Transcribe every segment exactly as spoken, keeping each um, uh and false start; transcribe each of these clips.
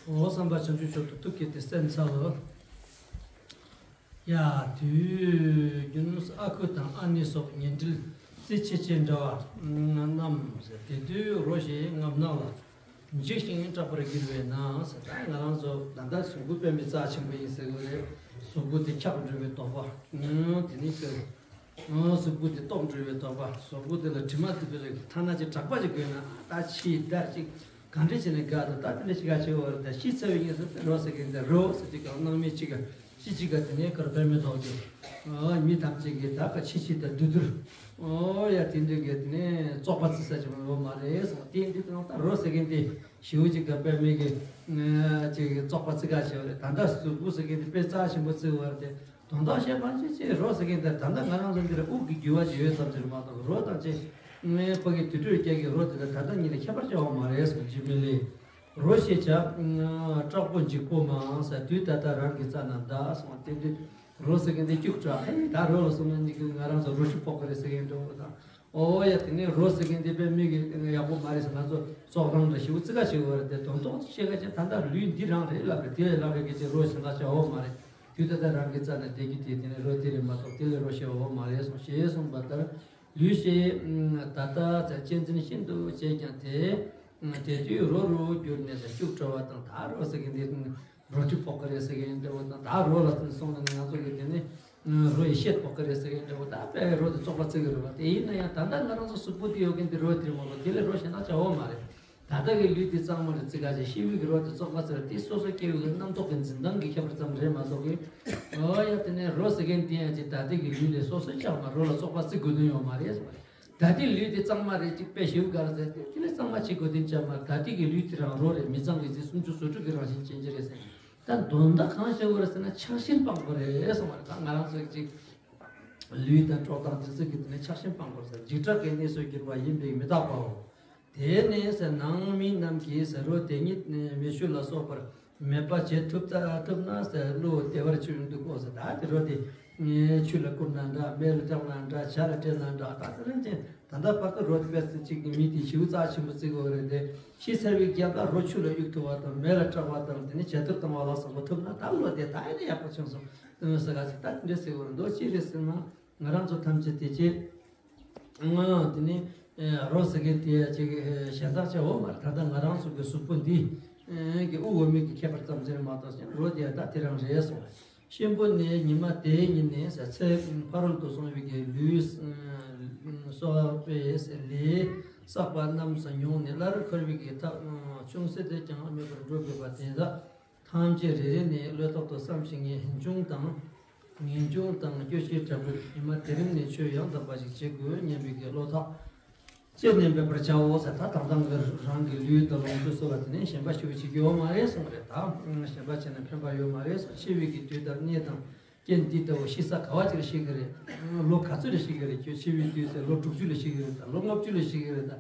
འོ་བསམ་པ་བྱང་ཆུབ་མཆོག་ཏུ་ཐུགས་བསྐྱེད་དེ་གསན་ཚར་ལོ། ཡ་དུས་རྒྱུན་ཨ་ཁུ་དང་ཨ་ནེ་སོགས་ཉེ་འབྲེལ་རྩེ་ཆེ་ཆེ་འདྲ་བ་རྣམས་དེ་དུས་རོ་ཞེས་རྔམ་སྣང་ལ། འཇིགས་ཤིང་སྐྲག་པར་གྱུར་བས་ན་ཟེར། ད་ང་རང་ཚོ་ད་ལྟ་གཟུགས་པོ་དཔེ་མི་རྩ་ཆེན་པོ་ཡིན་ཟེར་གི་རེད། གཟུགས་པོ་དེ་འཁྱག་འགྲོ་བའི་དོགས་པ། དེ་ནི་ཁྱོད། གཟུགས་པོ་དེ་ལྟོགས་འགྲོ་བའི་དོགས་པ། གཟུགས་པོ་དེ་ལ་དྲི་མ་དེ་བས་ཐ་ན་ཅིག་གྲགས་པ་ཅིག་དགོས་ན་ད་ཕྱིས་བདར་ཅིག་གང་འདྲ་བྱས་ནས་དགའ་འདུག་ད་དེ་འདྲ་ཞིག་ག་བྱེད་བར་ད་ཤི་ཚར་བའི་ཉིན་སུ་དེ་རོ་ཟེར་མཁན་དེ་རོ་ཟེར་ཅིག་གང་སྣང་མེད་ཅིག་ག་ཤི་ཅིག་ག་དེ་ནས་ཁར་པད་མེ་ཏོག་གི་མི་ཐམས་ཅད་ཀྱི་ད་ག་ཆི་ཆི་དང་བདུད་བདུད། ཨོ་ཡ་དེ་འདྲ་གི་དེ་ནས་བཙོག་པ་བརྩི་ས་ཅིག་ཡོད་མ་རེད་གསུངས། དེ་འདི་དང་ད་རོ་ཟེར་མཁན་དེ་ཞེའུ་ཅིག་ག་པད་མེ་གི་ཅིག་བཙོག་པ་བརྩི་ག་བྱེད་བ་རེད། ད་ལྟ་གཟུགས་པོ་ཟེར་མཁན་དེ་དཔེ་རྩ་ཆེན་པོ་བརྩི་བ་རེད། དེ་དོན་དག་བཤད་པ་ཅི་ཅི་རོ་ཟེར་མཁན་དེ་ད་ལྟ་ང་རང་ཚོ་འདིར་དབུགས་ཀྱི་རྒྱུ་བ་ཅིག་ཡོད་ཙམ་ཅིག་མ་གཏོགས་རོ་དང་ཅི། ངའི་ཕ་གི་དུད་འགྲོའི་སྐད་ཀྱི་རོ་དེ་དང་ད་ལྟ་ཉིད་ལ་ཁྱད་པར་ཅིག་ཡོད་མ་རེད་གསུངས། རྗེ་མི་ལས། རོ་ཞེས་བྱ། སྐྲག་པོ་འཇིགས་པོ་མང་ཟེར། དུས་ད་ལྟ་རང་གི་རྩ་ན་གདའ་གསུངས། དེ་འདི་རོ་ཟེར་མཁན་དེ་སྐྱུག་དྲགས། ཧེ་ད་རོ་ལ་སོང་ན་ནི་ང་རང་ཚོ་རོ་ཆུ་ཕོག་གི་རེད་ཟེར་མཁན་འདྲ་བོ་དང་། ཨོ་ཡ་དེ་ནས་རོ་ཟེར་མཁན་དེ་དཔེ་མི་གི་ཡག་པོ་མ་རེད་ཟེར། ང་ཚོ་བཙོག་རང་འདྲ་ཞིག་བརྩི་ག་བྱེད་དགོས་རེད། དེ་དོན་དག་བཤད་ག་ཅིག་ད་ལྟ་ལུས་འདི་རང་རེད་ལབ་རེད། དེ་ལ་ལབ་རེད་གི་ཅིག་རོ་ཞེ་དྲག་བྱ་འོ་མ་རེད། དུས་ད་ལྟ་རང་གི་རྩ་ནས་བསྡད་རྒྱུ་དེ་དེ་ནས་རོ་དེ་རེད་མ་གཏོགས་དེ་ལས་རོ་ཞེ་འོ་མ་རེད་གསུངས། ཞེས་གསུངས་པ་ལྟར་ལུས་ཞེས་ད་ལྟ་གཅན་གཟན་ཤིན་ཏུ་བྱས་ཀྱང་དེ་དེ་དུས་རོ་རུ་གྱུར་ནས་སྐྱུག་བྲོ་བ་དང་། ད་རོ་ཟེར་མཁན་དེ་རོ་དྲི་ཕོག་གི་རེད་ཟེར་མཁན་འདྲ་བོ་དང་། ད་རོ་ལ་སོང་ན་ང་ཚོ་གི་དེ་ནི་རོ་ཡི་ཤེད་ཕོག་གི་རེད་ཟེར་མཁན་འདྲ་བོ། ད་དཔེ་རོ་དེ་བཙོག་པ་བརྩི་གི་རེད་བ། དེ་ཡིན་ན་ཡང་ད་ལྟ་ང་རང་ཚོ་གཟུགས་པོ་དེ་ཡོད་མཁན་དེ་རོ་དེ་མ་གཏོགས་དེ་ལས་རོ་ཞེ་དྲག་བྱ་འོ་མ་རེད། ད་ལྟ་གི་ལུས་དེ་གཙང་མ་རེད་བརྩི་ག་ཅིག་ཤི་བའི་གི་རོ་དེ་བཙོག་པ་ཟེར་དེ་སོ་སོ་སྐྱེ་བོའི་གི་རྣམ་རྟོག་གི་འཛིན་སྟངས་ཀྱི་ཁྱད་པར་ཙམ་རེད་མ་གཏོགས་གི། ཨོ་ཡ་དེ་ནས་རོ་ཟེར་མཁན་དེ་ཡང་ཅིག་ད་ལྟ་གི་ལུས་ལས་སོ་སོ་ཅག་མ་རོ་ལ་བཙོག་པ་བརྩི་དགོས་དོན་ཡོད་མ་རེད་གསུངས་པ་རེད། ད་ལྟའི་ལུས་དེ་གཙང་མ་རེད་ཅིག་དཔེ་ཞེ་པོ་ག་རེ་ཟེར་དེ་དེ་ལས་གཙང་མ་བྱེད་དགོས་དོན་ཅང་མ་རེད། ད་ལྟའི་གི་ལུས་དེ་རང་རོ་རེད། མི་གཙང་གི་རྫས་སུམ་ཅུ་སོ་དྲུག་གི་རང་བཞིན་ཅན་གྱི་རེད་ཟེར། ད་དོན་དག་གང་བཤད་དགོས་རེད་ཟེར་ན་ཆགས་ཞེན་སྤང་དགོས་རེད་གསུངས་པ་རེད། ད་ང་རང་ཚོ་ཅིག་ལུས་དང་གྲོགས་དང་དེ་ཚོ་གི་དེ་ནས་ཆགས་ཞེན་སྤང་དགོས་ཟེར། འཇིགས་སྐྲག་གི་གནས་སུ་གྱུར་པ་ཡིན་པས་མི་རྟག་པའོ། དེ་ནས་ཟེར་ནང་མི་རྣམས་ཀྱིས་ཟེར་རོ་དེ་ཉིད་མེ་ཆུ་ལ་སོགས་པར་མེད་པ་བྱེད་ཐུབ་ཐུབ་ན་ཟེར་བློ་བདེ་བར་ཆོས་འདུག་གོ་ཟེར། ད་དེ་རོ་དེ་ཆུ་ལ་བསྐུར་ན་འདྲ། མེ་ལ་བསྲེགས་ན་འདྲ། ཇ་ལ་སྤྲད་ན་འདྲ། ད་དེ་རིང་ཅན་ད་ལྟ་བར་དུ་རོ་དེ་དཔེ་ཚིག་གཅིག་གི་མི་དེ་ཞེ་པོ་རྩ་ཆེན་པོ་བརྩི་དགོས་རེད་དེ། ཤི་ཚར་བའི་རྒྱབ་ལ་རོ་ཆུ་ལ་གཡུག་ཐུབ་པ་དང་མེ་ལ་བསྲེགས་པ་དང་དེ་ནས་བྱ་ཐུར་བཏང་བ་ལ་སོགས་པ་ཐུབ་ན་ད་བློ་དེ་ད་ཡིན་ན་ཡག་པོ་བྱུང་སོང་ཟེར་ག་ཅིག་ད་དེ་འདྲ་ཟེར་དགོས་རེད། མདོ་ཅི་རེད་ཟེར་ན་ང་རང་ཚོ་ཐམས་ཅད་དེ་ཅི། ཨང་། དེ་ནི་རོ་ཟེར་མཁན་དེ་ཅིག་གཞན་དག་ཅིག་འོ་མ་རེད། ད་ལྟ་ང་རང་ཚོ་གི་གཟུགས་པོ་འདི་གི་དབུགས་འོ་མའི་གི་ཁྱད་པར་ཙམ་ཟེར་མ་གཏོགས་ཀྱང་རོ་དེ་ད་དེ་རང་རེད་གསུངས། གཤིན་པོ་ནི་ཉི་མ་དེའི་ཉིན་ནས་ཚེ་ཕ་རོལ་ཏུ་སོང་བའི་གི་ལུས་གསོ་བའི་ལས་བསགས་པ་རྣམས་སུ་མྱོང་ནས་སླར་འཁོར་བའི་གི་ཐབས་ཅུང་ཟད་དེ་ཀྱང་མེད་པར་འགྲོ་དགོས་པ་དེ་དག་ཐམས་ཅད་རེ་རེ་ནས་བློས་ཐོག་ཏུ་བསམ་ཞིང་ངེས་འབྱུང་དང་། ངེས་འབྱུང་དང་སྐྱོ་ཤས་དྲག་པོས་ཉི་མ་དེ་རིང་ནས་ཆོས་ཡང་དག་པ་ཞིག་བྱེད་དགོས་སྙམ་པའི་གི་བློ་ཐག་བཅད་ནས་འབད་པར་བྱའོ་ཟེར། ད་དང་ཐང་གི་རང་གི་ལུས་དང་ལོངས་སྤྱོད་གསོ་བ་དེ་ནས་གཞན་པ་ཞུ་བྱེད་ཀྱི་ཡོད་མ་རེད་གསུངས་རེད། ད་གཞན་པ་བྱས་ན་ཕན་པ་ཡོད་མ་རེད་གསུངས། འཆི་བའི་གི་དུས་དང་གནས་དང་རྐྱེན་འདི་ལྟ་བུ་ཤི་ས་ག་བ་ཅིག་ལ་ཤི་གི་རེད། ལོ་ག་ཚོད་ལ་ཤི་གི་རེད། ཁྱོད་འཆི་བའི་དུས་ཚོད་ལོ་དྲུག་ཅུ་ལ་ཤི་གི་རེད། ད་ལོ་ལྔ་བཅུ་ལ་ཤི་གི་རེད། ད།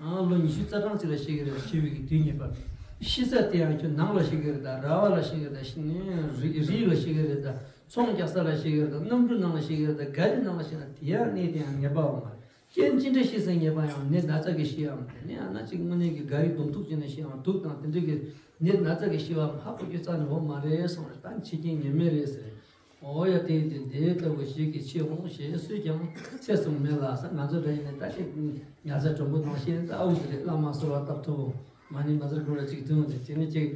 ཨང་། ལོ་ཉི་ཤུ་རྩ་གྲངས་ཅིག་ལ་ཤི་གི་རེད། འཆི་བའི་གི་དུས་ངེས་པ། ཤི་ས་དེ་ཡང་ཁྱོད་ནང་ལ་ཤི་གི་རེད། ད་ར་བ་ལ་ཤི་གི་རེད། ད་ཤི་ནས་རི་རི་ལ་ཤི་གི་རེད། ད་ཚོང་རྒྱག་ས་ལ་ཤི་གི་རེད། ད་གནམ་གྲུ་ནང་ལ་ཤི་གི་རེད། ད་ག་རི་ནང་ལ་ཤི་ན་དེ་ཡང་གནས་དེ་ཡང་ངེས་པ་འོང་མ་རེད། རྐྱེན་ཅི་འདྲ་ཤི་ས་ངེས་པ་ཡང་ནད་ན་ཚ་གི་ཤི་འམ། དེ་ནས་ཨ་ན་ཅིག་དངོས་གནས་ཀྱི་ག་རི་གདོང་ཐུག་ཅིག་ནས་ཤི་འམ། དུག་དང་དེ་འདྲ་གི་ནད་ན་ཚ་གི་ཤི་བའམ་ཧ་གོ་རྒྱུ་རྩ་ནས་འོང་མ་རེད་གསུངས་རེད། ད་འཆི་རྐྱེན་ངེས་མེད་རེད་ཟེར། འོ་ཡ་དེ་དེ་འདི་ལྟ་བུ་ཞིག་གིས་ཕྱིར་འོང་ཞེས་སུས་ཀྱང་ཚེ་གསུམ་མེད་ལ་ཟེར། ང་ཚོ་འདྲ་ཡིན་ན་ད་ཅིག་ཉལ་ས་དྲོན་པོ་ནང་བཞིན་ད་ཨུ་ཟེར་རེད། བླ་མ་གསོལ་བ་བཏབ་ཐུབ་མ་ནི་མ་ཟེར་དགོས་ར་ཅིག་དུས་འདི་དེ་ནི་ཅིག་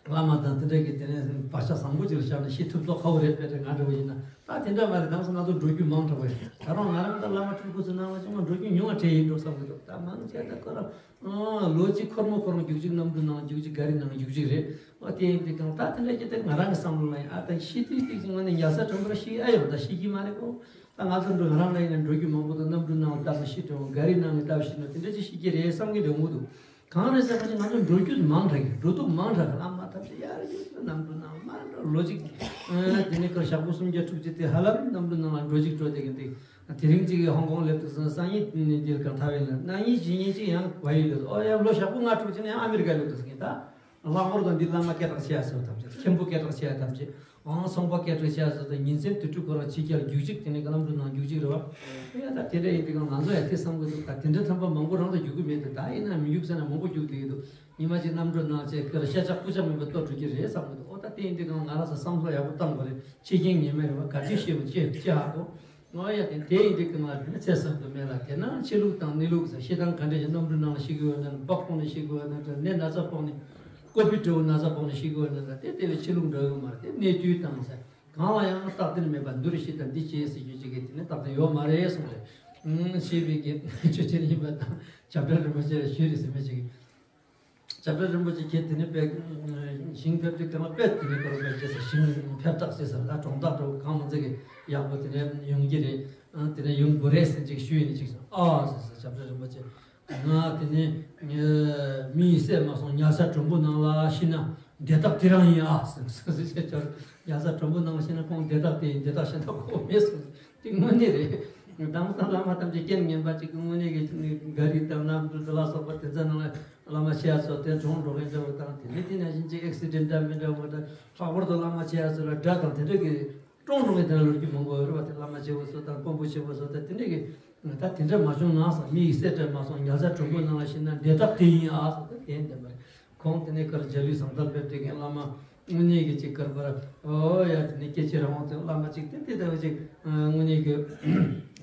བླ་མ་དང་དེ་འདྲ་གི་དེ་ནས་བག་ཆགས་བཟང་པོ་ཅིག་ལ་བཞག་ནས་ཤི་ཐུབ་ཐོག་ཁ་བོ་རེད། དཔེ་དེ་ང་འདྲ་བོ་ཡིན་ན་ད་དེ་འདྲ་མ་རེད། དེང་སང་ང་ཚོ་འགྲོ་རྒྱུ་མང་དྲགས་པ་ཡིན། ད་རུང་ང་རང་ད་བླ་མ་སྤྲུལ་སྐུ་ཚོ་གནང་བ་ཅིག་མ་འགྲོ་རྒྱུ་ཉུང་བ་བྲལ་ཡིན་འགྲོ་བསམ་གི་འདུག་ད་མང་ཆེ་ད་ཁོ་རང་ལོ་གཅིག་འཁོར་མོ་ཁོ་རང་རྒྱུག་གཅིག་གནམ་གྲུ་ནང་རྒྱུག་གཅིག་ག་རི་ནང་རྒྱུག་གཅིག་རེད། ཨོ་དེ་ཡིན་དུས་ཀྱང་ད་དེ་འདྲ་ཅིག་དེ་ང་རང་གི་བསམ་བློ་ལ་ཡིན། ཨ་ད་ཤི་དུས་དེ་ཅིག་ངོ་ནས་ཉལ་ས་དྲོན་པོར་ཤི་ཨ་ཡོད་ད་ཤི་གི་མ་རེད་གོ། ད་ང་ཚོ་འགྲོ་ང་རང་ལ་ཡིན་ན་འགྲོ་རྒྱུ་མང་པོ་དང་གནམ་གྲུ་ནང་ལ་བཏབ་ནས་ཤི་དྲན་འོང་། ག་རི་ནང་ལ་བཏབ་ཤི་ན་དེ་འདྲ་ཅིག་ཤི་གི་རེད་བསམ་གི་འདུག་མོ་འདུག་གང་རེད་ཟེར་བ་ཅིག་ང་ཚོ་འགྲོ་རྒྱུ་མང་དྲགས་ཀྱི་འགྲོ་འདུག་མང་དྲགས་ཀྱི། ཨ་མ་ཐམས་ཅད་ཡར་ཡོད་གནམ་གྲུ་ནང་མར་འགྲོ་ལོ་གཅིག་དེ་ནས་ཁར་ཞག་པོ་སུམ་བརྒྱ་དྲུག་ཅུ་དེ་ཧ་ལམ་གནམ་གྲུ་ནང་ལ་འགྲོ་གཅིག་འགྲོ་བསྡད་ཀྱི་འདུག་དེ་རིང་གཅིག་གི་ཧོང་ཀོང་སླེབས་དུས་སང་ཉིན་འདིར་གང་ཐར་བས་ན་གནངས་ཉིན་གཞེས་ཉིན་གཅིག་ཡང་བལ་ཡུལ་སླེབས། ཨོ་ཡང་ལོ་ཞག་པོ་ལྔ་དྲུག་ཅིག་ནས་ཡང་ཨ་མི་རི་ཀ་སླེབས་དུས་སང་ཉིན་ད། ལྷག་པར་དུ་འདི་བླ་མ་སྐད་གྲགས་ཆེ་ཡ་ཟེར་བ་ཐམས་ཅད་མཁན་པོ་སྐད་གྲགས་ཆེ་ཡ་ཐམས་ཅད་ ཨང་ཚོང་པ་སྐད་སྒྲོག་བྱས་ཟེར་དུས་ཉིན་མཚན་དུས་དྲུག་ཁོ་རང་ཕྱི་རྒྱལ་རྒྱུག་གཅིག་དེ་ནས་ཀ་ལམ་དུ་ནང་རྒྱུག་གཅིག་རེད་བ། ཡ་ད་དེ་འདྲ་ཡིན་དུས་ཀ་ང་ཚོ་ཡ་དེ་བསམ་གི་འདུག་ད་དེ་འདྲ་ཐམ་པ་མང་པོ་རང་ཚོ་རྒྱུག་གི་མེད་དུ་ད་ཡིན་ན་མི་རྒྱུག་ཟེར་ན་མང་པོ་རྒྱུག་བསྡད་ཀྱི་འདུག་ཉི་མ་གཅིག་གནམ་གྲུ་ནང་བཅས་ཁྱོད་ཤ་ཆག་སྤུ་ཆག་མེད་པ་གཏོར་འགྲོ་གི་རེད་བསམ་གི་འདུག་ཨོ་ད་དེ་ཡིན་དུས་ཀ་ང་རང་ཚོ་བསམ་བློ་ཡག་པོ་བཏང་དགོས་རེད། ཕྱི་རྐྱེན་ངེས་མེད་རེད་བ། ག་དུས་ཤེས་པ་ཅེས་ཅེས་ཧ་གོ་ཨོ་ཡ་དེ་དེ་ཡིན་དུས་ཀ་ང་ལ་ཚེ་བསམ་དུ་མེད་ལ། དེ་ན་ཕྱི་ལུགས་དང་གནས་ལུགས་ཟེར་ཤེས་སྟངས་ག་འདྲ་ཞིག་གནམ་གྲུ་ནང་ལ་ཤི་དགོས་ན་འབག་ཕོག་ནས་ཤི་དགོས་ན་ནད་ན་ཚ་ཕོག་ནས་ཀོ་བི་འདྲ་བོ་ན་ཚ་ཕོག་ནས་ཤི་དགོས་ན་ད་དེ་དེ་བས་ཕྱི་ལུགས་འདྲ་གི་མ་རེད། དེ་གནས་དུས་དང་ཟེར་གང་ལ་ཡང་རྟག་བརྟན་མེད་པ་འདུ་རེ་ཤི་དང་འདི་བྱེད་ཟེར་རྒྱུ་ཅིག་གི་དེ་ནི་རྟག་བརྟན་ཡོད་མ་རེད་གསུངས་རེད། ཞེས་པའི་གི་ཆོས་ཅན་ཡིན་པ་དང་བྱ་བྲལ་རིན་པོ་ཆེ་ཞུས་རེད་ཟེར་མི་ཅིག་བྱ་བྲལ་རིན་པོ་ཆེ་ཁྱེད་དེ་ནས་དཔེ་ཞིང་ཕེབས་དུས་དེ་ལ་དཔེ་དེ་ནས་སྐོར་དཔེ་བྱས་ཟེར་ཞིང་ཕེབས་རྟགས་ཟེར་ཟེར་ད་གྲོང་རྟགས་འགྲོ་གང་མང་ཚེ་གི་ཡག་པོ་དེ་ནས་ཡོང་གི་རེད། དེ་ནས་ཡོང་དགོས་རེད་ཟེར་ཅིག་ཞུས་ཡིན་ཅིག་ཟེར་ཨ་ཟེར་ཟེར་བྱ་བྲལ་རིན་པོ་ཆེ། ང་དེ་ནས་མི་ཡི་སྲས་མ་སོང་ཉལ་ས་དྲོན་པོ་ནང་ལ་ཤི་ན་བདེ་ཐབས་དེ་རང་ཡིན་ཨ་ཟེར་ཟེར་ཟེར་ཅོར་ཉལ་ས་དྲོན་པོ་ནང་ལ་ཤི་ན་ཁོང་བདེ་ཐབས་དེ་ཡིན་བདེ་ཐབས་གཞན་དག་ཁོ་མེད་ཟེར་དེ་དངོས་གནས་རེད། དང་པོ་དང་བླ་མ་ཐམས་ཅད་རྐྱེན་ངན་པ་ཅིག་དངོས་གནས་ཀྱི་ག་རི་དང་གནམ་གྲུ་དེ་ལ་སོགས་པ་དེ་ཚོ་ནང་ལ་བླ་མ་ཆེ་ཡ་ཚོ་དེ་གྲོངས་འགྲོ་མཁན་འདྲ་བོ་དང་དེ་འདྲ་དེ་ནང་བཞིན་ཅིག་ཨེག་སི་ཌེན་ཊི་འདྲ་མི་འདྲ་བོ་དང་ལྷག་པར་དུ་བླ་མ་ཆེ་ཡ་ཚོ་ལ་དགྲ་དང་དེ་འདྲ་གི་གྲོངས་འགྲོ་མཁན་དེ་ལ་ལོ་རྒྱུས་མང་པོ་ཡོད་རེད་བ། དེ་བླ་མ་ཆེ་བོ་ཚོ་དང་དཔོན་པོ་ཆེ་བོ་ཚོ་དང་དེ་འདྲ་གི་ད་དེ་འདྲ་མ་བྱུང་ན་བསམ། མི་ཡི་སྲས་བྲལ་མ་སོང་ཉལ་ས་དྲོན་པོ་ནང་ལ་ཤི་ན་བདེ་ཐབས་དེ་ཡིན་ཨ་ཟེར་ཏེ་དེ་འདེམས་པ་རེད། ཁོང་དེ་ནས་ཀར་འཇའ་ལུས་ཟང་ཐལ་ཕེབས་དེ་གའི་བླ་མ་དངོས་གནས་ཀྱི་ཅིག་ཀར་པར་ཨོ་ཡ་དེ་ནས་སྐྱེ་འཆི་རང་དབང་དེ་བླ་མ་ཅིག་དེ་དེ་ལྟ་བུ་ཅིག་དངོས་གནས་ཀྱི་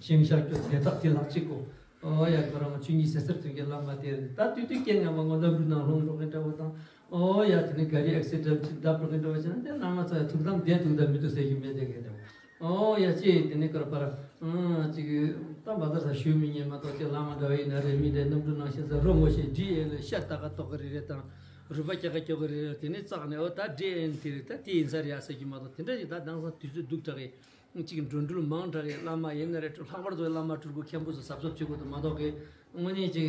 ཞིང་ཤར་སྐྱོ་བདེ་ཐབས་དེ་ལག་ཅིག་གོ་ཨོ་ཡ་ཁོ་རང་ཆོས་ཉིད་ཟེར་ཟེར་དུས་ཀྱི་བླ་མ་དེ་རེད། ད་དུས་དུས་རྐྱེན་ངན་པ་ངོ་གནམ་གྲུ་ནང་ལྷུང་འགྲོ་མཁན་འདྲ་བོ་དང་། ཨོ་ཡ་དེ་ནི་ག་རི་ཨེག་སི་ཌེན་ཊི་ཅིག་བརྡབ་འགྲོ་གི་འདྲ་བ་བྱས་ན་དེ་ནང་ང་ཚོ་ཡ་ཐུགས་དམ་བདེ་འདུག་དང་མི་འདུག་ཟེར་གྱི་མེད་དེ་གས་དེ། ཨོ་ཡ་ཅེས་དེ་ནི་ཀར་པར་ཨ་ཅིག་ད་མ་ད་ས་ཞུ་མི་ཉན་མ་གཏོགས་ཅིག་བླ་མ་འདྲ་བ་ཡིན་ན་རེད་མི་འདྲ་གནམ་གྲུ་ནང་ཤེས་ས་རོ་ངོ་ཤེས་ཌི་ཨེན་ཨེལ་ཤ་ད་ག་གཏོགས་གི་རེ་རེ་དང་རུས་པ་སྐྱ་ག་སྐྱོ་གི་རེ་རེ་དེ་ནི་བཙགས་ནས་ཨོ་ད་ཌི་ཨེན་དེ་རེད་ད་དེ་ཡིན་ས་རེད་ཨ་ཟེར་གྱི་མ་གཏོགས་དེ་འདྲ་ཅིག་ད་དེང་སང་དུས་ཚོད་སྡུག་དྲགས་ཡིན། གཅིག་འགྲོ་འགྲུལ་མང་དྲགས་ཡོད། བླ་མ་ཡིན་ན་རེད་ལྷག་པར་དུ་བླ་མ་སྤྲུལ་སྐུ་མཁན་པོ་ཚོ་གཟབ་གཟབ་བྱེད་དགོས་དུ་མ་གཏོགས་གི་དངོས་གནས་ཅིག་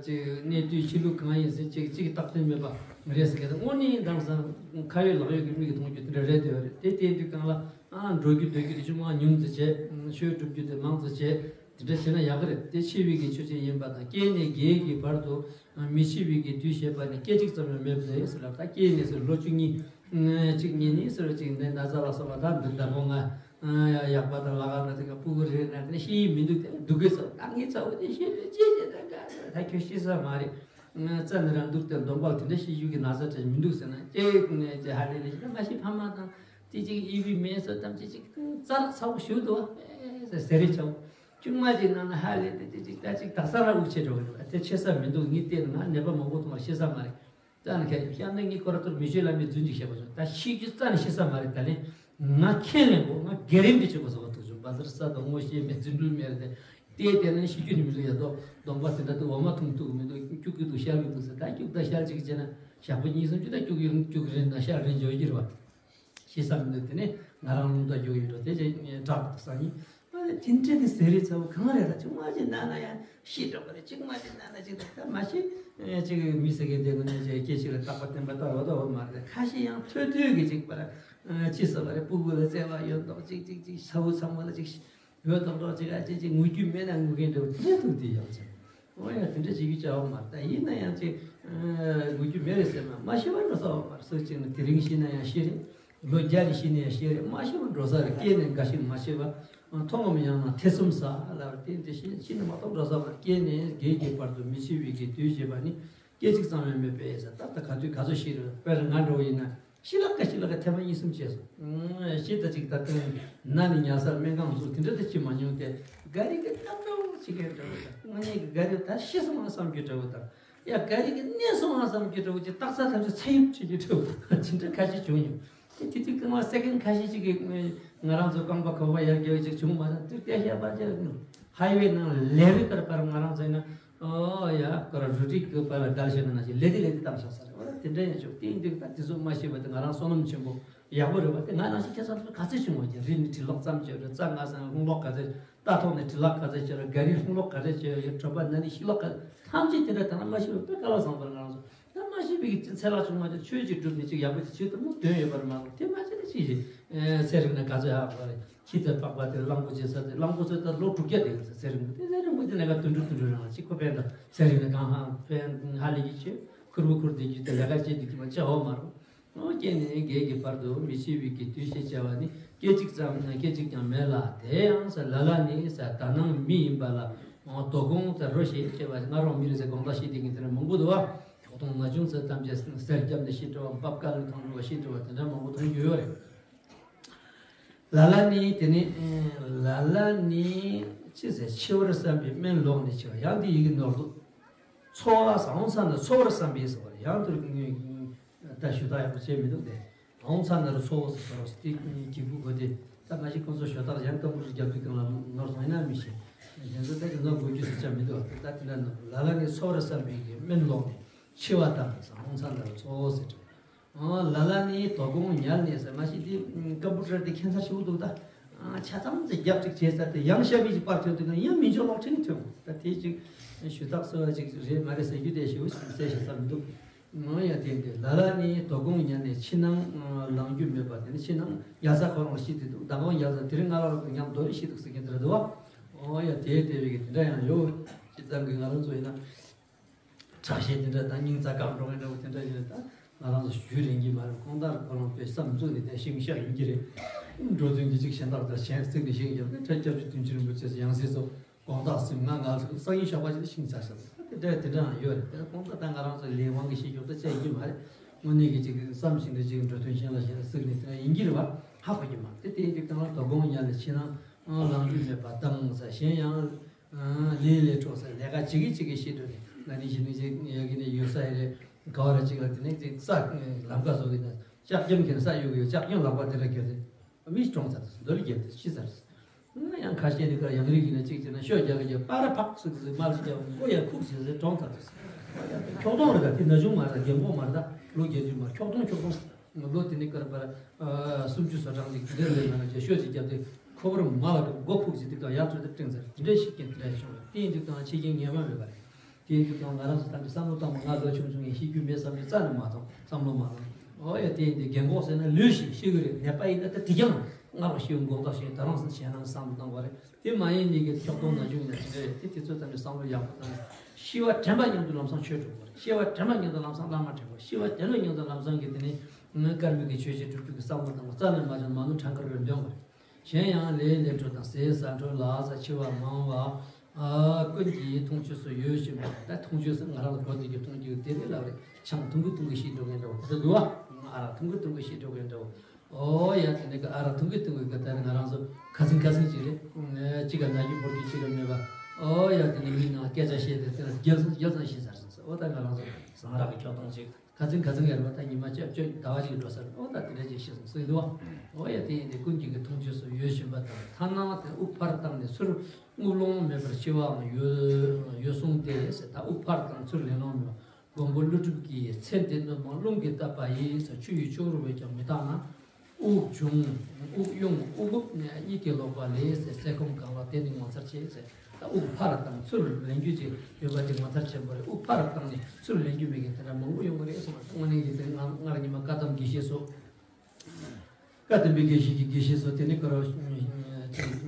ཅིག་གནས་དུས་ཕྱི་ལུགས་གང་ཡིན་ཟེར་ཅིག་ཅིག་རྟག་བརྟན་མེད་པ་རེད་ཟེར་གི་དང་དངོས་གནས་དེང་སང་ཁ་ཡོད་ལག་ཡོད་ཀྱི་མིག་གིས་མཐོང་རྒྱུ་དེ་འདྲ་རེད་དེ་རེད་དེ་བསྟན་དུས་གང་ལ་ཨ་འགྲོ་རྒྱུ་སྡོད་རྒྱུ་དེ་ཅུང་མང་ཉུང་ཙི་བྱས་ཆོས་སྒྲུབ་རྒྱུ་དེ་མང་ཙི་བྱས། དེ་འདྲ་བྱས་ན་ཡག་གི་རེད། དེ་འཆི་བའི་གི་ཆོས་ཅན་ཡིན་པ་དང་སྐྱེས་ནས་རྒས་ཀྱི་བར་དུ་མི་འཆི་བའི་གི་དུས་ཞེས་པ་ནི་སྐད་ཅིག་ཙམ་ཡང་མེད་པ་རེད་ཟེར་ལ། ད་སྐྱེས་ནས་ཟེར་ལོ་བཅུ་གཉིས་གཅིག་ཉིན་ནི་ཟེར་གཅིག་ནས་ན་ཚ་ལ་སོགས་པ་ད་འདི་ལྟ་བུ་ང་ཡག་པ་དང་ལག་ན་དེ་ག་སྤུ་གུ་རེད་ན་དེ་ནས་ཤི་ཡི་མི་འདུག་དེ་ནས་སྡུག་གི་ཚ་བོ་ད་ངའི་ཚ་བོ་དེ་ཤི་རེད་ཅེས་བྱས་ད་དགའ་ཟེར་ད་ཁྱོད་ཤི་ས་མ་རེད། རྩ་ནས་རང་འདུག་དེ་སྡོམ་པ་དེ་འདྲ་ཤི་རྒྱུ་གི་ན་ཚ་དེ་མི་འདུག་ཟེར་ན་ཅེས་ནས་ཅེས་ཧ་ལས་ལས་ཤི་ད་མ་ཤི་ཕ་མ་དང་དེ་ཅིག་ཡི་བི་མེད་ཟེར་དམ་ཅེས་ཅིག་རྩ་རག་ཚ་བོ་ཞུ་འདུག་ཟེར་རེད་ཆ་བོ། ཆུང་མ་ཅིག་ནང་ན་ཧ་ལས་ཏེ་ཏེ་ཅིག་ད་ཅིག་དག་ས་ར་དབུགས་ཆད་འགྲོ་གི་འདུག་དེ་ཆེ་ས་མི་འདུག་ངས་བལྟས་ན་ང་ནད་པ་མང་པོ་མཐོང་བ་ཤེས་ས་མ་རེད། ད་ནི་ཁྱེད་བཤམས་ན་ངས་ཁོ་ར་ཐོར་མི་ཆོད་ལ་མི་རྫུན་ཅིག་བཤད་པ་བྱུང་ད་ཤི་རྒྱུ་རྩ་ནས་ཤེས་ས་མ་རེད། ད་ལན་ང་ཁས་ལེན་གོ་ང་གེ་རེན་ཊི་བྱེད་དགོས་ཟེར་བ་ཐུག་བྱུང་བ་ཟེར་ས་དང་ངོ་ཤེས་མེད་རྫུན་སྒྲུལ་མེད་རེད་དེ། བལྟས་ན་ཤི་རྒྱུ་ནི་མི་འདུག་ཡ་དོ་གདོང་པ་དེ་འདྲ་འདུག་འོ་མ་འཐུང་ཐུབ་མི་འདུག་སྐྱུག་གི་འདུག་ཤར་གི་འདུག་ཟེར་ད་སྐྱུག་ད་ཤར་ཅིག་བྱས་ན་ཞག་པོ་གཉིས་གསུམ་ཅིག་ད་སྐྱུག་གི་སྐྱུག་གི་རེད་ན་ཤར་རེད་འཇོག་གི་རེད་བ། ཤེས་ས་མི་འདུག་དེ་ནས་ང་རང་རླུང་རྟ་རྒྱུག་ཡོད་འགྲོ་དེ་ཅེས་བསྒྲགས་འདུག་ས་ཡིན། ཨ་ནི་དེ་འདྲ་གི་ཟས་རིགས་ཚ་བོ་གང་རེད་ལ་ཅིག་མ་ཅིག་ན་ན་ཡང་ཤི་འགྲོ་གི་རེད། ཅིག་མ་ཅིག་ན་ན་ཅིག་ད་མ་ཤི་ཅིག་མི་ཟེར་མཁན་དེ་ངོ་ནས་ཅིག་སྐད་ཅིག་ལ་རྟག་པ་བརྟན་པ་ལྟ་བ་ལྟ་བ་མ་རེད། ཁ་ཤས་ཡང་ཐོལ་ཐོལ་གི་ཅིག་པར་ཅི་ཟེར་བ་རེད། སྤུ་གུ་ལ་བརྩེ་བ་ཡོད་མདོག་ཅིག་ཅིག་ཅིག་ཚ་བོ་ཚང་མ་ལ་ཅིག་ཡོད་མདོག་མདོག་ཅིག་ཨ་ཅེ་ཅིག་ངུ་རྒྱུ་མེད་ན་ངུ་མཁན་འདྲ་བོ་དེ་འདྲ་འདུག་དེ་ཡང་ཅིག་འོ་ཡ་དེ་འདྲ་བྱེད་རྒྱུ་བྱ་བ་མ་རེད། ད་ཡིན་ན་ཡང་ཅིག་ངུ་རྒྱུ་མེད་རེད་ཟེར་ན་མ་ཤི་བར་འགྲོ་ས་བ་མ་རེད། སུ་གཅིག་ནི་དེ་རིང་ཤི་ན་ཡང་ཤི་རེད། ལོ་བརྒྱ་ནི་ཤི་ན་ཡང་ཤི་རེད། མ་ཤི་བར་འགྲོ་ས་རེད། སྐྱེས་ནས་འགའ་ཞིག་མ་ཤི་བ། མཐོང་ངམ་ཡང་ན་ཐེ་ཚོམ་ཟ་ལབ་རེད། དེ་འདྲ་ཤི་ཤི་ན་མ་གཏོགས་འགྲོ་ས་མ་རེད། སྐྱེས་ནས་རྒས་ཀྱི་བར་དུ་མི་འཆི་བའི་གི་དུས་ཞེས་པ་ནི་སྐད་ཅིག་ཙམ་ཡང་མེད་པས་ཟེར། ད་ལྟ་ག་དུས་ག་ཚོད་ཤི་རེད། དཔེར་ན་ང་འདྲ་བོ་ཡིན་ན། ཤི་ལག་ཀ་ཤི་ལག་ཀ་ཐེངས་མ་གཉིས་གསུམ་བྱས་སོང་། ཤི་ད་ཅིག་ད་ཐེངས་ན་ནི་ཉལ་སར་སྨན་ཁང་བཟོ་དེ་འདྲ་ད་ཅི་མ་མྱོང་སྟེ། ག་རེ་གི་གཏམ་འདྲ་བོ་ཅིག་གི་འདྲ་བོ་དང་དངོས་གནས་ཀྱི་ག་རེ་ད་ཤི་སོང་ང་བསམ་རྒྱུ་འདྲ་བོ་དང་། ཡ་ག་རེ་གི་གནས་སོང་ང་བསམ་རྒྱུ་འདྲ་བོ་ཅིག་རྟགས་ས་ཐམས་ཅད་ཚ་ཡུབ་བྱེད་རྒྱུ་འདྲ་བོ་དེ་འདྲ་ཁ་ཤས་བྱུང་མྱོང་། དེ་དེ་དུས་སྐུ་ངོ་སེ་ཀེན་ཁ་ཤས་ཅིག་གིས་ང་རང་ཚོ་རྐང་པ་གོག་པ་ཡར་རྒྱབ་ཅིག་བྱུང་མ་སོང་དུས་བལྟས་བཤད་པ་ཅིག་ཧའི་ཝེ་ནང་ལེ་རི་ཀར་པར་ང་རང་ཚོ་ཡིན་ན། ཨོ་ཡ་ཀོ་ར་རུ་ཏིག་གི་པ་ལ་དལ་ཤེས་ན་ཞིག་ལེ་དི་ལེ་དི་བཏང་ཆོག་ས་རེད། འོ་ན་དེ་འདྲ་ཡིན་ཆོག་དེ་ཡིན་དུས་ད་དེ་ཚོ་མ་ཤེས་པ་དེ་ང་རང་བསོད་ནམས་ཆེན་པོ་ཡག་པོ་རེད་བ། དེ་ང་ནང་བཞིན་ཁྱེད་ཚོ་ག་ཚོད་བྱུང་བ་ཀྱི་རི་ནི་གྲི་ལོག་ཙམ་བྱོས་རེད། རྩྭ་ང་ས་ན་ལྷུང་ལོག་ག་ཚོད་རྟ་ཐོག་ནས་གྲི་ལོག་ག་ཚོད་བྱོས་རེད། ག་རི་ལྷུང་ལོག་ག་ཚོད་བྱོས་རེད། གྲོད་པ་ན་ནི་ཤི་ལོག་ག་ཚོད་ཐམས་ཅད་དེ་འདྲ་ད་ང་མ་ཤེས་པ་དཔེ་དཀའ་ལས་བཟང་པ་རེད། ང་རང་ཚོ་ད་མ་ཤེས་པའི་གི་ཚེ་ལ་བྱུང་མ་ཐག་ཆོས་ཅིག་སྒྲུབ་ནས་ཅིག་ཡག་པོ་ཅིག་བྱེད་ཐུབ་ན་དོན་ཡོད་པ་རེད་མ་གཏོགས་དེ་མ་བྱས་ན་ཅི་ཞིག་ཚེ་རིང་ན་ག་ཚོད་ཡག་པ་རེད། ཁྱི་དེ་པགས་པ་དེ་གླང་པོ་ཆེ་ས་དེ་གླང་པོ་ཆེ་ད་ལོ་དྲུག་བརྒྱ་དེ་ཡོད་ཚེ་ཚེ་རིང་པོ་དེ་ཚེ་རིང་པོ་དེ་ལས་ཀ་དུད་འགྲོ་དུད་འགྲོ་རང་ཅིག་ཁོ་ཕན་ད་ཚེ་རིང་ན་གང་ཧང་ཕན་ཧ་ལས་ཀྱི་ཆེ་ཁུར་བོ་ཁུར་དེ་རྒྱུ་དེ་ལས་ཀ་བྱེད་དུ་ཁྱི་མ་ཆེ་འོ་མ་རུང་། སྐྱེས་ནས་བརྒྱད་ཀྱི་བར་དུ་མི་འཆི་བའི་གི་དུས་ཞེས་བྱ་བ་ནི་སྐད་ཅིག་ཙམ་སྐད་ཅིག་ཀྱང་མེད་ལ། དེ་ཡང་ལ་ལ་ནི་ད་ནང་མི་ཡིན་པ་ལ་དོ་དགོང་ད་རོ་ཞེས་བྱ་བ་ང་རང་མི་རེད་ཟེར་དགོངས་དག་བཞེས་བསྡད་མཁན་དེ་འདྲ་མང་པོ་འདུག་བ། ཁྱོག་ཐུང་ན་ཆུང་ཚེ་ཐམས་ཅད་གསེར་སྐྱབས་ནས་ཤི་འགྲོ་བ། འབབ་དཀའ་ལས་མཐོང་འགྲོ་བ་ཤི་འགྲོ་བ་དེ་འདྲ་མང་པོ་མཐོང་རྒྱུ་ཡོད་རེད། ལ་ལ་ནི་དེ་ནི་ལ་ལ་ནི་ཅི་ཟེར། འཆི་བར་བསམ་པའི་སྨོན་ལོག་ནས་འཆི་བ། ཡང་དེ་ཡི་གེ་ནོར་འདུག་འཚོ་བ་ཟ་འོང་ས་ན་འཚོ་བར་བསམ་པའི་ཟེར་བ་རེད། ཡང་དེར་ད་ཞུ་དག་ཡག་པོ་བྱས་མི་འདུག་སྟེ། འོང་ས་ན་རུ་འཚོ་བ་ཟེར་བ་དེ་གི་གུ་གོ་དེ་ད་མ་གཞི་ཁོང་ཚོ་ཞོ་སྟག་ཡང་སྐམ་པོ་རུ་རྒྱབ་དུས་གང་ལ་ནོར་སོང་ཡིན་ན་མི་ཤེས། དེ་ཚོ་ད་གི་ནོར་དགོས་རྒྱུ་ཟེར་ཆ་མི་འདུག་ད་དེ་འདྲ་ནོར་ལ་ལ་ནི་འཚོ་བར་བསམ་པའི་གི་སྨོན་ལོག་ནས་འཆི་བ་དང་ཟ་འོང་ས་ན་རུ་འཚོ་བ་ཟེར་དྲན། ལ་ལ་ནི་དོ་དགོང་ཉལ་ནས་ཟེར། མ་གཞི་དེ་ཀམ་པུ་ཊར་དེ་ཁྱད་མཚར་ཞིག་འདུག་ད་ཆ་ཚང་ཅིག་རྒྱབ་ཅིག་བྱས་ཚར་ཏེ་ཡང་ཞབས་ཕྱི་ཅིག་པར་ཐོན་དུས་ན་ཡང་མི་འཇོག་ལོག་ཁྲིད་ཐོན། ད་དེ་ཅིག་ཞུ་དག་སོ་ཅིག་རེད་མ་རེད་ཟེར་རྒྱུ་དེ་ཞེ་པོ་ཞིག་གསལ་ཞིག་བསམ་འདུག་ང་ཡང་དེ་འདི་ལ་ལ་ནི་དོ་དགོང་ཉལ་ནས་ཕྱི་ནང་ལངས་རྒྱུ་མེད་པ། དེ་ནི་ཕྱི་ནང་ཡ་ས་ཁོ་རང་ཤི་དེ་འདུག་ད་གང་ཡ་ས་དེ་རིང་ང་ལ་རོགས་ཀྱི་ཉམས་རྡོ་རི་ཤི་འདུག་ཟེར་མཁན་དེ་རེད་འདུག་བ། ཨོ་ཡ་དེ་དེ་བས་ཀྱི་དེ་འདྲ་ཡང་ཡོད། སྤྱིར་བཏང་གི་ང་རང་ཚོ་ཡིན་ན། དྲག་ཤེས་དེ་འདྲ་དང་སྙིང་རྩ་སྐམ་འགྲོ་མཁན་འདྲ་བོ་དེ་འདྲ་ཡིན་ན་ད་ང་རང་ཚོ་ཞུ་རན་གྱི་མ་རེད། ཁོང་ཏང་ཁོ་རང་དཔེ་བསམ་བཙུགས་ནས་དེ་ཤིང་ཤ་ཡིན་གྱི་རེད། འགྲོ་དོན་གྱི་ཅིག་གཞན་དག་དང་གཞན་བརྩིགས་ནས་ཤིང་རྒྱབ་ནས་ཁྲ་སྐྱབས་རྗེ་དོན་གཅོད་རིན་པོ་ཆེ་ཡང་སྲིད་ཚོ་དགོངས་དག་སེམས་ང་ང་ཚོ་སང་ཉིན་ཞོགས་པ་ཅིག་ལ་ཤིང་ཚ་ཤག་དེ་འདྲ་དེ་འདྲའང་ཡོད་རེད། དེ་ཁོང་ཏང་ད་ང་རང་ཚོ་ལས་དབང་གི་ཤེས་རྒྱུ་ད་བཅད་ཡིན་གྱི་མ་རེད། དངོས་གནས་ཀྱི་ཅིག་བསམ་བཞིན་དུ་ཅིག་འགྲོ་དོན་གཞན་ལ་གཞན་ལ་བརྩིགས་ནས་དེ་ཡིན་གྱི་རེད་བ། ཧ་གོ་གི་མ་རེད། དེ་དེ་ཡིན་དུས་གང་ལ་དོ་དགོང་ཉལ་ནས་ཕྱི་ནང་ལངས་རྒྱུ་མེད་པ་དང་ཟེར། གཞན་ཡང་། ལས་ལས་འཕྲོ་ཟེར་ལས་ཀ་བྱེད་ཀྱི་བྱེད་ཀྱི་ཤེས་འགྲོ་ནས་ན་ནིང་གཞེས་ནིང་ཅིག་ཡ་གི་ནས་ཡོད་ས་ཡི་རེད། ག་བ་ར་ཅིག་ལ་དེ་ནས་ཅིག་ས་ལམ་ཀ་བཟོ་གི་ན་ལྕགས་རྒྱམ་གྱི་ས་གཡུག་གི་ཡོད། ལྕགས་རྒྱམ་ལག་པ་དེ་ལ་གྱོད་དེ་མིས་གྲོངས་ཚར་དུས་འདོད་རྒྱབ་དེ་ཤི་ཚར། ང་ཡང་ཁ་ཤས་ནི་ཀ་ཡང་རིག་གི་ན་ཅིག་ཅིག་ན་ཤོ་རྒྱག་གི་རྒྱབ་པ་ར་ཕག་ཟིག་ཟིག་མར་ཞིག་རྒྱབ་མགོ་ཡ་ཁུག་ཟིག་ཟིག་གྲོངས་ཚར་དུས། ཁྱོག་གདོང་རེད་ད་དེ་ན་ཆུང་མ་རེད་ད་རྒན་གོག་མ་རེད་ད་ལོ་བརྒྱད་ཅུ་མ་ཁྱོག་གདོང་ཁྱོག་གདོང་། ལོ་དེ་ནས་ཀར་པར་སུམ་ཅུ་སོ་གྲངས་ཀྱི་དེ་འདྲ་ལས་ན་ཅིག་ཤོ་ཅིག་བརྒྱབ་སྟེ་ཁོ་བོར་མ་ལ་སྒོ་ཕུག་ཅིག་ཏིག་ཏོག་ཡར་ཚུར་དེ་སྤྲིང་ཚར། དེ་འདྲའི་ཤི་རྐྱེན་དེ་འདྲ་ཞིག་བྱུང་བས་དེ་ཡིན་དུས་ཀྱང་ཆེ་རྐྱེན་ངེས་པ་མེད་པ་རེད། དེ་ཡིན་དུས་ཀྱང་ང་རང་ཚོ་ཐམས་ཅད་བསམ་བློ་བཏང་བ་ང་ལོ་ཆུང་ཆུང་ཡིན་ཤི་རྒྱུ་མེད་བསམ་རྒྱུ་རྩ་ནས་མ་གཏོགས་བསམ་བློ་མ་བཏང་། ཨོ་ཡ་དེ་ཡིན་དུས་རྒན་གོག་ཟེར་ན་ལུས་ཤིག་ཤི་གི་རེད། ནད་པ་ཡིན་ན་ད་དེ་ཀྱང་སྔར་བ་ཤི་བའི་དགོངས་དག་བཞེས། ད་རང་སང་གཞན་རྣམས་བསམ་བློ་བཏང་བ་རེད། དེ་མ་ཡིན་ནི་གི་ཁྱོག་གདོང་ན་བྱུང་ཡིན་ན་དེ་འདྲ་རེད། དེ་དེ་ཚོ་ད་ནི་བསམ་བློ་ཡག་པོ་བཏང་། ཤི་བ་དྲན་པ་མཉམ་དུ་ལམ་སང་ཆོས་སྒྲུབ་དགོས་རེད། ཤི་བ་དྲན་པ་མཉམ་དུ་ལམ་སང་བླ་མ་དྲན་དགོས། ཤི་བ་དྲན་པ་མཉམ་དུ་ལམ་སང་གི་དེ་ནི་ངའི་དཀར་མོ་གི་ཆོས་བྱེད་སྒྲུབ་རྒྱུ་གི་བསམ་བློ་བཏང་བ་རྩ་ནས་མ་བྱུང་། མ་ནུ་ཁྲང་ཁར་རེ་འདོན་དགོས་རེད། གཞན་ཡང་ལས་ལས་འཕྲོ་དང་ཟས་ཟ་འཕྲོ་ལ་ས་འཆི་བ་མང་བ་ཀུན་གྱི་མཐོང་ཆོས་སུ་ཡོད་བཞིན་པ་ད་མཐོང་ཆོས་སུ་ང་རང་ལ་གོ་དེ་གི་མཐོང་རྒྱུ་དེ་རེད་ལབ་རེད། ཆང་འཐུང་གི་འཐུང་གི་ཤི་འགྲོ་མཁན་འདྲ་བོ་དེ་འདུག་བ། ཨ་རག་འཐུང་གི་འཐུང་གི་ཤི་འགྲོ་མཁན་འདྲ་བོ། ཨོ་ཡ་དེ་འདྲ་གི་ཨ་རག་འཐུང་གི་འཐུང་གི་གི་ད་ནི་ང་རང་ཚོ་ཁ་ཚིག་ཁ་ཚིག་ཅིག་རེད། གཅིག་ག་ན་གི་བོར་གི་གཅིག་ག་མེད་པ། ཨོ་ཡ་དེ་ནི་མི་ནང་སྐད་ཆ་བཤད་དེ་དེ་ལ་རྒྱལ་སོང་རྒྱལ་སོང་ཤི་ཚར་སོང་ཟེར། ཨོ་ད་ང་རང་ཚོ་ཟངས་རག་གི་ཁྱོག་གདོང་ཅིག་ཁ་ཚིག་ཁ་ཚིག་ཡར་བ་ད་ཉི་མ་ཅབ་ཅོ་ཟླ་བ་ཅིག་འགྲོ་ས་རེད། ཨོ་ད་དེ་འདྲ་ཅིག་ཤི་སོང་ཟེར་འདུག་བ། ཨོ་ཡ་དེ་ཡིན་དེ་ཀུན་གྱི་གི་མཐོང་ཆོས་སུ་ཡོད་བཞིན་པ་དང་ཐ་ན་དེ་དབུགས་ཕར་བཏང་ནས་ཚུར་རྔུབ་ལོང་མེད་པར་འཆི་བའང་ཡོད་ཡོད་གསུངས་ཏེ་ཟེར། ད་དབུགས་ཕར་བཏང་ཚུར་ལེན་ལོང་མེད་པ། མགོན་པོ་ཀླུ་སྒྲུབ་ཀྱིས་ཚེ་འདི་སྣོད་མང་རླུང་གིས་བཏབ་པ་ཡིས། ཆུ་ཡི་ཆུ་བུར་བས་ཀྱང་མི་དག་ན། དབུགས་འབྱུང་དབུགས་དབྱུང་དབུགས་འབུབ་ནས་གཉིད་ཀྱིས་ལོག་པ་ལས་ཟེར། ཚེ་ཁོམ་གང་ལ་དེ་ནི་ངོ་མཚར་ཆེ་ཟེར། ད་དབུགས་ཕར་བཏང་ཚུར་ལེན་རྒྱུ་ཅིག་ཡོད་པ་དེ་ངོ་མཚར་ཆེན་པོ་རེད། དབུགས་ཕར་བཏང་ནས་ཚུར་ལེན་རྒྱུ་མེད་མཁན་དེ་འདྲ་མང་པོ་ཡོང་གི་རེད་གསུངས་པ། དངོས་གནས་ཀྱི་དེ་ང་སྔར་ཉི་མ་བཀའ་གདམས་དགེ་བཤེས་སོགས། བཀའ་གདམས་པའི་དགེ་བཤེས་ཀྱི་དགེ་བཤེས་ཚོ་དེ་ནི་ཀ་རོ་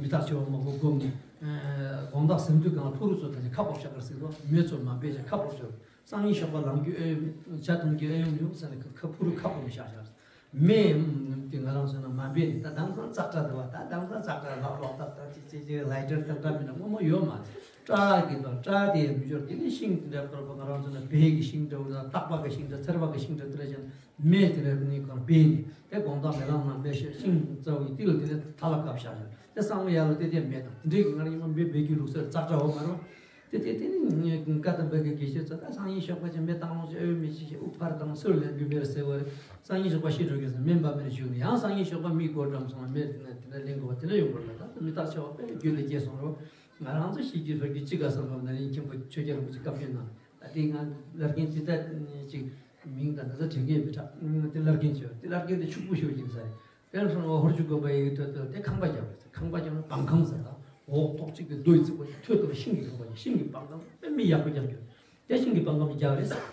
མི་རྟག་འཆི་བ་མང་པོ་བསྒོམས་ནས་དགོངས་དག་ཟིན་དུས་གང་ལ་ཕུ་རུ་ཚོ་དེ་ནི་ཁ་སྤོབས་ཤ་དཀར་ཟེར་བ་མེད་ཚོ་མ་འབད་ཅིག་ཁ་སྤོབས་ཤོར། སང་ཉིན་ཞོགས་པ་ལངས་རྒྱུ་ཨེ་ཡོད་མེད་ཇ་འཐུང་རྒྱུ་ཨེ་ཡོད་མེད་ཟེར་ནས་ཁ་ཕུ་རུ་ཁ་སྤོབས་ནས་བཞག་བཞག་མེད། དེ་ང་རང་ཚོ་ན་མ་འབད་ནས་ད་དེང་སང་ཙག་སྒྲ་འདུག་བ། ད་དེང་སང་ཙག་སྒྲ་ལག་ལོག་ད་ཅི་ཅི་ཅི་ལའི་ཊར་ད་འདྲ་མི་འདྲ་སྔོན་མ་ཡོད་མ་རེད། སྐྲ་གི་དང་སྐྲ་དེ་མི་འབྱོར། དེ་ནི་ཤིང་དེ་འདྲ་ཁོར་པ་ང་རང་ཚོ་ན་བལ་གྱི་ཤིང་འདྲ་བོ་དང་སྟག་པ་གི་ཤིང་འདྲ་ཚེར་བ་གི་ཤིང་འདྲ་དེ་འདྲ་ཅན། མེ་དེ་ལ་ནི་གང་སྦས་ནས་དེ་དགོང་དག་མེ་ལང་ནང་མེ་ཤོད་ཤིང་རྩ་བའི་ཏིལ་དེ་ནི་ཐ་ལ་བཀབ་བཞག་ཡོད། དེ་སང་མོ་ཡར་ལ་དེ་དེ་མེ་དང་དེ་འདྲའི་གི་ང་རང་ཉི་མ་མེ་སྦས་རྒྱུ་ལུགས་སྲོལ་ཙག་ཙག་འོ་མ་རེད་བ། དེ་དེ་དེ་ནི་ངས་བཀའ་དམ་པའི་གི་དགེ་བཤེས་ཚོ་ད་སང་ཉིན་ཞོགས་པ་ཅིག་མེ་བཏང་ལོང་ཅིག་ཨེ་ཡོད་མེད་ཅིག་ཞིག་དབུགས་ཕར་བཏང་ཚུར་ལེན་རྒྱུ་མེད་ཟེར་བ་རེད། སང་ཉིན་ཞོགས་པ་ཤི་འགྲོ་གི་ཟེར་མེ་འབར་མེར་བྱུགས་ནས་ཡང་སང་ཉིན་ཞོགས་པ་མི་སྒོ་འགྲམ་སོང་བ་མེ་དེ་ན་དེ་འདྲ་ལེན་དགོས་པ་དེ་འདྲ་ཡོང་གི་རེད། ད་མི་རྟག་འཆི་བ་དཔེ་རྒྱུད་ལ་སྐྱེས་སོང་རོ། ང་རང་ཚོ་ཤི་རྒྱུ་ཕར་རྒྱུ་ཅི་དགའ་བསམ་པ་ན་རིང་ཁྱིམ་པ་ཆོས་རྒྱལ་རིན་པོ་ཆེ་བཀའ་བཀྱོན་གནང་། ད་དེ་ང་བླ་རྒན་ཇི་ལྟར་ཅིག་མིང་དང་ན་ཚ་དྲན་གྱི་མི་དྲག་དེ་བླ་རྒན་ཆེ་བ་དེ་བླ་རྒན་དེ་ཕྱུག་པོ་ཞེ་པོ་ཅིག་ཟེར། དེར་སོང་བ་ཧོར་ཆུ་དགོན་པ་ཡི་ཐོད་དུ་དེ་ཁང་པ་རྒྱབ་རེད། ཁང་པ་རྒྱབ་ན་བང་ཁང་ཟེར། ད་འོག་ཐོག་གཅིག་གི་རྡོ་ཡི་རྩིག་པ་ཐོད་དུ་ཤིང་གི་ཁང་པ་ཡིན། ཤིང་གི་བང་ཁང་དཔེ་མི་ཡག་པོ་རྒྱག་རྒྱུ་དེ་ཤིང་གི་བང་ཁང་རྒྱག་རེད་ཟེར།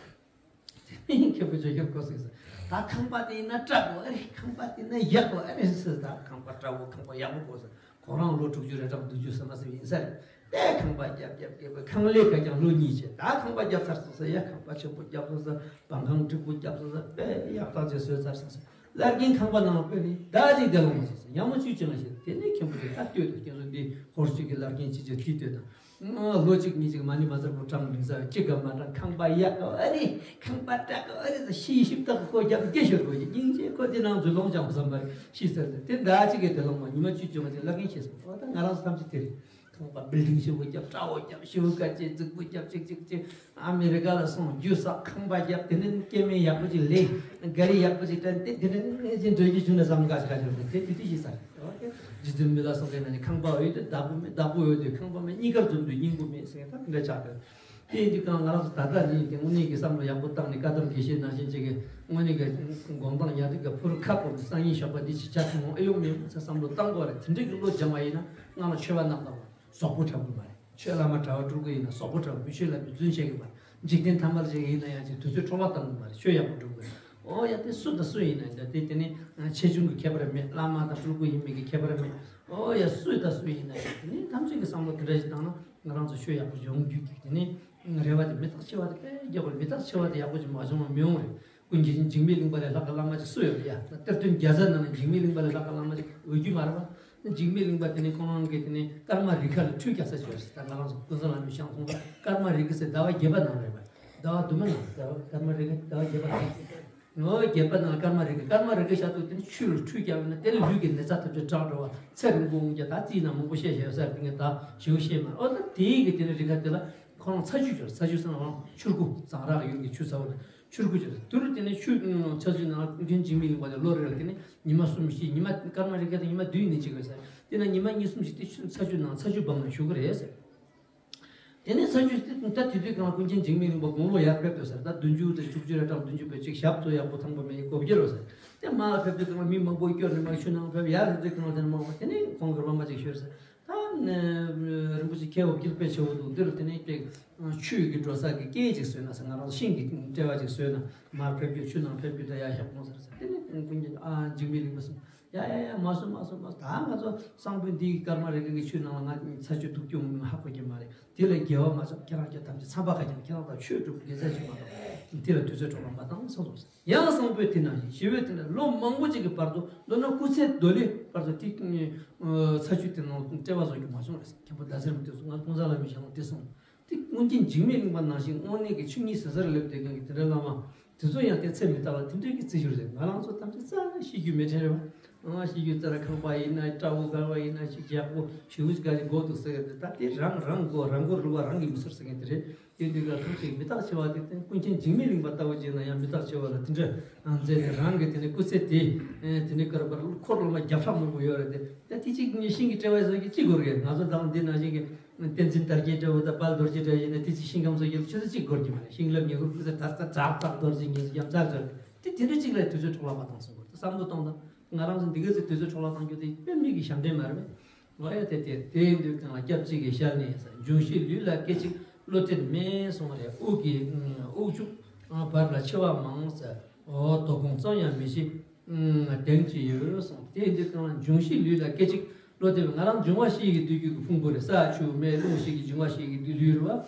དེ་མཁན་པོ་ཇོ་ཁྱབ་ཁོ་སིག་ཟེར། ད་ཁང་པ་དེ་ཡིན་ན་སྐྲག་དགོས་ཨེ་རེད། ཁང་པ་དེ་ཡིན་ན་ཡག་དགོས་ཨེ་རེད་ཟེར། ད་ཁང་པ་སྐྲག་དགོས་ཁང་པ་ཡག་པོ་དགོས་ཟེར། ཁོ་རང་ལོ་དྲུག་ཅུ་རེ་གྲངས་བདུན་ཅུ་ཟེར་མ་ཟེར་བ་ཡིན་ས་རེད། ཏེ་ཁང་པ་རྒྱབ་རྒྱབ་རྒྱབ་པའི་ཁང་ལས་ཁ་ཀྱང་ལོ་གཉིས་བྱས། ད་ཁང་པ་རྒྱབ་ཚར་སོང་ཟེར། ཡ་ཁང་པ་ཆེན་པོ་རྒྱབ་སོང་ཟེར། བང་ཁང་འགྲིག་པོ་རྒྱབ་སོང་ཟེར། དཔེ་ཡག་ཐག་ཆོད་བཟོས་ཚར་སོང་ཟེར། བླ་རྒན་ཁང་པ་ནང་ལ་བསྐོས་ནས་ཟླ་གཅིག་དེ་ལོངས་སོང་ཟེར། ཡང་མོ་བཅུ་ཅན་ལ་བཤད། དེ་ནས་མཁན་པོ་དེ་ད་ལྟོས་དང་། ཁྱེད་ཚོ་འདི་ཧོར་གཅིག་གི་བླ་རྒན་ཅི་བྱེད་དེ་ལྟོས་དང་། ལོ་གཅིག་གཉིས་ཅིག་མ་ཎི་མ་ཚར་བུ་གྲངས་མི་ཟ་བའི་གཅིག་ག་མ་གྲངས། ཁང་པ་ཡག་ག་ཨ་རི། ཁང་པ་སྐྲག་ག་ཨ་རི། ཤི་ཤིབ་ཏག་གི་ཁོ་རྒྱབ་སྐད་ཤོར་དགོས་ཀྱི་སྙིང་རྗེ། ཁོ་དེ་ནང་ཚུད་ལོངས་སྤྱང་བསམ་པར་ཤི་ཟེར་ཏེ། དེ་ཟླ་གཅིག་གི་དེ་ལོངས་མ། ཉི་མ་བཅུ་བཅོ་ལྔ་ཅིག་བླ་རྒན་ཤི་སོང་། ཨོ་ད་ང་རང་ཚོ་ཐམས་ཅད་དེ་རེད། ཁང་པ་བིལ་ཌིང་ཞེ་པོ་རྒྱབ། སྤྲ་བོ་རྒྱབ། ཞེ་པོ་དཀར་ཆེ་རྫིག་པོ་རྒྱབ། ཅིག་ཅིག་ཅིག་ཨ་མི་རི་ཀ་ལ་སོང་། རྒྱུ་བསགས། ཁང་པ་རྒྱབ། དེ་ནས་སྐྱེ་དམན་ཡག་པོ་ཅིག་ལེན། ག་རི་ཡག་པོ་ཅིག་སྤྲད། དེ་དེ་ནས་ནས་ཅིག་འགྲོ་རྒྱུ་བྱུང་ན་བསམ་དགའ་ཞིག་ག་ཞིག་རེད། དེ་དེ་དུས་ཤི་ས་རེད། རྗེ་བཙུན་མི་ལ་སོགས་པའི་ནང་ནས་ཁང་པ་ཡོད་དུས་བདག་པོ་མེད། བདག་པོ་ཡོད་དུས་ཁང་པ་མེད། གཉིས་ཀར་འཛོམས་དུས་སྙིང་པོ་མེད་ཟེར། ད་དེ་འདྲ་ཆགས་ཡོད། དེ་ཡིན་དུས་གང་ང་རང་ཚོ་ད་ལྟ་ནི་དེ་དངོས་གནས་ཀྱི་བསམ་བློ་ཡག་པོ་བཏང་ནས། བཀའ་གདམས་དགེ་བཤེས་ནང་བཞིན་ཅིག་གི་དངོས་གནས་ཀྱི་དགོངས་དག་ཉག་གཅིག་གི་ཕུར་ཁ་བསྐོར་ནས་སང་ཉིན་ཞོགས་པ་འདི་ཅིག་བྱ་ཐུབ་འོང་ཨེ་ཡོང་མི་ཡོང་ཟེར་བསམ་བློ་བཏང་དགོས་རེད། དེ་འདྲས་ཀྱི་བློ་སྦྱང་བ་ཡིན་ན་སྔགས་ལ་མཆོད་པ་གནང་དང་བ། ཟོག་པོ་འཁྲབ་གི་མ་རེད། ཆོས་བླ་མ་གྲྭ་པ་སྤྲུལ་སྐུ་ཡིན་ན་ཟོག་པོ་འཁྲབ། མི་ཆོས་བླ་མའི་རྫུན་བཤད་གི་མ་རེད། འཇིག་རྟེན་ཐ་མལ་ཅིག་ཡིན་ན་ཡང་ཅིག་དུས་ཚོད་འཕྲོ་བརླག་བཏང་གི་མ་རེད། ཆོས་ཡག་པོ་སྒྲུབ་དགོས། ཨོ་ཡ། དེ་སུ་དང་སུ་ཡིན་ན་ཡང་དེ་དེ་ནི་ཆེ་ཆུང་གི་ཁྱད་པར་མེད། བླ་མ་དང་སྤྲུལ་སྐུ་ཡིན་མིན་གྱི་ཁྱད་པར་མེད། ཨོ་ཡ། སུ་དང་སུ་ཡིན་ན་ཡང་དེ་ནི་ཐམས་ཅད་ཀྱི་བསམ་བློ་དེ་འདྲ་ཞིག་བཏང་ན་ང་རང་ཚོ་ཆོས་ཡག་པོ་ཡོང་རྒྱུ་གི་དེ་ནི་རེ་བ་དེ་མི་རྟག་འཆི་བ་དེ་དཔེ་རྒྱག་དགོས། མི་རྟག་འཆི་བ་དེ་ཡག་པོ་ཅིག་མ་བྱུང་བ་མི་ཡོང་རེད། ཀུན་མཁྱེན་འཇིགས་མེད་གླིང་པ་ལས་ལྷག་གི་བླ་མ་ཅིག་སུ་ཡོད་རེད་ཡ། གཏེར་སྟོན་བརྒྱ་རྩ་ནང་ནས་འཇིགས་མེད་གླིང་པ་ལས་ལྷག་གི་བླ་མ་ཅིག་འོས་རྒྱུ་མ་རེད་པ། འཇིགས་མེད་གླིང་པ་དེ་ནི་ཁོང་རང་གིས་དེ་ནི་ཀརྨ་རི་ཁ་ལ་ཁྲུས་རྒྱག་ས་ཅིག་ཡོད་རེད། ད་ང་རང་ཚོ་ཀུན་བཟང་བླ་མའི་ཞང་གསུང་ད་ཀརྨ་རི་ཁ་ཟེར་ཟླ་བ་བརྒྱད་པ་ནང་རེད་པ། ཟླ་བ་དུ་མ་ནང་ཟླ་བ་ཀརྨ་རི་ཁ་ཟླ་བ་བརྒྱད་པ་ནང་། ལོ་བརྒྱད་པ་ནང་ཀརྨ་རི་ཁ། ཀརྨ་རི་ཁ་ཞག་ཏུ་དེ་ནི་ཆུ་ལ་ཁྲུས་རྒྱག་ཡོད་ན་དེ་ལ་ལུས་ཀྱི་ནད་རྩ་ཐམས་ཅད་དྲག་འགྲོ་བ། ཚེ་རིང་པོ་འོང་རྒྱུ། ད་རྩིས་ནང་མང་པོ་བཤད་བཞག་ཡོད་ས་རེད། དེ་ངས་ད་ཞེ་པོ་བཤད་མ་རེད། ཨོ་ད་དེའི་གི་དེ་ནི་རི་ཁ་དེ་ལ་ཁོ་རང་ཚ་ཆུ་ཅིག་ཡོད་རེད། ཚ་ཆུ་ཟེར་ན་རང་ཆུར་ཁུ་ཟངས་རག་གི་ཡུལ་གྱི་ཆུ་ཚ་བོ་ནི་ཆུར་ཁུ་ཅིག་རེད། དེ་རུ་དེ་ནི་ཆུ་ཚ་ཆུ་ནང་ཀུན་མཁྱེན་འཇིགས་མེད་གླིང་པ་དེ་ལོ་རེ་ལ་དེ་ནི་ཉི་མ་གསུམ་བཞི། ཉི་མ་ཀརྨ་རི་ཁ་དེ་ཉི་མ་བདུན་ནས་ཅིག་ཡོད་ས་རེད། དེ་ན་ཉི་མ་གཉིས་གསུམ་ཞིག་དེ་ཆུ་ཚ་ཆུ་ནང་ཚ་ཆུ་སྦངས་ནས་བཞུགས་ཀྱི་རེད་ཟེར། དེ་ནས་ཚ་ཆུ་དེ་ད་དེ་དུས་གང་ལ་ཀུན་མཁྱེན་འཇིགས་མེད་གླིང་པ་དགུང་ལོ་ཡར་ཕེབས་འདུག་ཟེར། ད་བདུན་ཅུ་དང་བཅུ་གཅིག་རེ་གྲངས་བདུན་ཅུ་པའི་ཅིག་ཞབས་ཏོག་ཡག་པོ་ཐང་པ་མེད་གོ་བརྒྱ་ལོ་ཟེར། དེ་མ་ལ་ཕེབས་དུས་གང་ལ་མི་མང་པོ་སྐྱོར་ནས་མ་ཆུ་ནང་ཕེབས། ཡར་ཕེབས་དུས་གང་ལ་དེ་ནས་མང་པོ། དེ་ནས་ཁོང་གི་སློབ་མ་ཅིག་ཤོར་ཟེར། ད་རིན་པོ་ཆེ་མཁས་པ་དཔེ་ཆེ་བོ་འདུག་འདིར་དེ་ནས་ཅིག་ཆོས་ཀྱི་འགྲོ་ས་གི་སྐས་ཅིག་བཟོས་ན་ཟེར། ང་རང་ཤིང་གི་ལྟེ་བ་ཅིག་བཟོས་ན་མར་ཕེབས་རྒྱུ་ཆུ་ནང་ཕེབས་རྒྱུ་དང་ཡར་ཞབས་ཀོང་ཟེར་ཟེར། དེ་ནས་ཀུན་མཁྱེན་ཨ་འཇིགས་མེད་གླིང་པ་གསུངས། ཡ་ཡ་ཡ། མ་གསུང་མ་གསུང་མ་གསུང་། ད་ང་ཚོ་གསང་ཕུ་འདིའི་ཀརྨ་རི་ཁ་གི་ཆུ་ནང་ལ་ང་ཚ་ཆུ་སྡུག་གྱོང་ཧ་གོ་གི་མ་རེད། དེ་ལ་དགེ་བ་མ་བྱུང་། ཁྱེད་རང་ཚོ་ཐམས་ཅད་ཚངས་པ་ཁ་རྒྱང་། ཁྱེད་རང་ཚོ་ཆོས་སྒྲུབ་དགེ་རྩ་ཞིག་མ་གཏོགས་དེ་ལ་དུས་ཚོད་འཕྲོ་བརླག་མ་བཏང་གསུངས་སོང་། ཡང་གསང་ཕུ་དེ་ནང་བཞིན་ཞི་བའི་དེ་ནས་ལོ་མང་པོ་ཅིག་གི་བར་དུ་མདོར་ན་སྐུ་ཚེ་རྡོ་ལི་བར་དུ་དེ་ཚ་ཆུ་དེ་ནང་དཔྲལ་བ་བཟོ་རྒྱུ་མ་བྱུང་རེད། མཁན་པོ་ཟླ་ཟེར་མི་དེ་ཚོ་ང་ཀུན་བཟང་བླ་མའི་ཞལ་ལུང་དེ་གསུངས། དེ་ཀུན་མཁྱེན་འཇིགས་མེད་གླིང་པ་ནང་བཞིན་དངོས་གནས་ཀྱི་ཆུ་གཉིས་ཟེར་ས་ལ་སླེབས་བསྡད་མཁན་གྱི་དེ་འདྲའི་བླ་མ་དེ་ཚོ་ཡང་དེ་ཚེ་མི་རྟག་ལ་དེ་འདྲའི་གི་རྩི་ཞོར་ཟེར། ང་རང་ཚོ་ཐམས་ཅད་རྩ་ནས་ཤི་རྒྱུ་མེད་དྲན་རེད་བ། ཨང་། ཤི་རྒྱུ་རྩ་ལ་ཁང་པ་ཡིན་ན་སྤྲ་བོ་ག་བ་ཡིན་ན་ཞིག་ཡག་པོ་ཞེ་པོ་ཅིག་ག་ཅིག་དགོས་འདུག་ཟེར་གི་འདུག་ད་དེ་རང་རང་དགོས། རང་མགོ་རུལ་བ་རང་གིས་མི་སོར་ཟེར་མཁན་དེ་རེད། དེ་འདི་ག་ཐམས་ཅད་མི་རྟག་འཆི་བ་དེ་ཀུན་མཁྱེན་འཇིགས་མེད་གླིང་པ་ལྟ་བུ་བྱས་ན་ཡང་མི་རྟག་འཆི་བ་ལ་དེ་འདྲ་མཛད་ནས་རང་གི་དེ་ནས་སྐུ་ཚེ་དེ་དེ་ནས་ཀར་བར་འཁོར་ལོ་མ་བརྒྱ་ཕྲག་མང་པོ་ཡོད་རེད་དེ། ད་དེ་གཅིག་ནི་ཤིང་གི་སྤྲེལ་བ་ཟེར་གྱི་གཅིག་དགོས་རེད། ང་ཚོ་དང་འདི་ནང་བཞིན་གྱི། བསྟན་འཛིན་དར་རྒྱས་འདྲ་བོ་དང་དཔལ་རྡོ་རྗེ་འདྲ་ཡིན་ན་དེ་ཅི་ཤིང་སྐམ་ཚོ་ཡོད་ཆུ་ཚོད་གཅིག་འགོར་གྱི་མ་རེད། ཤིང་ལེབ་ཉེ་འཁོར་ཀུ་ཚེ་ད་ལྟ་དྲག་ཐག་རྡོ་རྗེ་ངེས་སུ་ཡ་མཚར་འདྲ་རེད། དེ་དེ་འདྲ་གཅིག་ལ་དུས་ཚོད་འཕྲོ་བརླག་མ་བཏང་སོང་བར་དུ་བསམ་བློ་གཏོང་དང་། ང་རང་ཚོ་འདི་ག་ཚོད་དུས་ཚོད་འཕྲོ་བརླག་བཏང་རྒྱུ་དེ་དཔེ་མི་གི་ཞབས་འདྲེན་མ་རེད་པས། ཨོ་ཡ་དེ་དེ་དེ་ཡིན་དུས་གང་ལ་སྐྱབས་གཅིག་གི་ཞལ་ནས་ཟེར། འབྱུང་བཞི་ལུས་ལ་སྐད་ཅིག་བློ་གཏད་མེད་གསུངས་པ་རེད། དབུགས་ཀྱི་དབུགས་ཆུ་བར་ལ་འཆི་བ་མང་ཟེར། ཨོ་དོ་དགོང་ཙམ་ཡང་མི་ཤི། དེང་ཅི་ཡོད་གསུངས། དེ་འདི་གང་ལ་འབྱུང་བཞི་ལུས་ལ་སྐད་ཅིག་བློ་གཏད་པའི་ང་རང་འབྱུང་བ་བཞི་ཡི་འདུས་རྒྱུད་ཀྱི་ཕུང་པོ་རེད། ས་ཆུ་མེ་རླུང་བཞི་གི་འབྱུང་བ་བཞི་ཡི་འདུས་ལུས་རེད་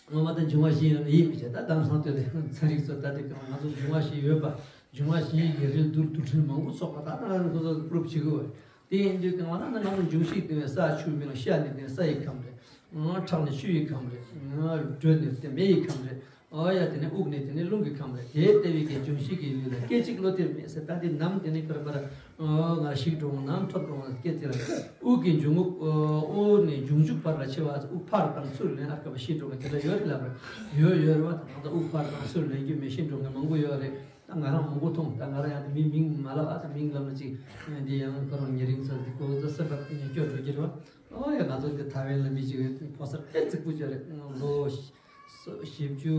བ། ངོ་མ་ད་འབྱུང་བ་བཞི་ཡིན་ན་ཡིད་མི་བྱེད། ད་དེང་སང་དུས་ཚོད་ཚན་རིག་ཚོ་ད་དེ་གང་ང་ཚོ་འབྱུང་བ་བཞི་ཡོད་པ། འབྱུང་བ་བཞི་ཡི་རིལ་རྡུལ་རྡུལ་ཕྲན་མང་པོ་ཚོགས་པ་ད་ད་ང་ཚོ་ཁོ་ཚོ་པུ་རུབ་བྱེད་དགོས་བ། དེ་ཡིན་དུས་གང་ལ་ན་ང་ཚོ་འབྱུང་བཞི་དེ་བས་ས་ཆུ་མེ་རླུང་ཤ་ནི་དེ་ས་ཡི་ཁམས་རེད། ཁྲག་ནི་ཆུ་ཡི་ཁམས་རེད། དྲོད་ནི་དེ་མེ་ཡི་ཁམས་རེད། ཨོ་ཡ། དེ་ནས་དབུགས་ནི་དེ་ནས་རླུང་གི་ཁམས་རེད། དེ་ལྟ་བུའི་གི་འབྱུང་བཞི་གི་ལུས་ལ་སྐད་ཅིག་བློ་གཏད་མེད་ཟེར། ད་འདི་ནམ་དེ་ནས་ཁར་པར་ང་ཞིག་འགྲོ་འོང་ནམ་ཐོར་འགྲོ་འོང་སྐད་དེ་ལ་དབུགས་ཀྱི་འབྱུང་རྔུབ། དབུགས་ནས་འབྱུང་འཇུག་བར་ལ་འཆི་བ། དབུགས་ཕར་བཏང་ཚུར་ལེན་ཨར་ཀ་པ་ཤི་འགྲོ་གི་དེ་འདྲ་ཡོད་རེད་ལབ་རེད། ཡོད་ཡོད་རེད་བ། ད་ང་ཚོ་དབུགས་ཕར་བཏང་ཚུར་ལེན་རྒྱུ་མེད་ཤི་འགྲོ་མཁན་མང་པོ་ཡོད་རེད། ད་ང་རང་མང་པོ་མཐོང་། ད་ང་རང་ཡང་དེ་མི་མིང་མ་ལབ་ཨ། ད་མིང་ལབ་ན་ཅིག་འདི་ཡང་ཁོ་རང་ཉེ་རིང་ཚོ་འདི་ཁོ་ཚོ་སེམས་པ་སྐྱོ་འགྲོ་གི་རེད་བ། ཨོ་ཡ། ང་ཚོ་འདི་ཐའེ་ཝན་ལ་མི་གཅིག་ཡོད། ཕོ་གསར་དཔེ་རྫིག་པོ་ཅིག་རེད། ལོ་བཞི་བཅུ་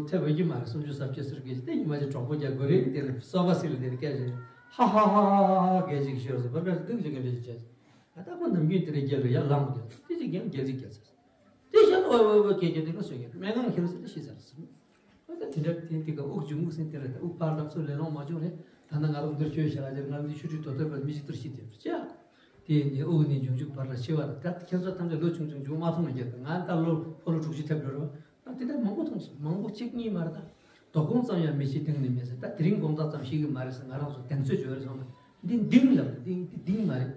ཐེབས་ཡོད་ཀྱི་མ་རེད། སུམ་ཅུ་སོ་བརྒྱད་ཟེར་གི་དེ་ཉི་མ་གཅིག་གྲོགས་པོ་རྒྱག་དགོས་རེད། དེ་ལ་སོ་པ་སིལ་དེ་སྐད་ཆ་ཧ་ཧ་ཧ་ཧ་ཧ་སྐད་ཅིག་ཤོར་སོང་། བར་བར་སྡུག་ཅིག་གི་ལས་ཅིག་བྱས། ཨ་ད་ཁོ་ནམ་རྒྱུན་དེ་འདྲ་རྒྱལ་རེད་ཡ། ལངས་མི་འདུག་དེ་ཅིག་རྒྱལ་རྒྱལ་ཅིག་རྒྱལ་ཟེར། དེ་བཞིན་ཨོ་ཨོ་ཨོ་སྐད་ཆ་དེ་ང་གསོན་ཡོད། སྨན་ཁང་ཁྱེར་སོང་དེ་ཤི་ཚར་སོང་། ཨ་ད་དེ་འདྲ་དེ་དེ་ག་དབུགས་འབྱུང་རྔུབ་ཟེར་དེ་རེད། ད་དབུགས་ཕར་དང་ཚུར་ལེན་ལོང་མ་བྱུང་རེད། ད་ནི་ང་རང་འདིར་ཆོས་བཤད་ག་ཅིག་ང་རང་འདི་ཆུ་ཁྲུས་དོ་ཐོས་པར་མི་ཅིག་ཏུ་ཤི་དེ་ཅི་ཨ། དེ་ནས་དབུགས་ནས་འབྱུང་འཇུག་བར་ལ་འཆི་བ་དང་། ད་ཁྱེད་ཚོ་ཐམས་ཅད་ལོ་ཆུང་ཆུང་ཆུང་མ་མཐོང་ན་རྒྱལ་ཁ། ང་ད་ལོ་ཕོ་ལོ་དྲུག་ཅུ་ཐེབས་འགྲོ་རོགས། ད་དེ་འདྲ་མང་པོ་མཐོང་སོང་། མང་པོ་གཅིག་གཉིས་མ་རེད། ད་དོ་དགོང་ཙམ་ཡང་མི་ཤི་སྟེང་ནས་མི་ཟེར། ད་དེ་རིང་དགོང་དག་ཙམ་ཤི་གི་མ་རེད་ཟེར། ང་རང་ཚོ་གདེང་ཚོད་ཅོ་རེ་སོང་། འདི་གདེང་ལབ། འདི་འདི་གདེང་མ་རེད།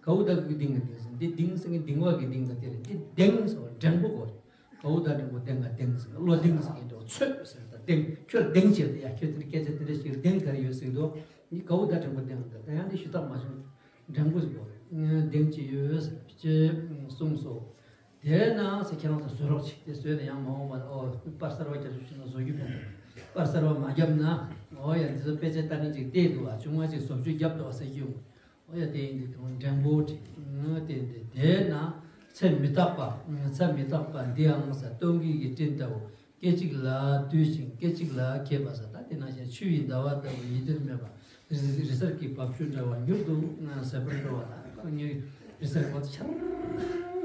གའུ་ད་གུ་གི་གདེང་གི་གདེང་ཟེར། འདི་གདེང་ཟེར་གི་གདིང་བ་གི་གདེང་ག་དེ་རེད། འདི་གདེང་ཟེར་བ་འགྲེང་བུ་གོ་རེད། གའུ་ད་འགྲེང་བུ་གདེང་ག་གདེང་ཟེར། བློ་གདེང་ཟེར་གི་འདུག་ཚོད་ཟེར། ད་གདེང་ཁྱོད་གདེང་བྱེད་ད་ཡ། ཁྱོད་དེ་སྐད་ཆ་དེ་འདྲ་ཞིག་གདེང་ག་རེ་ཡོད་ཟེར་གི་འདུག་འདི་གའུ་ད་འགྲེང་བུ་གདེང་ག་ད་ཡང་འདི་ཞུ་ཐབས་མ་བྱུང་། འགྲེང་བུ་ཟེར་གོ་རེད། གདེང་ཅི་ཡོད་ཟེར་ཅེས་གསུངས་སོ། དེས་ན་ཟེར། ཁྱེད་རང་ཚོ་བཟོ་རོགས་བྱེད། དེ་བཟོས་ནས་ཡང་མ་འོངས་པ་ཨོ་པར་གསར་བ་རྒྱབ་ཆོག་ཕྱིན་ན་བཟོ་རྒྱུ་ཕན་ཐོགས། པར་གསར་བ་མ་བརྒྱབ་ན་ཨོ་ཡ་འདི་ཚོ་དཔེ་ཆ་ལྟ་མཁན་ཅིག་བལྟས་འདུག་བ། ཆུང་མ་ཅིག་བཟོ་བཅོས་བརྒྱབ་འདུག་བ་ཟེར་གྱི་ཡོང་། ཨོ་ཡ་དེ་ཡིན་དུས་དང་འགྲེང་བུ་བྲིས། དེ་འདི་དེས་ན་ཚེ་མི་རྟག་པ། ཚེ་མི་རྟག་པ་འདིའང་ཟེར། སྟོན་ཁའི་གི་སྤྲིན་ལྟ་བུ། སྐད་ཅིག་ལ་དུས་ཤིང་སྐད་ཅིག་ལ་ཁེབས་པ་ཟེར། ད་དེ་ནང་བཞིན་ཆུ་ཡི་ཟླ་བ་ལྟ་བུ་ཡིད་འདིར་མེད་པ། རི་རི་གསར་གྱི་བབ་ཆུ་འདྲ་བ་མྱུར་དུ་ཟད་པར་འགྲོ་བ་དང་། ཁོ་ཉིད་རི་གསར་གྱི་བབ་ཆུ་ཆར་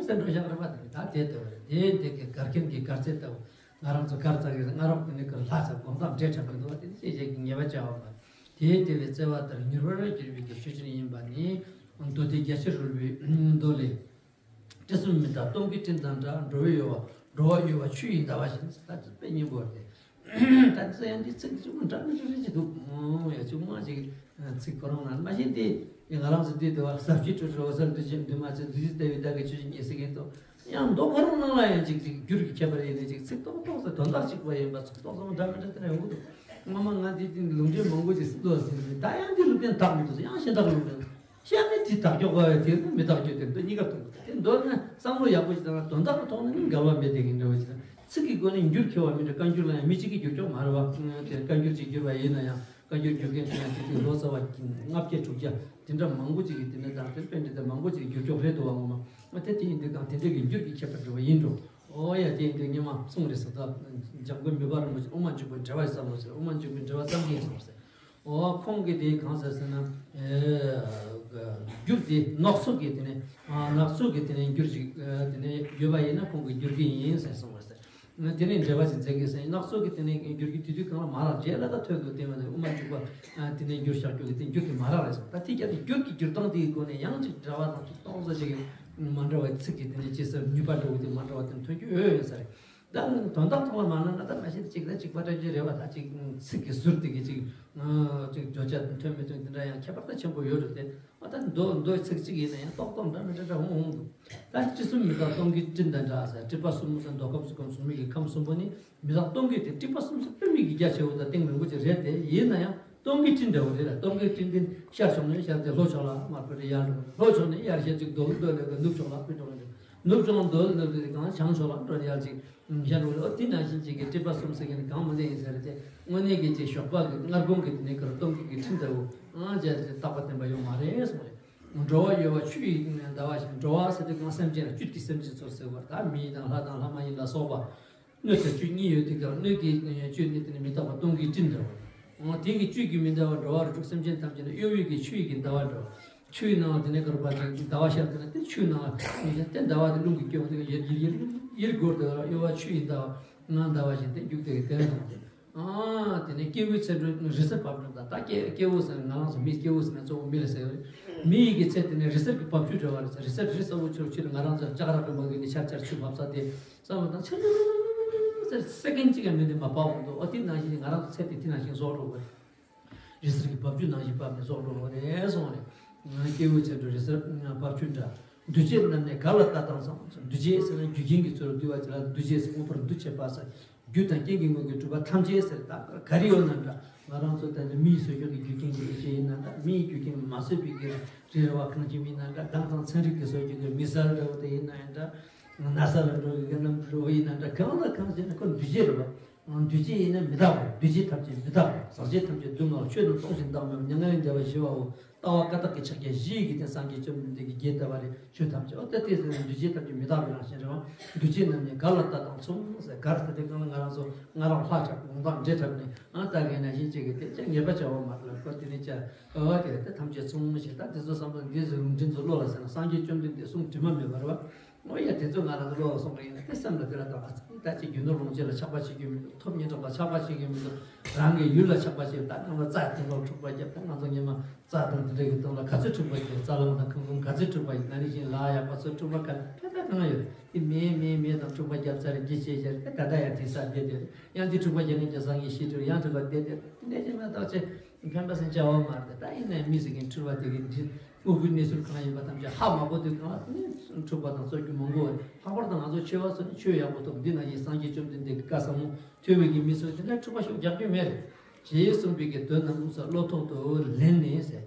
ཟད་འགྲོ་བཞག་རེད་པ། དེ་ད་དེ་ལྟ་བུ་རེད། དེ་དེ་གི་གར་མཁན་གྱི་གར་རྩེ་ལྟ་བུ། ང་རང་ཚོ་གར་རྩེ་གི་སྔ་རོགས་དེ་ནས་གར་ལྷ་ཚ་དགོང་དག་འདྲེ་འཁྲབ་པའི་འདུག་བ། དེ་ནི་ཤེས་བྱའི་ཉེས་པ་བྱ་བ་མ། དེའི་ལྟེ་བའི་བརྩེ་བ་ལྟར་མྱུར་བར་གྱུར་པའི་གི་ཆུ་ཆེན་ཡིན་པ་ནི། མདོ་སྡེ་རྒྱ་ཆེར་རོལ་པའི་མདོ་ལས། སྤྲིན་གསུམ་མི་རྟག་སྟོང་གི་སྤྲིན་དང་འདྲ། འགྲོ་བའི་གཡོ་བ། འགྲོ་བ་གཡོ་བ་ཆུ་ཡི་ཟླ་བ་བཞིན། ད་དཔེ་སྙིང་པོ་རེད། ད་དེ་ཚོ་ཡང་འདི་ཚིག་ཅིག་མ་འདྲ་མི་འདྲ་རེ་ཅིག་འདུག་ཨོ་ཡ་ཅིག་མ་ཅིག་ཚིག་ཁོ་རང་ལ་མ་ཤེས་ཏེ། ང་རང་ཚོ་འདི་འདུག་བ། ཟབ་ཅིག་ཏུ་འགྲོ་ས་འདུ་བྱེད་འདུས་མ་བྱས་འདུ་བྱེད་ལྟ་བུའི་བདག་གི་ཆོས་ཅན་ཉེ་ཟེར་མཁན་འདུག་ཡང་མདོ་ཁོ་རང་ནང་ལ་ཡང་ཅིག་ཅིག་འགྱུར་གྱི་ཁྱད་པར་ཡིན་ནས་ཅིག་ཚིག་ཏོག་ཏོག་ཙམ་དོན་དག་གཅིག་པ་ཡིན་པ། ཚིག་ཏོག་ཙམ་འདྲ་མི་འདྲ་དེ་འདྲ་ཡོང་གི་འདུག་སྔོན་མ་ང་འདི་འདི་ལུང་ཕྲན་མང་པོ་ཅིག་སྲིད་དོ་ཟེར་ནས། ད་ཡང་འདི་ལུང་ཕྲན་དག་མི་འདུག་ཡང་གཞན་དག་ལུང་ཕྲན། བཤད་མེད་དེ་དག་སྐྱོ་ག་དེ་ནི་མི་དག་སྐྱོ་དེ་འདི་གཉིས་ཀ་མཐོང་གི། དེ་མདོར་ན་བསམ་བློ་ཡག་པོ་ཞིག་བཏང་ན་དོན་དག་ལ་མཐོང་ན་ནི་འགལ་བ་མེད་དེ་གི་འདྲ་བ་ཞིག་དང་། ཚིག་གི་སྒོ་ནས་འགྱུར་ཁྱེར་བ་མི་འདྲ། བཀའ་འགྱུར་ལ་ཡང་མི་གཅིག་གིས་བསྒྱུར་ཆོག་མ་རེད་བ། དེ་བཀའ་འགྱུར་གཅིག་བསྒྱུར་བ་ཡིན་ན་ཡང་བཀའ་འགྱུར་བསྒྱུར་མཁན་དེ་ཡང་དེ་དུས་ལོ་ཙཱ་བ་ལྔ་བརྒྱ་དྲུག་བརྒྱ་དེ་འདྲ་མང་པོ་ཅིག་གིས་དེ་ནས་དང་དེ་པཎྜི་ཏ་མང་པོ་ཅིག་བསྒྱུར་ཆོག་རེད་འདུག་བ། ངོ་མ་ང་དེ་དེ་ཡིན་དུས་གང་དེ་འདྲ་གི་འགྱུར་གྱི་ཁྱད་པར་འདྲ་བ་ཡིན་འགྲོ། ཨོ་ཡ་དེ་ཡིན་དུས་སྔོན་མ་གསུངས་རེད་ཟེར། ད་འཇམ་མགོན་མི་ཕམ་རིན་པོ་ཆེ་དབུ་མ་འཇུག་པའི་འགྲེལ་པ་ཟེར་བ་ཟེར། དབུ་མ་འཇུག་པའི་འགྲེལ་པ་བརྩམས་མཁན་ཟེར་བ་ཟེར། ཨོ་ཁོང་གིས་དེ་གང་ཟེར་ཟེར་ན། འགྱུར་དེ་ནག་ཚོགས་ཀྱི་དེ་ནས་ནག་ཚོགས་ཀྱི་དེ་ནས་འགྱུར་ཞིག་དེ་ནས་ཡོད་པ་ཡིན་ན་ཁོང་གིས་འགྱུར་གྱི་ཡིན་ཟེར་གསུངས་པ་ཟེར། དེ་ནས་འགྲེལ་པ་ཞིག་མཛད་ཀྱི་ཟེར། ནག་ཚོགས་ཀྱི་དེ་ནས་འགྱུར་གྱི་དུས་དུས་གང་ལ་མ་རག་རྗེས་ལ་ད་ཐོན་འདུག་དེ་མ་ནས་དབུ་མ་འཇུག་པ་དེ་ནས་འགྱུར་བཞག་རྒྱུ་གི་དེ་འགྱུར་གྱི་མ་རག་རེད་གསུངས། ད་དེ་རྒྱབ་དེ་འགྱུར་གྱི་འགྱུར་སྟངས་དེའི་སྒོ་ནས་ཡང་ཅིག་འདྲ་བ་དང་ཅིག་སྟོང་ས་ཅིག་མ་འདྲ་བའི་ཚིག་གི་དེ་ནས་ཅི་ཟེར་ནུས་པ་འདྲ་བོ་དེ་མ་འདྲ་བ་དེ་ཐོན་རྒྱུ་ཡོད་ཡོད་ས་རེད། ད་དོན་དག་མཐོང་བ་མ་གནང་ན་ད་མ་གཞི་གཅིག་ལ་གཅིག་པ་འདྲ་རྒྱུ་རེད་བ། ད་གཅིག་ཚིག་གི་ཟུར་དེ་གི་གཅིག་གཅིག་བརྗོད་བྱ་ཐོན་མི་ཐོན་དེ་འདྲ་ཡང་ཁྱད་པར་ད་ཆེན་པོ་ཡོད་རེད་དེ། ཨ་ད་མདོ་མདོའི་ཚིག་གཅིག་ཡིན་ན་ཡང་ཏོག་ཏོག་འདྲ་མི་འདྲ་འདྲ་འོང་འོང་འདུག་ད་སྤྲིན་གསུམ་མི་རྟག་སྟོང་གི་སྤྲིན་དང་འདྲ་ཟེར། སྲིད་པ་གསུམ་ཟེར། མདོ་ཁམས་སུ་ཁམས་སུ་མི་གི་ཁམས་གསུམ་པོ་ནི་མི་རྟག་སྟོང་གི་སྤྲིན། སྲིད་པ་གསུམ་ཟེར་དཔེ་མི་གི་རྒྱ་ཆེ་བོ་དང་གཏིང་རིང་པོ་ཅིག་རེད་དེ། ཡིན་ན་ཡང་སྟོང་གི་སྤྲིན་འདྲ་བོ་རེད་ལ། སྟོང་གི་སྤྲིན་དེ་ཤར་ཕྱོགས་ནས་ཤར་ཏེ་ལྷོ་ཕྱོགས་ལ་མར་བུད་དེ་ཡར་འགྲོ། ལྷོ་ཕྱོགས་ནས་ཡར་ཤར་ཅིག་རྡོ་རྡོ་ལ་ནུབ་ཕྱོགས་ལ་ཕུད་འགྲོ་གི་འདུག་ནུབ་ཕྱོགས་རྡོ་ལ་ནུབ་དེ་གང་བྱང་ཕྱོགས་ལ་འགྲོ་ཡར་ཅིག་ཤར་འགྲོ་གི་འདུག་འོ་དེ་ནང་བཞིན་ཅིག་གི་སྲིད་པ་གསུམ་ཟེར་མཁན་དེ་གང་མ་ལེན་ཡིན་ས་རེད་དེ། དངོས་གནས་ཀྱི་ཅིག་ཞོགས་པ་གི་སྔར་གོང་གི་དེ་ནས་གར་སྟོང་གི་སྤྲིན་ལྟ་བུ་ཨང་ཅག་ཅིག་རྟག་པ་བརྟན་པ་ཡོད་མ་རེད་གསུངས་རེད། འགྲོ་བ་གཡོ་བ་ཆུ་ཡི་ཟླ་བ་བཞིན། འགྲོ་བ་ཟེར་དུས་གང་སེམས་ཅན་ལ་བཅུད་ཀྱི་སེམས་ཅན་ཚོར་ཟེར་བ། ད་མི་དང་ལྷ་དང་ལྷ་མ་ཡིན་ལ་སོགས་པ། སྣོད་དང་བཅུད་གཉིས་ཡོད་དེ་གང་སྣོད་ཀྱི་བཅུད་ནི་དེ་ནི་མི་རྟག་པ་སྟོང་གི་སྤྲིན་འདྲ་བ། འོ་དེ་གི་བཅུད་ཀྱི་མི་འདྲ་བ་འགྲོ་བ་རིགས་དྲུག་སེམས་ཅན་ཐམས་ཅད་ལ་གཡོ་བའི་གི་ཆུ་ཡི་གི་ཟླ་བ་འདྲ་བ། ཆུའི་ནང་དེ་ནས་གར་པ་དེ་ཟླ་བ་ཤར་དེ་ན་དེ་ཆུའི་ནང་ལ་དེ་ཟླ་བ་དེ་རླུང་གི་སྐྱོན་དེ་ཡིར་ཡིར་ཡིར་ཡིར་སྒོར་དེ་གཡོ་བ་ཆུ་ཡི་ཟླ་བ་ང་ཟླ་བ་བཞིན་དེ་རྒྱུག་དེ་གི་དེ་ལ་དང་དེ། ཨ་དེ་ནས་སྐྱེ་བོའི་ཚེ་འགྲོའི་རི་གསར་བབ་ཆུ་དང་། ད་སྐྱེ་སྐྱེ་བོ་ཟེར་ན་ང་རང་ཚོ་མི་སྐྱེ་བོ་ཟེར་ན་གཙོ་བོ་མི་ལ་ཟེར་བ་རེད། མི་ཡི་གི་ཚེ་དེ་ནས་རི་གསར་གྱི་བབ་ཆུ་འདྲ་བ་རེད་ཟེར། རི་གསར་རི་གསར་བོ་ཆུར་ཆུར་ང་རང་ཚོ་ལྕགས་ར་དཔོན་པོ་གི་ནི་ཆར་ཆར་ཆུ་བབས་ས་དེ་བསམ་བློ་བཏང་ཆར་ཆར་ཟེར་སེ་ཀན་གཅིག་ཡང་མེད་དེ་མ་བབས་འོང་དུ། ཨོ་དེ་ནང་བཞིན་ང་རང་ཚོ་ཚེ་དེ་དེ་ནང་བཞིན་བཟོ་འགྲོ་བ་རེད། རི་གསར་གྱི་བབ་ཆུ་ནང་བཞིན་བབས་ནས་བཟོ་འགྲོ་བ་རེད་གསུངས་རེད། སྐྱེ་བོའི་ཚེ་འགྲོ་རི་གསར་བབ་ཆུ་འདྲ། འདུ་བྱེད་རྣམས་ནི་ག་ལ་ལྟ་དང་སོང་། འདུ་བྱེད་ཟེར་ན་རྒྱུ་རྐྱེན་གྱི་ཚུལ་ལ་འདུ་བ་ཅིག་ལ་འདུ་བྱེད་ཟེར། མངོན་པར་འདུ་བྱེད་པ་ཟེར། རྒྱུ་དང་རྐྱེན་གྱི་དངོས་ཀྱི་གྲུབ་པ་ཐམས་ཅད་ཟེར། ད་ག་རེ་ཡོད་ན་འདྲ། ང་རང་ཚོ་ད་ནི་མིའི་བཟོ་བཅོས་ཀྱི་རྒྱུ་རྐྱེན་གྱི་ཡེ་ཤེས་ཡིན་ན་འདྲ། མིའི་རྒྱུ་རྐྱེན་མ་བཟོས་པའི་གི་རི་ར་བ་གངས་ཅན་མིན་ན་འདྲ། མདངས་དང་ཚན་རིག་གི་བཟོ་བཅོས་ཀྱི་མི་གསར་འདྲ་བོ་དེ་ཡིན་ན་ཡང་འདྲ། ན་ས་ལ་འགྲོ་བའི་གི་གནམ་གྲུ་བོ་ཡིན་ན་འདྲ། གང་ལ་གང་བྱས་ན་ཁོ་འདུས་བྱས་རེད་བ། འདུས་བྱས་ཡིན་ན་མི་རྟག་པ་རེད། འདུས་བྱས་ཐམས་ཅད་མི་རྟག་པ་རེད། ཟག་བཅས་ཐམས་ཅད་སྡུག་བསྔལ་བ། ཆོས་རྣམས་སྟོང་ཞིང་བདག་མེད་པ། མྱ་ངན་ལས་འདས་པ་ཞི་བའོ། ལྟ་བ་ཀ་དག་གི་ཕྱག་རྒྱ་བཞི་ཡི་གི་རྟེན་སངས་རྒྱས་བཅོམ་ལྡན་འདས་ཀྱིས་རྒྱས་བཏབ་པ་རེད། ཆོས་ཐམས་ཅད་ཨོ་ད་དེ་ཟེར་ན་འདུས་བྱས་ཐམས་ཅད་མི་རྟག་པའི་རང་བཞིན་རེད་བ། འདུས་བྱས་རྣམས་ནི་ག་ལ་ལྟ་དང་མཚུངས་ཟེར། གར་ཟེར་དེ་གང་ལ་ང་རང་ཚོ་ང་རང་ལྷ་འཁྲབ་ངོ་མདངས་འདྲེ་འཁྲབ་ནས་ཨང་ལྟ་མཁན་ནང་བཞིན་བྱེད་ཀྱི་དེ་ཅག་ངེས་པ་བྱ་བ་མ་ལ་ཁོ་དེ་ནི་ཅག་ཨོ་དེ་དེ་ཐམས་ཅད་མཚུངས་ཞེས། ད་དེ་ཚོ་བསམ་པ་འདི་ཟེར་ལུང་འདྲེན་ཚོ་བློ་ལ་ཟེར་ན་སངས་རྒྱས་བཅོམ་ལྡན་འདས་གསུང་དྲི་མ་མེད་པ་རེད་བ། ཨོ་ཡ་དེ་ཚོ་ང་རང་ཚོ་བློ་ལ་སོང་གི་ཡིན་ན་དེ་སེམས་ལ་དེ་ལ་ད་ང་ཚོ་ད་ཅིག་རྒྱུ་ནོར་ལོངས་སྤྱོད་ལ་ཆགས་པ་བྱེད་རྒྱུ་མི་འདུག་ཐོབ་སྙེ་གྲགས་ལ་ཆགས་པ་བྱེད་རྒྱུ་མི་འདུག་རང་གི་ཡུལ་ལ་ཆགས་པ་བྱས། ད་ང་ལ་རྩྭ་དེ་ལོག་འཁྲུག་པ་བརྒྱབ། ད་ང་ཚོ་ཉི་མ་རྩྭ་དང་དེ་འདྲ་གི་དོན་ལ་ག་ཚོད་འཁྲུག་པ་བརྒྱབ། རྩྭ་ལམ་དང་ཁང་ཁུང་ག་ཚོད་འཁྲུག་པ་ཡིན། ན་ནིང་བཞིན་ལ་ཡག་པ་ཚོ་འཁྲུག་པ་ག་ཕན་ཐོགས་གང་ཡོད་རེད། དེ་མེད་མེད་མེད་དང་འཁྲུག་པ་བརྒྱབ་ཚར། འདི་བྱས་ཚར། ད་ད་ཡང་དེང་སང་བསྡད་དེ་རེད། ཡང་འདི་འཁྲུག་པ་རྒྱག་མཁན་རྒྱག་ས་ངས་ཤེས་དུས་ཡང་འཁྲུག་པ་བསྡད་དེ་རེད། དེ་འདྲ་བྱས་ན་ཐག་ཆད། ཕན་པ་སེམས་བྱ་བ་མ་རེད། ད་ཡིན་ནའི་མི་ཟེར་མཁན་འཁྲུལ་བ་དེ་གི་འདི་དངོས་པོའི་གནས་ཚུལ་གང་ཡིན་པ་ཐམས་ཅད་ཧ་མ་གོ་དུས་གང་ལ་ནི་འཁྲུག་པ་དང་རྩོད་རྒྱུ་མང་པོ་རེད། ལྷག་པར་དུ་ང་ཚོ་ཆོས་པ་ཚོ་ནི་ཆོས་ཡག་པོ་ཐོབ། འདི་ན་ཡིན་སངས་རྒྱས་བཅོམ་ལྡན་འདས་ཀྱི་བཀའ་ཟབ་མོ་ཐོས་པའི་གི་མི་ཚོ་དེ་འདྲ་འཁྲུག་པ་ཤོག་རྒྱག་རྒྱུ་མེད་རེད། ཞེས་གསུངས་པའི་གི་དོན་རྣམས་ལུགས་སྲོལ་བློ་ཐོག་ཏུ་ལེན་ནས་ཟེར།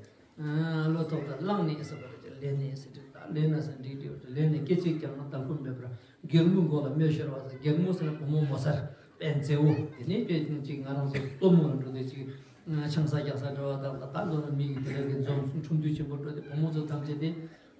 བློ་ཐོག་ཏུ་བླངས་ནས་ཟེར་བ་རེད། ལེན་ནས་ཟེར་དུས་ད་ལེན་ན་ཟེར་འགྲིག་འགྲིག་ལེན་ནས་སྐད་ཅིག་ཀྱང་ན་དང་ཁུར་མེད་པར་སྒེག་མོའི་མགོ་ལ་མེ་ཤོར་བ་ཟེར། སྒེག་མོ་ཟེར་ན་བུ་མོ་མོ་གསར་དཔལ་མཛེས་པོ་དེ་ནས་དཔེ་ཅིག་ང་རང་ཚོ་སྟོན་མོ་ལ་འགྲོ་དུས་ཅིག་ཆང་ས་རྒྱག་ས་འདྲ་བ་དང་། ད་མདོར་ན་མི་གི་དེ་འདྲ་གི་འཛོམས་ཁྲོམ་འདུས་ཆེན་པོ་འགྲོ་དུས་བུ་མོ་ཚོ་ཐམས་ཅད་དེ་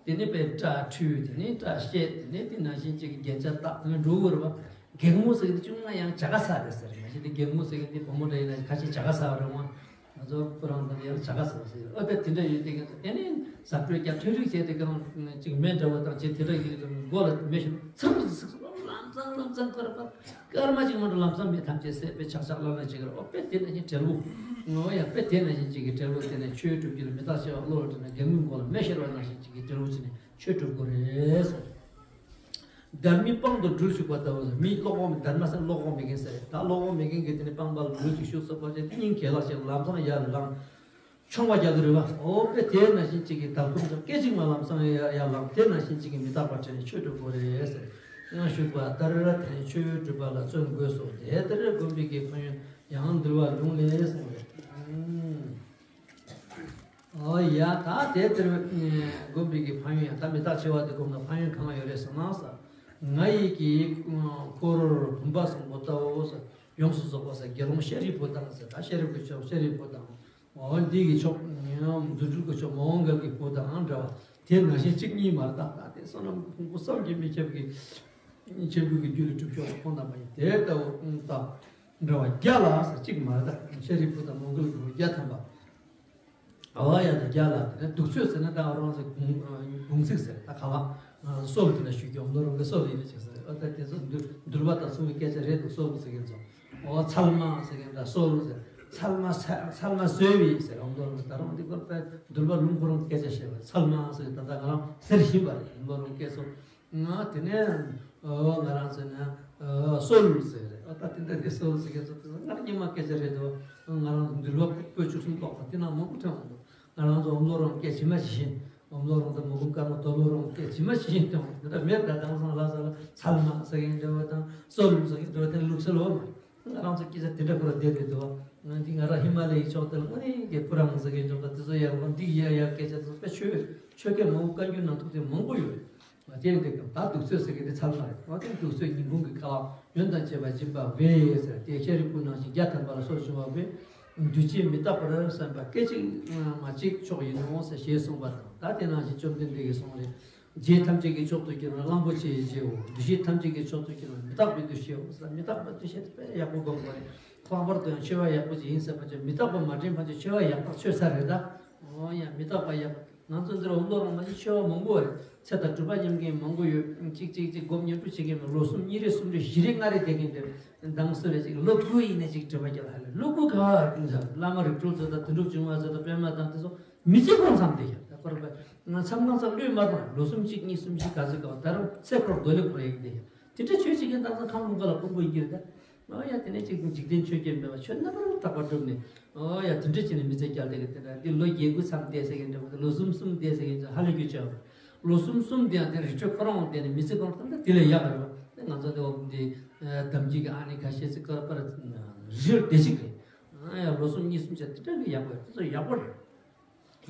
དེ་ནས་དཔེ་སྐྲ་འཁྲུད། དེ་ནས་སྐྲ་བཤད། དེ་ནས་དེ་ནང་བཞིན་ཅིག་གི་རྒྱན་ཆ་བཏགས། དེ་ནས་འགྲོ་དགོས་རེད་པ། སྒེག་མོ་ཟེར་གི་དེ་ཅུང་ང་ཡང་བྱ་དགའ་ཟ་རེད་ཟེར། མ་གཞི་དེ་སྒེག་མོ་ཟེར་གི་དེ་བུ་མོ་འདྲ་ཡིན་ན་ཁ་ཤས་བྱ་དགའ་ཟ་བ་རེད་མ། ང་ཚོ་ཁོ་རང་དང་ཡང་བྱ་དགའ་ཟེར་བ་ཟེར། ཨོ་ད་དེ་འདྲ་ཡོད་དེ། ང་ཚོ་དེ་ནས་ཟ་འཕྲོད་རྒྱག་འཕྲོད་རིགས་བྱས་ཏེ་གང་ཅིག་མེ་འདྲ་བོ་དང་བྱས་དེ་འདྲ་ཡིན་ཙང་མགོ་ལ་མེ་ཤོར་ཚར་ཚར་ཚར་ཚར་ལམ་སང་ལམ་སང་ཁོ་ར་ཕར་སྐར་མ་གཅིག་མ་འགྲོ་ལམ་སང་མེ་ཐམས་ཅད་བསྲེགས་པའི་ཆག་ཆག་ལམ་ལ་བྱེད་ཀྱི་རེད། ཨོ་དཔེ་དེ་ན་བཞིན་བྲེལ་བོ། ཨོ་ཡ་དཔེ་དེ་ན་བཞིན་ཅིག་གི་བྲེལ་བོ་དེ་ནས་ཆོས་སྒྲུབ་རྒྱུ་ལ་མི་རྟག་ཆེ་བ་བློ་ལ་དྲན་ན་སྒེག་མོའི་མགོ་ལ་མེ་ཤོར་བ་ནང་བཞིན་ཅིག་གི་བྲེལ་བོ་བྱས་ནས་ཆོས་སྒྲུབ་དགོས་རེད་ཟེར། སྡར་མའི་སྤང་དུ་སྦྲུལ་ཞུགས་པ་ལྟ་བུ་ཟེར། མི་ཀློག་ཀློག་མི་སྡར་མ་ཟེར་ཀློག་ཀློག་མེད་མཁན་ཟེར། ད་ཀློག་ཀློག་མེད་མཁན་གྱི་དེ་ནི་སྤང་པ་ལ་སྦྲུལ་ཅིག་ཞུགས་སོ་བ་ཅན་དེ་སྙིང་གས་ལག་ཅིག་ལམ་སང་ཡར་ལངས། མཆོང་བ་རྒྱག་གི་རེད་བ། ཨོ་དཔེ་དེ་ནང་བཞིན་ཅིག་གི་དལ་ཁུར་ཅིག་སྐད་ཅིག་མ་ལམ་སང་ཡར་ཡར་ལངས། དེ་ནང་བཞིན་ཅིག་གི་མི་རྟག་པ་དྲན་ནས་ཆོས་སྒྲུབ་དགོས་རེད་ཟེར། ཡང་ཞུགས་པ་ལྟར་དེ་ནས་ཆོས་སྒྲུབ་པ་ལ་བརྩོན་དགོས་སོ། དེ་ལྟར་བསྒོམས་པའི་གི་ཕན་ཡོན་ཡང་འདུལ་བ་ལུང་ལས་གསུངས་པས། ཨོ་ཡ། ད་དེ་ལྟར་བསྒོམས་པའི་གི་ཕན་ཡོན་ཡང་། ད་མི་རྟག་ཆེ་བ་དེ་བསྒོམས་ན་ཕན་ཡོན་གང་ཡོད་རེད་ཟེར་ན་ཟེར། ང་ཡི་གི་འཁོར་བུམ་པ་བཟང་པོ་ལྟ་བུ་ཟེར། ཡོངས་སུ་རྫོགས་པ་ཟེར། དགེ་སློང་ཤཱ་རིའི་བུ་དང་ཟེར། ད་ཤཱ་རིའི་བུ་མཆོག་ཤཱ་རིའི་བུ་དང་། འོ་འདི་གི་མཆོག་རྫུ་འཕྲུལ་གྱི་མཆོག་མ་འོངས་པའི་བུ་དང་འདྲ་བ་དེ་ནང་བཞིན་གཅིག་གཉིས་མ་རེད། ད་ད་དེ་བསོད་ནམས་ཕུང་པོ་བསམ་གྱིས་མི་ཁྱབ་ཀྱི་ཆེན་པོའི་གི་རྒྱུད་ལ་གྲུབ་ཆོག་ཁོང་དང་མ་ཡིན། དེ་ལྟ་བུ་ད་འདྲ་བ་བརྒྱ་ལ་ཟེར་གཅིག་མ་རེད། ད་ཤཱ་རིའི་བུ་དང་མོའུ་འགལ་གྱི་བུ་བརྒྱ་ཐམ་པ། ཨ་བ་ཡ་དང་བརྒྱ་ལ། དེ་ནས་གདུགས་ཚོད་ཟེར་ན་ད་རང་ཚོ་དགུང་དགུང་ཚིགས་ཟེར། ད་ག་བ་སྲོལ་དེ་ལ་ཞུ་རྒྱུ། འོམ་ལོ་རང་གི་སྲོལ་ཡིན་ན་ཅིག་ཟེར། ཨ་ད་དེ་ཚོ་འདུལ་འདུལ་བ་དང་མཚུངས་པའི་སྐད་ཆ་རེད་འདུག་སྲོལ་ཟེར་མཁན་ཚོ། ཨོ་ཚལ་མ་ཟེར་མཁན་དང་སྲོལ་ཟེར། ཚལ་མ་ཚལ་མ་ཟོས་པའི་ཟེར། འོམ་ལོ་རང་ད་རུང་འདི་སྐོར་དཔེ་འདུལ་བ་ལུང་ཁོ་རང་སྐད་ཆ་བཤད་པ། ཚལ་མ་ཟེར་ད་ལྟ་ང་རང་ཟེར་བཞིན་པ་རེད། འོམ་ལོ་རང་སྐད་ཚོ། ང་དེ་ནས་ཨོ་ང་རང་ཚོ་ནས་ཨོ་སྲོལ་ཟེར་རེད། ཨོ་ད་དེ་འདྲ་དེ་སྲོལ་ཟེར་མཁན་ཚོ་དེ་ཚོ་ང་རང་སྙིང་མ་སྐད་ཆ་རེད་འདུག་ང་རང་ཚོ་འདུལ་བ་པོད་བཅུ་གསུམ་ཀློག་དང་དེ་ནང་མང་པོ་ཐོན་འོང་འདུག་ང་རང་ཚོ་འོམ་ལོ་རང་སྐད་ཇི་མ་ཇི་བཞིན། འོམ་ལོ་རང་དང་མོ་གུམ་དཀར་མོ་དོ་ལོ་རང་སྐད་ཇི་མ་ཇི་བཞིན་ཐོན་འོང་། དེ་འདྲ་མེད་པ། དེང་སང་ལ་ས་ལ་ཚལ་མ་ཟེར་མཁན་འདྲ་བ་དང་སྲོལ་ཟེར་མཁན་འདྲ་བ་དེ་ལུགས་སྲོལ་འོ་མ་རེད། ང་རང་ཚོ་སྐད་ཆ་དེ་འདྲ་ཁོ་ར་བསྡད་བསྡད་འདུག་ང་འདི་ང་རང་ཧི་མ་ལ་ཡའི་ཕྱོགས་དེ་ལ་དངོས་གནས་ཀྱི་སྤུ་ར་མོ་ཟེར་མཁན་ཅོག་ད་དེ་ཚོ་ཡར་ལ་འདི་ཡར་ཡར་སྐད་ཆ་དེ་ཚོ་དཔེ་ཆོས་ཆོས་སྐད་མང་པོ་བཀའ་འགྱུར་ནང་ཐུག་དེ་མང་པོ་ཡོད་རེད། དེ་འདྲ་གི་ད་གདུགས་ཚོད་ཟེར་མཁན་དེ་ཚལ་མ་རེད། འོ་དེ་གདུགས་ཚོད་ཉིན་གུང་གི་ཁ་ལག་ཡོན་དང་བཅས་པ་སྦྱིན་པ་བས་ཟེར། དེ་ཤཱ་རིའི་བུ་ནང་བཞིན་བརྒྱ་ཐམ་པ་ལ་སོགས་བྱུང་བ་བས། འདུས་བྱས་མི་རྟག་པར་བསམ་པ་སྐད་ཅིག་མ་གཅིག་མཆོག་ཡིན་ནོ་ཟེར་ཞེས་གསུངས་པ་དང་། ད་དེ་ནང་བཞིན་བཅོམ་ལྡན་འདས་ཀྱིས་གསུངས་རེད། རྗེ་ཐམས་ཅད་ཀྱི་མཆོག་ཏུ་གྱུར་པ་གླང་པོ་ཆེའི་རྗེའོ། འདུ་ཤེས་ཐམས་ཅད་ཀྱི་མཆོག་ཏུ་གྱུར་པ་མི་རྟག་པའི་འདུ་ཤེས་འོ་ཟེར། མི་རྟག་པའི་འདུ་ཤེས་དེ་དཔེ་ཡག་པོ་སྒོམ་དགོས་རེད། ལྷག་པར་དུ་ཡང་ཆོས་པ་ཡག་པོ་ཅིག་ཡིན་ཟེར་བ་ཅིག་མི་རྟག་པ་མ་དྲན་བ་ཅིག་ཆོས་པ་ཡག་ཐག་ཆོད་ས་རེད་ད། འོ་ཡ་མི་རྟག་པ་ཡག་པ། ང་ཚོ་འདིར་འོམ་ལོ་རང་མ་གཞི་ཆོས་པ་མང་པོ་རེད། ཚེ་དང་སྒྲུབ་པ་མཉམ་མཁན་མང་པོ་ཡོད། གཅིག་གཅིག་གཅིག་སྒོམ་ཉམས་སྤྲོ་བྱེད་མཁན་མང་པོ། ལོ་གསུམ་གཉིས་རེ་གསུམ་རེ་བཞི་རེ་ལྔ་རེ་བསྡད་མཁན་དེ་དང་སུ་རེ་ཅིག་ལོ་དགུ་ཡིན་ན་ཅིག་སྒྲུབ་པ་རྒྱབ་ཧ་ལས། ལོ་དགུ་ག་བ་བླ་མ་རིགས་དྲུག་ཚོ་དང་དོན་གྲུབ་འབྱུང་བ་ཚོ་དང་པད་མ་དང་དེ་ཚོ་མི་ཚེ་གང་འཚམ་བསྡད་ཤག་ད་ཁོ་རང་པད་མཚམས་གང་ཚང་བློས་མ་བཏང་། ལོ་གསུམ་གཅིག་གཉིས་གསུམ་བཞི་ག་ཚོད་ག་བ་ད་རུང་ཚེ་འཁོར་རྡོ་ལེབ་ཁོ་རང་ཡིན་བསྡད་ཤག་དེ་འདྲ་ཆོས་བྱེད་མཁན་དང་ཚང་ཁམས་ལུང་པ་ལ་དཔོན་པོ་ཡིན་གྱི་རེད་ད། ཨ་ཡ་དེ་ནས་ཅིག་འཇིག་རྟེན་ཆོས་བརྒྱད་མེད་པ་ཆོས་རྣམ་པར་དག་པ་བསྒྲུབས་ནས། ཨོ་ཡ་དེ་འདྲ་བྱས་ནས་མི་ཚེ་བསྐྱལ་བསྡད་ཀྱི་དེ་འདྲ། འདི་ལོ་བརྒྱད་དགུ་མཚམས་བསྡད་ཟེར་མཁན་འདྲ་བོ། ལོ་གསུམ་གསུམ་བསྡད་ཟེར་མཁན་ཚོ་ཧ་ལས་རྒྱུ་ཅག་རེད། ལོ་གསུམ་གསུམ་བསྡད་ཡང་དེ་རི་ཁྲོད་ཁོ་རང་བསྡད་ནས་མི་ཚེ་གང་ཐམས་ཅད་དེ་ལས་ཡག་རེད་བ། ང་ཚོ་དེ་འོག་འདི་གདམས་རྒྱུད་ཀྱི་ཨ་ནི་ཁ་ཤས་ཚིག་ཀར་པར་རིར་བསྡད་ཅིག་རེད། ཨ་ཡ་ལོ་གསུམ་གཉིས་གསུམ་བྱས་དེ་འདྲ་གི་ཡག་པོ་རེད། དེ་ཚོ་ཡག་པོ་རེད།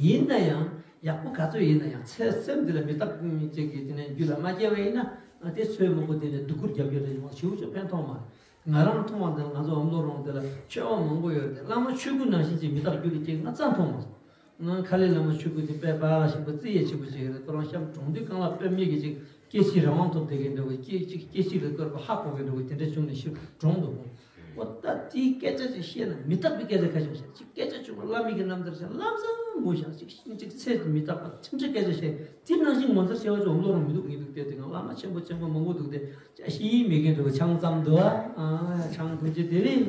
ཡིན་ན་ཡང་ཡག་པོ་ག་ཚོད་ཡིན་ན་ཡང་ཚེ་སེམས་འདི་ལ་མི་རྟག་ཅིག་གི་དེ་ནས་རྒྱུད་ལ་མ་སྐྱེ་བ་ཡིན་ན། དེ་ཚོད་མང་པོ་དེ་ནས་སྡུག་ཁུར་རྒྱབ་རྒྱབ་རེ་ཡོང་བ་ཞེ་པོ་ཅིག་ཕན་ཐོགས་མ་རེད། ང་རང་མཐོང་བ་འདི་ལ་ང་ཚོ་འོམ་ལོ་རོང་འདི་ལ་ཆོས་པ་མང་པོ་ཡོད་རེད་དེ། བླ་མ་ཆོས་སྐུ་ནང་བཞིན་ཅིག་མི་རྟག་རྒྱུད་ལ་སྐྱེས་ང་རྩ་མཐོང་མ་སོང་། ང་ཁ་ལས་བླ་མ་ཆོས་སྐུ་དེ་དཔེ་པཱ་ལགས་ཞིག་པ་རྩི་ཡས་ཆེན་པོ་ཅིག་རེད། ཁོ་རང་གཤམ་གྲོང་སྡེ་གང་ལ་དཔེ་མེད་ཀྱི་ཅིག་སྐྱེ་འཆི་རང་དབང་ཐོབ་བསྡད་མཁན་འདྲ་བོ། སྐྱེ་འཆི་སྐྱེ་འཆི་ལ་སྐོར་པ་ཧ་གོ་མཁན་འདྲ་བོ་དེ་འདྲ་བྱུང་ནས་ཤི་གྲོངས་འདུག་གོ། ཨོ་ད་དེའི་སྐད་ཆ་ཅིག་བཤད་ན་མི་རྟག་པའི་སྐད་ཆ་ཁ་ཤས་བཤད། ཅིག་སྐད་ཆ་བྱུང་བ་བླ་མའི་གི་རྣམ་ཐར་བཤད། ལམ་སང་ངུ་ཤག་ཅིག་ཅིག་ཚེ་མི་རྟག་པ་ཅི་འདྲ་སྐད་ཆ་བཤད། དེ་ནང་བཞིན་ངོ་མཚར་ཆེ་བ་ཅིག་འོམ་ལོ་རང་མི་འདུག་ངས་འདུག་བལྟས་དུས་ང་བླ་མ་ཆེན་པོ་ཆེན་པོ་མང་པོ་འདུག་སྟེ། ཅ་ཤི་མེད་མཁན་འདྲ་བོ་ཆང་ཙམ་འདུག་ཨ། ཨ་ཆང་ཐུང་ཅིག་དེ་རེད།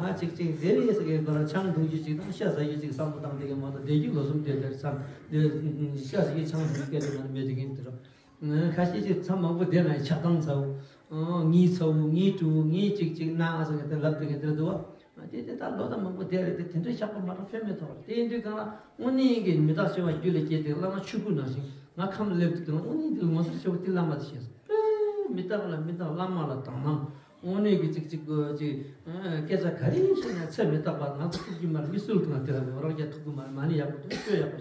ཨ་ཅིག་ཅིག་དེ་རེད་ཟེར་གི་ཁོ་རང་ཆང་འཐུང་རྒྱུ་ཅིག་དང་ཤ་ཟ་རྒྱུ་ཅིག་བསམ་བློ་བཏང་དེ་གི་མ་གཏོགས་བསྡད་རྒྱུ་ལོ་གསུམ་དེ་དེར་མཚམས་འདི་ཤ་ཟ་རྒྱུ་ཆང་འཐུང་རྒྱུ་སྐད་ཆ་ང་ནི་མེད་དེ་གིན་དེ་རོ། ཁ་ཤས་ཅིག་མཚམས་མང་པོ་བསྡད་ན་ཆགས་སྡང་ཚ་བོ། ངའི་ཚ་བོ་ངའི་སྤྲུལ་བོ་ངའི་ཅིག་ཅིག་ན་ང་ཟེར་གི་དེ་ལབ་དེ་གི་དེར་འདུག་བ། དེ་དེ་ད་ལོ་དང་མང་པོ་བསྡད་རེད་དེ་དེ་འདྲའི་བཤགས་པ་མ་གཏོགས་ཕན་མེད་ཐོག་རེད། དེ་ཡིན་དུས་གང་ལ་དངོས་གནས་ཀྱི་མི་རྟག་འཆི་བ་རྒྱུད་ལ་སྐྱེས་ཏེ་བླ་མ་ཆོས་སྐུ་ནང་བཞིན་ང་ཁམས་སླེབས་དུས་དེ་ལ་དངོས་གནས་དེ་ལ་ངོ་མཚར་ཆེ་བོ་དེ་བླ་མ་དེ་ཤེས་སོང་། དཔེ་མི་རྟག་ལ་མི་རྟག་བླ་མ་ལ་དག་སྣང་། དངོས་གནས་ཀྱི་ཅིག་ཅིག་གི་ཅིག་སྐད་ཆ་ག་རེ་བཤད་ན་ཚེ་མི་རྟག་པ་ང་ཚོ་ཐུག་གི་མ་རེད། མི་སུ་ལ་ཐུག་ན་དེ་ལ་རང་རྒྱལ་ཐུག་གི་མ་རེད། མ་ཎི་ཡག་པོ་འདུག་ཆོས་ཡག་པོ་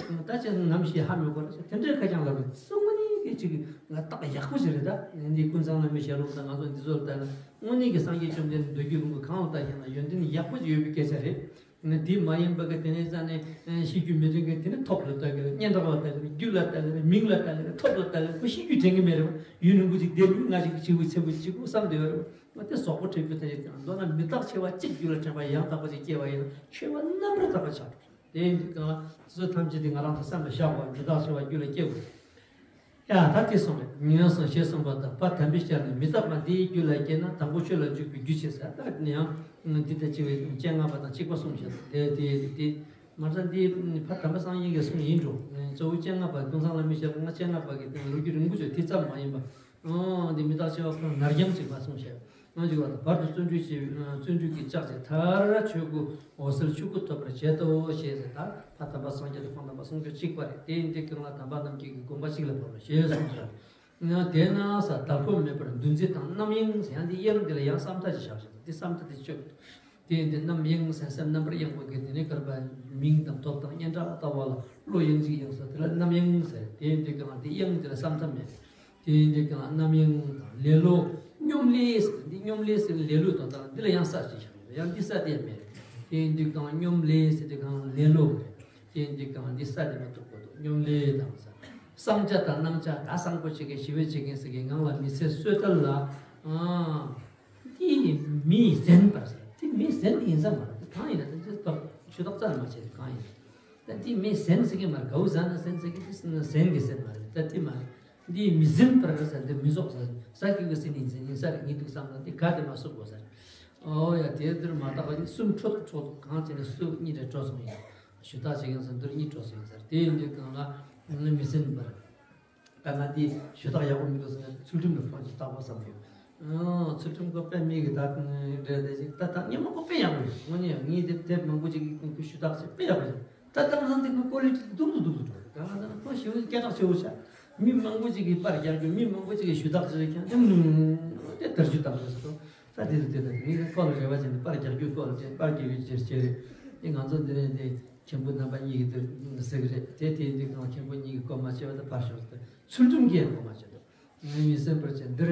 བྱེད། ད་ཅི་ནམ་ཞིག་ཧ་མི་གོ་རེད། དེ་འདྲའི་ཁ་རྐྱང་ལབ་རེད། དངོས་གནས་ཀྱི་ཅིག་ང་རྟགས་ཡག་པོ་ཞིག་རེད། ད་འདི་ཀུན་བཟང་བླ་མའི་ཞལ་ལུང་དང་ང་ཚོ་འདི་ཚོ་ལ་ལྟ་ན་དངོས་གནས་ཀྱི་སངས་རྒྱས་བཅོམ་ལྡན་འདས་མདོ་རྒྱུད་ལུང་གི་གང་ལ་ལྟ་ཞིག་ན་ཡོན་ཏན་ཡག་པོ་ཞིག་ཡོད་པའི་སྐད་ཆ་རེད། དེ་མ་ཡིན་པ་གི་དེ་ནས་རྩ་ནས་ཤེས་རྒྱུ་མི་དྲན་གི། དེ་ནས་ཐོབ་ལ་ལྟ་གི་རེད། སྙན་གྲགས་ལ་ལྟ་གི་རེད། རྒྱུ་ལ་ལྟ་གི་རེད། མིང་ལ་ལྟ་གི་རེད། ཐོབ་ལ་ལྟ་གི་རེད། ཁོ་ཤེས་རྒྱུ་དྲན་གི་མེད་རེད་བ། ཡུན་རིང་པོ་ཅིག་བསྡད་དུས་ང་ཞིག་ཆེ་བོ་ཆེ་བོ་ཅིག་གོ་བསམ་བསྡད་ཡོད་རེད་བ། དེ་ཟོག་པོ་འཁྲིད་པའི་ཐད་ཀྱི་མདོར་ན་མི་རྟག་འཆི་བ་གཅིག་རྒྱུད་ལ་དྲན་པ་ཡང་དག་པ་ཅིག་སྐྱེ་བ་ཡིན་ན་འཆི་བ་རྣམ་པར་དག་པ་ཆགས་འགྲོ། དེ་ཡིན་དུས་གང་ལ་དེ་ཚོ་ཐམས་ཅད་དེ་ང་རང་ཚོ་བསམ་པ་བཞག་པ་མི་རྟག་འཆི་བ་རྒྱུད་ལ་སྐྱེ་དགོས། ཡ་ད་དེ་སོང་རེད། ངན་སོང་ཞེས་གསུངས་པ་དང་ཕ་དམ་པའི་ཞལ་ནས་མི་རྟག་པ་འདིའི་རྒྱུད་ལ་སྐྱེས་ན་དང་པོ་ཆོས་ལ་འཇུག་པའི་རྒྱུ་བྱེད་ཟེར། ད་ནི་ཡང་འདི་ལྟ་ཅི་བས་སྤྱན་སྔ་པ་དང་གཅིག་པ་གསུངས་བཞག་དེ་དེ་དེ་མ་རྩ་འདི་ཕ་དམ་པ་སངས་རྒྱས་ཀྱི་གསུང་ཡིན་འགྲོ། གཙོ་བོ་སྤྱན་སྔ་པ་ཀུན་བཟང་བླ་མའི་ཞལ་ང་སྤྱན་སྔ་པ་གི་སྟེང་ལོ་རྒྱུས་རིང་པོ་བརྗོད་དེ་ཙམ་མ་ཡིན་པ། འདི་མི་རྟག་འཆི་བ་ཁོ་ན་ནར་འགྱངས་བྱེད་པ་གསུངས་བཞག་ང་ཅིག་བ་དང་བར་དུ་བརྩོན་འགྲུས་བྱེད། བརྩོན་འགྲུས་ཀྱིས་ལྕགས་ཀྱི་མཐར་ཆོས་སྐུ་འོད་གསལ་ཆོས་སྐུ་ཐོབ་པར་བྱེད་དོ་ཞེས་ཟེར། ད་ཕ་དམ་པ་སངས་རྒྱས་དང་ཁོང་དམ་པ་གསུང་ཆོས་གཅིག་པ་རེད། དེ་ཡིན་དུས་ཀྱང་ལ་དམ་པ་རྣམས་ཀྱི་དགོངས་པ་གཅིག་ལ་བབས་པ་ཞེས་གསུངས་སོ། དེས་ན་ས་བདག་པོ་མེད་པར་འདུ་འཛི་དང་རྣམ་གཡེང་ཟེར། ཡང་འདི་གཡེང་འདི་ལ་ཡང་བསམ་མཐའ་ཅིག་བཞག་ཞིང་འདི་བསམ་མཐའ་དེ་གཅོད། དེ་ཡིན་དུས་རྣམ་གཡེང་ཟེར་སེམས་རྣམ་པར་གཡེང་བ་གི་དེ་ནི་བསྐལ་པ་མིང་དང་ཐོབ་དང་སྙན་གྲགས་ལྟ་བ་ལ་བློ་གཡེང་འཛིན་གཡེང་ས་དེ་ལ་རྣམ་གཡེང་ཟེར། དེ་ཡིན་དུས་ཀྱང་འདི་གཡེང་འདི་ལ་བསམ་མཐའ་མེད། དེ་ཡིན་དུས་ཀྱང་རྣམ་གཡེང་དང་ལེ་ལོ། སྙོམ་ལས་ཟེར། འདི་སྙོམ་ལས་ཟེར་ལེ་ལོ་དང་དང་འདི་ལ་ཡང་ས་ཅིག་བཞག་ཡོད། ཡང་འདི་ས་དེ་མེད། དེ་ཡིན་དུས་ཀྱང་སྙོམ་ལས་ཟེར་དུས་ཀྱང་ལེ་ལོ་རེད། དེ་ཡིན་དུས་ཀྱང་འདི་ས་དེ་མ་ཐུབ་གོ་འདུག་སྙོམ་ལས་དང་ས། བསམ་བྱ་དང་རྣམ་བྱ་ད་བཟང་པོ་བྱེད་མཁན་ཞི་བའི་བྱེད་མཁན་ཟེར་མཁན་ངང་ལ་མི་ཚེ་གསོས་ཐལ་ལ། ཨང་། འདི་མི་ཟན་པར་ཟེར། འདི་མི་ཟན་ཡིན་ས་མ་རེད། འདི་གང་ཡིན་ན་འདི་ཚོ་ཞུ་དག་རྩ་ནས་མ་བྱས། འདི་གང་ཡིན། ད་འདི་མི་ཟན་ཟེར་གི་མ་རེད། གའུ་ཟ་ན་ཟན་ཟེར་གི། འདི་ཟན་གི་ཟན་མ་རེད། ད་འདི་མ་རེད། འདི་མི་ཟན་པར་ཟེར། འདི་མི་ཟོག་ཟ་ཟ་གི་གི་ཟན་ཡིན་ཟན་ཡིན་ས་རེད། ངས་འདུག་བསམ་ན་འདི་ག་དེ་མ་སོག་གོ་ས་རེད། ཨོ་ཡ་དེ་འདིར་མ་དག་པ་ནི་གསུམ་འཕྲོ་དང་འཕྲོ་དང་གང་བྱས་ནས་སུ་གཉིས་རེ་འགྲོ་སོང་ཡིན། ཞུ་དག་བྱེད་མཁན་ཚོ་འདིར་གཉིས་འགྲོ་སོང་ཡིན་ས་རེད། དེ་ཡིན་དུས་གང་ལ་མི་ཟན་པར། ད་ང་འདི་ཞུ་དག་ཡག་པོ་མི་འདུག་ཟེར་ན་ཚུལ་ཁྲིམས་ལ་ཕོན་ཅིག་བཏགས་པ་བསམ་ཡོད། ཨང་། ཚུལ་ཁྲིམས་ཀྱི་དཔེ་མི་གི་ད་རེད་དེ་ཅིག་ད་ད་སྙན་མ་ཁོ་དཔེ་ཡག་པོ་ཡོད། དངོས་གནས་ངས་དེ་དེབ་མང་པོ་ཅིག་གི་ཞུ་དག་ཅིག་དཔེ་ཡག་པོ་ཡོད། ད་ད་ང་འདི་ཁོ་ཀོ་ལི་ཊི་སྡུག་ཏུ་སྡུག་ཏུ་འགྲོ། ད་ང་ད་ཁོ་ཞེ་པོ་སྐད་གྲགས་ཆེ་བོ་ཆགས། མི་མང་པོ་ཅིག་གིས་པར་རྒྱག་རྒྱུ། མི་མང་པོ་ཅིག་གིས་ཞུ་དག་ཅིག་རེད་ཀྱང་དེ་མི་དེ་དར་རྒྱུ་དང་རེད་ཟེར་དོ། ད་དེ་རེད་དེ་རེད། ངས་ཁོ་ལ་རེ་བ་བྱས་ནས་པར་རྒྱག་རྒྱུ། ཁོ་ལ་དེ་པར་རྒྱག་རྒྱུ་ཅིག་བྱས་རེད། དེ་ང་ཚོ་འདི་ནས་དེ། མཁན་པོ་རྣམ་པ་གཉིས་ཀྱིས་འདིར་གཟིགས་རེད་དེ། དེ་འདི་གང་མཁན་པོ་གཉིས་ཀྱིས་གོ་མ་ཆོད་པ་དང་ཕར་ཞོག་ཟེར། ཚུལ་ཁྲིམས་ཀྱིས་གོ་མ་ཆོད་དོ། ངས་མི་སེམས་པར་བྱས་འདིར་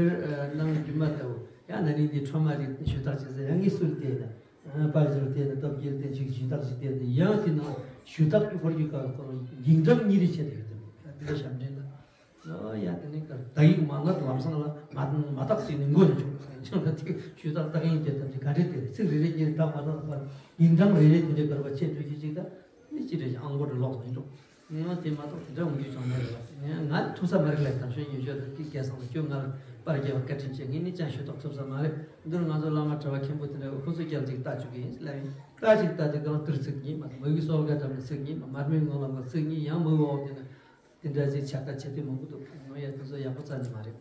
གནང་རྒྱུ་མ་ལྟ་བུ། ཡང་ན་ནིང་འདི་ཁྲོམ་མ་རིག་ཞུ་དག་བྱེད་ཟེར། ཡང་ངས་སུ་ལ་བལྟས་ན། པར་ཞིག་ལ་བལྟས་ན། སྟོབས་རྒྱལ་བལྟས་ཞིག་ཞུ་དག་ཞིག་བལྟས་ན། ཡང་དེ་ནང་ཞུ་དག་གི་ཧོར་རྒྱུག་ག་ཁོ་རང་འགྱིང་འགྲམ་གཉིས་རེ་བྱས་ཏེ་ཡོད་དེ། འདི་ལ་ཞབས་འདྲེན་ལ། ཨོ་ཡ། དེ་ནི་བདག་ཡིག་མ་ངར་ལམ་སང་ལ་མ་མ་དག་ཅིག་ནི་མགོ་ནས་བྱུང་། ཅང་ད་ཐིག་ཞུ་དག་བདག་ཡིན་གྱི་ཐམས་ཅད་ག་འདྲ་དེ་ཚིག་རེ་རེ་གཉིས་བདག་མ་དག་པར་ཡིན་ཙང་རེ་རེ་དེ་འདྲའི་བར་བ་ཆད་འགྲོ་རྒྱུ་ཅིག་ད་ནི་ཅི་འདྲ་ཞིག་ཨང་པོ་འདྲ་ལོག་སོང་ཡིན་འགྲོ། ང་དེ་མ་གཏོགས་དེ་འདྲ་འོང་རྒྱུ་ཅང་མེད་རེད་པ། ང་ང་ཐུག་ས་མ་རེད་ལ། དང་ཤོས་ཉེ་ཤོས་དང་ཀི་སྐལ་བཟང་དང་ཁྱོད་ང་ལ་པར་རྒྱག་པར་བཀའ་དྲིན་ཆེ། ངས་ནི་ཅང་ཞུ་དག་ཐུབ་ས་མ་རེད། འདིར་ང་ཚོ་བླ་མ་གྲྭ་བ་མཁན་པོ་དེ་འདྲ་ཁོ་ཚོ་སྐྱེལ་ཅིག་ལྟ་བཅུག་གི་ཡིན་ལབ་ཡིན། ལྟ་ཅིག་ལྟ་དུས་གང་དུར་ཚིག་གཉིས་མ། མ་གི་སོལ་ག་འགྲམ་ནས་ཚིག་གཉིས་མ། མར་མེའི་ངོ་ལ་མར་ཚིག་གཉིས། ཡང་མི་འོག་དེ་ན། དེ་འདྲ་ཅིག་ཆགས་ཀ་བྱེད་དུས་མང་པོ་འདུག་ངོ་ཡ་དེ་ཚོ་ཡག་པོ་རྩ་ནས་མ་རེད།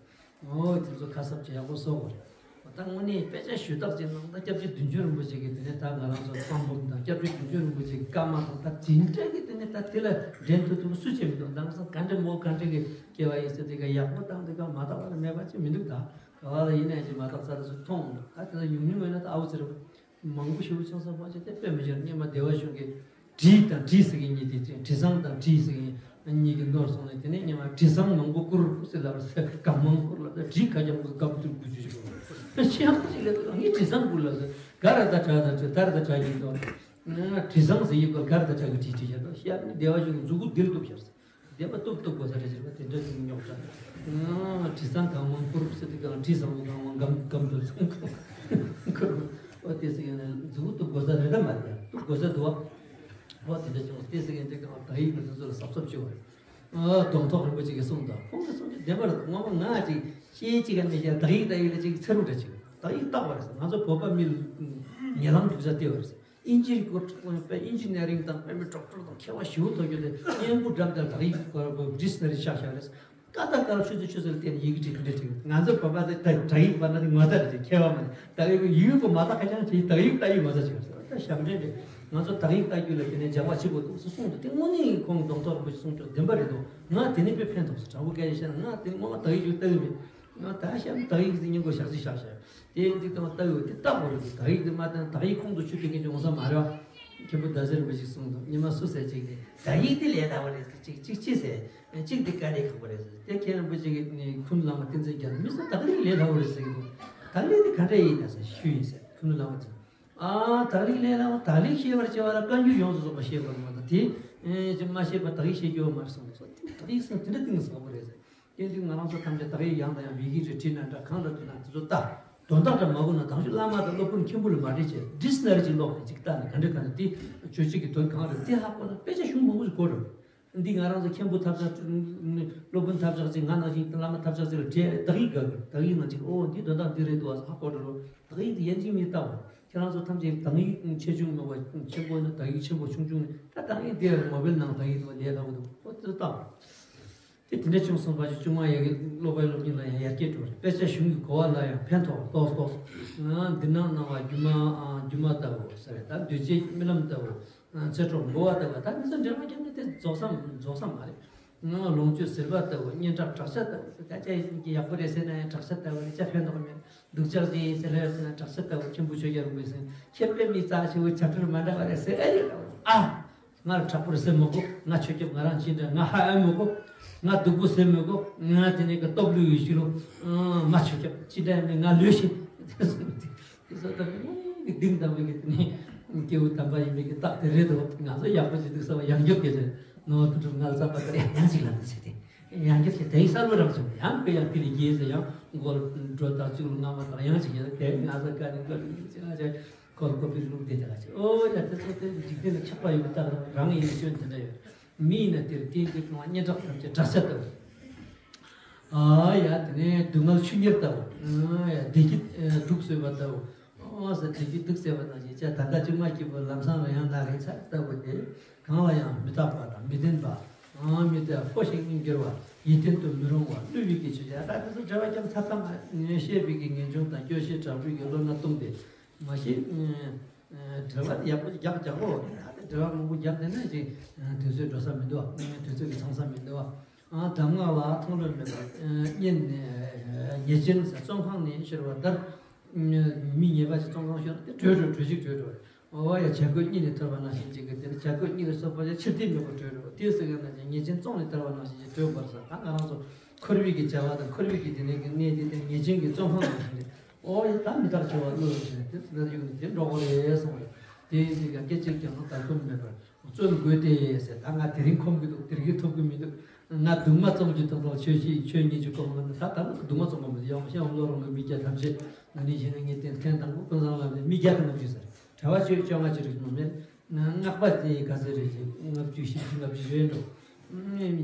ངོ་དེ་ཚོ་ཁ་གསབ་ཅིག་ཡག་པོ་བཟོ་དགོས་རེད། ད་དངོས་གནས་དཔེ་ཆ་ཞུ་དག་ཅིག་གནང་ད་སྐྱབས་རྗེ་བདུད་འཇོམས་རིན་པོ་ཆེ་གི་དེ་ནས་ད་ང་རང་ཚོ་དཔང་འབུམ་དང་སྐྱབས་རྗེ་བདུད་འཇོམས་རིན་པོ་ཆེ་གི་བཀའ་མ་དང་ད་དེ་འདྲ་གི་དེ་ནས་ད་དེ་ལ་འགྲན་ཐུབ་ཐུབ་སུ་བྱེད་མི་འདུག་དེང་སང་ག་འདྲ་མོ་ག་འདྲ་གི་སྐྱེ་བ་ཡིན་ཟེར་དེ་ག་ཡག་པོ་བཏང་དེ་ག་མ་དག་པ་ལ་མེད་པ་ཅིག་མི་འདུག་ད་ག་བ་ལ་ཡིན་ནའི་ཅིག་མ་དག་ས་རེ་སུ་མཐོང་འདུག་ད་དེ་ལ་ཉུང་ཉུང་ཡོད་ན་ད་ཨའུ་ཟེར་བ། མང་པོ་ཞེ་པོ་ཆགས་སོང་། ཕལ་ཆེར་དེ་དཔེ་མི་སྲིད། སྔོན་མ་བདེ་བ་གཞུང་གིས་བྲིས་དང་བྲིས་ཟེར་གི་གཉིས་དེ་བྲིས། བྲིས་བཟང་དང་བྲིས་ཟེར་གི་གཉིས་ཀྱི་ནོར་སོང་ནས། དེ་ནས་སྔོན་མ་བྲིས་བཟང་མང་པོ་བསྐུར་ཟེར་ལབ་ཟེར། གང་མང་བསྐུར་ལབ་ཟེར། བྲིས་ཁ་རྐྱང་པོ་སྐབས་དུར་དགུ་བཅུ་ཞིག་བསྐུར་ཟེར། ཤེས་ཡག་ཅིག་ལབ་ཟེར། ངས་བྲིས་བཟང་བསྐུར་ལབ་ཟེར། ག་ར་ད་གྲ་ད་གྲ་ད་ར་ད་གྲ་གི་དོན། བྲིས་བཟང་ཟེར་ཡི་གོ་ག་ར་ད་གྲ་གི་བྲིས་བྲིས་བྱས་ཏོ། ཤེས་ཡག་ནི་བདེ་བ་གཞུང་གི་མཛུ་གུ་འདིར་གཏུབ་བྱས་ཟེར། བདེན་པ་སྟོབས་སྟོབས་དགོས་ས་རེད་ཟེར་བ་དེ་འདྲ་ཅིག་རྙོག་དྲ། དྲི་བཟང་གང་མང་བསྐུར་ཟེར་དུས་གང་དྲི་བཟང་པོ་གང་མང་སྒམ་སྒམ་དུ་སོང་། བསྐུར་བ་དེ་ཟེར་ཡོད་ན་མཛུ་གུ་གཏུབ་དགོས་ས་རེད་ད་མ་རེད། གཏུབ་དགོས་ས་འདུག་བ། བ་དེ་འདྲ་བྱུང་དེ་ཟེར་ཡོད་དུས་གང་བདག་ཡིག་གི་དེ་ཚོ་ལ་གཟབ་གཟབ་བྱེད་དགོས་རེད། ཨ་གདོང་ཐོག་རིན་པོ་ཆེ་གིས་གསུངས་འདུག་ཁོང་གིས་གསུངས་རྒྱུ་བདེན་པ་རེད། ངོ་མ་ང་ཅིག་ཤེས་ཅིག་ག་མེད་ཤེས་བདག་ཡིག་བདག་ཡིག་ལ་ཅིག་ཚེ་རུ་འདྲ་ཅིག་བདག་ཡིག་བཏགས་པ་རེད་ཟེར། ང་ཚོ་བོད་པ་མི་ལ། ཉེ་ལམ་རྒྱུག་ཆ་སྟེར་བ་རེད། ཨིན་ཇིའི་སྐོར་དཔེ་ཨིན་ཇི་ནེ་རིང་དང་དཔེ་མི་ཌོག་ཊར་དང་མཁས་པ་ཞེ་པོ་ཐོབ་རྒྱུ་དེ་སྙན་པོ་འགྲམ་དེར་དག་ཡིག་སྐོར་ཌིག་ཤི་ནེ་རི་ཆགས་བཞག་རེད། ཀ་ཏག་ཀ་ཏག་ཆུ་ཚོད་ཆུ་ཚོད་ལ་བལྟས་ནས་ཡི་གེ་བྲིས་འདི་བྲིས། ང་ཚོ་བོད་པ་ཚོས་དག་ཡིག་བར་ན་དེ་ངོ་ཚ་རེད་ཅེས། མཁས་པ་མ་རེད། དག་ཡིག་ཡིག་པོ་མ་དག་ཁ་ཅང་བྲིས། དག་ཡིག་ལྟ་ཡི་ངོ་ཚ་བྱེད་པ་ཟེར་བ་ཞབས་འདྲེན་རེད། ང་ཚོ་དག་ཡིག་ལྟ་རྒྱུ་ལ་དེ་ནས་སྦྱང་བ་བྱེད་དགོས་འདུག་ཟེར་གསུངས་འདུག་དེ་དངོས་གནས་ཁོང་གདོང་ཐོག་རིན་པོ་ཆེ་གསུངས་ཀྱོག་བདེན་པ་རེད་འདུག་ང་དེ་ནས་དཔེ་ཕན་ཐོགས་སོང་། དྲང་པོ་སྐད་ཆ་བཤད་ན་ང་དེ་སྔོན་མ་དག་ཡིག་ཅིག་ལྟ་གི་མེད། ང་ད་ཤ་དག་ཡིག་ཟིན་ཉིན་གོ་ཞག་ཅིག་བཞག་བཞག་དེ་འདི་དང་ལྟ་ཡོད་དེ་ལྟ་དགོས་རེད། དག་ཡིག་དེ་མ་བཏང་དག་ཡིག་ཁོང་དུ་ཆུད་དེ་མཁན་ཅིག་འོང་ས་མ་རེད་བ། མཁན་པོ་ཟླ་ཟེར་མི་ཞིག་གསུངས་འདུག་ཉི་མ་སུ་ཟེར་ཅིག་ནས་དག་ཡིག་དེ་ལས་སླ་བོ་རེད་ཟེར། ཅིག་ཅིག་ཅིག་ཟེར། ཅིག་དེ་དཀའ་ལས་ཁག་པོ་རེད་ཟེར། དེ་མཁན་རིན་པོ་ཆེ་གི་ནི་ཁུངས་བླ་མ་བསྟན་འཛིན་རྒྱལ་མི་ཚོ་དག་ཡིག་ལས་སླ་བོ་རེད་ཟེར་གི་འདུག་དག་ཡིག་དེ་ག་འདྲ་ཡིན་ན་ཟེར་ཞུས་ཡིན་ཟེར། ཁུངས་བླ་མ་ཚོས། ཨ་དག་ཡིག་ལས་སླ་བོ། དག་ཡིག་ཤེས་པར་བྱ་བ་ལ་བཀའ་འགྱུར་ཡོངས་སུ་རྫོགས་པ་ཤེས་དགོས་མ་གཏོགས་དེ་ཨེ་ཅིག་མ་ཤེས་པར་དག་ཡིག་ཤེས་རྒྱུ་མ་རེད་གསུངས་སོ། དེ་དག་ཡིག་ཟེར་དེ་འདྲ་གཏིང་ཟབ་པོ་རེད་ཟེར། དེ་དུས་ང་རང་ཚོ་ཐམས་ཅད་དག་ཡིག་ཡང་དང་ཡང་བོད་ཡིག་རེ་བྲིས་ན་འདྲ་གང་ལ་བྲིས་ན་དེ་ཚོ་ལྟ། དོན་དག་འདྲ་མ་གོ་ན་དང་ཤོས་བླ་མ་དང་སློབ་དཔོན་མཁན་པོ་ལ་མ་དྲིས་བྱས་ཌིག་ཤི་ནེ་རི་ཅིག་ཀློག་ནས་ཅིག་ལྟ་ནས་ག་འདྲ་ག་འདྲ་དེ་བརྗོད་བྱེད་ཀྱི་དོན་གང་རེད་དེ་ཧ་གོ་ན་དཔེ་ཆ་གཞུང་མང་པོ་ཞིག་གོ་འགྲོ། འདི་ང་རང་ཚོ་མཁན་པོ་ཐབས་ཆག་སློབ་དཔོན་ཐབས་ཆག་ཅིག་ང་ནང་བཞིན་བླ་མ་ཐབས་ཆག་ཅིག་ལ་བྲིས་རེད། དག་ཡིག་ག་དག་ཡིག་ནང་ཅིག་ཨོ་འདི་དོན་དག་འདི་རེད་འདུག་ཨ་ཧ་གོ་འགྲོ་རོ། དག་ཡིག་དེ་ཡན་ཅིག་མི་ལྟ་བ། ཁྱེད་རང་ཚོ་ཐམས་ཅད་དག་ཡིག་ཆེ་ཆུང་མེད་པ་ཆེན་པོ་ནི་དག་ཡིག་ཆེན་པོ་ཆུང་ཆུང་ནི་ད་དག་ཡིག་དེ་མོ་བེལ་ནང་དག་ཡིག་དེ་ལས་སླ་པོ་འདུག་ཨོ་དེ་ལྟ་བ། དེ་དེ་འདྲ་བྱུང་སོང་བ་ཞིག་ཆུང་མ་ཡ་གི་སློབ་པའི་སློབ་གཉེར་ལ་ཡང་ཡར་རྒྱས་འགྲོ་རེད། དཔེ་ཆ་གཞུང་གི་གོ་བ་ལ་ཡང་ཕན་ཐོགས་ཏོག་ཏོག་འདི་ནང་གནང་བ་སྒྱུ་མ་སྒྱུ་མ་ལྟ་བུ་ཟེར་རེད། ད་འདུས་བྱས་རྨི་ལམ་ལྟ་བུ་ཚེ་འཕྲོག་འབུལ་བ་ལྟ་བུ་ད་འདི་ཚོ་འགྲེལ་བ་བརྒྱབ་ན་དེ་རྫོགས་ས་རྫོགས་ས་མ་རེད། ལོངས་སྤྱོད་ཟིལ་པ་ལྟ་བུ་སྙན་གྲགས་བྲག་ཆ་ལྟ་བུ་ད་ཅི་ཡག་པོ་རེད་ཟེར་ན་ཡང་བྲག་ཆ་ལྟ་བུ་ལ་ཅི་ཕན་ཐོགས་མེད། སྡུག་ཅག་དེ་ཟེར་ལ་ཡང་བྲག་ཆ་ལྟ་བུ་ཆེན་པོ་ཆོས་རྒྱལ་རིན་པོ་ཆེ་ཁྱེད་དཔེ་མི་རྩ་ཆེ་བོ་བྱ་སྤྲེལ་མ་འདྲ་བ་རེད་ཟེར་ཨེ་རེད་ཨ། ང་ལ་དྲག་པོ་རེད་ཟེར་མི་དགོས། ང་ཆོས་སྐྱབས་ང་རང་ཅི་འདྲ་ང་ཧ་ཨེ་མི་གོ། ང་སྡུག་པོ་ཟེར་མི་དགོས། ང་དེ་ནས་ཀྱི་སྟོབས་ལུས་ཡོད་ཞིག་ལོ། ང་ཆོས་སྐྱབས་ཅི་འདྲ་ཡིན་ང་ལོས་ཤིག་དེ་ཚོ་ལྟ་བུ་གི་གདིང་དམ་པའི་གི་དེ་ནས་སྐྱེས་བུ་དམ་པ་ཡིན་པའི་གི་རྟགས་དེ་རེད་དོ། ང་ཚོ་ཡག་པོ་ཅིག་འདུག་ཟེར་བ་ཡང་སྐྱོབ་སྐད་ཆ་ནོར་བུ་གྲུབ་ང་ལ་བསམ་པ་ལྟར་ཡང་ཡང་ཅིག་ལ་འདུག་ཟེར་ཏེ་ཡང་སྐྱོབ་ཀྱི་དེ་ཡི་གསར་བུ་རང་བྱུང་ཡང་ཀི་ཡང་ཀི་ལི་རྒྱས་ཟེར་ཡང་མགོ་ལ་འགྲོ་དང་གཅིག་ལ་རྔ་མ་དང་ཡང་ཅིག་ཡང་དེ་ང་ཚོ་ཀ་ནི་ཀ་ནི་ཅི་ང་ཅག་ཁོ་ལ་ཀོ་པི་ལུག་དེ་དེ་ག་ཅིག་ཨོ་ཡ་དེ་ཚོ་དེ་འཇིག་རྟེན་ལ་ཆགས་པ་ཡོད་པ་ལྟར་རང་ཡིན་སྐྱོན་དེ་འདྲ་ཡོད། མི་ཡིན་ན་དེར་བརྟེན་དེ་སྐྱོང་བ་སྙན་གྲགས་ཐམས་ཅད་གྲགས་ཆ་ལྟ་བུ། ཨ་ཡ་དེ་ནས་སྡུག་བསྔལ་ཆུ་གཉེར་ལྟ་བུ། ཨ་ཡ་བདེ་སྐྱིད་སྡུག་བཟོད་པ་ལྟ་བུ། ཨོ་ཟེར་བདེ་སྐྱིད་སྡུག་བཟོད་པ་ནང་བཞིན་བྱས་ད་ལྟ་གཅིག་མ་སྐྱིད་པོ་ལམ་སང་ལ་ཡང་ན་རེ་ཚ་ལྟ་བུ་དེ་གང་ལ་ཡང་མི་རྟག་པ་དང་མི་བདེན་པ། ཨ་མི་བདེ་བ་ཕོ་ཞིག་སྙིང་འགྱུར་བ་ཡིད་བརྟན་དུ་མི་རུང་བ་བསླུ་བའི་གི་ཆོས་ཅན་ད་དེ་ཚོ་འབྲེལ་བ་ཀྱང་ཚ་ཚ་མ་བཤད་པའི་གི་ངེས་འབྱུང་དང་སྐྱོ་ཤས་དྲག་པོའི་གི་བློ་སྣ་གཏོང་སྟེ། མ་གཞི། འབྲེལ་བ་དེ་ཡག་པོ་རྒྱག་རྒྱག་གོ། ད་ལྟ་འབྲེལ་བ་མང་པོ་རྒྱག་བསྡད་ན་ཅིག་དུས་ཚོད་འགྲོ་ས་མི་འདུག་དུས་ཚོད་ཀྱི་ཚང་ས་མི་འདུག་གདམས་ངག་ལ་མཐོང་ལོས་མེད་པར་གཉེན་ཉེས་ཅན་བཙོན་ཁང་ནས་ཤོར་བ་ལྟར། མི་ཉེས་པ་ཞིག་བཙོན་ཁང་ཤོར་ན་དེ་བྲོས་འགྲོ་བྲོས་ཤིག་བྲོས་འགྲོ། འོ་ཡ་བྱ་རྒོད་གཉིད་ནས་ཐར་བ་ནང་བཞིན་ཅིག་གི་དེ་ནི་བྱ་རྒོད་གཉིད་ལ་སོགས་པ་ཡ་ཕྱིར་ལྟས་མེད་པར་བྲོས་འགྲོ། དེ་ཟེར་གི་ན་ཅིག་ཉེས་ཅན་བཙོན་ནས་ཐར་བ་ནང་བཞིན་ཅིག་བྲོས་འགྲོ་ས་ད་ང་རང་ཚོ་འཁོར་བའི་གི་བྱ་བ་དང་འཁོར་བའི་གི་དེ་ནས་གི་གནས་དེ་དེ་ཉེས་ཅན་གྱི་བཙོན་ཁང་ནང་བཞིན་རེད། ཨོ་ཡ་ད་མི་རྟག་འཆི་བ་བློ་ཡིས་ཟིན་དེ་ཚོ་ཡོང་ནས་དེ་འགྲོ་གི་རེད་གསུངས་རེད། དེ་ཡིན་དུས་ཀྱང་སྐད་ཅིག་ཀྱང་ད་ཁུམ་མེད་པར་བརྩོན་དགོས་ཏེ་ཟེར། ད་ང་དེ་རིང་ཁོམ་གི་འདུག་དེ་རིང་ཐོབ་གི་མི་འདུག་ང་གདུང་མ་བཙོང་རྒྱུ་དང་ཐོག་ཆོས་ཤིག་ཆོས་ཉིད་ཀྱི་སྐོར་ལ་ད་ད་ལོ་གདུང་མ་བཙོང་གི་མི་འདུག་ཡང་ཤེས་ཧོམ་ལོ་རང་གི་མི་སྐྱ་ཐམས་ཅད་ང་ནི་ཞེ་ན་ངས་བསྟན་ཐེངས་དང་པོ་ཀུན་བཟང་ལ་ནས་མི་བརྒྱ་དང་ལྔ་བཅུ་ཟེར། གྲྭ་པ་བཅུ་བཅོ་ལྔ་ཅིག་རིགས་མ་མེད། སྔགས་པ་དེ་ག་ཚོད་རེད་ཅེ་ལྔ་བཅུ་བཞི་བཅུ་ལྔ་བཅུ་རེད་འགྲོ།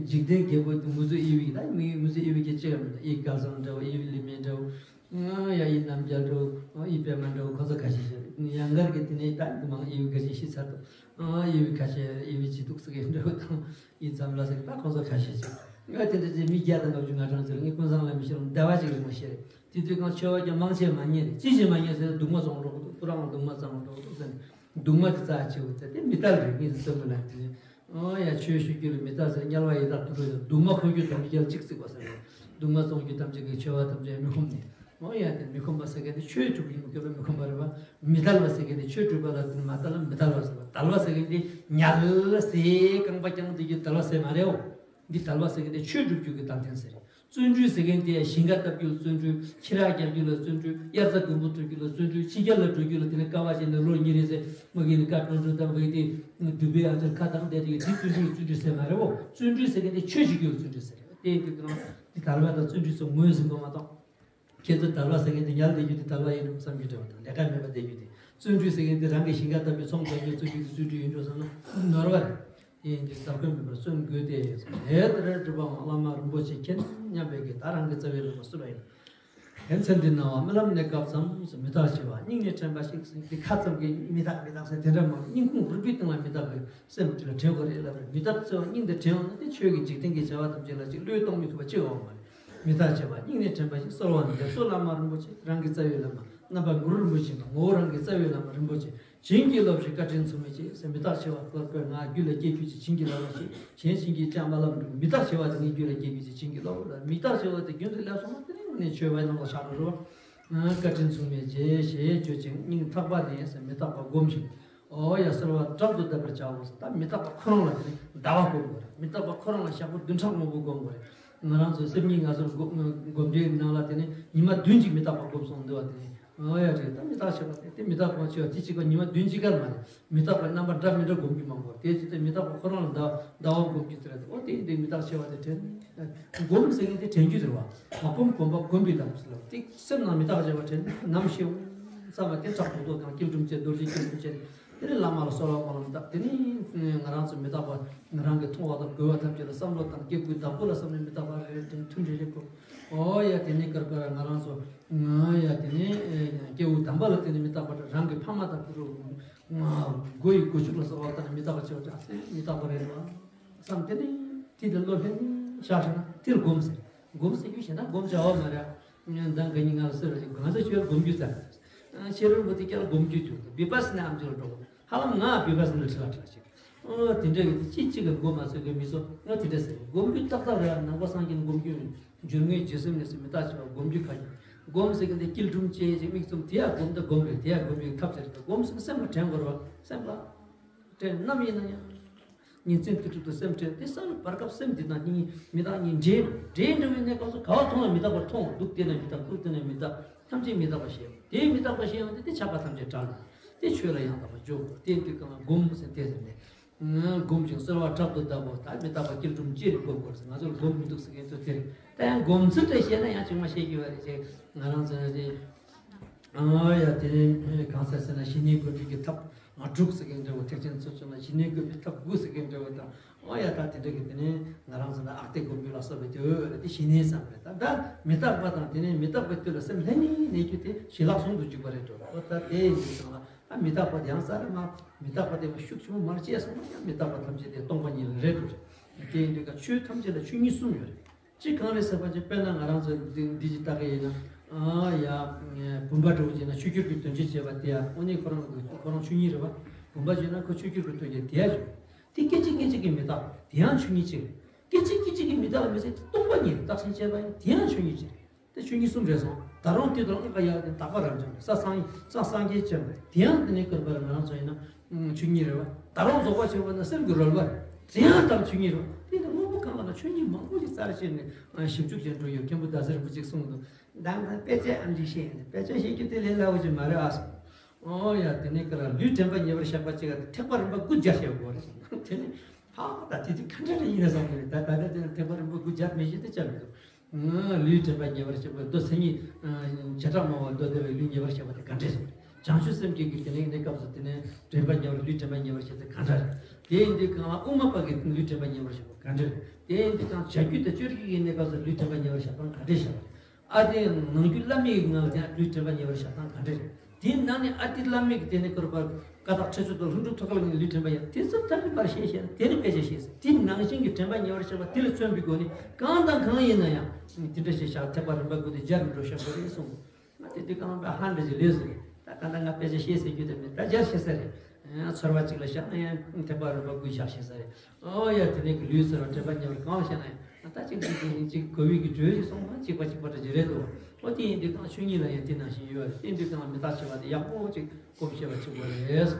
འཇིག་རྟེན་རྒྱལ་པོ་དེ་མུ་ཟུ་ཨི་བི་ད་མི་མུ་ཟུ་ཨི་བི་གི་ཅི་ག་མི་འདུག་ཨི་སྐལ་བཟང་འདྲ་བོ་ཨི་བི་ལི་མི་འདྲ་བོ། ཡ་ཨི་རྣམ་རྒྱལ་འདྲ་བོ་ཨི་པད་མ་འདྲ་བོ་ཁོ་ཚོ་ཁ་ཤས་ཤིག་ཡང་སྒར་གི་དེ་ནས་ད་མང་ཨི་བི་ག་ཤས་ཤིག་ཚར་འདུག་ཨི་བི་ཁ་ཤས་ཨི་བི་ཅི་འདུག་ཟེར་གི་འདྲ་བོ་དང་ཨི་ཙམ་ལ་ཟེར་གི་ད་ཁོ་ཚོ་ཁ་ཤས་ཤིག་ང་དེ་འདྲ་ཅིག་མི་བརྒྱ་དང་ལྔ་བཅུ་ང་གྲངས་ཟེར་ངས་ཀུན་བཟང་ལ་མི་ཤེས་རུང་བདེ་བ་ཅིག་རིང་མ་ཤེས་རེད། དེ་དུས་གང་ཆེ་བ་ཀྱང་མང་ཆེ་མ་ཉན་རེད། ཅི་ཞིག་མ་ཉན་ཟེར་ན་སྡུག་མ་བཙོང་འགྲོ་གི་འདུག་ཁོ་རང་སྡུག་མ་བཙོང་འགྲོ་གི་འདུག་ཟེར་ནས་སྡུག་མ་དེ་རྩ་ཆེ་བོ་ཟེར་དེ་མི་ལྟར་རེད། ངས་བསམ་པ་ལ་དེ་ཨོ་ཡ་ཆོས་ཞུ་རྒྱུ་ལ་མི་ལྟར་ཟེར་དམྱལ་བ་ཡི་དྭགས་དུད་འགྲོ་ཡང་སྡུག་མ་འཁོར་རྒྱུ་དང་མི་རྒྱལ་གཅིག་བརྩིགས་པ་ཟེར་རེད། སྡུག་མ་བཙོང་རྒྱུ་ཐམས་ཅད་ཀྱི་ཆེ་བ་ཐམས་ཅད་མི་ཁོམ་ནས་ཨོ་ཡ་དེ་མི་ཁོམ་པ་ཟེར་མཁན་དེ་ཆོས་སྒྲུབ་ཡིན་མི་དགོས་པ་མི་ཁོམ་པ་རེད་བ། མི་དལ་བ་ཟེར་མཁན་དེ་ཆོས་སྒྲུབ་པ་ལ་དེ་མ་དལ་ལ་མི་དལ་བ་ཟེར་བ་དལ་བ་ཟེར་མཁན་དེ་དམྱལ་ཟས་རྐང་པ་བརྐྱང་བསྡད་རྒྱུ་དལ་བ་ཟེར་མ་རེད་འོ། འདི་དལ་བ་ཟེར་མཁན་དེ་ཆོས་སྒྲུབ་རྒྱུ་གི་དལ་རྟེན་ཟེར། བརྩོན་འགྲུས་ཟེར་མཁན་དེ་ཞིང་ཁ་བཏབ་རྒྱུ་ལ་བརྩོན་འགྲུས། ཁྱི་ར་རྒྱག་རྒྱུ་ལ་བརྩོན་འགྲུས། དབྱར་རྩྭ་དགུན་འབུ་བཏུ་རྒྱུ་ལ་བརྩོན་འགྲུས། ཕྱི་རྒྱལ་ལ་འགྲོ་རྒྱུ་ལ་དེ་ནས་དཀའ་བ་བྱས་ནས་ལོ་གཉིས་རེ་ཟེར་མ་གི་ནི་དཀའ་སྤྲོ་འགྲོ་དང་བའི་དེ་སྡུག་པའི་ཨ་ཚོར་ཁ་བཏང་བསྡད་དེ་དེ་བརྩོན་འགྲུས་བརྩོན་འགྲུས་ཟེར་མ་རེད་འོ། བརྩོན་འགྲུས་ཟེར་མཁན་དེ་ཆོས་བྱེད་རྒྱུ་ལ་བརྩོན་འགྲུས་ཟེར་རེད། དེ་ཡིན་དུས་ཀྱང་དེ་དལ་བ་དང་བརྩོན་འགྲུས་སོགས་ངོས་ཟིན་དགོས་མ་གཏོགས། ཁྱེད་ཚོ་དལ་བ་ཟེར་མཁན་དེ་ཉལ་བསྡད་རྒྱུ་དེ་དལ་བ་ཡིན་འགྲོ་བསམ་གྱི་འདྲ་བ་དང་ལས་ཀ་མེད་པ་བསྡད་རྒྱུ་དེ་བརྩོན་འགྲུས་ཟེར་མཁན་དེ་རང་གི་ཞིང་ཁ་བཏབ་རྒྱུ་ཚོང་རྒྱག་རྒྱུ་བརྩོན་འགྲུས་དེ་བརྩོན་འགྲུས་ཡིན་འགྲོ་བསམ་ན་ནོར་བ་རེད། དེ་ཡིན་དུས་དལ་ཁོམ་མེད་པར་བརྩོན་དགོས་ཏེ། ལས་དེ་ལྟར་སྒྲུབ་པའང་བླ་མ་རིན་པོ་ཆེ་མཁྱེན་སྙམ་པའི་གི་ད་རང་གི་རྩ་བའི་བླ་མ་སུ་ལ་ཡིན། ཡ་མཚན་འདི་སྣང་བ་རྨི་ལམ་གནས་སྐབས་ཙམ་ཟེར། མི་རྟག་ཅེས་པ་སྙིང་ནས་དྲན་པ་ཞིག་ཟེར། འདི་ཁ་ཙམ་གྱིས་མི་རྟག་མི་རྟག་ཟེར་དེ་འདྲ་མ་རེད། སྙིང་ཁུང་རུས་པའི་གཏིང་ལ་མི་རྟག་པའི་སེམས་དེ་ལ་དྲན་དགོས་རེད་ལབ་རེད། མི་རྟག་ཟེར་བ་སྙིང་དེ་དྲན་ཡོང་ན་དེ་ཆོས་ཀྱི་འཇིག་རྟེན་གྱི་བྱ་བ་ཐམས་ཅད་ལ་ཅིག་བློས་གཏོང་མི་ཐུབ་པ་ཅིག་ཡོང་བ་མ་རེད། མི་རྟག་ཅེས་པ་སྙིང་ནས་དྲན་པ་ཞིག་གསོལ་བ་འདེབས་སོ་བླ་མ་རིན་པོ་ཆེ། རང་གི་རྩ་བའི་བླ་མ་རྣམ་པ་གུ་རུ་རིན་པོ་ཆེ་དང་ངོ་བོ་རང་གི་རྩ་བའི་བླ་མ་རིན་པོ་ཆེ། བྱིན་གྱིས་རློབས་ཤིག་བཀའ་དྲིན་མཚུངས་མེད་ཅེས་ཟེར། མི་རྟག་ཅེས་པ་སྐོར་སྐོར་ང་རྒྱུད་ལ་སྐྱེ་རྒྱུ་ཅིག་བྱིན་གྱིས་རློབས་ཤིག་གཞན་བྱིན་གྱིས་ཀྱང་མ་རློབ་འགྲོ། མི་རྟག་ཅེས་པ་དེ་ངའི་རྒྱུད་ལ་སྐྱེ་རྒྱུ་ཅིག་བྱིན་གྱིས་རློབས་ལ། མི་རྟག་ཅེས་པ་དེ་རྒྱུན་དུ་སླེབས་སོང་ན་དེ་ནི་དངོས་གནས་ཆོས་པའི་ནང་ལ་ཆགས་འགྲོ། བཀའ་དྲིན་མཚུངས་མེད་ཅེས་ཞེས་བརྗོད་ཅིང་སྙིང་ཐག་པ་ནས་ཟེར་མི་རྟག་པ་སྒོམ་ཞིང་། ཨོ་ཡ་གསོལ་བ་དྲག་ཏུ་གདབ་པར་བྱའོ་ཟེར། ད་མི་རྟག་པ་ཁོ་རང་ལ་དེ་ནི་ཟླ་བ་སྒོམ་དགོས་རེད། མི་རྟག་པ་ཁོ་རང་ལ་ཞག་པོ་བདུན་ཕྲག་མང་པོ་སྒོམ་དགོས་རེད། ང་རང་ཚོ་སེམས་ཉིད་ངལ་གསོ་སྒོམ་སྒོམ་བགྲོད་ནང་ལ་དེ་ནི་ཉི་མ་བདུན་ཅིག་མི་རྟག་པ་སྒོམ་སོང་འདུག་བ། དེ་ནི་ཨོ་ཡ་རེད། ད་མི་རྟག་ཅེས་པ་དེ་དེ་མི་རྟག་པ་ཅེས་པ་དེ་གཅིག་པ་ཉི་མ་བདུན་ཅིག་ག་མ་རེད། མི་རྟག་པའི་རྣམ་པ་འདྲ་མི་འདྲ་སྒོམ་རྒྱུ་མང་པོ་རེད། དེ་ཅི་སྟེ་མི་རྟག་པ་ཁོ་རང་ལ་ཟླ་ཟླ་བ་སྒོམ་རྒྱུ་དེ་རེད། ཨོ་དེ་ཡིན་དུས་མི་རྟག་ཅེས་པ་དེ་དྲན། སྒོམ་ཟེར་མཁན་དེ་དྲན་རྒྱུ་དེ་རེད་བ། མ་སྒོམ་གོམས་པ་སྒོམ་པའི་ལམ་ཟེར་ལ་དེ་སེམས་ནང་མི་རྟག་ཅེས་པ་དྲན་ནམ་ཤེས་འོང་བསམ་པ་དེ་ཕྲག་དོག་དོག་དང་སྐྱིལ་ཀྲུང་བཅས་རྡོ་རྗེ་སྐྱིལ་ཀྲུང་བཅས། དེ་ནས་བླ་མ་ལ་གསོལ་བ་སྨོན་ལམ་བཏབ། དེ་ནས་ང་རང་ཚོ་མི་རྟག་པ་ང་རང་གི་མཐོང་བ་དང་གོ་བ་ཐམས་ཅད་ལ་བསམ་བློ་བཏང་། སྐྱེ་དགུའི་བདག་པོ་ལ་བསམ་ནས་མི་རྟག་པ་རེ་རེ་དྲན། ཐུན་རེ་རེ་བསྒོམ། ཨོ་ཡ་དེ་ནས་ཀར་ཀར་ང་རང་ཚོ་ང་ཡ་དེ་ནས་སྐྱེ་བོ་དམ་པ་ལ་བརྟེན་ནས་མི་རྟག་པ་དྲན། རང་གི་ཕ་མ་དང་བུ་ཕྲུག་ང་སྒོ་ཡི་སྒོ་ཕྱུགས་ལ་གསོལ་བ་བཏབ་ནས་མི་རྟག་པ་ཆེ་བ་དྲན། མི་རྟག་པ་རེད་བ་བསམ། དེ་ནས་དེ་དེ་བློ་ལྷན་བཞག་བྱས་ན་དེར་སྒོམ་ཟེར། སྒོམ་ཟེར་རྒྱུ་ཞེ་ན་སྒོམ་བྱ་བ་མ་རེད། མདང་གི་ཉིན་ང་ལ་གསོལ་བ་ཞིག་གང་ཚེ་ཆོས་སྒོམ་རྒྱུ་ཙམ། ཤེས་རབ་མུ་ཏིག་ཀྱང་སྒོམ་རྒྱུ་བྱུང་། བི་པ་སི་ན་ཨམ་ཅོག་ལ་འགྲོ། ཧ་ལམ་ང་བི་པ་སི་ན་ལ་ཁྲིད་ལ་ཁྲིད་ཅིག་ཨོ་དེ་འདྲ་གི་ཅི་གཅིག་གི་སྒོམ་མ་ཚོད་གི་མི་ཚོ་ང་དེ་འདྲ་ཟེར། སྒོམ་རྒྱུ་ཏག་ཏག་རེད། ནང་པ་སངས་རྒྱས་སྒོམ་རྒྱུ་སྦྱོར་དངོས་རྗེས་གསུམ་ནས་སུ་མི་རྟག་ཅེས་པ་སྒོམ་རྒྱུ་ཁ་ཅིག་སྒོམ་ཟེར་གི་འདི་སྐྱིལ་ཀྲུང་བཅས་ཅིག་མིག་བཙུམ་དེ་ཡང་སྒོམ་འདི་སྒོམ་རེད། དེ་ཡང་སྒོམ་རྒྱུ་ཐབས་ཟེར་གི་སྒོམ་ཟེར་གི་སེམས་ལ་དྲན་དགོས་རེད་བ། སེམས་ལ་དྲན་ནམ་ཡིན་ན་ཡང་། ཉིན་མཚན་དུས་དྲུག་ཏུ་སེམས་ཁྲལ་དེ་བསམ་བློ་བར་སྐབས་སེམས་འདི་དང་གཉིས་མི་རྟག་གཉིས་འདྲེས་འགྲོ། འདྲེས་འགྲོ་བའི་གནས་སྐབས་སུ་ག་བ་མཐོང་ལ་མི་རྟག་པར་མཐོང་། སྡུག་བལྟས་ན་མི་རྟག་སྐུར་བལྟས་ན་མི་རྟག་ཐམས་ཅད་མི་རྟག་པ་ཤེས། དེ་མི་རྟག་པ་ཤེས་ཡོང་དུས་དེ་ཆགས་པ་ཐམས་ཅད་བྲལ་ནས་དེ་ཆོས་ལ་ཡང་དག་པར་འཇོག་དགོས། དེ་དུས་གང་ལ་སྒོམ་ཟེར་དེ་ཟེར་ནས་སྒོམ་ཞིང་གསོལ་བ་དྲག་ཏུ་བཏབ་བོ། ད་མི་རྟག་པ་སྐྱིལ་ཀྲུང་བཅས་ནས་སྒོམ་དགོས་ཟེར། ང་ཚོར་སྒོམ་མི་འདུག་ཟེར་མཁན་ཚོ་དེ་རེད། ད་ཡང་སྒོམ་ཚུལ་དེ་ཤེས་ན་ཡང་ཅུང་མ་ཤེས་རྒྱུ་བ་རེད་ཅེས་ང་རང་ཚོ་ནས་ཨ་ཡ་དེ་ནས་གང་ཟེར་ཟེར་ན་ཞི་གནས་སྒོམ་རྒྱུ་གི་ཐབས་ང་དྲུག་ཟེར་མཁན་འདྲ་བོ། ཐེག་ཆེན་ཚུལ་ཁྲིམས་ལ་ཞི་གནས་སྒོམ་རྒྱུའི་ཐབས་དགུ་ཟེར་མཁན་འདྲ་བོ་དང་། ཨོ་ཡ་ད་དེ་འདྲ་གི་དེ་ནས་ང་རང་ཚོ་ན་ཨག་ཏེ་སྒོམ་རྒྱུ་ལ་སོགས་པའི་དེ་འོས་རེད། དེ་ཞི་གནས་བསམ་རེད། ད་ད་མི་རྟག་པ་དང་དེ་ནས་མི་རྟག་པའི་དུས་ལ་སེམས་ལྷན་ནེ་གནས་རྒྱུ་དེ་ཞི་ལྷག་ཟུང་དུ་འཇུག་པ་རེད་འགྲོ། ཨོ་ད་དེ་ཡིན་དུས་ཙང་ལ་ད་མི་རྟག་པ་དེ་ཡང་ས་རེ་མ་མི་རྟག་པ་དེ་ཤུགས་ཆེན་པོ་མར་སྐྱེས་སོང་ན་ཡང་མི་རྟག་པ་ཐམས་ཅད་དེ་སྟོང་པ་ཉིད་ལ་རེད་འགྲོ་རེད། དེ་ཡིན་དུས་ཀ་ཆོས་ཐམས་ཅད་ལ་ཆོས་ཉིད་གསུམ་ཡོད་རེད། གཅིག་གང་རེད་ཟེར་བ་ཅིག་དཔེར་ན་ང་རང་ཚོ་འདི་འདི་ཅིག་ལྟ་གི་ཡིན་ན། ཨ་ཡ། བུམ་པ་འདྲ་བོ་ཅིག་ན་ཆོས་སྐྱོར་གྱི་དོན་བྱེད་བྱེད་པ་དེ་ཡང་དངོས་གནས་ཁོ་རང་གི་ཁོ་རང་ཆོས་ཉིད་རེད་བ། བུམ་པ་ཅིག་ན་ཁོ་ཆོས་སྐྱོར་གྱི་དོན་བྱེད་དེ་ཡང་ཆོས་ཉིད། དེ་སྐད་ཅིག་སྐད་ཅིག་གིས་མི་རྟག་དེ་ཡང་ཆོས་ཉིད་ཅིག་རེད། སྐད་ཅིག་སྐད་ཅིག་གིས་མི་རྟག་མི་ཚེ་སྟོང་པ་ཉིད་རྟག་ཞིང་བྱས་པ་ཡང་དེ་ཡང་ཆོས་ཉིད་ཅིག་རེད། དེ་ཆོས་ཉིད་གསུམ་རེད་སོང་། ད་རུང་དེ་དང་ཨ་ཡ་དེ་དག་པ་རབ་འབྱམས་རེད། ས་སངས་ས་སངས་རྒྱས་བྱས་པ་རེད། དེ་ཡང་དེ་ནས་བསྐུར་བ་རེད། ང་རང་ཚོ་ཡིན་ན། ཆོས་ཉིད་རེད་བ། ད་རུང་རྫོགས་པ་ཆེན་པོ་ནི་སེམས་ཀྱི་རོལ་པ་རེད། དེ་ཡང་དག་ཆོས་ཉིད་རེད་བ། དེ་ནི་དངོས་པོ་གང་ག་ན་ཆོས་ཉིད་མང་པོ་ཞིག་རྩ་ལ་བཤད་ནས་ཞིབ་འཇུག་བྱས་འགྲོ་ཡོད། མཁན་པོ་ཟླ་ཟེར་རིན་པོ་ཆེས་གསུངས་འདུག་མདང་དག་དཔེ་ཆ་ཨམ་ཅིག་བཤད་ཡིན། དཔེ་ཆ་བཤད་རྒྱུ་དེ་ལས་སླ་བོ་ཅིག་མ་རེད་ཨ་སོང་། ཨོ་ཡ་དེ་ནས་ཀ་ར་ལུས་དྲན་པ་ཉེ་བར་གཤེགས་པ་གཅིག་ག་ཐེག་པ་རིམ་པ་དགུ་སྦྱར་བཤད་དགོས་རེད། དེ་ནི་ཧ་ད་དེ་དུས་ག་འདྲ་རེ་ཡིན་ན་བསམ་གི་རེད། ད་ད་ལྟ་དེ་ནི་ཐེག་པ་རིམ་པ་དགུ་སྦྱར་མི་ཤེས་དེ་ཅག་མི་འདུག་ལུས་དྲན་པ་ཉེ་བར་གཤེགས་པ་མདོ་མཚན་ཉིད་བྱེ་བྲག་སྨྲ་བ་མདོ་སྡེ་པའི་ལུས་ཉེ་བར་གཤེགས་པ་དེ་ག་འདྲས་སོང་། བྱང་ཆུབ་སེམས་བསྐྱེད་ཀྱི་དེ་ནས་གནས་སྐབས་སུ་དེ་ནས་དྲན་པ་ཉེ་བར་ལུས་དྲན་པ་ཉེ་བར་གཤེགས་དེ་ག་འདྲ་རེད། དེ་ཡིན་དུས་གང་ལ་དབུ་མ་པ་གི་ལུས་དྲན་པ་ཉེ་བར་གཤེགས་པ་ག་འདྲ་རེད། དེ་ཡིན་དུས་ཀྱང་བྱ་རྒྱུད་དང་སྤྱོད་རྒྱུད་ཀྱི་གནས་སྐབས་སུ་ལུས་དྲན་པ་ཉེ་བར་གཤེགས་པ་ག་འདྲས་བཤད་པ་རེད། ཨ་དེ་ནང་རྒྱུད་བླ་མེད་ཀྱི་ངང་དེ་ལུས་དྲན་པ་ཉེ་བར་གཤེགས་སྟངས་ག་འདྲ་རེད། དེའི་ནང་ནས་ཨ་ཏི་བླ་མེད་ཀྱི་དེ་ནས་བསྐུར་བ་ཀ་དག་ཁྲི་ཚོ་དང་ལྷུན་གྲུབ་ཐོག་ཁ་ལ་ནས་ལུས་དྲན་པ་ཡང་དེ་ཚོ་ཐབས་རིམ་པར་ཤེས་ཤེས་ན་དེ་ནི་དཔེ་ཆ་ཤེས་ཟེར། དེ་ནང་བཞིན་གྱི་དྲན་པ་ཉེ་བར་གཤེགས་པ་དེ་ལ་མཚོན་པའི་སྒོ་ནས་གང་དང་གང་ཡིན་ན་ཡང་དེ་འདྲ་ཞིག་བཞག་ཐེག་པ་རིམ་པ་དགུ་དེ་སྦྱར་མི་འགྲོ་ཤག་པོ་རེད་གསུངས། ང་དེ་དུས་གང་པའི་ཧ་འདྲ་ཞིག་ལས་ཟེར། ད་ད་ལྟ་ང་དཔེ་ཆ་ཤེས་ཟེར་རྒྱུ་དེ་མེད། ད་སྦྱར་ཤེས་ས་རེད། ཚོར་བ་གཅིག་ལ་བཞག་ན་ཡང་ཐེག་པ་རིམ་པ་དགུ་བཞག་ཤེས་ས་རེད། ཨོ་ཡ་དེ་ནས་ཀྱི་ལུས་ཟེར་བ་དྲན་པ་ཉེ་བར་གང་ལ་བཤད་ན་ཡང་ད་ཅིག་ཅིག་ཅིག་ཅིག་གོ་བའི་གི་འགྲོས་ཤིག་སོང་ན་གཅིག་པ་གཅིག་པ་འདྲ་ཅིག་རེད་འདུག་ཨོ་དེ་ཡིན་དུས་གང་ཆོས་ཉིད་ལ་ཡང་དེ་ནང་བཞིན་ཡོད་རེད། དེ་ཡིན་དུས་གང་མི་རྟག་ཅེས་པ་དེ་ཡག་པོ་ཅིག་སྒོམ་ཤེས་པ་གཅིག་པ་རེད། ད་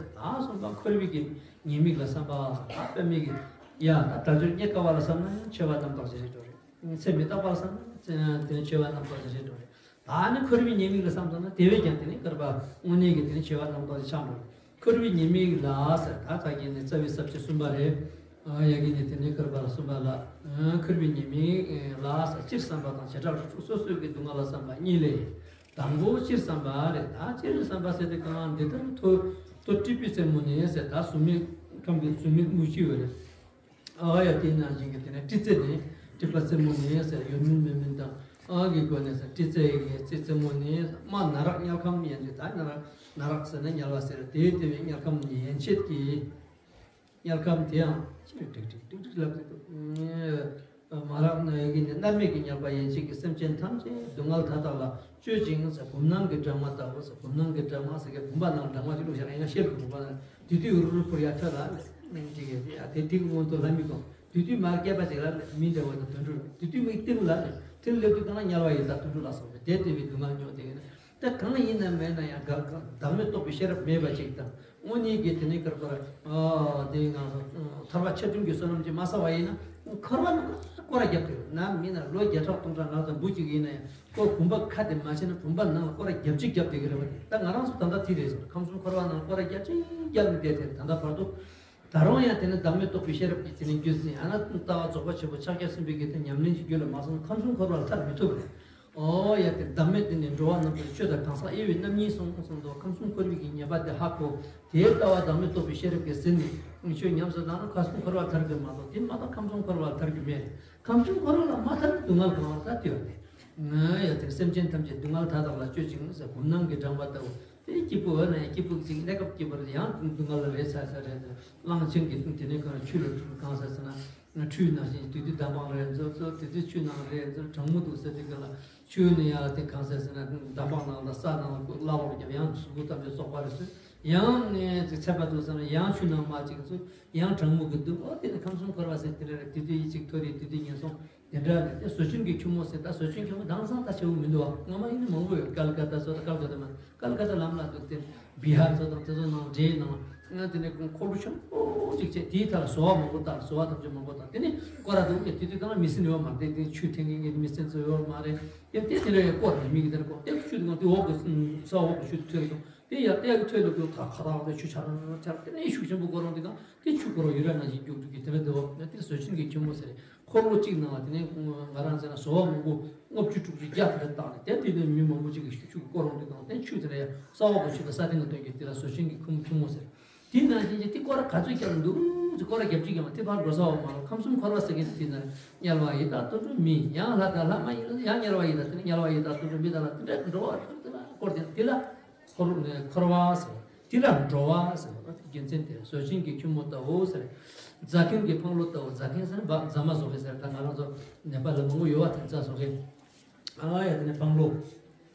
གསུམ་པ་འཁོར་བའི་གི་ཉེས་དམིགས་ལ་བསམ་པ། ད་དཔེ་མེད་གི་ཡ་ད་དལ་འབྱོར་རྙེད་དཀའ་བ་ལ་བསམ་ན་ཡང་ཆོས་པ་རྣམ་དག་ཅིག་རེད་འགྲོ་རེད། ཚེ་མི་རྟག་པ་ལ་བསམ་ན་དེ་ནི་ཆོས་པ་རྣམ་དག་ཅིག་རེད་འགྲོ་རེད། ད་ནི་འཁོར་བའི་ཉེས་དམིགས་ལ་བསམ་སོང་ན་དེ་བས་ཀྱང་དེ་ནི་བསྐུར་བ་དངོས་གནས་ཀྱི་དེ་ནི་ཆོས་པ་རྣམ་དག་ཅིག་ཆགས་འགྲོ་རེད། འཁོར་བའི་ཉེས་དམིགས་ལ་ཟེར་ད་ད་གིན་ནི་རྩ་བའི་ས་བཅད་གསུམ་པ་རེད། ཨ་ཡ་གིན་ནི་དེ་ནི་བསྐུར་བ་ལ་གསུམ་པ་ལ། ཨ་འཁོར་བའི་ཉེས་དམིགས་ལ་ཟེར་སྤྱིར་བསམ་པ་དང་བྱེ་བྲག་རིགས་དྲུག་སོ་སོའི་གི་སྡུག་བསྔལ་ལ་བསམ་པ་གཉིས་ལས། དང་པོ་སྤྱིར་བསམ་པ་རེད། ད་སྤྱིར་བསམ་པ་ཟེར་དེ་གང་འདི་ལྟར་མཐོ་མཐོ་སྤྲུལ་པའི་རྩེ་མོ་ནས་ཟེར་ད་གཟུགས་མེད་ཁམས་ཀྱི་གཟུགས་མེད་དངོས་གཞི་ཡོད་རེད། ཨ་ཡ་དེ་ནང་བཞིན་གྱི་དེ་ནས་སྤྲུལ་རྩེ་ནས་སྤྲུལ་པ་རྩེ་མོ་ནས་ཟེར་ཡོད་མིན་མེད་མིན་དང་ ཨ་གི་སྒོ་ནས་ས་ཏི་ཙེ་ཡི་ཙི་ཙི་མོ་ནི་མ་ན་རག་དམྱལ་ཁམས་ཡན་ཆད་ད་ན་རག་ན་རག་ཟེར་ན་དམྱལ་བ་ཟེར་དེའི་དེ་བའི་དམྱལ་ཁམས་ཡན་ཆད་ཀྱི་དམྱལ་ཁམས་དེ་ཡང་ཅི་རིགས་ཀྲིག་ཀྲིག་ཀྲིག་ཀྲིག་ལབ་ཀྱི་འདུག་མ་རག་ན་ཡ་གི་ནི་མནར་མེད་ཀྱི་དམྱལ་བ་ཡན་ཆད་ཀྱི་སེམས་ཅན་ཐམས་ཅད་སྡུག་བསྔལ་མཐའ་དག་ལ་སྤྱོད་ཅིང་ཟེར་བུམ་ནང་གི་སྦྲང་མ་ལྟ་བུ་ཟེར་བུམ་ནང་གི་སྦྲང་མ་ཟེར་གི་བུམ་པ་ནང་སྦྲང་མ་ཅིག་བླུགས་བཞག་ཡང་ཤེལ་གྱི་བུམ་པ་ནང་དེ་དུས་རུ་རུ་འཕུར་ཡ་ཁྲ་ལ་ཅིག་ཡ་དེ་དེ་གི་སྔོན་དུ་ལྷ་མི་གོ་དུས་དུས་མར་སྐྱེས་པ་ཅིག་ལ་མི་འདྲ་བ་དང་དུད་འགྲོ། དུས་དུས་མིག་ཏིལ་ལ་ཏིལ་སླེབས་དུས་གང་ལ་དམྱལ་བ་ཡི་དྭགས་དུད་འགྲོ་ལ་སོགས་པའི་དེ་ལྟ་བུའི་སྡུག་བསྔལ་མྱོང་དེ་ཡིན་ན། ད་གང་ཡིན་ན་མེད་ན་ཡང་ག་ག་བདག་མེད་རྟོགས་པའི་ཤེས་རབ་མེད་པ་ཅིག་དང་དངོས་གནས་ཀྱི་དེ་ནས་ཀར་པར་དེ་ང་ཚོ་ཐར་པ་ཆ་མཐུན་གྱི་བསོད་ནམས་ཅིག་མ་བསགས་པ་ཡིན་ན་འཁོར་བ་ནང་སྐོར་ར་རྒྱབ་དེ་ན་མིན་ན་ལོ་བརྒྱ་ཕྲག་སྟོང་ཕྲག་ང་ཚོ་འབུ་ཅིག་ཡིན་ན་ཡང་ཁོ་བུམ་པ་ཁ་དེ་མ་ཕྱེ་ན་བུམ་པ་ནང་ལ་སྐོར་ར་རྒྱབ་ཅིག་རྒྱབ་དེ་གི་རེད་བ། ད་ང་རང་ཚོ་ད་ལྟ་དེ་རེད་སོ། ཁམས་གསུམ་འཁོར་བ་ནང་སྐོར་ར་རྒྱབ་ཅིག་རྒྱབ་ནས་བསྡད་དེ་ད་ལྟ་བར་དུ། ད་རུང་ཡང་དེ་ནི་བདག་མེད་རྟོགས་པའི་ཤེས་རབ་ཀྱིས་དེ་ནི་རྒྱུད་ཟིན་ཨ་ན་ལྟ་བ་རྫོགས་པ་ཆེན་པོ་ཕྱག་རྒྱ་གསུམ་པའི་གི་དེ་ཉམས་ལེན་གྱི་རྒྱུད་ལ་མ་སོང་ན་ཁམས་གསུམ་འཁོར་བ་ལ་ཐར་མི་ཐུབ་རེད། ཨོ་ཡ་དེ་བདག་མེད་དེ་ནི་འགྲོ་བ་རྣམས་ཀྱི་ཆོས་དང་གང་ཟག་དབྱེ་བའི་རྣམ་གཉིས་གསུངས་གསུངས་འདུག་ཁམས་གསུམ་འཁོར་བའི་གི་ཉེས་པ་དེ་ཧ་གོ། དེའི་ལྟ་བ་བདག་མེད་རྟོགས་པའི་ཤེས་རབ་ཀྱིས་ཟིན་ནས་ཆོས་ཉམས་སུ་བླངས་ན་ཁམས་གསུམ་འཁོར་བ་ལ་ཐར་དགོས་མ་གཏོགས་དེ་མ་གཏོགས་ཁམས་གསུམ་འཁོར་བ་ལ་ཐར་རྒྱུ་མེད་རེད། ཁམས་གསུམ་འཁོར་བ་ལ་མ་ཐར་ན་སྡུག་བསྔལ་གང་ལ་ཐར་དེ་ཡོད་རེད། ང་ཡ་དེ་སེམས་ཅན་ཐམས་ཅད་སྡུག་བསྔལ་མཐའ་དག་ལ་སྤྱོད་ཅིང་ཟེར་བུམ་ནང་གི་སྦྲང་མ་ལྟ་བུ། དེ་སྐྱིད་པོ་ཡོད་ན་ཡང་སྐྱིད་པོ་ཅིག་གནས་སྐབས་སྐྱིད་པོ་རེད། ཡང་སྡུག་བསྔལ་ལ་རེ་ཚ་ས་རེད། གླང་ཆེན་གྱི་དེ་ནས་གང་ཆུ་ལ་འཁྲུལ་གང་ཟེར་ཟེར་ན་ཁྲུས་ནང་བཞིན་དེ་དུས་མདའ་འཕང་རེད་འཛོལ་འཛོལ་དེ་དུས་ཆུ་ནང་རེད་འཛོལ་གྲང་མོ་འདུག་ཟེར་དུས་གང་ལ་ཆུ་ནས་ཡང་དེ་གང་ཟེར་ཟེར་ན་མདའ་འཕང་ནང་ལ་ས་ནང་ལ་བླ་འོག་རྒྱབ་ཡང་གཟུགས་པོ་ཐམས་ཅད་བཙོག་པ་རེད་ཟེར། ཡང་ངས་ཅིག་ཚད་པ་འདུག་ཟེར་ན་ཡང་ཆུ་ནང་མ་ཅིག་འཛོལ་ཡང་གྲང་མོ་གི་འདུག་ཨོ་དེ་ནི་ཁམས་གསུམ་འཁོར་བ་ཟེར་དེ་འདྲ་རེད། དེ་དུས་ཡིད་ཅིག་མཐོ་རིས་དེ་དུས་ངན་སོང་། དེ་འདྲ་རེད། དེ་ཟོ་ཆུན་གྱི་ཁྱུ་མོ་ཟེར། ད་ཟོ་ཆུན་ཁྱུ་མོ་དེང་སང་ད་ཆེ་བོ་མི་འདུག་བ། སྔ་མ་ཡིན་ན་མང་པོ་ཡོད། ཀལ་ཀ་ཏ་ཟེར། ད་ཀལ་ཀ་ཏ་ལམ་ལ་འདུག་སྟེ། བི་ཧར་ཚོ་དང་དེ་ཚོ་ནང་འདྲེའི་ནང་ང་དེ་ནས་འཁོར་ལོ་ཆེན་པོ་ཅིག་བྱས། དེའི་ཐད་ལ་ཟོ་བ་མང་པོ་དང་ཟོ་བ་ཐམས་ཅད་མང་པོ་དང་དེ་ནས་སྐོར་ར་འདུག་ངས་དེ་དུས་ད་ང་མི་སེམས་ཡོད་མ་རེད། དེ་ཆུ་འཐེན་མཁན་གྱི་མི་སེམས་ཚོ་ཡོད་མ་རེད། དེ་དེ་དེ་ལས་སྐོར་རེད། མི་གི་དེ་ལ་སྐོར་དེ་ཆུ་དེ་ནང་དེ་འོག་གི་ས་འོག་གི་ཆུ་དེ་ཐོན་སོང་། དེ་ཡར་ལྟས་ཀྱི་ཐོད་ལ་དུ་ཐག་ཁ་ཐག་དེ་ཆུ་ཆར་ཆར་དེ་ནས་ཤུགས་ཆེན་པོ་སྐོར་རོང་དེ་གང་དེ་ཆུ་སྐོར་རོང་ཡུ་ར་ནང་བཞིན་རྒྱུག་འགྲོ་གི་དེ་འདྲ་འདུག་བ། དེ་ཟོ་ཆུན་གྱི་ཁྱུ་མོ་ཟེར། འཁོར་ལོ་གཅིག་ནང་ལ་དེ་ནས་ང་རང་ཚོ་ན་ཟོ་བ་མང་པོ་ལྔ་བཅུ་དྲུག་ཅུ་བརྒྱ་དེ་འདྲ་བཏང་ནས་དེ་དུས་ནས་མི་མང་པོ་ཅིག་གིས་ཆུ་སྐོར་རོང་དེ་གང་དེ་ཆུ་དེ་འདྲ་ཡང་ས་འོག་གི་ཆུ་དང་ས་སྟེང་གི་སྟོན་གྱི་དེ་ལ་ཟོ་ཆུན་གྱི་ཁྱུ་མོ་ཁྱུ་མོ་ཟེར། དེ་ནང་བཞིན་གྱི་དེ་སྐོར་ར་ག་ཚོད་བརྒྱབ་འདུག་ཅེས་སྐོར་ར་བརྒྱབ་ཅིག་ཡང་དེ་ཕར་འགྲོ་ས་བ་མ་ལ་ཁམས་གསུམ་འཁོར་བ་ཟེར་མཁན་དེ་དེ་ན་དམྱལ་བ་ཡི་དྭགས་དུད་འགྲོ་མི་ཡང་ལྷ་དང་ལྷ་མ་ཡིན་ཡང་དམྱལ་བ་ཡི་དྭགས་དེ་ནི་དམྱལ་བ་ཡི་དྭགས་དུད་འགྲོ་མི་དག་ལ་དེ་འདྲ་འགྲོ་བ་དེ་ལ་སྐོར་དེ་དེ་ལ་འཁོར་འཁོར་བ་ཟེར། དེ་ལ་འགྲོ་བ་ཟེར་བ་དེ་རྒྱུ་མཚན་དེ་ཟོ་ཆུན་གྱི་ཁྱུ་མོ་ལྟ་བུ་ཟེར། རྫ་མཁན་གྱི་འཕང་ལོ་ལྟ་བུ། རྫ་མཁན་ཟེར་ན་རྫ་མ་བཟོ་མཁན་ཟེར། ད་ང་རང་ཚོ་ནེ་པ་ལ་མང་པོ་ཡོད་བ། དེ་རྫ་བཟོ་མཁན། ཨ་ཡ་དེ་ནི་འཕང་ལོ།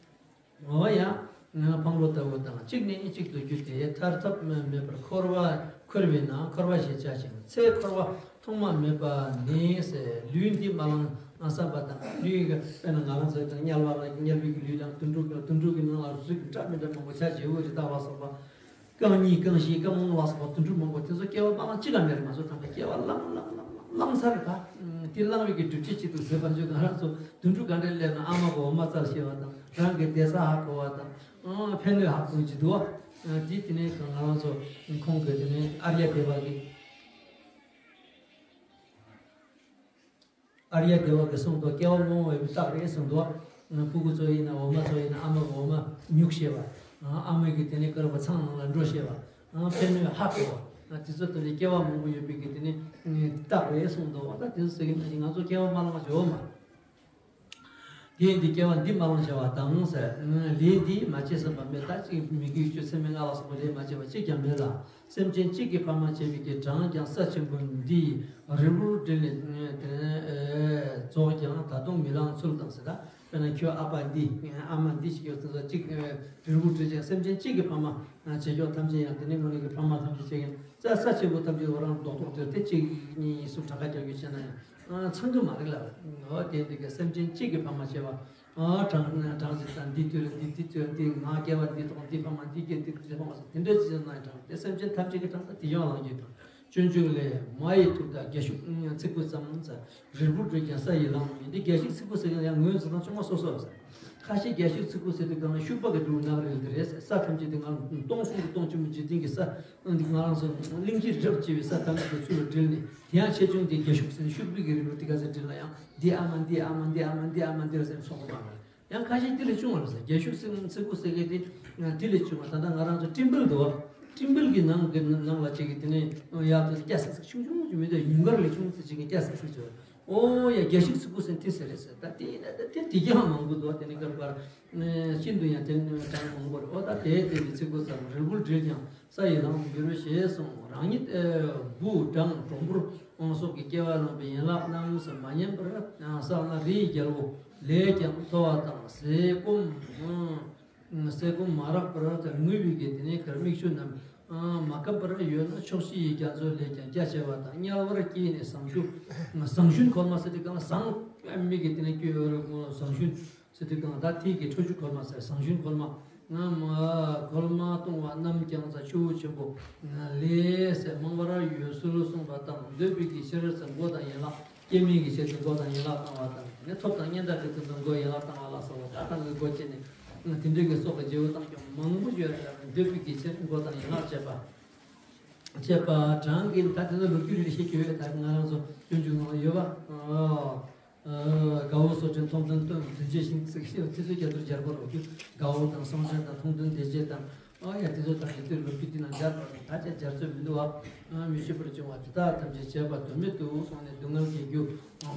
འོ་ཡ། འཕང་ལོ་ལྟ་བུ་དང་གཅིག་ནས་གཅིག་ཏུ་བརྒྱུད་དེ་ཐར་ཐབས་མེད་པར་འཁོར་བ་འཁོར་བའི་ནང་འཁོར་བ་ཞེས་བྱ་ཞིང་ཚེ་འཁོར་བ་ཐོག་མ་མེད་པ་ནས་ཟེར། ལུས་འདི་མ་བླངས་ན་བསམ་པ་དང་ལུས་ཀྱི་དཔེར་ན་ང་རང་ཚོ་དང་དམྱལ་བ་ལ་དམྱལ་བའི་གི་ལུས་དང་དུད་འགྲོ་གི་དུད་འགྲོ་གི་ནང་ལ་རིགས་འདྲ་མི་འདྲ་མང་པོ་བྱ་བྱེད་འོད་རི་དྭགས་ལ་སོགས་པ། རྐང་གཉིས་རྐང་བཞི་རྐང་ལྔ་ལ་སོགས་པ་དུད་འགྲོ་མང་པོ་དེ་ཚོ་སྐྱེ་བ་མ་བླངས་གཅིག་ལ་མེད་རེད་མ་གཏོགས་ཐམས་ཅད་སྐྱེ་བ་བླངས་བླངས་བླངས་བླངས་ཚར་རེད་ད། དེ་བླངས་པའི་གི་སྒྲུབ་བྱེད་ཅིག་འདུག་ཟེར་བ་ཚོས་ང་རང་ཚོ་དུད་འགྲོ་ག་འདྲ་སླེབས་ན་ཨ་མ་གི་འོ་མ་རྩར་བཤད་པ་དང་རང་གི་བསྡད་ས་ཧ་གོ་བ་དང་ཕན་གནོད་ཧ་གོ་གི་འདུག་དེ་དེ་ནས་ང་རང་ཚོ་ཁོང་གི་དེ་ནས་ཨཱརྱ་དེ་བ་གི་ཨཱརྱ་དེ་བ་གིས་གསུངས་འདུག་སྐྱེ་བ་སྔོན་མ་ཡོད་པའི་རྟགས་རེད་གསུངས་འདུག་ཕྲུ་གུ་ཚོ་ཡིན་ན་འོ་མ་ཚོ་ཡིན་ན་ཨ་མ་གི་འོ་མ་ཉུག་ཤེས་པ། ཨ་མ་གིས་དེ་ནས་ཀ་ར་བ་ཚང་ནང་ལ་འགྲོ་ཤེས་པ། ཕན་གནོད་ཧ་གོ་བ། དེ་ཚོ་དེ་ནས་སྐྱེ་བ་མང་པོ་ཡོད་པའི་གི་དེ་ནས་རྟགས་རེད་གསུངས་འདུག་ད་དེ་ཚོ་ཟེར་གི་མ་ཡིན། ང་ཚོ་སྐྱེ་བ་མ་བླངས་བྱ་བ་མ། དེ་ཡིན་དུས་སྐྱེ་བ་འདི་མ་བླངས་བྱ་བ་དང་ཟེར། ལས་འདི་མ་བྱས་བསམ་པ་མེད། ད་ཅིག་མི་དགེ་བཅུ་ཚད་མེད་ལྔ་ལ་སོགས་པ་ལས་མ་བྱས་པ་གཅིག་ཀྱང་མེད་ལ། སེམས་ཅན་གཅིག་གི་ཕ་མ་བྱས་པའི་གི་གྲངས་ཀྱང་ས་ཆེན་པོ་འདི་རིལ་བུར་དྲིལ་ནས་དེ་རྫོགས་ཀྱང་ད་དུང་མི་ལང་ཚུལ་དང་ཟེར། ད་དཔེར་ན་ཁྱོད་ཨ་ཕ་འདི་ཨ་མ་འདི་ཞིག་ཡོད་ཚེ་གཅིག་རིལ་བུར་དྲིལ་ཀྱང་སེམས་ཅན་གཅིག་གི་ཕ་མ་བྱེད་ཆོག་ཐམས་ཅད་ཡང་དེ་ནས་དངོས་གནས་ཀྱི་ཕ་མ་ཐམས་ཅད་བྱེད་ཀྱང་ས་ཆེན་པོ་ཐམས་ཅད་འོ་རང་རྡོག་རྡོག་དེ་དེ་གཅིག་གཉིས་གསུམ་གྲངས་ཀ་རྒྱག་རྒྱུ་བྱས་ན་ཡང་ཚང་གི་མ་རེད་ལ། འོ་དེ་འདི་ག་སེམས་ཅན་གཅིག་གི་ཕ་མ་བྱས་པ། ཨ་གྲངས་གྲངས་ཅིག་དང་འདི་དུས་ལ་འདི་འདི་དུས་འདི་ང་སྐྱེ་བ་འདི་ཐོག་འདི་ཕ་མ་འདི་སྐྱེ་འདི་འདི་ཕ་མ་སོགས་དེ་འདྲ་ཅིག་ཡང་གནང་གྲངས་དེ་སེམས་ཅན་ཐམས་ཅད་ཀྱི་གྲངས་ད་དེ་ཡང་གླང་རྒྱུད་དང་སྤྱོད་འཇུག་ལས་མ་ཡི་ཐུབ་དང་རྒྱ་ཤུག་ཚིག་པོ་ཙམ་ཟེར། རིལ་བུར་དྲིལ་ཀྱང་ས་ཡི་ལང་མིན། འདི་རྒྱ་ཤུག་ཚིག་པོ་ཟེར་ཡང་ངོས་འཛིན་སྟངས་ཆུང་མ་སོ་སོ་ཟེར། ཁ་ཤས་རྒྱ་ཤུག་ཚིག་པོ་ཟེར་དུས་གང་ལ་ཤུག་པ་གི་འབྲུ་ནག་རིལ་དེ་རེད་ཟེར། ས་ཐམས་ཅད་དེ་ང་སྟོང་གསུམ་གྱི་སྟོང་ཆེན་པོ་འཇིག་རྟེན་གྱི་ས། འདི་ང་རང་ཚོ་གླིང་རྗེ་རབ་ཅེས་པའི་ས་ཐམས་ཅད་ཀྱི་ཚུལ་ལ་དྲིལ་ནས་དེ་ཡང་ཆེ་ཆུང་དེ་རྒྱ་ཤུག་ཟེར་ནས་ཤུག་པའི་གི་རིལ་བུ་དེ་ག་ཚོད་དྲིལ་ན་ཡང་འདི་ཨ་མ་འདི་ཨ་མ་འདི་ཨ་མ་འདི་ཨ་མ་འདི་ལ་ཟེར་ནས་ཚོགས་པ་མ་རེད། ཡང་ཁ་ཤས་དེ་ལས་ཆུང་བ་རེད་ཟེར། རྒྱ་ཤུག་ཚིག་ཚིག་པོ་ཟེར་མཁན་དེ་དེ་ལས་ཆུང་བ། ད་ལྟ་ང་རང་ཚོ་ཀྲིམ་བིལ་འདུག་བ། ཀྲིམ་བིལ་གྱི་ནང་གི་ནང་ལ་ཅིག་གི་དེ་ནས་ཡག་ཏུ་སྐྱ་སིག་སིག་ཆུང་ཆུང་ཅིག་མི་འདུག་ཡུངས་ཀར་ལས་ཆུང་ཙི་ཅིག་གི་སྐྱ་སིག་སིག་ཅིག་ཨོ་ཡ་རྒྱལ་སྲས་ཚིག་པོ་ཟེར་དེ་ཟེར་རེད་ཟེར། ད་དེ་ཡིན་ན་ད་དེ་དེ་ཀྱང་མང་པོ་འདུག་དེ་ནི་སྐབས་པར་ཤིན་ཏུ་ཡང་དེ་ནི་གྲངས་མང་པོ་རེད། ཨོ་ད་དེ་དེ་ནི་ཚིག་པོ་ཟེར་རིལ་བུར་བསྒྲིལ་ཀྱང་ས་ཡི་ལམ་འགྱུར་ཞེས་གསུངས། རང་ཉིད་བུ་བྲང་གྲོག་འབུར་སོགས་ཀྱི་སྐྱེ་བ་བླངས་པའི་ཡན་ལག་རྣམས་མ་ཉམས་པར་བསགས་ན་རིའི་རྒྱལ་པོ་ལས་ཀྱང་མཐོ་བ་དང་ཟས་སྐོམ། ཟས་སྐོམ་མ་རག་པར་ངུས་པའི་གི་དེ་ནས་གར་མིག་ཆུ་རྣམས་མ་བཀབ་པར་ཡོད་ན་ཕྱོགས་བཞི་ཡི་རྒྱ་མཚོ་ལས་ཀྱང་རྒྱ་ཆེ་བ་དང་དམྱལ་བར་སྐྱེས་ནས་ཟངས་ཞུན་ཟངས་ཞུན་གོལ་མ་ཟེར་དུས་གང་ཟངས་མིག་གི་དེ་ནས་སྐྱོ་ཡོད་རེད། ཟངས་ཞུན་ཟེར་དུས་གང་ད་ཐིག་གི་ཁྲོ་ཆུ་གོལ་མ་ཟེར། ཟངས་ཞུན་གོལ་མ་ང་མ་གོལ་མ་བཏུང་བ་རྣམས་ཀྱང་ས་ཆུ་བོ་ཆེན་པོ་ལས་ཟེར་མང་བར་ཡོད་ཚུལ་གསུངས་པ་དང་། འདོད་པའི་གི་ཕྱིར་ཟེར་མགོ་དང་ཡན་ལག་སྐྱེ་མེད་ཀྱི་ཆེད་དུ་མགོ་དང་ཡན་ལག་བཏང་བ་དང་། དེ་ནས་ཐོབ་དང་སྙན་གྲགས་ཀྱི་དོན་དུ་མགོ་ཡན་ལག་བཏང་བ་ལ་སོགས་པ་ད་ལྟ་གི་སྒོ་བཅད་ནས་དེ་འདྲའི་གི་སོགས་ཀྱི་རྗེ་བོ་བཏང་ཀྱང་མང་པོ་ཡོད་རེད། འདོད་པའི་གི་ཕྱིར་མགོ་དང་ཡན་ལག་བཅད་པ། བཅད་པ་གྲངས་ཀྱི་ད་དེ་ཚོ་ལོ་རྒྱུས་རེ་ཞིག་ཡོད། ད་ང་རང་ཚོ་སྤྱོད་འཇུག་ནང་ལ་ཡོད་པ། དགའ་བོ་སོགས་ཀྱི་མཐོང་ཐོས་སྟོན་དོན་བྱེད་ཞིང་ཚིག་ཤེས་ཚིག་ཚོད་རྒྱ་མཚོར་སྦྱར་བར་འོ་རྒྱུ། དགའ་བོ་དང་སོང་ཚན་དང་མཐོང་ཐོས་དོན་བྱེད་དང་། ཨ་ཡ་དེ་ཚོ་དག་གི་དུས་ལོ་རྒྱུས་དེ་ན་སྦྱར་བར་ད་ཆ་སྦྱར་ཚོད་མི་འདུག་བ། མི་ཤེས་པར་བྱུང་བ་དེ་དག་ཐམས་ཅད་བྱས་པ་དོན་མེད་དུ་སོང་ནས་སྡུག་བསྔལ་གྱི་རྒྱུ་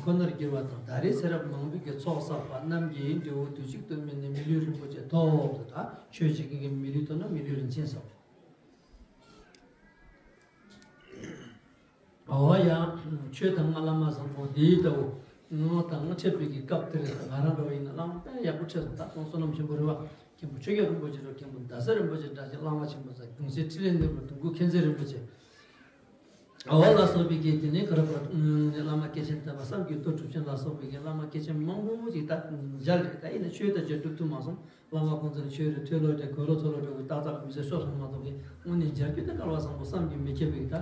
ཁོ་ནར་གྱུར་བ་དང་། ད་རེས་ཚེ་རབས་མང་པོའི་གི་ཚོགས་བསགས་པ་རྣམས་ཀྱི་འབྲས་བུ་དུས་གཅིག་ཏུ་སྨིན་ནས་མི་ལུས་རིན་པོ་ཆེ་ཐོབ། ད་ཆོས་བྱེད་མཁན་གྱི་མི་ལུས་ཐོབ་ན་མི་ལུས་རིན་ཆེན་ཟེར། ཨོ་ཡ། ཆོས་དང་བླ་མ་བཟང་པོ་འདི་ལྟ་བུ་ངོ་དང་འཕྲད་པའི་གི་སྐབས་དེར་ང་རང་འདྲ་བ་ཡིན་ན་བླ་མ་དཔེ་ཡག་པོ་འཕྲད་སོང་། ད་ཁོང་བསོད་ནམས་ཆེན་པོ་རེད་བ། མཁན་པོ་ཆོས་རྒྱལ་རིན་པོ་ཆེ་འདྲ། མཁན་པོ་ཟླ་ཟེར་རིན་པོ་ཆེ་འདྲ་ཞིག་བླ་མ་ཆེན་པོ་ཟེར། གདུང་སྲས་ཕྲིན་ལས་འདི་པོ་དུང་སྐུ་མཁྱེན་བརྩེ་རིན་པོ་ཆེ། ཨོ་ལ་སོགས་པའི་གི་དེ་ནས་ག་རེ་བ་བླ་མ་སྐྱེས་ཆེན་དམ་པ་བསམ་རྒྱུད་རྡོ་གྲུབ་ཆེན་ལ་སོགས་པའི་གི་བླ་མ་སྐྱེས་ཆེན་མང་པོ་ཞིག་ད་མཇལ་རེད། ད་ཡིན་ན་ཆོས་དང་ཆོས་སྒྲུབ་ཐུབ་མ་སོང་། བླ་མ་ཁོང་ཚོར་ཆོས་རེད། ཐོས་ལོ་རེད། གོས་ལོ་ཐོ་ལོ་རེད། ཏག་ཏག་མི་ཚེ་ཤོར་སོང་མ་གཏོགས་གི་དངོས་གནས་མཇལ་རྒྱུ་དེ་སྐལ་བ་བཟང་པོ་བསམ་གྱིས་མི་ཁྱབ་པའི་ད་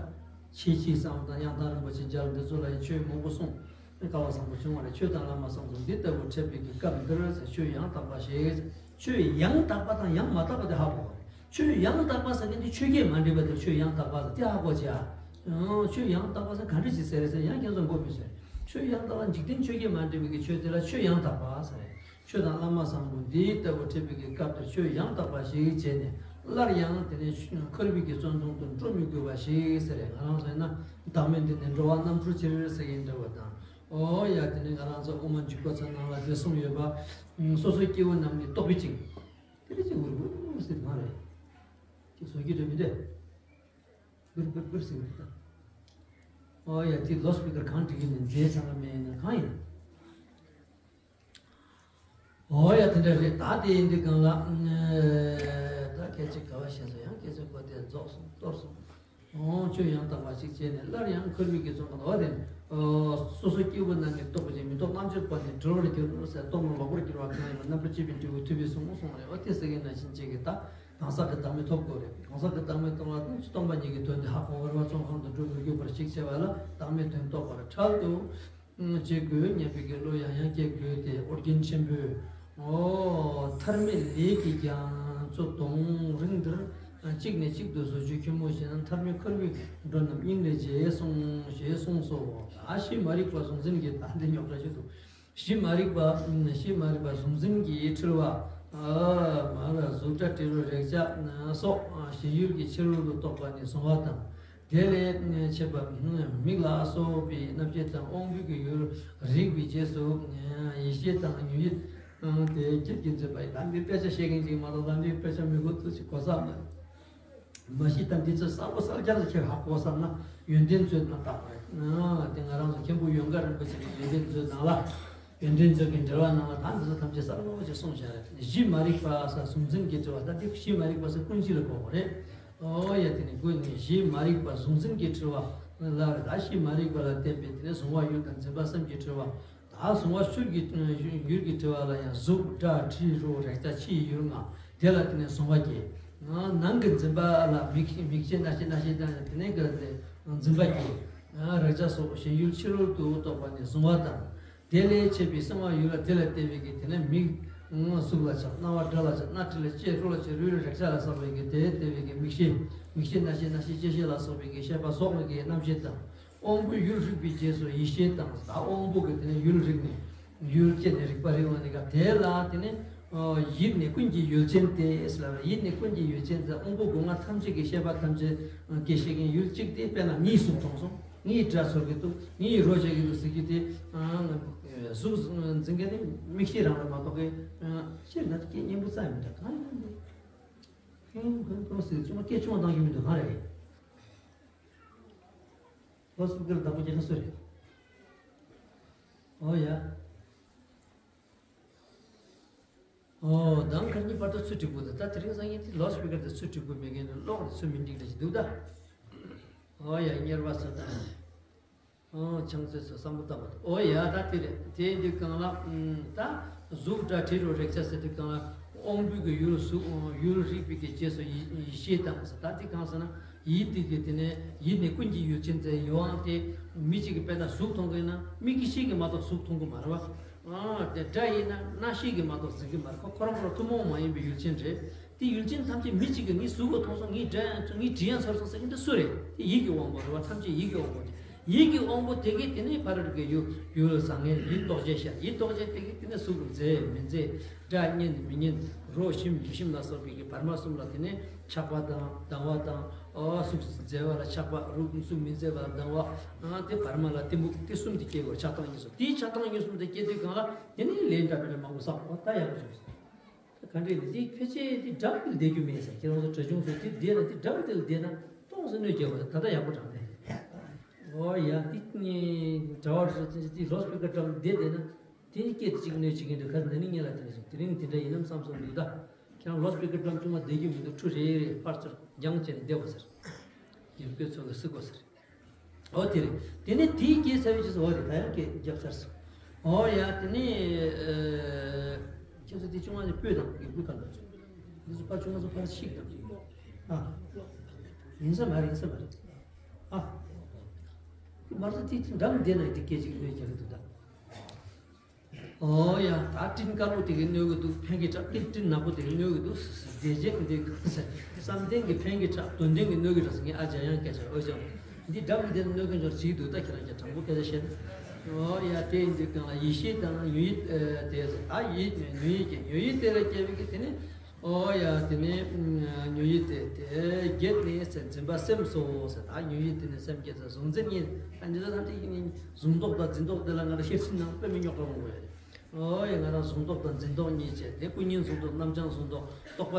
ཆེ་ཆེ་བསམ་དང་། ཡང་དག་རིན་པོ་ཆེ་མཇལ་འདི་ཚོ་ལ་ཡང་ཆོས་མང་པོ་གསུངས། སྐལ་བ་བཟང་པོ་བྱུང་བ་རེད། ཆོས་དང་བླ་མ་བསམ་གསུམ་འདི་ལྟ་བུ་འཕྲད་པའི་གི་སྐབས་འདིར་ཟེར། ཆོས་ཡང་དག་པ་ཞེས། ཆོས་ཡང་དག་པ་དང་ཡང་མ་དག་པ་དེ་ཧ་གོ་བ་རེད། ཆོས་ཡང་དག་པ་ཟེར་མཁན་དེ་ཆོས་བརྒྱད་མ་འདྲེས་པ་དེ་ཆོས་ཡང་དག་པ་ཟེར། དེ་ཧ་གོ་བྱས་ཨ། ཆོས་ཡང་དག་པ་ཟེར་ག་འདྲ་ཅིག་ཟེར་རེད་ཟེར་ཡང་ཁྱེད་ཚོ་མགོ་མི་ཚོས། ཆོས་ཡང་དག་པ་འཇིག་རྟེན་ཆོས་བརྒྱད་མ་འདྲེས་པའི་གི་ཆོས་དེ་ལ་ཆོས་ཡང་དག་པ་ཟེར་རེད། ཆོས་དང་བླ་མ་བཟང་པོ་འདི་ལྟ་བུ་འཕྲད་པའི་གི་སྐབས་དེར་ཆོས་ཡང་དག་པ་ཞིག་བྱས་ནས་སླར་ཡང་དེ་ནས་འཁོར་བའི་གི་བཙོན་དོང་དུ་འགྲོ་མི་དགོས་པ་ཞིག་ཟེར་རེད། ང་རང་ཚོ་ཡིན་ན་བདག་མེད་འདི་ནས་འགྲོ་བ་རྣམ་གྲོལ་ཕྱིར་ཟེར་གྱིན་འདྲ་བ་དང་། ཨོ་ཡ་དེ་ནས་ང་རང་ཚོ་དབུ་མ་འཇུག་པ་ཚོ་ནང་ལ་དེ་གསུངས་ཡོད་པ། སོ་སོའི་སྐྱེ་བོ་རྣམས་ནི་རྟོག་པའི་ཅིང་། དེ་རེ་ཅིག་འུར་འུར་ཟེར་གང་རེད། ཅིག་བཟོ་རྒྱུ་རེད་མི་འདྲ། འུར་འུར་འུར་ཟེར་གི་འདུག་ད། ཨོ་ཡ་དེ་ལོ་སི་པི་ཀར་གང་འགྲིག་གི་མིན་ནས་གང་ཡིན། ཨོ་ཡ་དེ་འདྲ་རེད། ད་དེ་ཡིན་དུས་གང་ལ། ད་སྐད་ཆ་ག་བ་བཤད་སོང་། ཡང་སྐད་ཆ་གོ་དེ་རྫོགས་སོང་། གཏོར་སོང་། ཨོ་ཆོས་ཡང་དག་པ་ཞིག་བྱས་ནས་སླར་ཡང་འཁོར་བའི་གི་བཙོན་ཁང་དུ། འོ་དེ་སོ་སོ་སྐྱེ་བོ་རྣམས་ནི་རྟོག་པ་ཅན་མི་རྟོག་རྣམ་དཔྱོད་པ་ནི་གྲོལ་བར་འགྱུར་ཟེར། སྟོང་པ་ལོག་པར་གྱུར་པ་གང་ཡིན་པ་རྣམ་པར་དཔྱོད་པའི་འབྲས་བུ་ཐོབ་པས་གསུངས་གསུངས་རེད། འོ་དེ་ཟེར་གི་ན་ཕྱིན་ཆད་ཀྱི་ད་གང་ཟག་གི་བདག་མེད་ཐོབ་དགོས་རེད། གང་ཟག་གི་བདག་མེད་ཐོབ་ན་སྟོང་པ་ཉིད་ཀྱི་དོན་དེ་ཧ་གོ་བར་བཙོན་ཁང་དུ་འགྲོ་མི་དགོས་པར་ཞིག་བྱས་པ་ལ་བདག་མེད་དོན་རྟོགས་པར་འཕྲལ་དུ་བྱེད་དགོས་སྙམ་པའི་གི་བློ་ཡང་ཡང་སྐྱེ་དགོས་ཏེ། ཨོ་རྒྱན་ཆེན་པོས། ཨོ་ཐར་མེད་ལས་ཀྱི་རྒྱ་མཚོ་དོང་རིང་འདིར། གཅིག་ནས་གཅིག་ཏུ་བཟོ་བཅོས་ཆེན་མོ་བྱས་ན་ཐར་མེད་འཁོར་བའི་འགྲོ་རྣམས་སྙིང་ལས་བརྗེད་སོང་ཞེས་གསུངས་སོ། ད་གཞི་མ་རིག་པ་གཟུང་འཛིན་གྱི། ད་འདི་རྙོག་དྲ་ཞིག་འདུག་གཞི་མ་རིག་པ། གཞི་མ་རིག་པ་གཟུང་འཛིན་གྱིས་འཁྲུལ་བ། མ་ར་གཟུགས་སྒྲ་དྲི་རོ་རེག་བྱ་སོགས་ཞེན་ཡུལ་གྱི་ཕྱི་རོལ་དུ་གཏོགས་པ་ནི་གཟུང་བ་དང་། དེ་ལས་མཆེད་པ་མིག་ལ་སོགས་པའི་རྣམ་ཤེས་དང་། དབང་པོའི་གི་ཡུལ་རེག་པའི་རྗེས་སུ་ཡིད་ཤེས་དང་ཉོན་ཡིད་དེ་སྐྱིད་ཀྱིས་འཛིན་པ་ཡིན། ད་འདི་དཔེ་ཆ་བཤད་མཁན་ཅིག་མ་གཏོགས་ད་འདི་དཔེ་ཆ་མི་གོ་ཚུལ་ཅིག་གོ་ས་མེད། མ་གཞི་ད་འདི་ཚོ་གསལ་པོ་གསལ་རྐྱང་ཅིག་ཁྱེད་ཧ་གོ་བསམ་ན་ཡོན་ཏན་མཛོད་ནང་བལྟ་དགོས་རེད། དེ་ང་རང་ཚོ་མཁན་པོ་ཡོངས་དགའ་རིན་པོ་ཆེ་གི་ཡོན་ཏན་མཛོད་ནང་ལ། ཡོན་ཏན་མཛོད་ཀྱི་འགྲེལ་བ་ནང་ལ་ད་འདི་ཚོ་ཐམས་ཅད་གསལ་པོ་ཅིག་གསུངས་བཞག་རེད། གཞི་མ་རིག་པ་ཟེར་གཟུང་འཛིན་གྱི་འཁྲུལ་བ། ད་འདི་གཞི་མ་རིག་པ་ཟེར་ཀུན་གཞི་ལ་གོ་དགོས་རེད། ཨོ་ཡ་དེ་ནི་ཀུན་ནས་གཞི་མ་རིག་པ་གཟུང་འཛིན་གྱི་འཁྲུལ་བ་ལ་རེད། ད་གཞི་མ་རིག་པ་ལ་བརྟེན་པའི་དེ་ནས་གཟུང་བ་ཡུལ་དང་འཛིན་པ་སེམས་ཀྱི་འཁྲུལ་བ། ད་གཟུང་བ་ཤུལ་གྱི་ཡུལ་གྱི་འཁྲུལ་བ་ལ་ཡང་གཟུགས་སྒྲ་དྲི་རོ་རེག་བྱ་ཕྱིའི་ཡུལ་ལྔ། དེ་ལ་དེ་ནས་གཟུང་བ་སྐྱེ། ནང་གི་འཛིན་པ་ལ་མིག་མིག་ཤེས་རྣ་ཤེས་སྣ་ཤེས་དང་དེ་ནས་གི་འཛིན་པ་སྐྱེ། རེག་བྱ་སོགས་ཞེན་ཡུལ་ཕྱི་རོལ་དུ་གཏོགས་པ་ནི་གཟུང་བ་དང་། དེ་ལས་མཆེད་པའི་གསང་བ་ཡུལ་ལ་དེ་ལ་བརྟེན་པའི་གི་དེ་ནས་མིག་གཟུགས་ལ་ཆགས། རྣ་བ་སྒྲ་ལ་ཆགས། སྣ་དྲི་ལ་ལྕེ་རོ་ལ་ཆགས། རུས་ལ་རེག་བྱ་ལ་སོགས་པའི་གི་དེ་ལྟ་བུའི་གི་མིག་ཤེས། མིག་ཤེས་རྣ་ཤེས་སྣ་ཤེས་ལྕེ་ཤེས་ལ་སོགས་པའི་གི་ཤེས་པ་སོགས་ཀྱི་རྣམ་ཤེས་དང་། དབང་པོའི་ཡུལ་རིག་པའི་རྗེས་སུ་ཡིད་ཤེས་དང་། ད་དབང་པོ་གི་དེ་ནས་ཡུལ་རིག་ནས། ཡུལ་སྐྱེས་ནས་རིག་པ་རིག་འོང་ནས་སྐབས་དེ་ལ་དེ་ནས། ཡིད་ནི་ཀུན་གྱི་ཡུལ་ཅན་ཏེ་ཟེར་ལ། ཡིད་ནི་ཀུན་གྱི་ཡུལ་ཅན་ཏེ། དབང་པོ་སྒོ་ལྔ་ཐམས་ཅད་ཀྱི་ཤེས་པ་ཐམས་ཅད་ཀྱི་ཤེས་མཁན་ཡུལ་གཅིག་དེ་དཔེར་ན་གཉིས་སུ་མཐོང་སོང་། ངའི་དགྲ་ཚོར་གི་འདུག་ངའི་རོ་བྱེད་ཀྱི་འདུག་ཟེར་གྱི་དེ། ཨ། གཟུགས་འཛིན་མཁན་དེ་མིག་ཤེས་རང་ལ་མ་གཏོགས་ཀི། ཨ། ཤེས་ན་དེ་སྐད་སྙན་པོ་རྩ་མི་འདྲ་གང་ཡིན་ནམ། ཁྱེད་ཁོའི་ཁོ་ཟེར་ཆུང་མ་སྐད་ཆུང་བ་བཏང་རྒྱུ་མི་འདུག་གང་རེད། ལོ་སུ་ཀིར་བདག་པོ་རྒྱལ་ན་སུ་རེད། ཨོ་ཡ། ཨོ། མདང་ཁར་གཉིས་བར་དུ་ཚུར་འགྲིག་པོ་འདུག་ད་དེ་རིང་སང་ཉིན་དེ་ལོ་སི་པི་ཀར་དེ་ཚུར་འགྲིག་པོ་མེད་མཁན་དེ་གློག་དེ་ཚུར་མི་འགྲིག་འདྲ་ཞིག་འདུག་ད། ཨོ་ཡ། གཉེར་བ་ཚོ་དང་། ཨོ། ཆང་ཚོད་ཚོ་བསམ་བློ་བཏང་བ་དང་། ཨོ་ཡ། ད་དེ་རེད། དེ་འདི་གང་ལ། ད་གཟུགས་སྒྲ་དྲི་རོ་རེག་བྱ་ཟེར་དུས་གང་ལ་དབང་པོའི་གི་ཡུལ་གཟུགས་ཡུལ་རིག་པའི་གི་རྗེས་སུ་ཡིད་ཡིད་ཤེས་དང་ཟེར། ད་དེ་གང་ཟེར་ན། ཡིད་དེ་གི་དེ་ནས་ཡིད་ནི་ཀུན་གྱི་ཡུལ་ཅན་ཟེར་ཡོད་ཨང་། དེ་མི་གཅིག་གི་དཔེར་ན་གཟུགས་མཐོང་གི་ན་མིག་གི་ཤེས་ཀྱི་མ་གཏོགས་གཟུགས་མཐོང་གི་མ་རེད་བ། ཨ། དེ་སྒྲ་ཡིན་ན་རྣ་ཤེས་ཀྱིས་མ་གཏོགས་གཟིགས་ཀྱི་མ་རེད། ཁོ་ཁོ་རང་ཁོ་རང་ཐུན་མོང་མ་ཡིན་པའི་ཡུལ་ཅན་རེད། དེ་ཡུལ་ཅན་ཐམས་ཅད་མི་གཅིག་གིས་ངའི་གཟུགས་པོ་མཐོང་སོང་། ངའི་སྒྲ་ཡང་ཚོར། ངའི་དྲི་ཡང་ཚོར་སོང་ཟེར་མཁན་དེ་སུ་རེད། དེ་ཡིད་ཀྱི་དབང་པོ་རེད་བ། ཐམས་ཅད་ཡིད་ཀྱི་དབང་པོ་རེད། ཡིད་ཀྱི་དབང་པོ་དེ་གས་དེ་ནས་ཕ་རོལ་གྱི་ཡུལ་ཡུལ་བཟང་ངན་ཡིད་རྟོག་བཅས་ཤར། ཡིད་རྟོག་བཅས་དེ་གས་དེ་ནས་གཟུགས་མཛེས་མི་མཛེས། སྒྲ་སྙན་མི་སྙན། རོ་ཞིམ་མི་ཞིམ་ལ་སོགས་པའི་གི་བར་མ་གསུམ་ལ་དེ་ནས་ཆགས་པ་དང་སྡང་བ་དང་། ཨོ། གཟུགས་མཛེས་པ་ལ་ཆགས་པ། རོ་གཟུགས་མི་མཛེས་པ་ལ་སྡང་བ། ཨ། དེ་བར་མ་ལ་གཏི་མུག་དེ་གསུམ་དེ་སྐྱེ་དགོས། ཆགས་སྡང་གཉིས་གསུམ། དེའི་ཆགས་སྡང་གཉིས་གསུམ་དེ་སྐྱེ་དུས་གང་ལ་དེ་ནས་ལས་འདྲ་མི་འདྲ་མང་པོ་བསགས་པ། ད་ཡག་པོ་བྱུང་སོང་། ད་ག་འདྲས་ནི་དེ་ཕལ་ཆེར་དེ་འདྲ་པོ་དེ་བསྡད་རྒྱུ་མེད་ཟེར། ཁྱེད་རང་ཚོ་གྲྭ་ཆུང་ཚོ་དེ་བསྡད་ན་དེ་འདྲ་པོ་དེ་ལ་བསྡད་ན་ཏོག་ཙམ་གནོད་སྐྱེལ་བ། ད་ལྟ་ཡག་པོ་དྲགས་ཏེ། ཨོ་ཡ། དེ་གྲྭ་བ་ཚོ་དེ་ལོ་སི་པི་ཀར་འགྲམ་བསྡད་བསྡད་ན། དེ་ནི་སྐད་དེ་གཅིག་གནོད་བྱེད་ཀྱི་འདུག་ཁ་འདི་ནི་སྔན་ལ་དེ་འདྲ་ཞིག་དེ་རིང་དེ་འདྲ་ཡིན་ནམ་བསམ་སོང་འདུག་ད་ཁྱེད་རང་ལོ་སི་པི་ཀར་འགྲམ་ཆུང་མ་བསྡད་རྒྱུ་མི་འདུག་ཁྲུ་རེ་རེ་ཕར་ཚུར་རྒྱང་བྱས་ནས་བསྡད་དགོས་ཟེར། ཡུལ་སྐོས་ཚོ་གིས་གཟིགས་དགོས་ཟེར། ཨོ་དེ་རེད། དེ་ནས་དེའི་རྗེས་ཚར་བའི་རྗེས་སུ། ཨོ་རེད། ད་ཡང་སྐད་རྒྱབ་ཚར་སོང་། ཨོ་ཡ། དེ་ནས་ཨ། ཁྱེད་ཚོ་དེ་ཆུང་མ་ནས་སྤོས་དང་། ཡུལ་སྐོས་ག་ལ་ཚོ། འདི་ཚོ་ཕར་ཆུང་མ་ཚོ་ཕར་ཤིག་དང་། ཨ། ཡིན་ས་མ་རེད། ཡིན་ས་མ་རེད། ཨ། མར་ཚོ་དེ་འགྲམ་བསྡད་ན་དེ་སྐད་ཅིག་གནོད་རྒྱག་གི་འདུག་ད། ཨོ་ཡ། ད་སྤྲིན་དཀར་པོ་དེ་གིས་གནོད་ཀྱི་འདུག་ཕན་གྱི་དྲག་སྤྲིན་ནག་པོ་དེ་གིས་གནོད་ཀྱི་འདུག་བདེ་བྱེད་འདི་གང་ཟེར། བསམ་གཏན་གྱི་ཕན་གྱི་དྲག་དོན་ལྡན་གྱི་གནོད་ཀྱི་དྲག་ཟེར། ངས་ཨ་ཅག་ཡང་སྐད་ཆ། ཨོ་ཅག་འདི་འདྲ་མི་བདེ་ན་གནོད་མཁན་ཅོར་ཅིག་འདུག་ད་ཁྱེད་རང་ཅག་དྲང་པོ་སྐད་ཆ་བཤད་ན། ཨོ་ཡ། དེ་ཡིན་དུས་གང་ལ་ཡིད་ཤེས་དང་ཉོན་ཡིད། ཨ། དེ་ཟེར། ད་ཡིད་ཉོན་ཡིད་ཀྱི་ཉོན་ཡིད་དེ་ལ་སྐྱེ་བའི་གི་དེ་ནི། ཨོ་ཡ། དེ་ནི་ཉོན་ཡིད་དེ་དེ་བརྒྱད་ནི་ཟེར། འཛིན་པ་སེམས་སོ་ཟེར། ད་ཉོན་ཡིད་དེ་ནི་སེམས་བརྒྱད་ཟེར། གཟུང་འཛིན་གཉིས། ད་འདི་ཚོ་ཐམས་ཅད་ཀྱི་ནི་གཟུང་རྟོག་དང་འཛིན་རྟོག་དེ་ལ་ང་རང་ཤེར་ཕྱིན་ནང་དཔེ་མི་རྙོག་དྲ་འོང་གི་ཡོད་རེད། ཨོ་ཡ། ང་རང་གཟུང་རྟོག་དང་འཛིན་རྟོག་གཉིས་བྱས། དེ་ཀུན་ཉོན་གཟུང་རྟོག་རྣམ་བྱང་གཟུང་རྟོག་རྟོག་པ་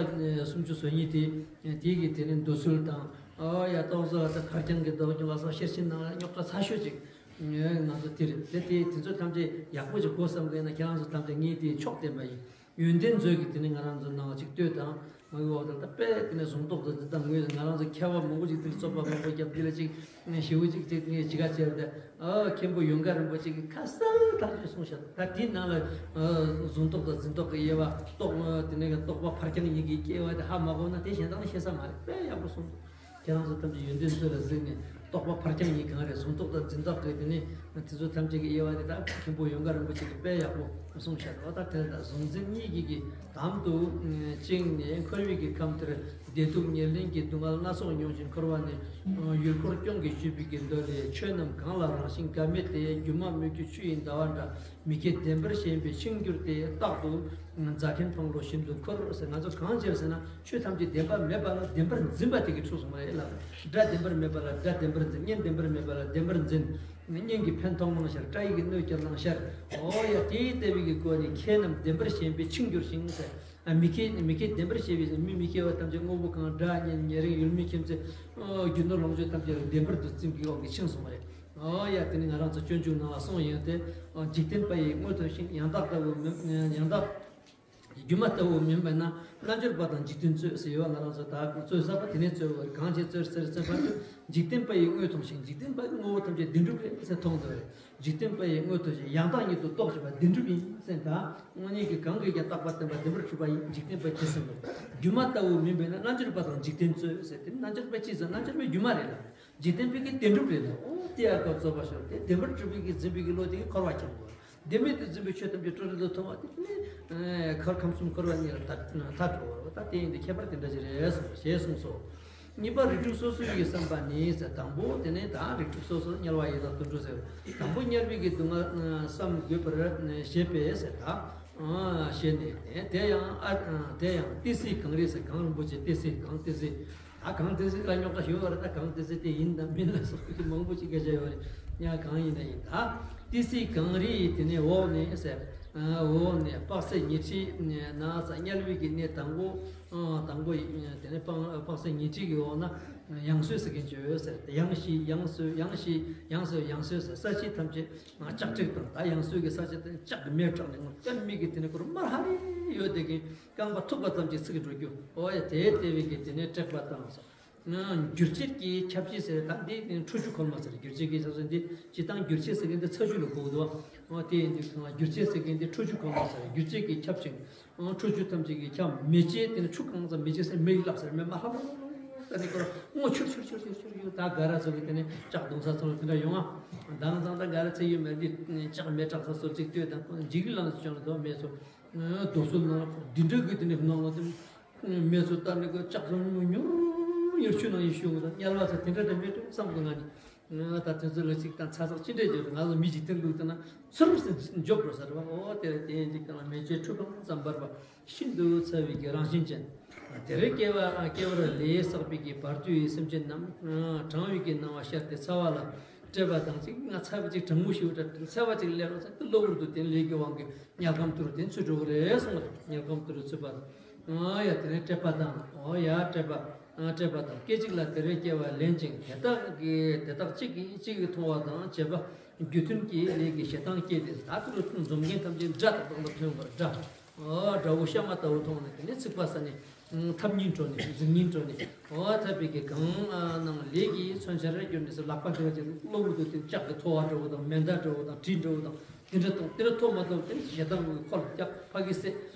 སུམ་ཅུ་སོ་གཉིས་དེ། དེ་གི་དེ་ནི་འདོད་ཚུལ་དང་། ཨོ་ཡ། རྟོག་བཟོ་ལ་ད་ཁར་རྐྱང་གི་འདོད་ཀྱི་ལ་སོགས་ཤེར་ཕྱིན་ནང་ལ་རྙོག་དྲ་ཚ་ཤོས་ཅིག་ང་ཚོ་དེ་རེད། དེ་དེ་དེ་ཚོ་ཐམས་ཅད་ཡག་པོ་ཅིག་གོ་བསམ་གི་ན། ཁྱེད་རང་ཚོ་ཐམས་ཅད་ངའི་དེའི་མཆོག་བསྟན་པ་ཡིན། ཡོན་ཏན་མཛོད་ཀྱི་དེ་ནི་ང་རང་ཚོ་ནང་ཅིག་ལྟོས་དང་། ང་གི་འོག་དང་ད་དཔེ་དེ་ནི་གཟུང་རྟོག་དང་འཛིན་སྟངས་ངོས་ང་རང་ཚོ་མཁས་པ་མང་པོ་ཅིག་དེ་རྩོད་པ་མང་པོ་བརྒྱབ། དེ་ལ་ཅིག་ཞེ་པོ་ཅིག་ཅིག་ནས་ཅི་ག་བྱས་ཏེ། ཨ། མཁན་པོ་ཡོངས་དགའ་རིན་པོ་ཆེ་གིས་ཁ་གསལ་ཐག་ཆོད་གསུངས་ཤག་ད་དེའི་ནང་ལ། ཨ། གཟུང་རྟོག་དང་འཛིན་རྟོག་གི་དབྱེ་བ། རྟོག་དེ་ནས་རྟོག་པ་ཕར་རྐྱང་གཉིས་ཀྱི་དབྱེ་བ་དེ་ཧ་མ་གོ་ན་དེ་གཞན་དག་ཤེས་ས་མ་རེད། དཔེ་ཡག་པོ་གསུངས་འདུག་ཁྱེད་རང་ཚོ་ཐམས་ཅད་ཡོན་ཏན་མཛོད་ལ་གཟིགས་ནས། རྟོག་པ་ཕར་རྐྱང་གཉིས་གང་རེད། གཟུང་རྟོག་དང་འཛིན་རྟོག་གི་དེ་ནི་དེ་ཚོ་ཐམས་ཅད་ཀྱི་དབྱེ་བ་དེ་དག་མཁན་པོ་ཡོངས་དགའ་རིན་པོ་ཆེ་གིས་དཔེ་ཡག་པོ་གསུངས་བཞག་འདུག་ད་དེ་ལ་ད་གཟུང་འཛིན་གཉིས་ཀྱི་གི་དམ་དུ་བཅིངས་ནས། འཁོར་བའི་གི་ཁམས་དེར་བདེ་སྡུག་ཉེར་ལེན་གྱི་སྡུག་བསྔལ་སྣ་ཚོགས་མྱོང་ཞིང་། འཁོར་བ་ནི་ཡུལ་འཁོར་སྐྱོང་གི་སྤྱོད་པའི་གི་མདོ་ལས། ཆོས་རྣམས་གང་ལ་རང་བཞིན་འགའ་མེད་དེ། སྒྱུ་མ་སྨོས་ཅི་ཆུ་ཡི་ཟླ་བ་འདྲ། མི་སྐྱེ་བདེན་པར་ཞེན་པས་འཆིང་འགྱུར་ཏེ། རྟག་ཏུ་རྫ་མཁན་འཕང་ལོ་བཞིན་དུ་འཁོར་ཟེར། ང་ཚོ་གང་བྱས་ཟེར་ན། ཆོས་ཐམས་ཅད་བདེན་པ་མེད་པ་ལ་བདེན་པར་འཛིན་པ་དེ་གིས་འཁྲུལ་སོང་བ་རེད་ལ། སྒྲ་བདེན་པར་མེད་པ་ལ་སྒྲ་བདེན་པར་འཛིན། སྙན་བདེན་པར་མེད་པ་ལ་བདེན་པར་འཛིན། སྙན་གྱི་ཕན་ཐོགས་མང་ཤར། སྒྲ་ཡི་གི་གནོད་ཀྱང་མང་ཤར། ཨོ་ཡ། དེ་ལྟ་བུའི་གི་སྒོ་ནས་མཁས་རྣམས་བདེན་པར་ཞེན་པས་འཆིང་འགྱུར་ཞིང་ཟེར། ཨ། མི་མཁས་མི་མཁས་བདེན་པར་ཞེན་པས་མི་མི་མཁས་པ་ཐམས་ཅད་དངོས་པོ་གང་། སྒྲ་སྙན་ཉེ་རིང་ཡུལ་མི་ཁྱིམ་མཚེས། ཨོ། རྒྱུ་ནོར་ལོངས་སྤྱོད་ཐམས་ཅད་ལ་བདེན་པར་དུ་བརྩིས་པའི་དབང་གིས་འཆིང་སོང་བ་རེད། ཨོ་ཡ། དེ་ནི་ང་རང་ཚོ་སྤྱོད་འཇུག་ནང་ལ་གསུངས་ཡོད་དེ། ཨོ། འཇིག་རྟེན་པ་ཡིས་དངོས་མཐོང་ཞིང་། ཡང་དག་ལྟ་བུ་མིན། ཡང་དག་སྒྱུ་མ་ལྟ་བུ་མིན་པས་ན། རྣལ་འབྱོར་པ་དང་འཇིག་རྟེན་རྩོད་ཟེར་ཡོད་པ། ང་རང་ཚོ་ད་རྩོད་ཟབ་པ་དེ་ནས་རྩོད་པ་གང་བྱས་རྩོད་ཟེར་ཟེར་བར་དུ། འཇིག་རྟེན་པ་ཡིས་དངོས་མཐོང་ཞིང་། འཇིག་རྟེན་པ་ཡིས་དངོས་པོ་ཐམས་ཅད་བདེན་གྲུབ་རེད་ཟེར་མཐོང་འདོད་རེད། འཇིག་རྟེན་པ་ཡིས་དངོས་མཐོང་ཞིང་། ཡང་དག་ཉིད་དུ་རྟོགས་བྱེད་པ་བདེན་གྲུབ་ཡིན་ཟེར། ད་དངོས་གནས་ཀྱི་གང་གིས་ཀྱང་རྟག་པར་བརྟན་པ་བདེན་པར་གྲུབ་པ་ཡིན། འཇིག་རྟེན་པ་ཇི་ཙམ་རེད། སྒྱུ་མ་ལྟ་བུ་མིན་པས་ན། རྣལ་འབྱོར་པ་དང་འཇིག་རྟེན་རྩོད་ཟེར་དེ། རྣལ་འབྱོར་པ་ཅི་ཟེར། རྣལ་འབྱོར་པའི་སྒྱུ་མ་རེད་ལ། འཇིག་རྟེན་པའི་གི་བདེན་གྲུབ་རེད་ལ། ཨོ་དེ་ཡར་ཀ་རྩོད་པ་ཤོར་ཏེ། བདེན་པར་གྲུབ་པའི་གི་འཛིན་པའི་གི་བློ་དེ་གིས་འཁོར་བ་འཁྱམས་དགོས། བདེན་མེད་དུ་འཛིན་པའི་ཆོས་ཐམས་ཅད་སྤྲོ་བྲལ་དུ་མཐོང་བ་དེ་ནི་ཁར་ཁམས་གསུམ་འཁོར་བ་གཉིས་ལ་མཐའ་མཐའ་འགྲོ་བར། ད་དེ་ཡིན་དུས་ཁྱད་པར་དེ་འདྲ་ཞིག་རེད་གསུངས་ཞེས་གསུངས་སོ། གཉིས་པ་རིགས་དྲུག་སོ་སོའི་གི་བསམ་པ་ནི་ཟེར། དང་པོ་དེ་ནི་ད་རིགས་དྲུག་སོ་སོ། དམྱལ་བ་ཡི་དྭགས་དུད་འགྲོ་ཟེར། དང་པོ་དམྱལ་བའི་གི་སྡུག་བསྔལ་བསམ་དགོས་པར་བཞེད་པས་ཟེར། ད་ཞེས་ནས་དེ་ཡང་། ཨ། དེ་ཡང་ཏི་སེ་གངས་རི་ཟེར། གངས་རིན་པོ་ཆེ་ཏི་སེ་གངས། ཏི་སེ། ད་གང་དེ་ཚོ་ལ་རྙོག་དྲ་ཞུ་བ་རེད། ད་གང་དེ་ཚོ་དེ་ཡིན་དང་མིན་ལ་སོགས་པའི་མང་པོ་ཅིག་སྐད་ཆ་ཡོད་རེད། ཡང་གང་ཡིན་ན་ཡིན། ད་ཏི་སེ་གངས་རི་ཡི་དེ་ནས་འོག་ནས་ཟེར། འོག་ནས་དཔག་ཚད་ཉི་ཁྲི་ན་ས་དམྱལ་བའི་གི་གནས་དང་པོ། དང་པོ་ཡི་དེ་ནས་དཔག་དཔག་ཚད་ཉི་ཁྲི་གི་འོག་ན་ཡང་སོས་ཟེར་མཁན་ཅིག་ཡོད་ཟེར། ཡང་ཤི་ཡང་སོས་ཡང་ཤི་ཡང་སོས་ཡང་སོས་ཟེར། ས་གཞི་ཐམས་ཅད་ལྕགས་དྲེག་དང་། ད་ཡང་སོས་ཀྱི་ས་གཞི་དེ་ལྕགས་ཀྱི་མེ་དྲག་ནས་ངོ་སྐམ་མིག་གི་དེ་ནས་ཁོར་དམར་ཧ་རེ་ཡོད་དེ་གི་རྐང་པ་ཐུག་པ་ཙམ་གྱིས་ཚིག་འགྲོ་རྒྱུ། ཨོ་ཡ། དེ་ལྟ་བུའི་གི་དེ་ནས་དྲེག་པ་དང་། འགྱུར་བྱེད་ཀྱི་ཁྱབ་བྱེད་ཟེར། ད་འདི་ནི་ཁྲོ་ཆུ་ཁོལ་མ་ཟེར། འགྱུར་བྱེད་ཀྱི་ཁྱབ་བྱེད་འདི་སྤྱིར་བཏང་འགྱུར་བྱེད་ཟེར་མཁན་འདི་ཚ་ཆུ་ལ་གོ་གི་འདུག་བ། ཨོ་དེ་ཡིན་དུས་འགྱུར་བྱེད་ཟེར་མཁན་འདི་ཁྲོ་ཆུ་ཁོལ་མ་ཟེར། འགྱུར་བྱེད་ཀྱི་ཁྱབ་ཅིང་། ཨོ་ཁྲོ་ཆུ་ཐམས་ཅད་ཀྱི་ཁྱབ། མེ་ལྕེ་དེ་ནི་ཆུ་གང་ཙམ་མེ་ལྕེ་ཟེར། མེ་ཡི་རླབས་ཟེར། མེ་མ་ཧ་ལ་ལ་ལ་ལ་ད་ནི་ཁོར་སྔོ་ཆུར་ཆུར་ཆུར་ཆུར་ཆུར་ཡོད། ད་ག་ར་ཚོ་གི་དེ་ནི་ལྕགས་རྡུང་ས་ཚོ་ལ་དེ་འདྲ་ཡོང་ཨ། མདང་ཙང་ད་ག་ར་ཚེ་ཡོད་མེད་འདི་ལྕགས་མེ་དྲག་ས་ཚོ་གཅིག་ལྟོས་དང་འཇིགས་ལངས་སུ་བྱུང་ལ་དོ་མེ་ཚོ། རྡོ་སོལ་ནང་ལ་འདི་འདྲ་གི་དེ་ནི་ནང་ལ་དེ། མེ་ཚོ་ལྟར་ནི་གི་ལྕགས་ཚོ་མྱུར་མྱུར་ཆུ་ནང་ཡི་ཤུགས་དང་དམྱལ་བ་ཚོ་དེ་འདྲ་དེ་མེད་དུ་བསམ་གི་ང་ནི། ད་དེ་ཚོ་ལ་ཅིག་དང་ཚ་ཚག་ཅི་འདྲ་བརྗོད་ང་ཚོ་མི་ཅིག་དེ་འདུག་ལྟ་ན་ཚུར་སེ་འཇོག་འགྲོ་ས་རེད་བ། ཨོ་དེ་རེད། དེ་ཡིན་དུས་ཀྱང་མེ་ལྕེ་ཁྲུ་གང་ཙམ་འབར་བ་ཤིན་ཏུ་ཚ་བའི་གི་རང་བཞིན་ཅན། དེར་སྐྱེ་བ་སྐྱེ་བར་ལས་བསགས་པའི་གི་བར་དོའི་སེམས་ཅན་རྣམས་གྲང་བའི་གི་སྣང་བ་ཤར་ཏེ་ཚ་བ་ལ་སྤྲད་པ་དང་ཅིག་ང་ཚ་བ་ཅིག་གྲང་མོ་ཞིག་འདྲ་ཚ་བ་ཅིག་སླེབས་རོགས་ཟེར་ཏེ་གློ་བུར་དུ་དེ་ལས་ཀྱི་དབང་གིས། དམྱལ་ཁམས་དུ་རུ་དེ་ཚུད་འགྲོ་གི་རེད་གསུངས་པ་རེད། དམྱལ་ཁམས་དུ་རུ་ཚུད་པ་དང་། ཨོ་ཡ། དེ་ནས་བཀྲེས་པ་དང་། ཨོ་ཡ། བཀྲེས་པ། ཨ། བཀྲེས་པ་དང་སྐད་ཅིག་ལ་དེར་སྐྱེ་བ་ལེན་ཅིང་དེ་དག་གིས་དེ་དག་གཅིག་གིས་གཅིག་གིས་མཐོང་བ་དང་བྱེད་པ་རྒྱུ་མཐུན་གྱི་ལས་ཀྱི་ཞེ་སྡང་སྐྱེས་ཏེ། ད་དུ་རུ་འཛོམས་མཁན་ཐམས་ཅད་དགྲ་དག་དག་ལ་ཐོན་པར་དགྲ། ཨོ་དགྲ་བོ་ཤ་མ་ལྟ་བུ་མཐོང་ནས་དེ་ནས་ཚིག་པ་ཟ་ནས། འཐབ་སྙིང་བྲོ་ནས་འཛིང་སྙིང་བྲོ་ནས། ཨོ་འཐབ་པའི་གི་གང་ནང་ལས་ཀྱི་མཚོན་ཆར་གྱུར་ནས་སུ་ལག་པ་འདྲ་བ་ཅིག་གློ་བུར་དུ་དེ་ལྕགས་ཀྱི་ཐོ་བ་འདྲ་བོ་དང་མེ་མདའ་འདྲ་བོ་དང་གྲི་འདྲ་བོ་དང་། དེ་འདྲ་དང་དེ་འདྲ་ཐོག་མ་ཐོག་དེ་ནི་ཞེ་སྡང་གི་འཁོར་རྒྱབ། ཕ་གི་སེ་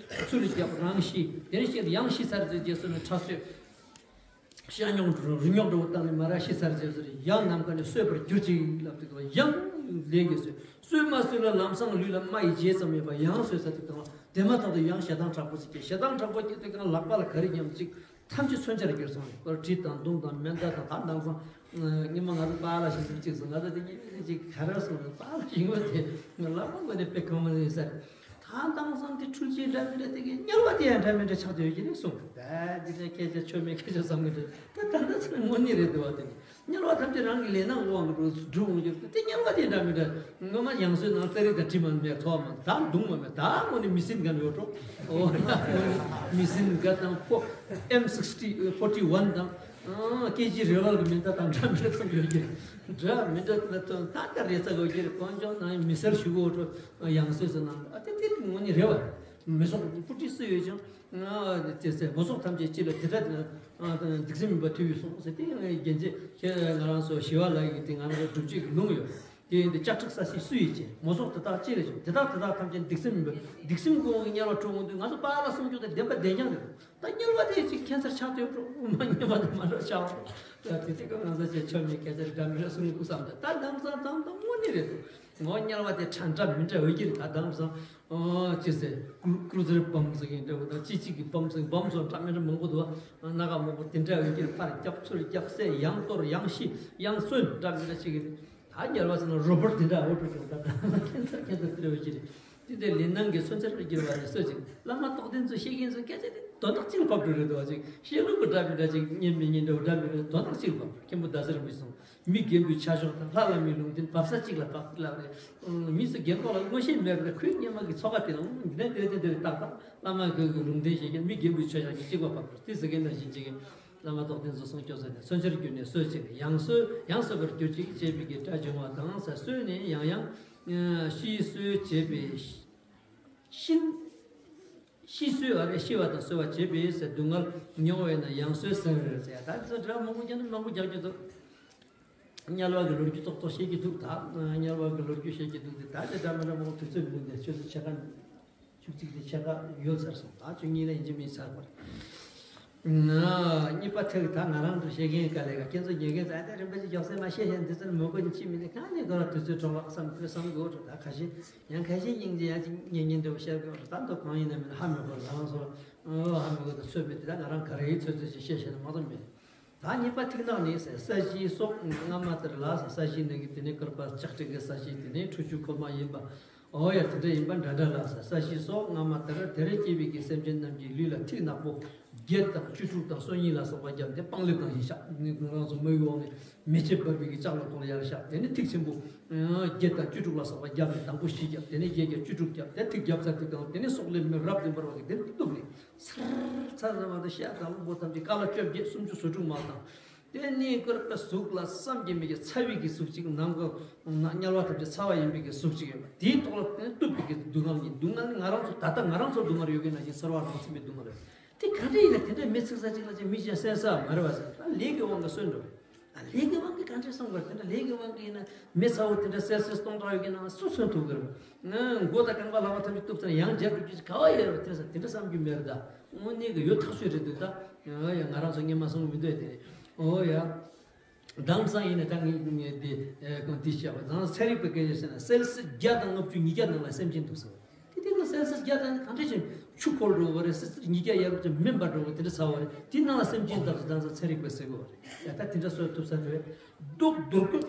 ཚུར་རྒྱབ་རང་ཤི། དེ་ནི་ཤི་ཡང་ཤི་ཚར་ཚེ་རྗེས་སུ་ནི་ཁྲག་གསོད། ཤ་ཉོག་འགྲོ་རུ་ཉོག་འགྲོ་བཏང་ནས་མ་ར་ཤི་ཚར་རྗེས་སུ་ཡང་ནམ་མཁའ་ནས་གསོད་པར་གྱུར་ཅིག་ལབ་དུས་ཡང་ལས་ཀྱི་གསོད། གསོད་མ་གསོད་ལ་ལམ་སང་ལུས་ལ་རྨ་ཡི་རྗེས་ཙམ་ཡོད་པ་ཡང་གསོད་ས་དུས་དང་དེ་མ་ཐག་ཏུ་ཡང་ཞེ་སྡང་དྲག་པོ་ཞིག་སྐྱེས། ཞེ་སྡང་དྲག་པོ་སྐྱེས་དུས་གང་ལག་པ་ལ་ག་རེ་ཉམས་ཅིག་ཐམས་ཅད་མཚོན་ཆར་གྱུར་སོང་ནས་ཁོར་གྲི་དང་མདུང་དང་མེ་མདའ་དང་། ད་དེང་སང་སྔོན་མ་ང་ཚོ་པཱ་ལགས་ཞིག་འདུག་ཅིག་སོང་། ང་ཚོ་དེ་ཉིད་ཅིག་ག་རེ་སོང་ནས་པཱ་ལགས་ཞིག་ཡོད་དེ་ང་ལག་པ་ངོ་ནས་དཔེ་གང་མ་ཡིན་ས་རེད། ད་དེང་སང་དེ་འཕྲུལ་ཆས་འདྲ་མི་འདྲ་དེ་གའི་དམྱལ་བ་དེ་ཡང་འདྲ་མི་འདྲ་ཆགས་བསྡད་ཡོད་ཀྱི་རེད་གསུངས། ད་འདི་འདྲ་སྐད་ཆ་ཆོ་མེད་སྐད་ཆ་བསམ་གི་འདུག་ད་ད་ལྟ་ཚོ་དངོས་གནས་རེད་འདུག་བ། དེ་ནི་དམྱལ་བ་ཐམས་ཅད་རང་གི་ལས་སྣང་དབང་གིས་འགྲོ་འགྲོ་འོང་གི་རེད། དེ་དམྱལ་བ་དེ་འདྲ་མི་འདྲ། ངོ་མ་ཡང་སོས་ནང་སྟ་རེ་དང་གྲིབ་མ་མེད་ཐོག་མ་ད་མདུང་མ་མེད། ད་དངོས་གནས་མི་སེམས་འགན་ཡོད་འགྲོ། ཨོ་མི་སེམས་འགན་དང་ཕོ་ཨེམ་སིགས་ཊི་ཕོར་ཊི་ཝན་དང་། ཨ་ཀེ་ཇི་རེ་བལ་གི་མེ་མདའ་དང་འདྲ་མི་འདྲ་ཚང་ཡོད་ཀྱི་རེད། འདྲ་མི་འདྲ་དེ་ཚོ་ད་ལྟ་རེ་ཚ་གོ་ཀྱི་རེད། དཀོན་མཆོག་ནང་མི་སེར་ཞུ་གོ་འགྲོ། ཡང་སོས་སུ་ནང་ཨ་དེ་དེ་དངོས་གནས་རེད་བ། མི་སོགས་སྤུ་གྲི་སུ་ཡོད་ཀྱང་། ཨ་དེ་ཚེ་མི་སོགས་ཐམས་ཅད་སྤྱི་ལ་དེ་ལྟར་དེ་ཨ་སྡིག་སེམས་མིན་པ་དུས་སོང་ཟེར་ཏེ། ངའི་རྒྱལ་མཚན་ཁྱེད་ང་རང་ཚོ་ཞི་བ་ལྷ་ཡི་དེ་ང་རང་ཚོ་སྒྲུབ་བྱེད་ཀྱི་ལུང་ཡོད། དེ་ཡིན་དུས་ལྕགས་ཁྲག་ས་གཞི་སུ་ཡིས་བྱེད། མི་སོགས་དེ་དག་ཅི་ལ་བྱུང་། དེ་དག་དེ་དག་ཐམས་ཅད་སྡིག་སེམས་མིན་པ། སྡིག་སེམས་ཀྱི་དབང་གིས་དམྱལ་བ་འགྲོ་འོང་དུས་ང་ཚོ་པཱ་ལགས་གསུང་ཆོས་དང་བདེན་པ་བདེན་རྐྱང་རེད། ད་དམྱལ་བ་དེ་ཅིག་ཁྱད་མཚར་ཆགས་ཐུབ་འགྲོ། མ་དམྱལ་བ་དེ་མ་འགྲོ་ཆགས་འགྲོ། ད་དེ་དེ་ག་ང་ཚོ་ཅིག་ཆོ་མེད་སྐད་ཆ་འདྲ་མི་འདྲ་གསུང་གི་འདུག་བསམ་སྟེ། ད་དེང་སང་དང་དུང་དངོས་གནས་རེད་འདུག་ངོ་དམྱལ་བ་དེ་ཁྲ་འདྲ་མི་འདྲ་འོས་ཀྱི་རེད། ད་དེང་སང་ཨོ་ཅི་ཟེར་ཀུ་ཀུ་རུ་ཛར་བམ་ཟེར་མཁན་འདྲ་བོ་དང་ཅི་ཅིག་གི་བམ་ཟེར་བམ་སོགས་འདྲ་མི་འདྲ་མང་པོ་འདུག་ཨ་སྣ་ཁ་མང་པོ་དེ་འདྲ་འོས་ཀྱི་རེད། ཕར་རྒྱབ་ཚུར་རྒྱབ་སེ་ཡང་གཏོར་ཡང་ཤི་ཡང་གསོན་འདྲ་མི་འདྲ་བྱེད་ཀྱི་རེད། ད་དམྱལ་བ་ཟེར་ན་རོ་བོར་དེ་འདྲ་འོ་འགྲོ་ཀྱང་ད་ད་ཁྱད་མཚར་ཁྱད་མཚར་དེ་འདྲ་འོས་ཀྱི་རེད། དེ་འདྲའི་ལས་སྣང་གི་མཚོན་ཆར་གྱུར་པ་ནི་སུ་ཅིག་བླ་མ་རྟོགས་ལྡན་ཚོས་བཤད་མཁན་ཚོའི་སྐད་ཆ་དེ་དོན་དག་གཅིག་ལ་བབས་འགྲོ་རེད་འདུག་བ། ཅིག་བཤད་ལུགས་པོ་འདྲ་མི་འདྲ་ཅིག་སྙན་མི་སྙན་འདྲ་བོ་འདྲ་མི་འདྲ་དོན་དག་གཅིག་ལ་བབས། མཁན་པོ་ཟླ་ཟེར་རིན་པོ་ཆེས་གསུངས། མི་རྒན་པོའི་ཆ་འཇོག་དང་ལྷ་བླ་མའི་ལུང་བསྟན་བབས་ས་གཅིག་ལ་བབས་ལབ་རེད། མི་ཚོ་རྒན་འཁོགས་ལ་མངོན་ཤེས་མེད་པར་ཁོའི་སྙན་མ་གི་ཚོ་ཁ་དེ་ལ་འདི་ནས་དེ་དེ་དེ་ཏག་ཏག་བླ་མ་གི་ལུང་བསྟན་བཤད་མཁན་མི་རྒན་པོའི་ཆ་འཇོག་གི་གཅིག་པ་བབས་རེད། དེ་ཟེར་མཁན་ནང་བཞིན་ཅིག་བླ་མ་རྟོགས་ལྡན་ཚོ་གསུང་སྐྱོ་ཟེར་ནས་གསོན་ཆར་གྱུར་ནས་གསོད་ཅིང་ཡང་གསོད་ཡང་གསོད་པར་གྱུར་ཅིག་ཅེས་པའི་གི་སྒྲ་བྱུང་བ་དང་ཟེར། གསོད་ནས་ཡང་ཡང་ཤི་གསོད་བྱེད་པའི་ཤིན། ཤི་གསོད་ཨ་རེ་ཤི་བ་དང་གསོད་པ་བྱེད་པས་ཟེར། སྡུག་བསྔལ་མྱོང་བས་ན་ཡང་གསོད་ཟེར་ཟེར། ད་དེ་ཚོ་འདྲ་མང་པོ་རྒྱག་ན་མང་པོ་རྒྱག་རྒྱུ་འདུག་དམྱལ་བ་གི་ལོ་རྒྱུས་ཏོག་ཏོག་བཤད་ཀྱི་འདུག་ད་དམྱལ་བ་གི་ལོ་རྒྱུས་བཤད་ཀྱི་འདུག་སྟེ། ད་དེ་འདྲ་མི་འདྲ་མང་པོ་དུས་ཚོད་མི་འདུག་ཆུ་ཚོད་ཕྱེད་ཀ་བཅུ་གཅིག་དེ་ཕྱེད་ཀ་ཡོལ་ཚར་སོང་། ད་བཅུ་གཉིས་ལ་ཡིན་གཅིག་མིན་གཅིག་ཚར་བ་རེད། གཉིས་པ་ཐེག་ད་ང་རང་ཚོ་བཤད་མཁན་དཀའ་ལས་ཀ་ཁྱེད་ཚོ་ཉན་མཁན་ཚོ་ཨ་ད་རིན་པོ་ཆེ་མགྱོགས་སེ་མ་བཤད་བཤད་འདི་ཚོར་མོས་གུས་ཅི་མིན་ནི་གང་ནས་དགོས་ལ་དུས་ཚོད་འཕྲོ་བརླག་བསམ་དུས་བསམ་དགོས་འགྲོ། ད་ཁ་ཤས་ཡང་ཁ་ཤས་སྙིང་རྗེ་ཡང་ཅིག་ཉན་ཉན་འདྲ་བོ་བཤད་དགོས་འགྲོ། ད་མདོ་གང་ཡིན་ན་མིན་ན་ཧ་མི་གོ། ང་རང་ཚོ་ལ་ཧ་མི་གོ་ད་ཚོད་མེད་དེ། ད་ང་རང་ག་རེའི་ཚོད་ཚོད་ཅིག་བཤད་བཤད་ན་མ་གཏོགས་མེད། ད་གཉིས་པ་ཐིག་ནག་ནི་ཟེར། ས་གཞིའི་སོགས་སྔ་མ་ལྟར་ལ་ཟེར། ས་གཞི་ནི་གི་དེ་ནས་བསྐལ་པ་ལྕགས་སྤྲེལ་གྱི་ས་གཞི་དེ་ནས་ཁྲོ་ཆུ་ཁོལ་མ་ཡིན་པ། ཨོ་ཡ་དེ་འདྲ་ཡིན་པ་འདྲ་འདྲ་ལ་ཟེར། ས་གཞིའི་སོགས་སྔ་མ་ལྟར་དེར་སྐྱེས་པའི་གི་སེམས་ཅན་རྣམས་ཀྱི་ལུས་ལ་ཐིག་ནག་པོ་ བརྒྱད་དང་བཅུ་དྲུག་དང་སོ་གཉིས་ལ་སོགས་པ་བརྒྱབ་སྟེ་སྤང་ལེབ་དང་བཞི་བཞག་ནི་ང་རང་ཚོ་མོའི་འོག་ནས་མེ་ལྕེ་འབར་བའི་གི་ལྕགས་ལ་ཐོག་ལ་ཡར་བཞག་དེ་ནས་ཐིག་ཆེན་པོ་བརྒྱད་དང་བཅུ་དྲུག་ལ་སོགས་པ་བརྒྱབ་ནས་དང་པོ་བཞི་བརྒྱབ་དེ་ནས་བརྒྱད་བརྒྱབ་བཅུ་དྲུག་བརྒྱབ་དེ་ཐིག་བརྒྱབ་ཚར་དུས་གང་དེ་ནས་སོག་ལེབ་མེ་རབ་ཏུ་འབར་བ་གི་དེ་ནས་གཏུབ་ནས་ཚར་ཚར་ཚར་མ་དང་ཤ་དང་ལུང་པོ་ཐམས་ཅད་ཀ་ལ་བཅོ་བརྒྱད་སུམ་ཅུ་སོ་དྲུག་མ་དང་། དེ་ནས་ཀུར་པའི་གཟུགས་ལ་བསམ་གྱིས་མི་ཁྱབ་ཚ་བའི་གི་གཟུགས་གཅིག་ནང་གི་དམྱལ་བ་ཐམས་ཅད་ཚ་བ་ཡིན་པའི་གི་གཟུགས་གཅིག་ཡོད་པ་དེའི་ཐོག་ལ་དེ་གཏུབ་པའི་གི་སྡུག་བསྔལ་ཡིན། སྡུག་བསྔལ་ནི་ང་རང་ཚོ་ད་ལྟ་ང་རང་ཚོ་སྡུག་བསྔལ་ཡོད་མཁན་ནང་བཞིན་ཚོར་བ་རང་མཚན་པའི་སྡུག་བསྔལ་རེད། དེ་ག་འདྲ་ཡིན་ན་དེ་འདྲ་མི་ཚིག་ས་གཅིག་ལ་ཅིག་མི་གཞན་གསན་ས་མ་རེད་བ་ཟེར། ད་ལས་ཀྱི་དབང་གིས་གསོན་འགྲོ་རེད། ལས་ཀྱི་དབང་གིས་ག་འདྲ་གསོན་དགོས་རེད། དེ་འདྲ་ལས་ཀྱི་དབང་གིས་ཡིན་ན་མི་ཚ་བོ་དེ་འདྲ་སེལ་སི་སི་སྟོང་ཕྲག་ཡོད་མཁན་ནང་སུ་གསོན་ཐུབ་ཀྱི་རེད། ང་མགོ་དང་རྐང་པ་ལག་པ་ཐམས་ཅད་གཏུབ་ཚར་ཡང་རྒྱག་དགོས་རྒྱུ་ག་བ་ཡོད་རེད། དེ་འདྲ་བསམ་རྒྱུ་མེད་རེད། ད་དངོས་གནས་ཀྱི་ཡོད་ཐག་ཆོད་རེད་འདུག་ད་ཡ་ང་རང་ཚོ་སྔོན་མ་སོང་མི་འདོད་དེ་ཨོ་ཡ། དེང་སང་ཡིན་ན་ད་ངས་ངས་འདི་ཨེ་གང་འདི་བཤད་པ་དང་ཚན་རིག་པའི་སྐད་ཆ་བཤད་ན་སེལ་སི་བརྒྱ་དང་ལྔ་བཅུ་ཉིས་བརྒྱ་ནང་ལ་སེམས་ཅན་འདུག་ཟེར་བ། དེ་དེ་ལ་སེལ་སི་བརྒྱ་དང་གང་འདྲ་ཞིག་ཆུ་འཁོལ་འགྲོ་བ་རེད། སེལ་སི་ཉིས་བརྒྱ་ཡར་ལ་མེ་འབར་འགྲོ་བ་དེ་འདྲ་ཚ་བ་རེད། དེ་ནང་ལ་སེམས་ཅན་འདུག་ཟེར་དེང་སང་ཚན་རིག་པས་ཟེར་གོ་བ་རེད། ཡ་ད་དེ་འདྲ་བཟོ་ཐུབ་ས་རེད། རྡོ་རྡོ་བརྐོས་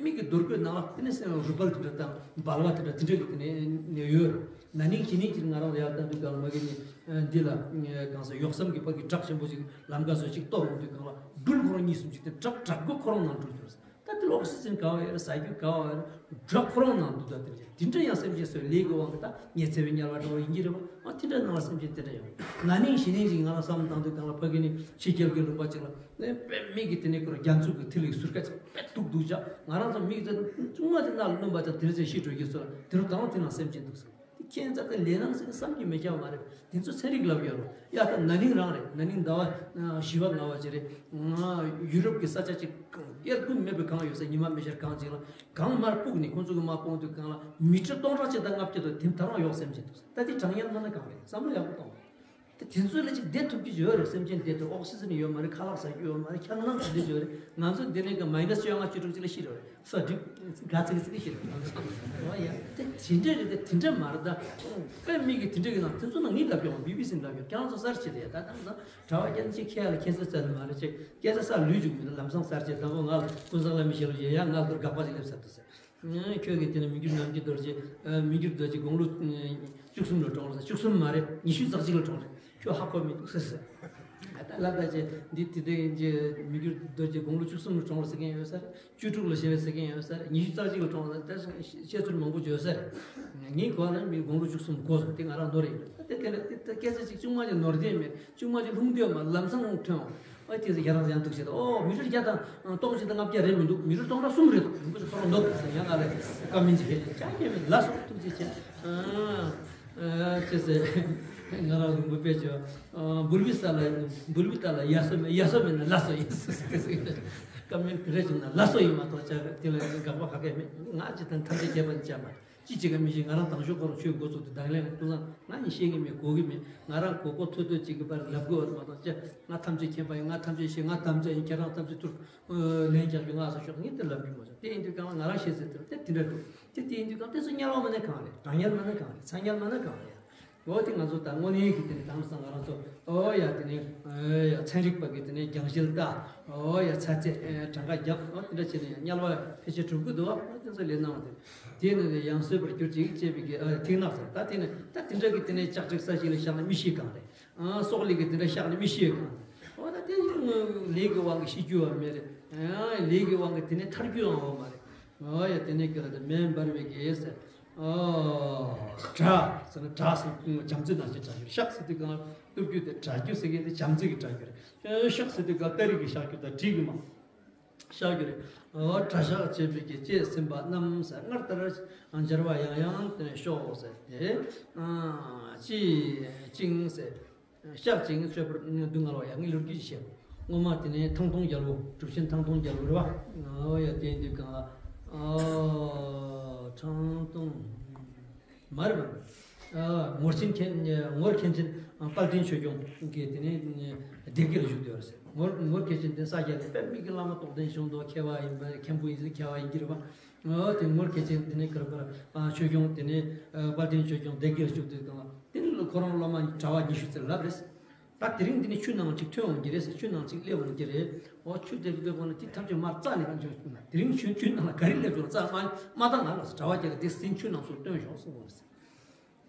མིག་གི་རྡོ་བརྐོས་ནང་ལ་དེ་ནས་སེམས་རུས་སྦལ་དེ་འདྲ་དང་སྦལ་བ་དེ་འདྲ་དེ་འདྲ་གི་དེ་ནས་ཡོད་རེད། ན་ནིང་གཞེས་ནིང་གཅིག་ང་རང་ལ་ཡར་ལྟ་དུས་གང་མ་གི་ནི་འདི་ལ་གང་ཟེར་གཡོག་བསམ་གྱི་ཕ་གི་བྲག་ཆེན་པོ་ཅིག་ལམ་ཁ་བཟོ་ཅིག་གཏོར་འོང་དུས་གང་ལ་སྦྲུལ་ཁོ་རང་གཉིས་གསུམ་ཅིག་དེ་བྲག་བྲག་སྒོ་ཁོ་རང་ནང་འགྲོ་གི་རེད། ད་དེ་ལ་ཨོག་སི་ཇན་ག་བ་ཡོད་རེད། ཟ་རྒྱུ་ག་བ་ཡོད་རེད། བྲག་ཁོ་རང་ནང་འདུག་ད་དེ་འདྲ་ཡང་སེམས་ཅན་ཚོའི་ལས་ཀྱི་དབང་གིས་ད་ངའི་ཚེ་བའི་དམྱལ་བ་འདྲ་བོ་ཡིན་གྱི་རེད་བ། ཨ་དེ་འདྲ་ནང་ལ་སེམས་ཅན་དེ་འདྲ་ཡོད། ན་ནིང་གཞེས་ནིང་ཅིག་ང་རང་བསམ་བློ་བཏང་དུས་གང་ལ་ཕ་གི་ནི་ཕྱི་རྒྱལ་གྱི་ལུང་པ་ཅིག་ལ་ནས་དཔེ་མིག་གིས་དེ་ནས་ཁོ་རང་རྒྱ་མཚོ་གི་ཐིག་ལེ་ཟུར་ཁ་ཅིག་དཔེ་སྡུག་སྡུག་བྱ། ང་རང་ཚོ་མིག་དེ་ཅུང་མ་དེ་ནང་ལ་བསྣུན་པ་ཙམ་དེ་རེ་ཚེ་ཤི་འགྲོ་རྒྱུ་ཚོ་ལ་དེ་རུ་དང་དེ་ནང་སེམས་ཅན་འདུག་ཟེར། དེ་ཁྱེད་ཚོ་དེ་ལས་སྣང་ཟེར་བསམ་གྱིས་མི་ཁྱབ་མ་རེད། དེ་ཚོ་ཚན་རིག་ལབ་ཡོད་རོ། ཡ་ད་ན་ནིང་རང་རེད། ན་ནིང་ཟླ་བ་བཞི་པ་ལྔ་པ་ཅིག་རེད། ང་ཡུ་རོབ་ཀྱི་ས་ཆ་ཅིག་དབྱར་དགུན་མེད་པའི་གངས་ཡོད་ས། ཉི་མ་མེད་ཤར་གངས་ཅིག་ལ་གངས་མར་སྤུག་ནས་ཁོང་ཚོ་གི་མར་སྤུངས་དུས་གངས་ལ་མི་ཊར་སྟོང་ཕྲག་གཅིག་དང་ལྔ་བརྒྱ་དང་དེ་ད་རང་གཡོག་སེམས་ཅན་འདུག་ད་དེ་གྲང་དམྱལ་མིན་ན་གང་རེད། བསམ་བློ་ཡག་པོ་གཏོང་དགོས། དེ་དེ་ཚོའི་ལ་ཅིག་བསྡད་ཐུབ་ཀྱི་ཡོད་རེད། སེམས་ཅན་བསྡད་ཐུབ། ཨོག་སི་ཇན་ཡོད་མ་རེད། ཁ་ལག་ཟ་རྒྱུ་ཡོད་མ་རེད། འཁྱག་སྣང་དེ་འདྲ་ཡོད་རེད། ང་ཚོ་འདི་ནས་ཀྱི་མའི་ནས་བཅོ་ལྔ་བཅུ་དྲུག་ཅིག་ལ་ཤི་རེད། ས་སྒྲིབ་ག་ཚིག་ཚིག་ཤི་རེད། ཨོ་ཡ། དེ་དེ་འདྲ་རེད། དེ་དེ་འདྲ་མ་རེད། ད་དཔེ་མིག་གིས་དེ་འདྲ་གི་ནང་དེ་ཚོ་ནང་ངས་ལབ་ཀྱང་བི་བི་སིས་ལབ་ཀྱང་ཁྱེད་རང་ཚོ་གསར་བྱེད་དེ་ད་དང་སང་གྲྭ་བ་རྒྱ་ནི་ཅིག་ཁྱེད་ལ་ཁྱེད་ཚོ་རྩ་ནས་མ་རེད། ཅིག་སྐད་ཆ་ས་ལུས་བཅུག་མི་འདུག་ལམ་སང་གསར་བྱེད་དང་པོ་ང་ལ་ཀུན་བཟང་བླ་མའི་ཞལ་ལུ་ཡོད་ཡ། ང་ལ་དགག་པ་ཅིག་སླེབས་ཚར་འདུག་ཟེར། ཁྱོད་ཀྱིས་དེ་ནས་མི་འགྱུར་རྣམ་བསྒྱུར་རྡོ་རྗེ། མི་འགྱུར་རྡོ་རྗེ་དགུང་ལོ་བཅུ་གསུམ་ལ་གྲོངས་རེད་ཟེར། བཅུ་གསུམ་མ་རེད། ཉི་ཤུ་རྩ་གཅིག་ལ་གྲོངས་རེད། ཁྱོད་ཧ་གོ་མི་འདུག་ཟེར་ཟེར། ད་ལབ་ད་ཅེ་འདི་དེ་འདྲའི་ཅེ་མི་འགྱུར་རྡོ་རྗེ་དགུང་ལོ་བཅུ་གསུམ་ལ་གྲོངས་རེད་ཟེར་མཁན་ཡོད་ས་རེད། བཅུ་དྲུག་ལ་ཞེ་བས་ཟེར་མཁན་ཡོད་ས་རེད། ཉི་ཤུ་རྩ་གཅིག་ལ་གྲོངས་རེད། ད་བཤད་ཚུལ་མང་པོ་བརྗོད་ས་རེད། ངའི་གོ་ལ་མི་དགུང་ལོ་བཅུ་གསུམ་གོ་སོང་། དེ་ང་རང་ནོར་ཡིན། ད་དེ་དེ་ལ་དེ་སྐད་ཆ་ཅིག་ཅུང་མ་ཅིག་ནོར་བསྡད་མེད། ཅུང་མ་ཅིག་ལྷུང་བསྡད་མ་ལམ་སང་ལྷུང་ཐོན། ཨ་དེ་ཚོ་ཁྱེད་རང་ཚོ་ཡང་འདུག་བྱེད་དོ། ཨོ་མི་ཊར་བརྒྱ་དང་སྟོང་གཅིག་དང་ལྔ་བརྒྱ་རེད་མི་འདུག་མི་ཊར་སྟོང་ཕྲག་གསུམ་རེད་འདུག་རིན་པོ་ཆེ་ཁོ་རང་འདུག་ཟེར་ཡང་ང་ལ་བཀའ་མིན་ཅིག་ཕེབས་ནས་ཅག་སྐྱེ་མེད་ལ་སོགས་ཐུགས་རྗེ་ཆེ། ཨ་ཅེ་ཟེར་ང་རང་རིན་པོ་དཔེ་ཅོ། འབུལ་བའི་ས་ལ་འབུལ་བའི་རྟ་ལ་ཡ་སོ་མེད། ཡ་སོ་མེད་ན་ལ་སོ་ཡིན་ཟེར་ཟེར་ཟེར། བཀའ་མིན་དེ་འདྲ་བྱུང་ན་ལ་སོ་ཡིན་མ་གཏོགས་ཅག་དེ་ལ་དགག་པ་ག་གེ་མེད། ང་ཅི་དང་ཐམས་ཅད་མཁྱེན་པ་ནི་ཅག་མ། ཅི་བྱེད་ཀ་མི་ཤེས། ང་རང་དང་ཤོག་ཁོ་རང་ཆོས་འགོ་ཚུགས་ཏེ་དང་ལེན་ལ་ཐུག་ཙང་ང་ནི་ཤེས་ཀྱི་མེད། གོ་གི་མེད། ང་རང་གོ་གོ་ཐོས་ཐོས་ཅིག་གི་པར་ལབ་དགོས་བར་མ་གཏོགས་ཅི། ང་ཐམས་ཅད་མཁྱེན་པ་ཡིན། ང་ཐམས་ཅད་ཤེས། ང་ཐམས་ཅད་ཡིན། ཁྱེད་རང་ཐམས་ཅད་ཐུར་ལན་རྒྱག་རྒྱུ་ང་ས་ཤོག་ངས་དེ་ལབ་རྒྱུ་མ་བྱུང་། དེ་ཡིན་དུས་གང་ལ་ང་རང་ཤེས་ཚད་དེ་དེ་འདྲ་འདུག་དེ་དེ་ཡིན་དུས་གང་དེ་ཚོ་དམྱལ་བ་མ་ནས་གང་རེད། གྲང་དམྱལ་མ་ནས་གང་རེད། ཚ་དམྱལ་མ་ནས་གང་རེད། འོ་དེ་ང་ཚོ་ད་དངོས་གནས་ཀྱི་དེ་ནི་དེང་སང་ང་རང་ཚོ་ཨོ་ཡ་དེ་ནི་ཨོ་ཡ་ཚན་རིག་པ་གི་དེ་ནི་རྒྱང་ཤེལ་ལྟ། ཨོ་ཡ་ཚ་ཚད་གྲངས་ཀ་རྒྱབ། ཨོ་དེ་འདྲ་བྱས་ནས་ཡང་དམྱལ་བ་ཕལ་ཆེར་གྲུབ་ཀྱི་འདུག་ཨོ་དེ་ཚོ་ལས་སྣང་བ་དེ་དེ་ནི་ཡང་སོས་པར་གྱུར་ཅིག་ཅེས་པའི་གི་ཨ་ཐིག་ནག་ཟེར། ད་དེ་ནི་ད་དེ་འདྲ་གི་དེ་ནི་ལྕགས་སྒྲིག་ས་ཞིག་ལ་བཞག་ན་མི་ཤེས་གང་རེད། ཨ་སོག་ལེ་གི་དེ་འདྲ་བཞག་ན་མི་ཤེས་གང་རེད། ཨོ་ད་དེ་ལས་ཀྱི་དབང་གིས་ཤེས་རྒྱུ་བ་མེད་རེད། ཨ་ལས་ཀྱི་དབང་གིས་དེ་ནི་ཐར་རྒྱུ་ཡང་ཡོད་མ་རེད། ཨོ་ཡ་དེ་ནས་ཀྱི་ལ་དེ་མེ་འབར་བའི་གེ་ཟེར། ཨོ་དགྲ་ཟེར་ན་དགྲ་ཟེར་ན་བྱམས་བརྩེ་ནང་བཞིན་དྲག་རྒྱུ། གཤགས་ཟེར་དུས་གང་གཏུབ་རྒྱུ་དེ་དྲག་རྒྱུ་ཟེར་མཁན་དེ་བྱམས་བརྩེ་གི་དྲག་རྒྱུ་རེད། གཤགས་ཟེར་དུས་གང་སྟ་རེ་གི་གཤགས་རྒྱུ་དང་གྲི་གི་མ་གཤགས་རྒྱུ་རེད། ཨོ་དགྲ་གཤགས་བྱེད་པའི་གེ་ཅེས་ཟིན་པ་རྣམས་ཟེར། སྔར་ལྟར་སྦྱར་བ་ཡང་ཡང་དེ་ནས་ཤོག་ཟེར་ཏེ། ཨ་ཅི་ཅིང་ཟེར། གཤགས་ཅིང་གསོད་པར་སྡུག་བསྔལ་བ་ཡང་ངས་ལོ་རྒྱུས་བཤད། སྔོན་མ་དེ་ནས་ཐང་སྟོང་རྒྱལ་པོ། གྲུབ་ཆེན་ཐང་སྟོང་རྒྱལ་པོ་རེད་པ། ཨོ་ཡ་དེ་འདི་གང་ལ། ཨ་ཐང་སྟོང་མ་རེད་པ། ཨ་ངོར་ཆེན་མཁན་ངོར་མཁན་ཆེན་དཔལ་ལྡན་ཆོས་སྐྱོང་གིས་དེ་ནས་སྡེ་དགེ་ལ་བཞུགས་བསྡད་པ་རེད། ངོར་ངོར་མཁན་ཆེན་དེ་ས་སྐྱ་ནས་དཔེ་མི་གི་བླ་མ་རྟོགས་ལྡན་བྱུང་འདུག་མཁས་པ་ཡིན་པ། མཁན་པོ་ཡིན་ཟེར་མཁས་པ་ཡིན་གྱི་རེད་པ། ཨོ་དེ་ངོར་མཁན་ཆེན་དེ་ནས་ཀར་པར་ཨ་ཆོས་སྐྱོང་དེ་ནས་ཨ་དཔལ་ལྡན་ཆོས་སྐྱོང་སྡེ་དགེར་བཞུགས་དུས་གང་ལ་དེ་ནས་ཁོ་རང་སློབ་མ་གྲྭ་བ་ཉི་ཤུ་ཙམ་ལབ་རེད། ད་དེ་རིང་འདི་ནས་ཆུ་ནང་ཅིག་ཐོན་འོང་གི་རེད་ཟེར། ཆུ་ནང་ཅིག་སླེབས་འོང་གི་རེད། ཨོ་ཆུ་དེ་སླེབས་འོང་ན་དེ་ཐམས་ཅད་མར་རྩ་ནས་གང་བྱུང་ན་དེ་རིང་ཆུ་ཆུ་ནང་ལ་ག་རེ་སླེབས་བྱུང་རྩ་མ་མ་བཏང་ང་ལ་ཟེར། གྲྭ་བ་དེ་ལ་དེ་ཟིན་ཆུ་ནང་ཚུར་བཏོན་ཤོག་གསུངས་པ་རེད་ཟེར།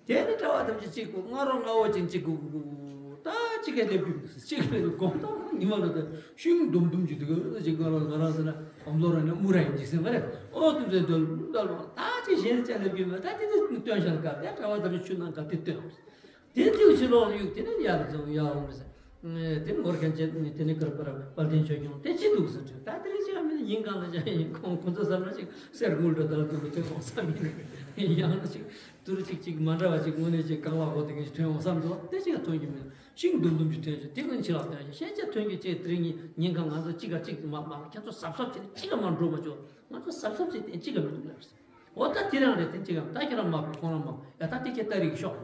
དེ་ནི་གྲྭ་བ་ཐམས་ཅད་གཅིག་གུ་སྔ་རོ་སྔ་བོ་ཅན་གཅིག་གུ་གུ་གུ་གུ་ད་ གཅིག་ག་སླེབས་རྒྱུ་མི་འདུག་གཅིག་ག་སླེབས་དགོང་དག་ཉི་མ་ལ་ད་ཤིང་དུམ་དུམ་གྱི་འདུག་གཅིག་ང་རང་ང་རང་ཟེར་ན་ཨམ་ལོ་ར་ན་མུ་ར་ཡིན་གཅིག་ཟེར་མ་རེད། ཨོ་དུམ་ཟེར་དོལ་དོལ་ད་གཅིག་གཞན་ཅག་སླེབས་རྒྱུ་མེད། ད་དེ་དུས་སྟོན་ཤར་སྐབས་དེ་གྲྭ་བ་དམ་ཆུ་ནང་སྐབས་དེ་སྟོན། དེ་དུས་ཕྱི་ལོགས་ཡུག་དེ་ནས་ཡར་འཛོམས་ཡར་འོང་མི་ཟེར། དེ་ངོར་མཁན་ཆེན་དེ་ནས་ཀར་པར་དཔལ་ལྡན་ཆོས་སྐྱོང་དེ་ཅི་འདུག་ཟེར་དྲིས། ད་དེ་རིང་ཅི་ཡང་མིན་ཡིན་གང་ལ་ཅི་ཡིན་ཁོང་ཁོང་ཚོ་བསམ་ན་ཅིག་གསེར་དངུལ་འདྲ་དལ་དུ་ཐོན་འོང་བསམ་ཡིན། ཡང་ན་ཅིག་དུ་རུ་ཅིག་ཅིག་མ་འདྲ་བ་ཅིག་དངོས་གནས་ཅིག་གང་ལ་གོ་དེ་གིན་ཐོན་འོང་བསམ་འདུག་དེ་ཅིག་ཐོན་རྒྱུ་མེད། ཤིང་དུམ་དུམ་ཅིག་ཐོན་ཅིག་དེ་ཀུན་ཕྱི་ལ་ཐོན་ཅིག་ཤེས་བྱ་ཐོན་རྒྱུ་ཅིག་དེ་རིང་ཉིན་གང་ང་ཚོ་ཅིག་ག་ཅིག་མ་མ་ཁྱེད་ཚོ་གཟབ་གཟབ་བྱས་ནས་ཅིག་ག་མ་འགྲོ་མ་ཆོག་ང་ཚོ་གཟབ་གཟབ་བྱས་ཏེ་ཅིག་ག་མི་འདུག་ལབ། འོ་ད་དེ་རང་རེད། དེ་ཅི་གང་ད་ཁྱེད་རང་མ་གོ་ཁོང་རང་མ་གོ། ཡ་ད་དེ་ཁྱེད་སྟ་རེ་གི་ཤོག་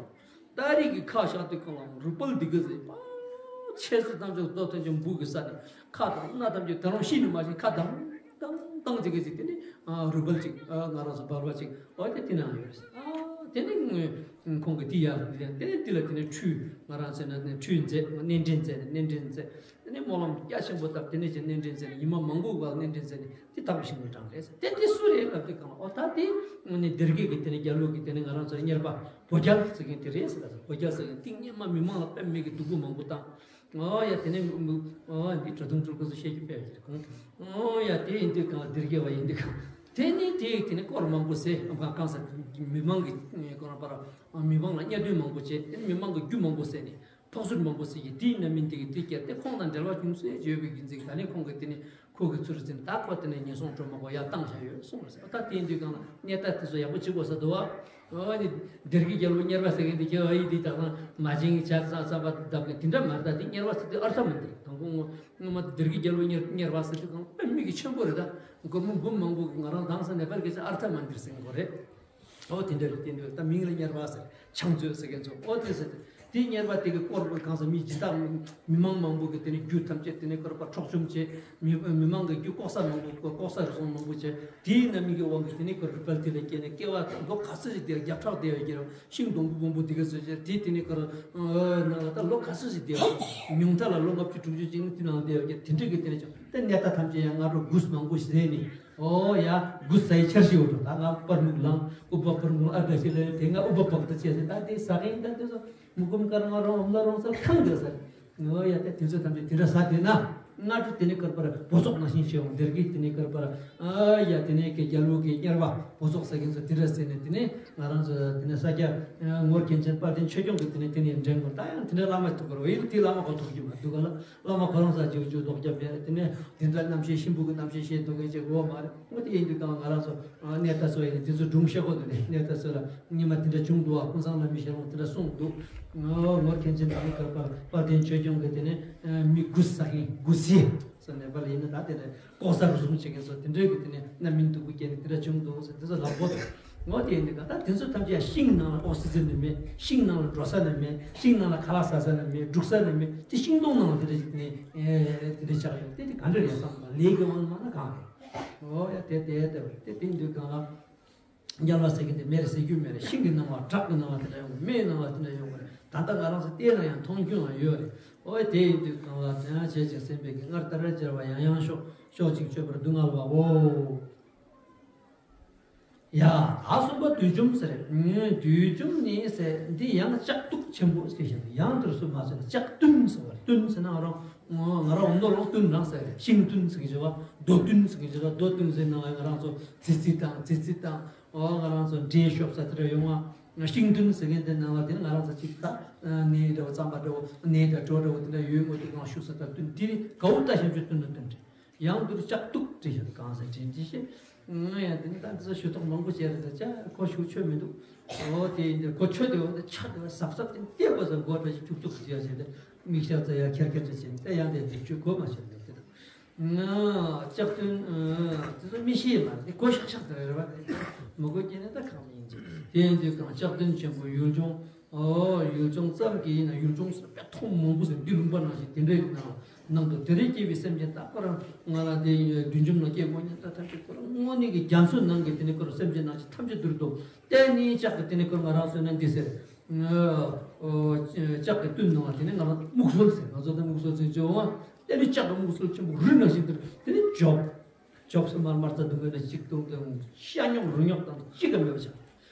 སྟ་རེ་གི་ཁ་བཞག་དུས་གང་ལ་རུས་སྦལ་འདི་གི་ཟེར་པ། ཆེ་སུ་ཐམས་ཅད་རྡོ་ཐམས་ཅད་འབུ་གི་ས་ནས་ཁ་དང་སྣ་ཐམས་ཅད་དེ་རང་ཤི་ནི་མ་ཤི་ཁ་དང་དང་དང་ཅིག་གི་ཅིག་དེ་ནི་རུས་སྦལ་ཅིག་ང་རང་ཚོ་སྦལ་པ་ཅིག་འོ་དེ་དེ་ནང་ཡོད་རེད། དེ་ནི་ཁོང་གི་དེ་ཡར་དེ་ནི་དེ་ལ་དེ་ནི་ཁྲུས་ང་རང་ཚོ་ན་ཁྲུས་མཛད་སྣེ་འདྲེན་མཛད་ནས་སྣེ་འདྲེན་མཛད། དེ་ནས་སྨོན་ལམ་རྒྱ་ཆེན་པོ་བཏབ། དེ་ནས་ཀྱི་སྣེ་འདྲེན་མཛད་ནས་ཉི་མ་མང་པོའི་བར་སྣེ་འདྲེན་མཛད་ནས་དེ་དག་པའི་ཤིང་ལ་དྲངས་རེད་ཟེར། དེ་དེ་སུ་རེད་ལབ་དུས་གང་ལ་ཨོ་ད་དེ་དངོས་གནས་སྡེ་དགེ་གི་དེ་ནས་རྒྱ་ལོ་གི་དེ་ནས་ང་རང་ཚོ་གཉེར་པ་བོད་རྒྱལ་ཟེར་མཁན་དེ་རེད་ཟེར་ལ་ཟེར། བོད་རྒྱལ་ཟེར་མཁན་དེ་སྔོན་མ་མི་མང་ལ་དཔེ་མེད་ཀྱི་སྡུག་པོ་མང་པོ་བཏང་། ཨོ་ཡ་དེ་ནས་ཨོ་འདི་གྲོ་ཐུང་སྤྲུལ་སྐུ་ཚོ་བཤད་རྒྱུ་དཔེ་ཡོད་ཀྱི་རེད་ཁོང་། ཨོ་ཡ་དེ་ཡིན་དུས་གང་ལ་སྡེ་དགེ་བ་ཡིན་དུས་གང་དེ་ནས་དེ་དེ་ནས་སྐོར་མང་པོ་ཟེར་གང་ས་མི་མང་གི་ཁོ་རང་པར་མི་མང་ལ་གཉེར་སྐྱོང་མང་པོ་བྱས། དེ་ནས་མི་མང་གི་རྒྱུ་མང་པོ་ཟེར་ནས། ཕོགས་ཚོད་མང་པོ་ཟེར་གྱི་དེའི་རྣམ་སྨིན་དེ་གི་དེ་བསྐྱལ་ཏེ་ཁོང་དང་འབྲེལ་བ་ཅུང་ཟད་ཡོད་པའི་རྒྱུ་མཚན་གྱིས་ད་ནི་ཁོང་གིས་དེ་ནི་ཁོ་གི་ཚུར་ཟིན་ད་ཁོ་དེ་ནས་ཉེན་སྲུང་སྤྲོད་མ་དགོས་ཡར་བཏང་བཞག་ཡོད་གསུངས་པ་ཟེར། ད་དེ་ཡིན་དུས་གང་ལ་གནས་སྟངས་དེ་ཚོ་ཡག་པོ་བྱེད་དགོས་ས་འདུག་བ། ཨོ་ནི་སྡེ་དགེ་རྒྱལ་པོ་གཉེར་པ་ཟེར་མཁན་དེ་ཁྱེད་ཨ་ཡི་དེ་དག་ན་མ་བྱིན་ཆགས་ས་བསམ་པ་བཏབ་མཁན་དེ་འདྲ་མ་རེད། ད་དེ་གཉེར་པ་ཟེར་དུས་ཨར་ཐ་མ་འདི་དང་པོ་ངོ་ངོ་མ་སྡེ་དགེ་རྒྱལ་པོ་གཉེར་གཉེར་པ་ཟེར་དུས་གང་དཔེ་མི་གི་ཆེན་པོ་རེད། ད་སྒོར་མོ་འབུམ་མང་པོ་གི་ང་རང་དང་ས་ནེ་པལ་གི་ཆ་ཨར་ཐ་མ་འདིར་ཟེར་མཁན་ཁོ་རེད། ཨོ་དེ་འདྲ་རེད། དེ་འདྲ་ད་མིང་ལ་གཉེར་པ་ཟེར་ཕྱག་མཛོད་ཟེར་མཁན་ཚོ་ཨོ་དེ་ཟེར་ཏེ་དེ་གཉེར་པ་དེ་གི་སྐོར་གང་ཟག་མི་ཇི་ལྟར་མི་མང་མང་པོ་གི་དེ་ནི་རྒྱུ་ཐམས་ཅད་དེ་ནི་སྐོར་པ་འཕྲོག་བཅོམ་བྱས། མི་མི་མང་གི་རྒྱུ་ལྐོག་ཟ་མང་པོ་ལྐོག་ཟ་རུལ་སུངས་མང་པོ་བྱས། དེའི་རྣམ་སྨིན་གྱི་དབང་གིས་དེ་ནི་སྐོར་རུས་སྦལ་དེ་ལ་སྐྱེས་ནས་སྐྱེ་བ་ལོ་ག་ཚོད་ཞིག་དེ་བརྒྱ་ཕྲག་བསྡད་ཡོད་ཀྱི་རེད། ཤིང་སྡོང་པོ་སྦོམ་པོ་དེ་ག་ཚོད་ཅེས་དེ་དེ་ནི་སྐོར་ནང་ལ་ད་ལོ་ག་ཚོད་ཞིག་བསྡད་ཡོད། ཉུང་མཐའ་ལ་ལོ་ལྔ་བཅུ་དྲུག་ཅུ་ཅིག་ནི་དེ་ནང་བསྡད་ཡོད་ཀྱི་དེ་འདྲ་གི་དེ་ནི་ཅང་དེ་གནས་མཐའ་ཐམས་ཅད་ཡང་སྔ་དྲོ་གུས་མང་པོ་ཞིག་ཟས་ནས། ཨོ་ཡ། གུ་སའི་འཆར་གཞི་འོ་འགྲོ། ད་ང་པར་མུག་ལང་ཨུ་པ་པར་མུག་ཨ་དྲ་ཤི་ལ་དེ་ང་ཨུ་པ་པག་ཏུ་བྱས་ཟིན། ད་དེ་ས་གིན་ད་དེ་ཚོ་མུ་གུམ་དཀར་ང་རོང་ཨམ་ལ་རོང་སར་ཁང་དེ་སར། ཨོ་ཡ། ད་དེ་ཚོ་ཐམས་ཅད་དེ་འདྲ་ས་དེ་ན་ང་ཚོ་དེ་ནས་ཀར་པར་བོ་ཚོགས་ནང་བཞིན་བྱས་འོང་། དེར་གི་དེ་ནས་ཀར་པར་ཨ་ཡ་དེ་ནས་ཀྱི་རྒྱལ་བོ་གི་གཉེར་པ་བོ་ཚོགས་ཟེར་མཁན་ཚོ་དེ་འདྲ་ཟེར་ནས། དེ་ནས་ང་རང་ཚོ་དེ་ནས་ས་སྐྱ་ངོར་མཁན་ཆེན་དཔལ་ལྡན་ཆོས་སྐྱོང་གི་དེ་ནས་དེ་ནས་འདྲེན་དགོས། ད་ཡང་དེ་འདྲ་བླ་མ་ཐུག་གི་རོ་ཡིན་དེ་བླ་མ་གོ་ཐུག་གི་མ་འདུག་ག་ལ། བླ་མ་ཁོ་རང་ས་བྱེའུ་ཆུ་རྡོག་རྒྱབ་ཡ། དེ་ནས་དེ་འདྲ་རྣམ་ཤེས་གཤིན་པོ་གི་རྣམ་ཤེས་བཤད་འདུག་གན་ཅིག་འོ་མ་རེད། འོ་དེ་ཡིན་དུས་གང་ང་རང་ཚོ་གནས་ད་ཚོ་ཡིན་དེ་ཚོ་སྒྲུང་བཤད་གོ་འདུག་ནས། གནས་ད་ཚོ་ལ་ཉི་མ་དེ་འདྲ་བྱུང་འདུག་ཨ། ཀུན་བཟང་བླ་མའི་ཞལ་ལུང་དེ་འདྲ་གསུངས་འདུག་ངོ་མཁན་ཆེན་དང་ནི་ཀར་པར་དཔལ་ལྡན་ཆོས་སྐྱོང་གི་དེ་ནས་མི་གུ་ས་ཧིན་གུ་སི་ས་ནས་པ་ལ་ཡིན་ན་ད་དེ་འདྲ་ལྐོག་ཟ་རུལ་སུངས་བྱེད་མཁན་ཚོ་དེ་འདྲའི་གི་དེ་ནས་རྣམ་སྨིན་སྡུག་པོ་སྐྱེས་ནས་དེ་འདྲ་བྱུང་འདུག་ཟེར་དེ་ཚོ་ལབ་གོ་འདུག་ངོ་དེ་ཡིན་དུས་གང་ད་དེ་ཚོ་ཐམས་ཅད་ཤིང་ནང་ལ་ཨོག་སི་ཛན་ནི་མེད། ཤིང་ནང་ལ་འགྲོ་ས་ནི་མེད། ཤིང་ནང་ལ་ཁ་ལག་ཟ་ས་ནི་མེད། འབྲུག་ས་ནི་མེད། དེ་ཤིང་སྡོང་ནང་ལ་དེ་འདྲ་ཞིག་ནས་དེ་འདྲ་ཆགས་ཡོད། དེ་དེ་ག་འདྲ་རེད་བསམ་པ་ལས་ཀྱི་དབང་མ་ན་གང་རེད། ཨོ་ཡ་དེ་དེ་དེ་བ་རེད། དེ་དེ་ཡིན་དུས་གང་ལ་རྒྱལ་བ་ཟེར་གི་དེ་མེད་རེད་ཟེར་རྒྱུ་མེད་རེད། ཤིང་གི་ནང་ལ་བྲག་གི་ནང་ལ་དེ་འདྲ་ཡོང་གི། མེའི་ནང་ལ་དེ་འདྲ་ཡོང་གི་རེད། ད་ལྟ་ང་རང་ཚོ་བལྟས་ན་ཡང་མཐོང་ཆུང་ཡང་ཡོད་རེད། ཨོ་ཡ་དེ་ཡིན་དུས་གང་ལ་དེ་ཡང་བྱས་ཀྱང་སེམས་པའི་གི་སྔར་ལྟར་སྦྱར་བ་ཡང་ཡང་ཤོག་ཤོག་ཅིག་མཆོད་པར་སྡུག་བསྔལ་བའོ། ཡ། ད་གསུམ་པ་བདུད་འཇོམས་ཟེར། བདུད་འཇོམས་ནི་ཟེར་འདི་ཡང་ལྕགས་གདུགས་ཆེན་པོ་ཟེར་བཞིན་ཡང་དུ་སུ་མ་ཟེར་ན་ལྕགས་བདུན་ཟེར་བ་རེད། བདུན་ཟེར་ན་ང་རང་ང་རང་འོ་མདོ་ལོག་བདུན་རང་ཟེར་རེད། ཤིང་བདུན་ཟེར་གི་བྱ་བ་རྡོ་བདུན་ཟེར་གི་བྱ་བ་རྡོ་བདུན་ཟེར་ན་ང་རང་ཚོ་ཙི་ཙི་དང་ཙི་ཙི་དང་ཨོ་ང་རང་ཚོ་འདྲེ་ཤོབ་ས་དེ་འདྲ་ཡོང་བ། ཤིང་བདུན་ཟེར་མཁན་དེ་ནང་ལ་དེ་ནི་ང་རང་ཚོ་གཅིག་ད་ནས་འདྲ་བོ་རྩམ་པ་འདྲ་བོ་ནས་འདྲ་གྲོ་འདྲ་བོ་དེ་འདྲ་ཡོད་མོད་དེ་གང་ཤུགས་ས་ད་བདུན་དེ་ནི་གའུ་ད་ཞབས་ཞུ་བདུན་ལ་བདུན་རེད། ཡང་དུ་ལྕགས་གདུགས་བྲིས་ཤག་གང་ཟེར་དྲན་དྲིས་ཤེས། ང་ཡང་དེ་ནི་ད་འདི་ཚོ་ཞུ་ཐོག་མང་པོ་བྱས་རེད། ད་ཅག་ཁོ་ཞུ་ཆོད་མི་འདུག་ཨོ་དེ་ཡིན་དེ་ཁོ་ཆོད་དེ་འོ་དེ་ཆ་དེ་བ་གཟབ་གཟབ་དེ་བལྟས་པ་ཟེར་མགོ་བྲ་ཞིག་ཁྱུག་ཁྱུག་ཟེར་ཡ་བྱས་ཏེ་མིག་ཤར་ཙེ་ཡ་ཁེར་ཁེར་ཙེ་བྱས་ཏེ་ཡང་དེ་དེ་ཆོད་གོ་མ་ཆོད་མེད་དེ་ད། ང་ལྕགས་བདུན་དེ་ཚོ་མི་ཤེས་མ་རེད། དེ་གོ་ཤག་ཤག་དེ་རེད་བ། མི་གོ་སྐྱེས་ནས་ད་གང་མ་ཡིན་ཅིག་དེ་ཡིན་དུས་གང་ལྕགས་བདུན་ཆེན་པོ་ཡུལ་ལྗོངས། ཨོ་ཡུལ་ལྗོངས་ཙམ་གྱི་ཡིན་ན་ཡུལ་ལྗོངས་ཟེར་དཔེ་མཐོང་མང་པོ་ཟེར་འདི་ལུང་པ་ནང་བཞིན་དེ་འདྲའི་ནང་ནང་དུ་དེ་རིང་སྐྱེས་པའི་སེམས་ཅན་ད་ཁོ་རང་ང་ལ་དེ་བདུད་འཇོམས་ནང་སྐྱེས་དགོས་ཉེན་ད་ཐམས་ཅད་ཁོ་རང་དངོས་གནས་ཀྱི་རྒྱ་མཚོའི་ནང་གི་དེ་ནི་ཁོ་རང་སེམས་ཅན་ནང་བཞིན་ཐམས་ཅད་འདུར་འདུག་དེ་ནི་ལྕགས་ཀྱི་དེ་ནི་ཁོ་ང་རང་སོན་ན་འདི་ཟེར། ལྕགས་ཀྱི་བདུན་ནང་ལ་དེ་ནི་ང་རང་སྨུག་སོལ་ཟེར། ང་ཚོ་ད་སྨུག་སོལ་ཟེར་བྱེད་འོང་དེ་ནི་ལྕགས་ཀྱི་སྨུག་སོལ་ཆེན་པོ་རི་ནང་བཞིན་འདུར་དེ་ནི་འཇོབ། འཇོབ་སུ་མར་མར་ཚ་དུང་གི་ནི་གཅིག་དུང་དུང་ཤ་རྙོག་རུ་རྙོག་དང་གཅིག་ག་མེད་པ་ཆགས།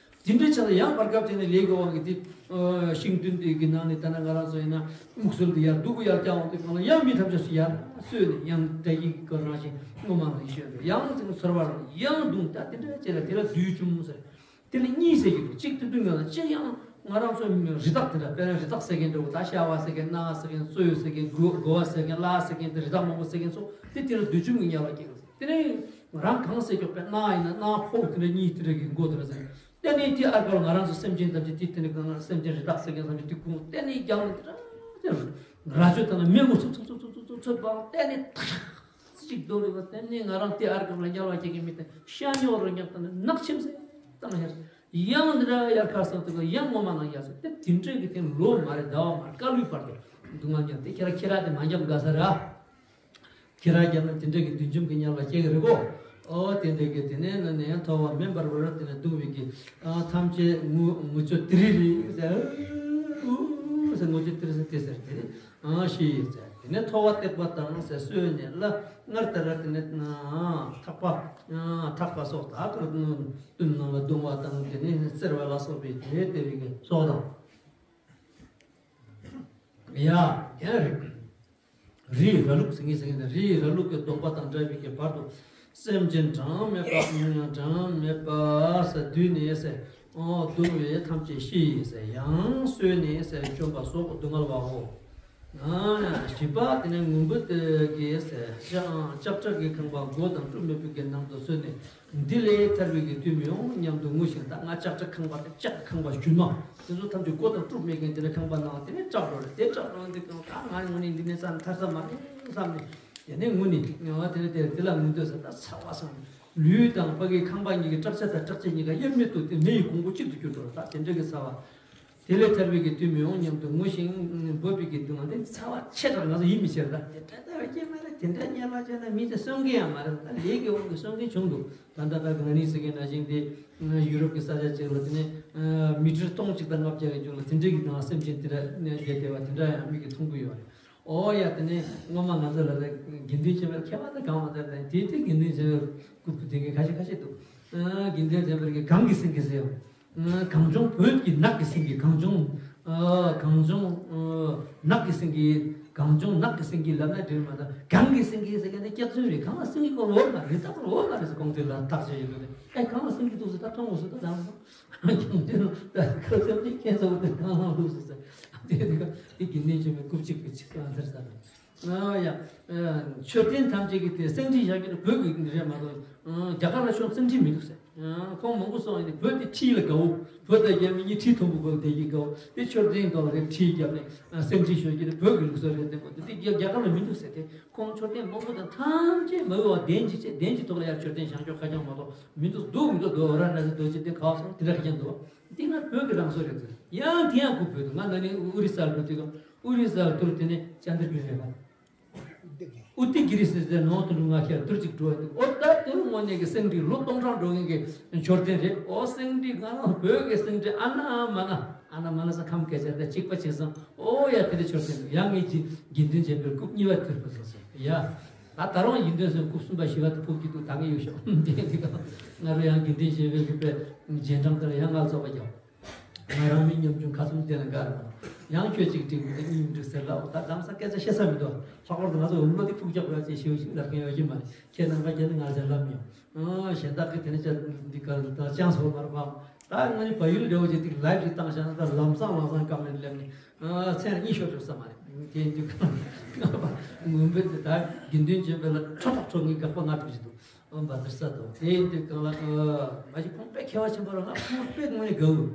དེ་འདྲའི་ཆ་ལ་ཡང་བར་སྐབས་དེ་ནས་ལས་ཀྱི་དབང་གིས་དེ་ཤིང་དུན་དེ་གི་ནང་ནས་ད་ནང་ང་རང་ཚོ་ཡིན་ན་དམིགས་བསལ་དུ་ཡར་སྡུག་གུ་ཡར་བཀྱག་འོང་དུས་སྒང་ལ་ཡང་མི་ཐམས་ཅད་སུ་ཡར་གསོས་ནས་ཡང་བཀྲ་ཤིས་ཀྱི་སྐོར་རང་བཞིན་སྔོན་མ་ལ་ཡིད་ཆེས་འགྲོ་ཡང་ཚིག་ཚོར་བ་རང་ཡང་སྡུག་ད་དེ་འདྲ་བྱས་ལ་དེ་ལ་བསྡུས་བཅུམ་ཟེར། དེ་ལ་གཉིས་ཟེར་གྱི་འདུག་གཅིག་དེ་དུས་ང་ལ་གཅིག་ཡང་ང་རང་ཚོ་རི་དྭགས་དེ་འདྲ་དཔེར་ན་རི་དྭགས་ཟེར་མཁན་འདྲ་བོ་ད་ཤ་བ་ཟེར་མཁན་རྣ་བ་ཟེར་མཁན་གཙོད་ཟེར་མཁན་དགོ་དགོ་བ་ཟེར་མཁན་ལ་ཟེར་མཁན་དེ་རི་དྭགས་མང་པོ་ཟེར་མཁན་ཚོ་དེ་དེ་ལ་བསྡུས་བཅོམ་གྱི་དམྱལ་བ་སྐྱེ་གི་རེད། དེ་ནས་ང་རང་གང་ཟེར་ཀྱོག་པའི་རྣ་ཡིན་ན་རྣ་ཕོག་དེ་འདྲ་གཉིས་དེ་འདྲ་གི་མགོ་དེ་འདྲ་ཟེར་དེ་ནས་དེ་ཨར་ཀར་ང་རང་ཚོ་སེམས་ཅན་ཐམས་ཅད་དེ་དེ་ནས་གང་སེམས་ཅན་རི་དྭགས་ཟེར་མཁན་ཐམས་ཅད་དེ་ཁུངས་དེ་ནས་རྒྱང་ལ་དེ་འདྲ་ཟེར་ར་ཅོ་དང་ན་མེ་མགོ་ཚུབ་ཚུབ་ཚུབ་ཚུབ་ཚུབ་ཚུབ་ཚུབ་པའང་དེ་ནས་ཐག་གཅིག་རྡོ་ལུས་པ་དེ་ནས་ང་རང་དེ་ཨར་ཀར་ལ་དམྱལ་བ་སྐྱེ་གི་མི་དེ་ཤ་ཉོག་རུ་ཉག་དང་ནག་ཆེམ་ཟེར་བཏང་ཡར། ཡང་འདི་འདྲ་ཡར་ཁ་སང་དུས་ཡང་ངོ་མ་ནང་ཡར་སོང་སྟེ་དེ་འདྲས་ཀྱི་དེ་ལོ་མ་རེད་ཟླ་བ་མ་རེད་སྐར་ལུས་བར་དུ་སྡུག་བསྔལ་མྱངས་ཏེ་ཁྱེད་རང་ཁྱེད་རང་དེ་མ་འཇམ་དགའ་ས་ར། ཁྱེད་རང་རྒྱབ་ན་དེ་འདྲས་ཀྱི་བསྡུས་འཇོམས་ཀྱི་དམྱལ་བ་སྐྱེ་གི་རེད་གོ། ཨོ་དེ་འདྲས་ཀྱི་དེ་ནས་ན་ནས་ཡང་ཐོ་བ་མེ་འབར་བར་དེ་ནས་བརྡུངས་པའི་གི་ཨ་ཐམས་ཅད་ངུ་ངུ་ཅོ་དི་རི་རི་ཟེར་ཨུ་ཟེར་ངུ་ཅོ་དི་རི་ཟེར་དེ་ཟེར་དེ་རེད། ཨང་ཤི་ཡི་ཟེར། དེ་ནས་ཐོ་བ་བཏེག་པ་དང་ཟེར་གསོས་ནས་ལ་སྔར་ལྟར་དེ་ནས་ཐག་པ་ཐག་པ་སོགས་དག་ཏུ་བཏུམ་ནང་ལ་བརྡུང་བ་དང་དེ་ནས་བཙིར་བ་ལ་སོགས་པའི་དེ་ལྟ་བུའི་སོགས་དང་། ཡ་ཡ་རི་རི་ར་ལུག་ཟེར་ངེས་ཟེར་ངེས་དང་རི་ར་ལུག་གི་གདོང་པ་དང་འདྲ་བའི་གི་བར་དུ་སེམས་ཅན་གྲངས་མེད་པ་གྲངས་མེད་པ་ཟེར་བསྡུས་ནས་ཟེར། ཨོ་བརྡུང་བས་ཐམས་ཅད་ཤི་ཡི་ཟེར། ཡང་གསོས་ནས་ཟེར་བཅོམ་པ་སོགས་སྡུག་བསྔལ་བའོ། ཨ་བཞི་པ་དེ་ནས་ངུ་འབོད་དེ་གིས་ཟེར་ལྕགས་ལྕགས་ཁྲ་གི་ཁང་པ་སྒོ་དང་སྒྲུབ་མེད་པའི་གི་ནང་དུ་གསོས་ནས་འདི་ལས་ཐར་བའི་གི་དུས་མི་འོང་སྙམ་དུ་ངུ་ཞིང་ད་ང་ལྕགས་ཁྲ་ཁང་པ་དེ་ལྕགས་ཁང་པ་ཞུན་མ་དེ་ཚོ་ཐམས་ཅད་སྒོ་དང་སྒྲུབ་མེད་མཁན་དེ་ནས་ཁང་པ་ནང་དེ་ནས་སྐྲག་འགྲོ་རེད། དེ་སྐྲག་འགྲོ་འདི་གང་ད་ང་ངུ་ནས་འདི་ནས་ས་ཐར་ས་མ་རེད་བསམ་ནས། དེ་ནས་ངུ་ནས་ངལ་བ་དེ་ནས་དེ་དེ་ལ་ངུ་འདོད་ས་ད་ཚ་བ་སང་ལུས་དང་ཕ་གིའི་ཁང་པ་གཉིས་ཀྱི་བྲག་ཆ་དང་བྲག་ཆ་གཉིས་ཀ་དབྱེར་མེད་དུ་དེ་མེ་ཡི་གོང་བུ་གཅིག་ཏུ་གྱུར་ཏོ། ད་དེ་འདྲ་གི་ཚ་བ་དེ་ལས་ཐར་བའི་གི་དུས་མི་འོང་སྙམ་དུ་ངུ་ཞིང་འབོད་པའི་གི་དུས་ང་དེ་ཚ་བ་ཆེ་དྲགས་ང་ཚོ་ཡིད་མི་ཆེས་ར། ད་དེ་འདྲ་ལྟ་བ་སྐྱེས་མ་རེད། དེ་འདྲ་དམྱལ་བ་སྐྱེས་ན་མི་དེ་གསོན་གི་ཡང་མ་རེད། ད་ལས་ཀྱི་དབང་གིས་གསོན་གི་བྱུང་འདུག་ད་ལྟ་ད་གི་ང་ནི་ཟེར་མཁན་ནང་བཞིན་དེ་ཡུ་རོབ་ཀྱི་ས་ཆ་ཅིག་ལ་དེ་ནས་མི་ཊར་སྟོང་གཅིག་དང་ལྔ་བརྒྱ་གི་རྒྱུག་ལ་དེ་འདྲ་གི་ནང་སེམས་ཅན་དེ་འདྲ་གནས་བསྡད་བསྡད་པ་དེ་འདྲ་ཡང་མིག་གིས་མཐོང་གི་ཡོད་རེད། ཨོ་ཡ་དེ་ནས་སྔོན་མ་ང་ཚོ་ལ་ལ་དགེ་འདུན་ཆེན་པོའི་མཁས་པ་དང་གང་བ་དེ་དེ་དེ་དགེ་འདུན་ཆེན་པོའི་སྐུ་བུ་དེ་གའི་ཁ་ཤས་ཁ་ཤས་འདུག་དགེ་འདུན་ཆེན་པོའི་གི་གངས་ཀྱི་སེང་གེ་ཟེར་བ། གངས་ལྗོངས་བོད་ཀྱི་ནགས་ཀྱི་སེང་གེ་གངས་ལྗོངས་གངས་ལྗོངས་ནགས་ཀྱི་སེང་གེ་གངས་ལྗོངས་ནགས་ཀྱི་སེང་གེ་ལབ་ན་འགྲིག་མ་གཏོགས་གངས་ཀྱི་སེང་གེ་ཟེར་མཁན་དེ་སྐྱག་རྫུན་རེད། གངས་ལ་སེང་གེ་སྐོར་འོ་མ་རེད། ད་སྐོར་འོ་མ་རེད་ཟེར་གོང་དེ་ལ་ཐག་བཅད་ཡོད་ལ་ཨེ་གངས་ལ་སེང་གེ་འདུག་ཟེར་ད་མཐོང་འོ་ཟེར་ད་དང་། ཁྱོད་ཚོ་ཁྱེད་ཚོ་དེ་གང་ལ་འདུག་ཟེར་ཟེར། དེ་དེ་ག་དེ་དགེ་འདུན་ཆེན་པོའི་སྐུ་གཅིག་གི་ཆིག་སང་ཟེར་ས་དང་། ཨ་ཡ། མཆོད་རྟེན་ཐམས་ཅད་ཀྱི་དེ་སེང་ཁྲི་བཞག་རྒྱུ་བོད་ཀྱི་རེད་མ་གཏོགས་རྒྱ་གར་ལ་ཤོག་སེང་ཁྲི་མི་འདུག་ཟེར། ཁོང་མང་པོ་སོང་ཡིན་བོད་དེ་ཁྲི་ལ་དགའ་བོ། བོད་དང་རྒྱ་མི་གཉིས་ཁྲི་མཐོན་པོ་དགོས་དེ་གི་དགའ་བོ། དེ་མཆོད་རྟེན་དགའ་བོ་རེད། ཁྲི་བརྒྱབ་ནས་སེང་ཁྲི་ཤོག་རྒྱུ་རེད། བོད་ཀྱི་ལུགས་སྲོལ་རེད། དེ་དེ་རྒྱ་གར་ལ་མི་འདུག་ཟེར་ཏེ། ཁོང་མཆོད་རྟེན་མང་པོ་དང་ཐམས་ཅད་མ་འོས་པ་གདན་གྱི་ཆེ་གདན་གྱི་ཐོག་ལ་ཡར་མཆོད་རྟེན་བཞེངས་ཆོག་ཁ་རྐྱང་མ་གཏོགས་མི་འདུག་འདུག་མི་འདུག་འདུག་འོ་ར་ན་ཟེར་རྡོ་རྗེ་གདན་ག་བ་སོང་དེ་འདྲ་ཁ་རྐྱང་འདུག་འདི་ང་བོད་ཀྱི་རང་སྲོལ་རེད་ཟེར། ཡང་དེ་ཡང་ཁུ་བོད་དུ་ང་ན་ནིང་ཨུ་རི་ས་ལ་འགྲོ་དུས་ཀ་ཨུ་རི་ས་ལ་ཐུར་དེ་ནས་ཅན་དར་གི་རེད་པ། ཨུ་ཏི་གི་རི་སི་ཟེར་ནོ་ཏུ་ལུ་ང་ཁྱེར་ཐུར་ཅིག་འགྲོ་ཡ་འདུག་འོ་ད་དུ་དངོས་གནས་ཀྱི་སེང་ཁྲི་ལོ་སྟོང་གྲངས་འགྲོ་མཁན་གྱི་མཆོད་རྟེན་རེད། འོ་སེང་ཁྲི་ང་རང་བོད་ཀྱི་སེང་ཁྲི་ཨ་ན་མ་ན་ཨ་ན་མ་ན་ས་ཁམས་སྐད་ཆ་ད་གཅིག་པ་བྱས་སོང་། འོ་ཡ་དེ་འདྲ་མཆོད་རྟེན་འདུག་ཡང་ངས་ཀྱི་དགེ་འདུན་ཆེན་པོའི་རྐུབ་གཉིས་པ་ཐུར་པ་སོང་སོང་ཡ། ད་ད་རུང་ཡིན་དོན་སོང་རྐུབ་གསུམ་པ་བཞི་པ་དུ་ཕུག་གི་འདུག་ད་ངས་ཡོད་ཤོག་དེ་འདི་ག་ང་རང་ཡང་དགེ་འདུན་ཆེན་པོའི་རིག་པའི་རྗེས་འབྲང་དེར་ཡང་ང་རྩོད་པ་རྒྱག་ང་རང་མི་ཉམ་ཆུང་ཁ་ཚུམ་བསྟན་ན་དགའ་རེད་མ་གཏོགས་ཡང་ཁྱོད་ཅིག་འགྲིག་མི་འདུག་གཉིས་མི་འགྲིག་ཟེར་ལབ་ད་གདམ་ས་སྐད་ཆ་བཤད་ས་མི་འདུག་ལྷག་པར་དུ་ང་ཚོ་འུམ་ལོ་དེ་ཕུག་རྒྱག་དགོས་ཅེས་ཞུ་ཞུ་ལབ་མཁན་ཡོད་ཀྱི་མ་རེད། ཁྱེད་རྣམ་པ་ཁྱེད་ནི་ང་ཚོ་ལབ་མི་ཡོང་། གཞན་དག་གི་དེ་ནི་ཅག་འདི་གར་ད་ཅང་སོ་མར་པ་ད་ང་ནི་བལ་ཡུལ་འདྲ་བོ་ཅིག་ཏིག་ལའིབ་ཅིག་བཏང་བཞག་ན་ད་ལམ་སང་ལམ་སང་ཀ་མེན་སླེབས་ནས་མཚན་གཉིས་ཤོར་འགྲོ་ས་མ་རེད། དེ་འདི་ང་པ་ངུ་འབོད་དེ་ད་དགེ་འདུན་ཆེན་པོ་ལ་ཁྲོ་ཐག་ཁྲོ་ངའི་དགག་པ་ང་སྒྲུབ་ཀྱི་འདུག་འབའ་ཟེར་ས་དང་དེ་དུས་གང་ལ་མ་གཞི་ཁོང་དཔེ་མཁས་པ་ཆེན་པོ་རེད། ང་ཁོང་དཔེ་དངོས་གནས་དགའ་བོ།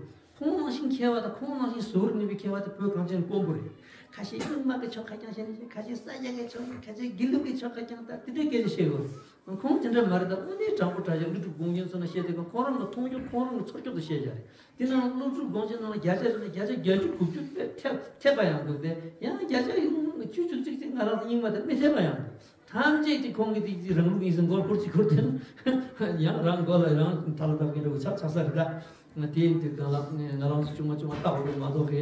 ཁོང་ནང་བཞིན་མཁས་པ་དང་ཁོང་ནང་བཞིན་ཟུར་གནས་པའི་མཁས་པ་དེ་བོད་གངས་ཅན་དཀོན་པོ་རེད། ཁ་ཤས་རྙིང་མ་གི་ཆོ་ག་རྐྱང་བཤད་ནས་ཁ་ཤས་ས་སྐྱ་གི་ཆོ་ག་ཁ་ཤས་དགེ་ལུགས་ཀྱི་ཆོ་ག་རྐྱང་ད་དེ་འདྲའི་སྐད་ཆ་བཤད་དགོས། ཁོང་དེ་འདྲ་མ་རེད། ད་དངོས་གནས་དྲང་པོ་དྲང་བཞག་ཀླུ་སྒྲུབ་དགོངས་རྒྱན་ཚོ་ན་བཤད་དེ་ཁོང་རང་གི་མཐོང་རྒྱུ་ཁོང་རང་གི་ཚོར་རྒྱུ་དེ་བཤད་བཞག་རེད། དེ་ནང་ཀླུ་སྒྲུབ་དགོངས་རྒྱན་ནང་ལ་བརྒྱ་ཆ་རེད་ན་བརྒྱ་ཆ་བརྒྱད་ཅུ་དགུ་བཅུ་དཔེ་ཐེབས་ཐེབས་པ་ཡང་འདུག་སྟེ་ཡང་བརྒྱ་ཆ་ཡོད་ན་བཅུ་བཅུ་གཅིག་གཅིག་ང་རང་ཚོ་རྙིང་མ་དེ་མི་ཐེབས་པ་ཡང་འདུག་ཐམས་ཅད་ཀྱིས་ཁོང་གིས་དེ་རང་ལུགས་ཡིན་ཟེར་མགོ་སྐོར་གཅིག་སྐོར་དེ་ཡང་རང་མགོ་ལ་རང་ཐལ་བབས་ཀྱི་འདྲ་བོ་ཆགས་ཆགས་ས་རེད་ད། ང་དེ་ཡིན་དུས་གང་ལ་ང་རང་ཚོ་ཆུང་མ་ཆུང་མ་ལྟ་བུ་རེད་མ་གཏོགས་གི་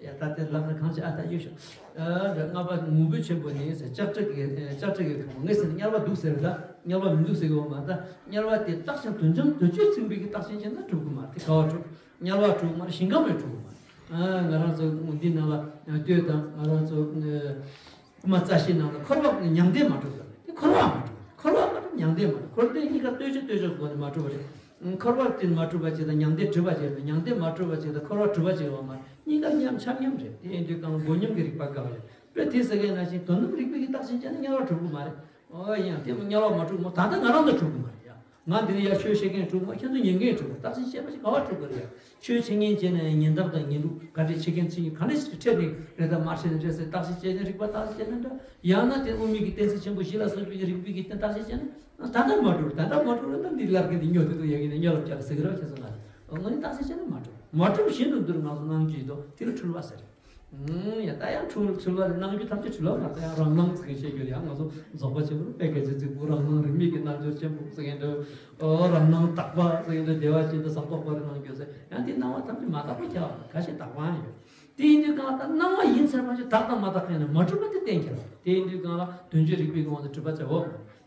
ཡ་ད་དེ་ལབ་ན་གང་ཅི་ཨ་ད་ཡོད་ཤོག་ཨ་ལྔ་པ་ངུ་འབོད་ཆེན་པོ་ནི་ཟེར་ལྕགས་སྤྲེལ་གྱི་ལྕགས་སྤྲེལ་གྱི་ཁང་པ་ངས་ཟེར་ན་དམྱལ་བ་འདུག་ཟེར་རེད་ད། དམྱལ་བ་མི་འདུག་ཟེར་གི་ཡོད་མ་རེད། ད་དམྱལ་བ་དེ་བརྟགས་ཤིང་དོན་ཚན་དོན་སྤྱོད་ཚིམ་པའི་གི་བརྟགས་ཤིང་བྱས་ན་གྲུབ་གི་མ་རེད། དེ་ག་བ་གྲུབ། དམྱལ་བ་གྲུབ་མ་རེད། ཞིང་ཁམས་ལ་གྲུབ་གི་མ་རེད། ཨ། ང་རང་ཚོ་འདི་ནང་ལ་ལྟོས་དང་། ང་རང་ཚོ་དབུ་མ་རྩ་ཤེའི་ནང་ལ་འཁོར་བ་ཉམས་ལྡན་མ་གྲུབ་ཟེར་རེད། དེ་འཁོར་བ་མ་གྲུབ། འཁོར་བ་མ་གྲུབ། ཉམས་ལྡན་མ་གྲུབ། འཁོར་འདས་གཉིས་ཀ་ལྟོས་ཆོས་ལྟོས་ཆོས་སྒོ་ནས་མ་གྲུབ་པ་རེད། འཁོར་བ་དེ་མ་གྲུབ་པ་ཅིག་དང་ཉམས་ལྡན་གྲུབ་པ་ཅིག་དང་། ཉམས་ལྡན་མ་གྲུབ་པ་ཅིག་དང་འཁོར་བ་གྲུབ་པ་ཅིག་ཡོད་མ་རེད། གཉིས་ཀ་མཉམ་ཆ་མཉམ་རེད། དེ་ཡིན་དུས་གང་ལ་མགོ་སྙོམས་ཀྱི་རིག་པ་དགའ་བ་རེད། དཔེ་དེ་ཟེར་མཁན་ནང་བཞིན་དོན་དམ་རིག་པའི་གི་བརྟགས་ཤིང་བྱས་ན་དམྱལ་བ་གྲུབ་ཀྱི་མ་རེད། ཨོ་ཡང་དེ་མོ་དམྱལ་བ་མ་གྲུབ་མོ། ད་ལྟ་ང་རང་ལ་གྲུབ་ཀྱི་མ་རེད་ཡ། ང་འདི་ནས་ཡར་ཆོས་བཤད་མཁན་གྲུབ་མོ། ཁྱེད་ཚོ་ཉན་མཁན་གྲུབ་མོ། བརྟགས་ཤིང་དཔྱད་པ་ཞིག་ག་བ་གྲུབ་ཀྱི་རེད་ཡ། ཆོས་འཆད་མཁན་བྱས་ནས་ཉན་སྟངས་དང་ཉན་ལུགས་ག་འདྲས་བྱེད་མཁན་བྱེད་མཁན་ག་འདྲས་ཞིག་ཁྲེལ་ནས་རེད། ད་མ་ཁྲེལ་ནས་རེད་ཟེར་བརྟགས་ཤིང་དཔྱད་ནས་རིག་པ་བརྟགས་ཤིང་དཔྱད་ན་འདྲ། ཡང་ན་དེ་དབུ་མའི་གི་གཏན་ཚིགས་ཆེན་པོ་བཞི་ལ་སོགས་པའི་རིག་པའི་གི་རྟེན་བརྟགས་ཤིང་དཔྱད་ན་ད་ལྟ་མ་གྲུབ། ད་ལྟ་མ་གྲུབ་རེད། ད་འདི་སླར་གི་འདི་སྨྱོ་དེ་འདུག་ཡ་གི་ནས་སྨྱོ་ལབ་རྒྱག་ཟེར་གི་རེད་བ། ཁྱེད་ཚོ་ང་ལ་དངོས་གནས་བརྟགས་ཤིང་དཔྱད་ན་མ་གྲུབ། མ་གྲུབ་བཞིན་དུ་འདིར་ང་ཚོ་སྣང་རྒྱུ་ཡོད་དོ། དེ་ལ་འཁྲུལ་བ་ཟེར། ཨང་། ཡ་ད་ཡང་འཁྲུལ་འཁྲུལ་བ་རེད། སྣང་རྒྱུ་ཐམས་ཅད་འཁྲུལ་བ་མ་རེད། ད་ཡང་རང་སྣང་ཟེར་མཁན་བཤད་རྒྱུ་རེད་ཡ། ང་ཚོ་རྫོགས་པ་ཆེན་པོ་རུ་དཔེ་སྐད་ཆ་རྫིག་པོ་རང་སྣང་རིག་མེད་ཀྱི་རྣལ་འབྱོར་ཆེན་པོ་ཟེར་མཁན་འདྲ། ཨོ་རང་སྣང་དག་པ་ཟེར་མཁན་འདྲ། བདེ་བ་ཅན་དུ་ཟབ་རྟོག་པ་རུ་སྣང་རྒྱུ་ཟེར། ཡང་དེ་སྣང་བ་ཐམས་ཅད་མ་དག་པ་ཁྱད་པར་མེད། ག་ཞིག་དག་པའང་ཡོད། དེ་ཡིན་དུས་གང་ལ་ད་སྣང་བ་ཡིན་ཚར་བ་ཞིག་དག་དང་མ་དག་ཀྱང་ནི་མ་གྲུབ་པ་དེ་གཏན་འཁེལ་བ། དེ་ཡིན་དུས་གང་ལ་དོན་སྤྱོད་རིག་པའི་དབང་དུ་གྲུབ་པ་བྱའོ།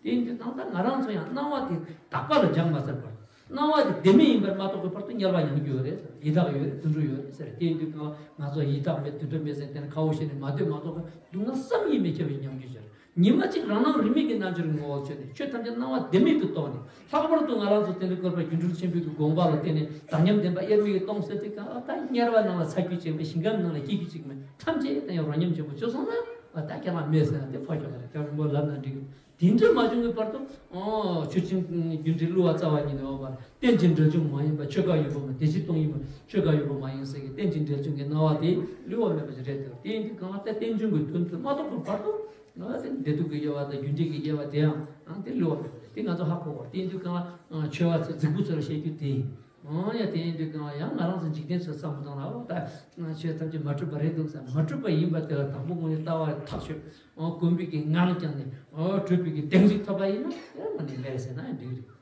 དེ་ཡིན་དུས་གང་ལྟར་ང་རང་ཚོ་ཡང་སྣང་བ་དེ་དག་པ་ལ་སྦྱངས་མ་ཚར་བར། སྣང་བ་དེ་བདེན་མེད་ཡིན་པར་མ་རྟོགས་པའི་བར་དུ་དམྱལ་བ་མྱང་རྒྱུ་ཡོད་རེད། ཡི་དྭགས་ཡོད་རེད། དུད་འགྲོ་ཡོད་རེད་ཟེར། དེ་ཡིན་དུས་གང་ལ་ང་ཚོ་ཡི་དྭགས་མེད་དུད་འགྲོ་མེད་ཟེར་དེ་ནི་ཁ་བོ་བྱས་ནས་མ་སྡོད་མ་གཏོགས་པར་སྡུག་བསྔལ་བསམ་ཡས་མེད་ཁྱབ་པའི་མྱང་རྒྱུ་ཡོད་རེད། ཉི་མ་གཅིག་རང་སྣང་རིག་མེད་ཀྱི་རྣལ་འབྱོར་གྱི་ངོ་བོར་ཆོད་ནས་ཆོས་ཐམས་ཅད་སྣང་བ་བདེན་མེད་དུ་རྟོགས་ནས། ལྷག་པར་དུ་ང་རང་ཚོ་དེ་འདྲའི་བཀོད་པ་སྒྱུ་འཕྲུལ་ཆེན་པོའི་གི་དགོངས་པ་ལ་བརྟེན་ནས་དག་མཉམ་བདེན་པ་དབྱེར་མེད་ཀྱིས་སྟོང་ཟེར་དུས་གང་ལ་ད་དམྱལ་བ་ནང་ལ་ཚ་རྒྱུ་གཅིག་མེད། ཞིང་ཁམས་ནང་ལ་སྐྱེ་རྒྱུ་གཅིག་མེད། ཐམས་ཅད་ད་ཡང་རོ་མཉམ་ཆེན་པོ་བྱུང་སོང་ན་ད་རྒྱ་ལ་མེད་ཟེར་ན་དེ་ཕོ་ཤོག་རེད། དེ་རིང་པོ་ལབ་ན་འགྲིག་གི། དེ་འདྲ་མ་བྱུང་བའི་བར་དུ། ཨོ། ཆོས་ཅན་རྒྱུ་འབྲས་བསླུ་བ་རྩ་བ་ཉིད་ནས་འོང་བ། རྟེན་ཅིང་འབྲེལ་འབྱུང་མ་ཡིན་པ། ཆོས་འགའ་ཡོད་པ་མ། དེ་ཕྱིར་སྟོང་ཉིད་མ། ཆོས་འགའ་ཡོད་པ་མ་ཡིན་ཟེར་གི་རྟེན་ཅིང་འབྲེལ་འབྱུང་གི་སྣང་བ་དེ་བསླུ་བ་མེད་པ་ཞིག་རེད་དེ། དེ་ཡིན་དུས་གང་ལ་ད་རྟེན་འབྱུང་གི་དོན་དུ་མ་རྟོགས་པའི་བར་དུ། ཨ། དེ་བདེ་སྡུག་གི་དབྱེ་བ་དང་རྒྱུ་འབྲས་ཀྱི་དབྱེ་བ་དེའང་ཨ་དེ་བསླུ་བ་མེད་པ་རེད། དེ་ང་ཚོ་ཧ་གོ་བར། དེ་ཡིན་དུས་གང་ལ་ཆོས་པ་ཚོ་རྫིག་པོ་ཚོ་ལ་བཤད་རྒྱུ་དེ། ཨང་། ཡ་དེ་ཡིན་དུས་གང་ལ་ཡང་ང་རང་ཚོ་འཇིག་རྟེན་ཚོའི་བསམ་བློ་བཏང་ན། འོ་ད་ང་ཆོས་ཐམས་ཅད་མ་གྲུབ་པ་རེད་འདུག་བསམ། མ་གྲུབ་པ་ཡིན་པ་དེ་ལ་དང་པོ་དངོས་གནས་ལྟ་བ་ཐག་ཆོད། ཨོ། གོམས་པའི་གི་ངང་བསྐྱངས་ནས། ཨོ། གྲུབ་པའི་གི་གདེང་ཚོད་ཐོབ་པ་ཡིན་ན་དེ་དངོས་གནས་མེད་ཟེར་ན་འགྲིག་རེད།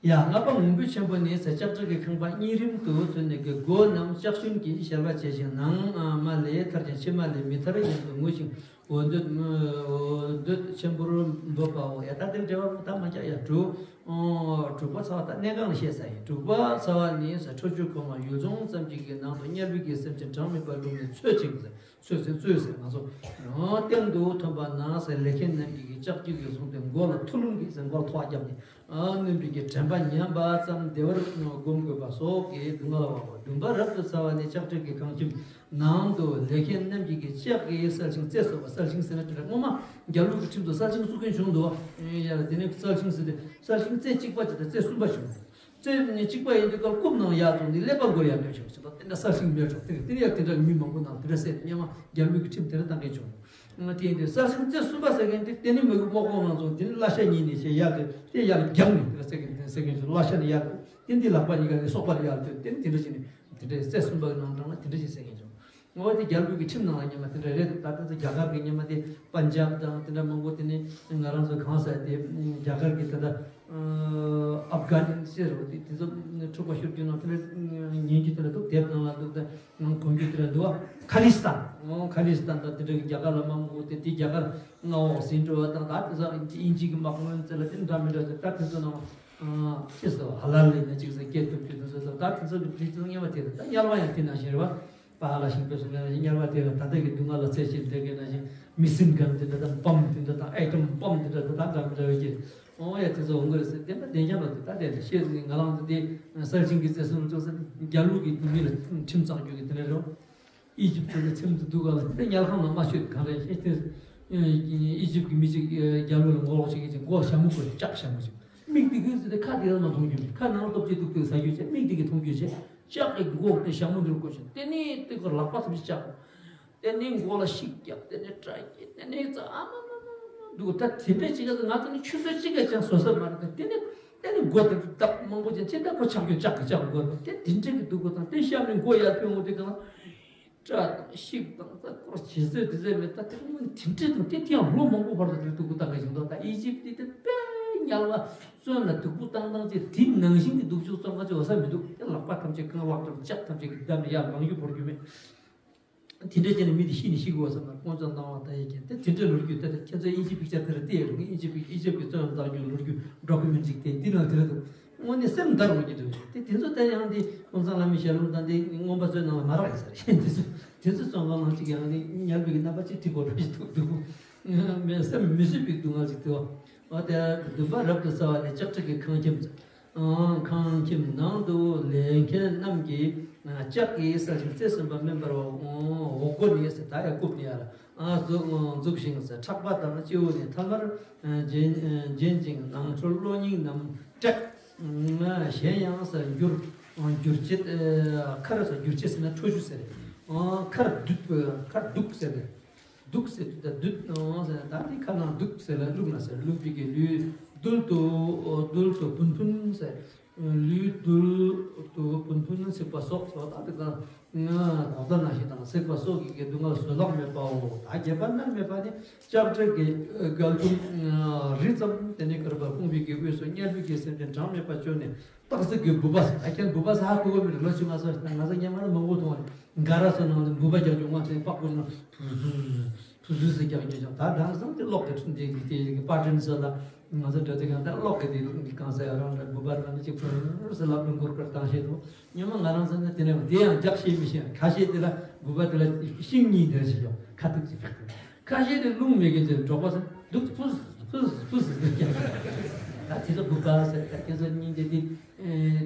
ཡ། ལྔ་པ་ངང་སྒུག་ཆེན་པོ་ནི་ཟེར། ལྕགས་སྤྲེལ་གྱི་ཁང་པ་གཉིས་རིམ་དུ་བཙུགས་ནས་ཀྱི་སྒོ་རྣམས་ལྕགས་ཞུན་གྱིས་བྱ་བ་བྱས་ཤིང་། ནང་མ་ལས་ཐར་ཞིང་ཕྱི་མ་ལས་མི་ཐར་བཞིན་དུ་ངུ་ཞིང་འོ་འདོད། འོ་འདོད་ཆེན་པོར་འབོད་པའོ། ཡ་ད་དེ་འགྲེལ་བ་ད་མ་རྒྱག། ཡ་དྲུག་ཨོ། དྲུག་པ་ཚ་བ་ད་གནས་ཁང་ལ་བཤད་ས་ཡིན། དྲུག་པ་ཚ་བ་ནི་ཟེར། ཁྲོ་ཆུ་ཁོལ་མ་ཡུལ་ལྗོངས་ཙམ་གྱི་གི་ནང་དུ་དམྱལ་བའི་གི་སེམས་ཅན་གྲངས་མེད་པ་བླུགས་ནས་ཚོད་ཅིང་ཟེར། ཚོད་ཟེར་བཙོས་ཟེར། ང་ཚོ་སྟེང་དུ་ཐོན་པ་ན་ཟེར། ལས་མཁན་རྣམས་ཀྱིས་གི་ལྕགས་ཀྱུ་གིས་བཟུང་སྟེ་མགོ་ལ་ཐུ་ལུམ་གྱིས་ཟེར། མགོ་ལ་ཐོ་བ་བརྒྱབ་ནས། ཨ། གནོན་པའི་གི་དྲན་པ་ཉམས་པ་ཙམ་བདེ་བར་སྒོམ་དགོས་པ་སོགས་ཀྱི་སྡུག་བསྔལ་བ་བ། བདུན་པ་རབ་ཏུ་ཚ་བ་ནི་ལྕགས་སྤྲེལ་གྱི་ཁང་ཁྱིམ་ནང་དུ་ལས་མཁན་རྣམས་ཀྱིས་ཀྱི་ལྕགས་ཀྱི་གསལ་ཤིང་རྩེ་གསུམ་པ། གསལ་ཤིང་ཟེར་ན་དེ་འདྲ་སྔོན་མ་རྒྱ་ལུགས་ཀྱི་ཁྲིམས་སུ་གསལ་ཤིང་བཙུགས་མཁན་བྱུང་འདུག་བ། ཡ་ལ་དེ་ནས་གསལ་ཤིང་ཟེར་ཏེ་གསལ་ཤིང་རྩེ་གཅིག་པ་ཅིག་དང་རྩེ་གསུམ་པ་བྱུང་། རྩེ་གཅིག་པ་ཡིན་དུས་སྐབས་རྐུབ་ནང་ཡར་བཙུགས་ནས་ཀླད་པ་མགོར་ཡར་སྟོན་བྱུང་ཟེར་བ། དེ་འདྲ་གསལ་ཤིང་མེད་འགྲོ། དེ་དེ་ནས་ཡར་དེ་འདྲ་མི་མང་པོ་ནང་དེ་འདྲ་བསད་ནས་སྔོན་མ་རྒྱ་ལུགས་ཀྱི་ཁྲིམས་དེ་འདྲ་བཏང་མཁན་བྱུང་། དེ་ཡིན་དུས་གསལ་ཤིང་རྩེ་གསུམ་པ་ཟེར་མཁན་དེ་དེ་ནི་མི་གི་དམག་དཔོན་ང་ཚོ་དེ་ནི་བརླ་ཤ་ཉིད་ནས་བྱས་ཡར་དེ་དེ་ཡར་ལ་རྒྱབ་ནས་དེ་འདྲ་ཟེར་མཁན་དེ་ཟེར་མཁན་བྱུང་། བརླ་ཤ་ནས་ཡར་དེ་དེ་འདི་ལག་པ་གཉིས་ཀ་ནས་སོག་པ་ལ་ཡར་དེ་དེ་ནི་དེ་འདྲ་བྱས་ནས་དེ་འདྲ་རྩེ་གསུམ་པ་གི་ནང་དྲངས་ལ་དེ་འདྲ་བྱས་ཟེར་མཁན་བྱུང་། འོ་དེ་རྒྱ་ལུགས་ཀྱི་ཁྲིམས་ནང་ལ་སྔོན་མ་དེ་འདྲ་རེད། ད་ལྟ་ཚོ་རྒྱ་གར་གྱི་སྔོན་མ་དེ་པན་ཇབ་དང་དེ་འདྲ་མང་པོ། དེ་ནས་ང་རང་ཚོ་གང་ཟེར་དེ་རྒྱ་གར་གྱི་དེ་འདྲ་ཨབ་གྷ་ནི་སི་ཊན་རེད་པ། དེ་དེ་ཚོ་འཁྲུག་པ་ཤོར་རྒྱུ་ནང་དེ་འདྲ་ཉན་རྒྱུ་དེ་འདྲ་འདུག་དེབ་ནང་ལ་འདུག་དེ་ང་གོན་རྒྱུ་དེ་འདྲ་འདུག་བ། ཁ་ལི་སི་ཐན། ཨོ། ཁ་ལི་སི་ཐན་དང་དེ་འདྲ་གི་རྒྱ་གར་ལ་མང་པོ། དེ་དེ་རྒྱ་གར་མངའ་འོག་ཟིན་འགྲོ་བ་དང་། ད་དེ་ཚོ་དབྱིན་ཇི་གི་དམག་དངོས་རྩིས་ལ་དེ་འདྲ་མི་འདྲ་ཟེར། ད་དེ་ཚོ་ནང་ཨ་ཅི་ཟེར་བ། ཧ་ལ་ལ་ཡིན་ན་ཅིག་ཟེར། སྐད་ཐུབ་རྒྱུ་དེ་ཚོ་ཟེར། ད་དེ་ཚོ་གི་དེ་ཚོ་སྔོན་མ་དེ་རེད། ད་དམྱལ་བ་ཡང་དེ་ནང་བཞིན་རེད་བ། པཱ་ལགས་ཤིང་དཔེ་གསུང་མཁན་ནང་བཞིན་དམྱལ་བ་དེ་ལ་ད་ལྟ་གི་སྡུག་བསྔལ་ལ་ཚད་ཅིག་འདོད་མཁན་ནང་བཞིན། མི་སིན་གན་དེ་འདྲ་དང་བམ་དེ་འདྲ་དང་ཨེ་ཊམ་བམ་དེ་འདྲ་དེ་དག་འདྲ་མི་འདྲ་བའི་གི། ཨོ་ཡ། དེ་ཚོ་འོང་གི་རེད་ཟེར། བདེན་པ་བདེན་རྐྱང་རེད། ད་དེ་ལ་བཤད་ཟིན། ང་རང་ཚོ་དེ་གསལ་ཤིང་གི་རྩེ་གསུམ་ལ་ཙོག་ཟེར། རྒྱ་ལུགས་ཀྱི་མི་ལ་ཁྲིམས་བརྩམས་རྒྱུ་གི་དེ་འདྲ་རེད། ཨི་ཇིབ་ཚོ་གི་ཁྲིམས་དེ་འདུག་ག་ལ། དེ་དམྱལ་ཁང་ནང་མ་ཤོད་གང་རེད་ཤེས་ཏེ། ཨི་ཇིབ་ཀྱི་མི་གཅིག་རྒྱ་ལུགས་ལ་མགོ་ལོག་བྱེད་མཁན་ཅིག་མགོ་ཞྭ་མོ་བཀོད། ལྕགས་ཞྭ་མོ་ཅིག་མིག་དེ་གིས་ཟེར་ཏེ་ཁ་དེ་ལ་མ་མཐོང་རྒྱུ་མེད། ཁ་ནང་ལ་སྟོབས་ཆེ་ཐུག་ཐུག་ཟ་རྒྱུ་བྱས། མིག་དེ་གིས་མཐོང་རྒྱུ་བྱས། ལྕགས་ཀྱི་མགོ་དེ་ཞྭ་མོ་འདྲ་བཀོད་བྱས། དེ་ནས་དེ་ཁོ་ལག་པ་ཐམས་ཅད་ལྕགས། དེ་ནས་མགོ་ལ་ཤིག་བརྒྱབ། དེ་ནས་སྐྲ་བཀྱེ། དེ་ནས་ཙ་ཨ་མ་མ་མ་མ་མ་འདུག་ད་དེ་འདྲ་ཅིག་ག་ང་ཚོ་ནི་ཆུ་ཚོད་གཅིག་ག་ཅང་བཟོ་ས་མ་རེད། ད་དེ་ནས་དེ་ནས་མགོ་དེ་བརྡབ་མང་པོ་ཅན་ཅི་ད་ཁོ་ཆག་རྒྱུ་ལྕགས་ཀྱི་ལྕགས་མགོ་རེད། དེ་དེ་འདྲ་གི་འདུག་གོ། དང་དེ་ཤ་མི་མགོ་ཡར་ཕུད་འོང་དུས་གང་སྐྲ་དང་ཤིག་དང་ད་ཁོ་ཇི་ཟེར་དེ་ཟེར་མེད། ད་དེ་ནི་དེ་འདྲ་དང་དེ་དེ་ཡང་ལོ་མང་པོ་བར་དུ་དེ་འདུག་གོ། ད་ག་ཞིག་འདུག་ད་ཨི་ཇིབ་དེ་དེ་དཔེ་དམྱལ་བ་བཙོན་ལ་སྡུག་པོ་བཏང་བཏང་ཅིག་དེ་ནང་བཞིན་གྱི་སྡུག་ཅོག་ཙམ་ག་ཅིག་འོ་ས་མི་འདུག་དེ་ལག་པ་ཐམས་ཅད་རྐང་ལག་དང་ལྕགས་ཐམས་ཅད་ཀྱིས་བརྡབ་ནས་ཡར་ལངས་རྒྱུ་བོར་རྒྱུ་མེད། དེ་འདྲ་བྱས་ནས་མི་དེ་ཤི་ནས་ཤི་དགོས་བསམ་པར་དཀོན་མཆོག་གནང་བ་ལྟ་ཡི་མཁན་དེ་དེ་འདྲའི་ལོ་རྒྱུས་དེ་ལྟར་ཁྱེད་ཚོས་དབྱིན་ཇིའི་པིག་ཅར་དེ་ལ་བལྟས་ཡོད་རེད། དབྱིན་ཇི་པིག་དབྱིན་ཇི་པིག་དབྱིན་ཇི་པིག་རྩོད་ཡོང་བདག་རྒྱུ་ལོ་རྒྱུས་ཌོ་ཀུ་མེན་ཊི་ཅིག་དེ་འདི་ནང་དེ་རེད་འདུག་དངོས་གནས་སེམས་འདར་འོང་གི་འདུག་དེ་དེ་ཚོ་དེ་ཡང་དེ་ཀུན་བཟང་བླ་མའི་ཞལ་ལུང་དང་དེ་མངོན་པ་མཛོད་ནང་ལ་མ་རག་ཡིན་ས་རེད། དེ་ཚོ་དེ་ཚོ་བཙོན་ཁང་ནང་གཅིག་ཡང་དེ་ཉལ་བའི་རྣམ་པ་ཅིག་ཁྲིད་དགོས་འདྲ་ཞིག་འདུག་འདུག་མེད་སེམས་མི་བཟོད་པའི་སྡུག་བསྔལ་ཅིག་དེ་བ། འོ་དེ་འདུན་པ་རབ་ཏུ་གསལ་བ་ནི་ལྕགས་སྤྲེལ་གྱི་ཁང་ཁྱིམ། ཨང་། ཁང་ཁྱིམ་ནང་དུ་ལས་མཁན་རྣམས་ཀྱིས་ལྕགས་ཀྱི་ས་ཞིང་རྩེ་གསུམ་པ་སྨིན་པར་འོག་སྒོ་ནས་ཟེར་ད་ཡ་རྐུབ་ནས་ཡར་འཛུགས་འཛུགས་ཤིང་ཟེར། ཕྲག་པ་དང་སྤྱི་བོ་ནས་ཐལ་མར་འབྱིན་འབྱིན་ཅིང་ནང་ཁྲོལ་གློ་སྙིང་རྣམས་བཀྲེགས། གཞན་ཡང་ཟེར་འགྱུར་འགྱུར་བྱེད། ཁར་ཟེར་འགྱུར་བྱེད་ཟེར་ན་ཁྲོ་ཆུ་ཟེར། ཁར་བདུད་ཁར་བདུག་ཟེར། བདུག་ཟེར་དུས་ད་བདུད་ཟེར་ད་དེ་ཁ་ནང་བདུག་ཟེར་ལ་བླུགས་ན་ཟེར། བླུགས་པའི་གི་ལུས་རྡུལ་དུ་རྡུལ་དུ་ཕུན་ཕུན་ཟེར། ལུས་རྡུལ་དུ་ཕུན་ཕུན་ཚིག་པ་སོགས་སོགས་ད་དེ་ག་ང་དོག་ད་ན་ཞིག་དང་ཚིག་པ་སོགས་ཀྱི་གི་སྡུག་བསྔལ་བཟོད་གླགས་མེད་པའོ། ད་བརྒྱད་པ་མནར་མེད་པ་ནི་ལྕགས་སྤྲེལ་གྱི་རྒལ་དུམ་རི་ཙམ་དེ་ནས་བསྐོར་བ་ཕུང་པོའི་གི་དབུས་སུ་དམྱལ་བའི་གི་སེམས་ཅན་གྲངས་མེད་པ་བྱོན་ནས། སྟག་གཟིག་གི་བུ་པ་ཟེར། ད་ཁྱེད་བུ་པ་ཟེར་ཧ་གོ་གི་མི་འདུག་ལོ་ཆུང་ང་ཚོ་ང་ཚོ་སྔོན་མ་ནི་མང་པོ་མཐོང་བ་རེད། འགའ་ར་ཚོ་ནང་ལ་བུ་པ་རྒྱག་རྒྱུ་ང་ཚོའི་པགས་པོ་ནང་ཕུ་ཟུ་ཕུ་ཟུ་ཟེར་རྒྱག་རྒྱུ་ཅང་ད་དེང་སང་དེ་གློག་གི་ཁྲིམས་དེ་གི་དེ་གི་པར་འཕྲིན་ཚོ་ལ་ང་ཚོ་འགྲོ་དུས་གང་ལྟར་གློག་གི་དེ་གི་གང་ཟེར་རང་འདྲ་བུ་པ་རང་ནི་ཅིག་ཕུར་ཟེར་ལབ་ནས་མགོ་སྐོར་བཏང་ཤེས་འདུག་སྔོན་མ་ང་རང་ཚོ་ནི་དེ་ནས་དེ་ཡང་རྒྱག་ཤེས་མི་ཤེས་ཁ་ཤས་དེ་ལ་བུ་པ་དེ་ལ་ཤིང་གཉིས་དེ་ལ་ཞིག་ཡོང་ཁ་ཐུག་ཅིག་ཁ་ཤས་དེ་རླུང་མེད་མཁན་ཚོས་འབྲོག་པ་ཚོ་འདུག་ཕུ་ཕུ་ཕུ་ཟེར་ཟེར་ཀྱང་ད་དེ་ཚོ་བུ་པ་ཟེར་ད་ཁྱེད་ཚོ་སྙིང་རྗེ་དེ་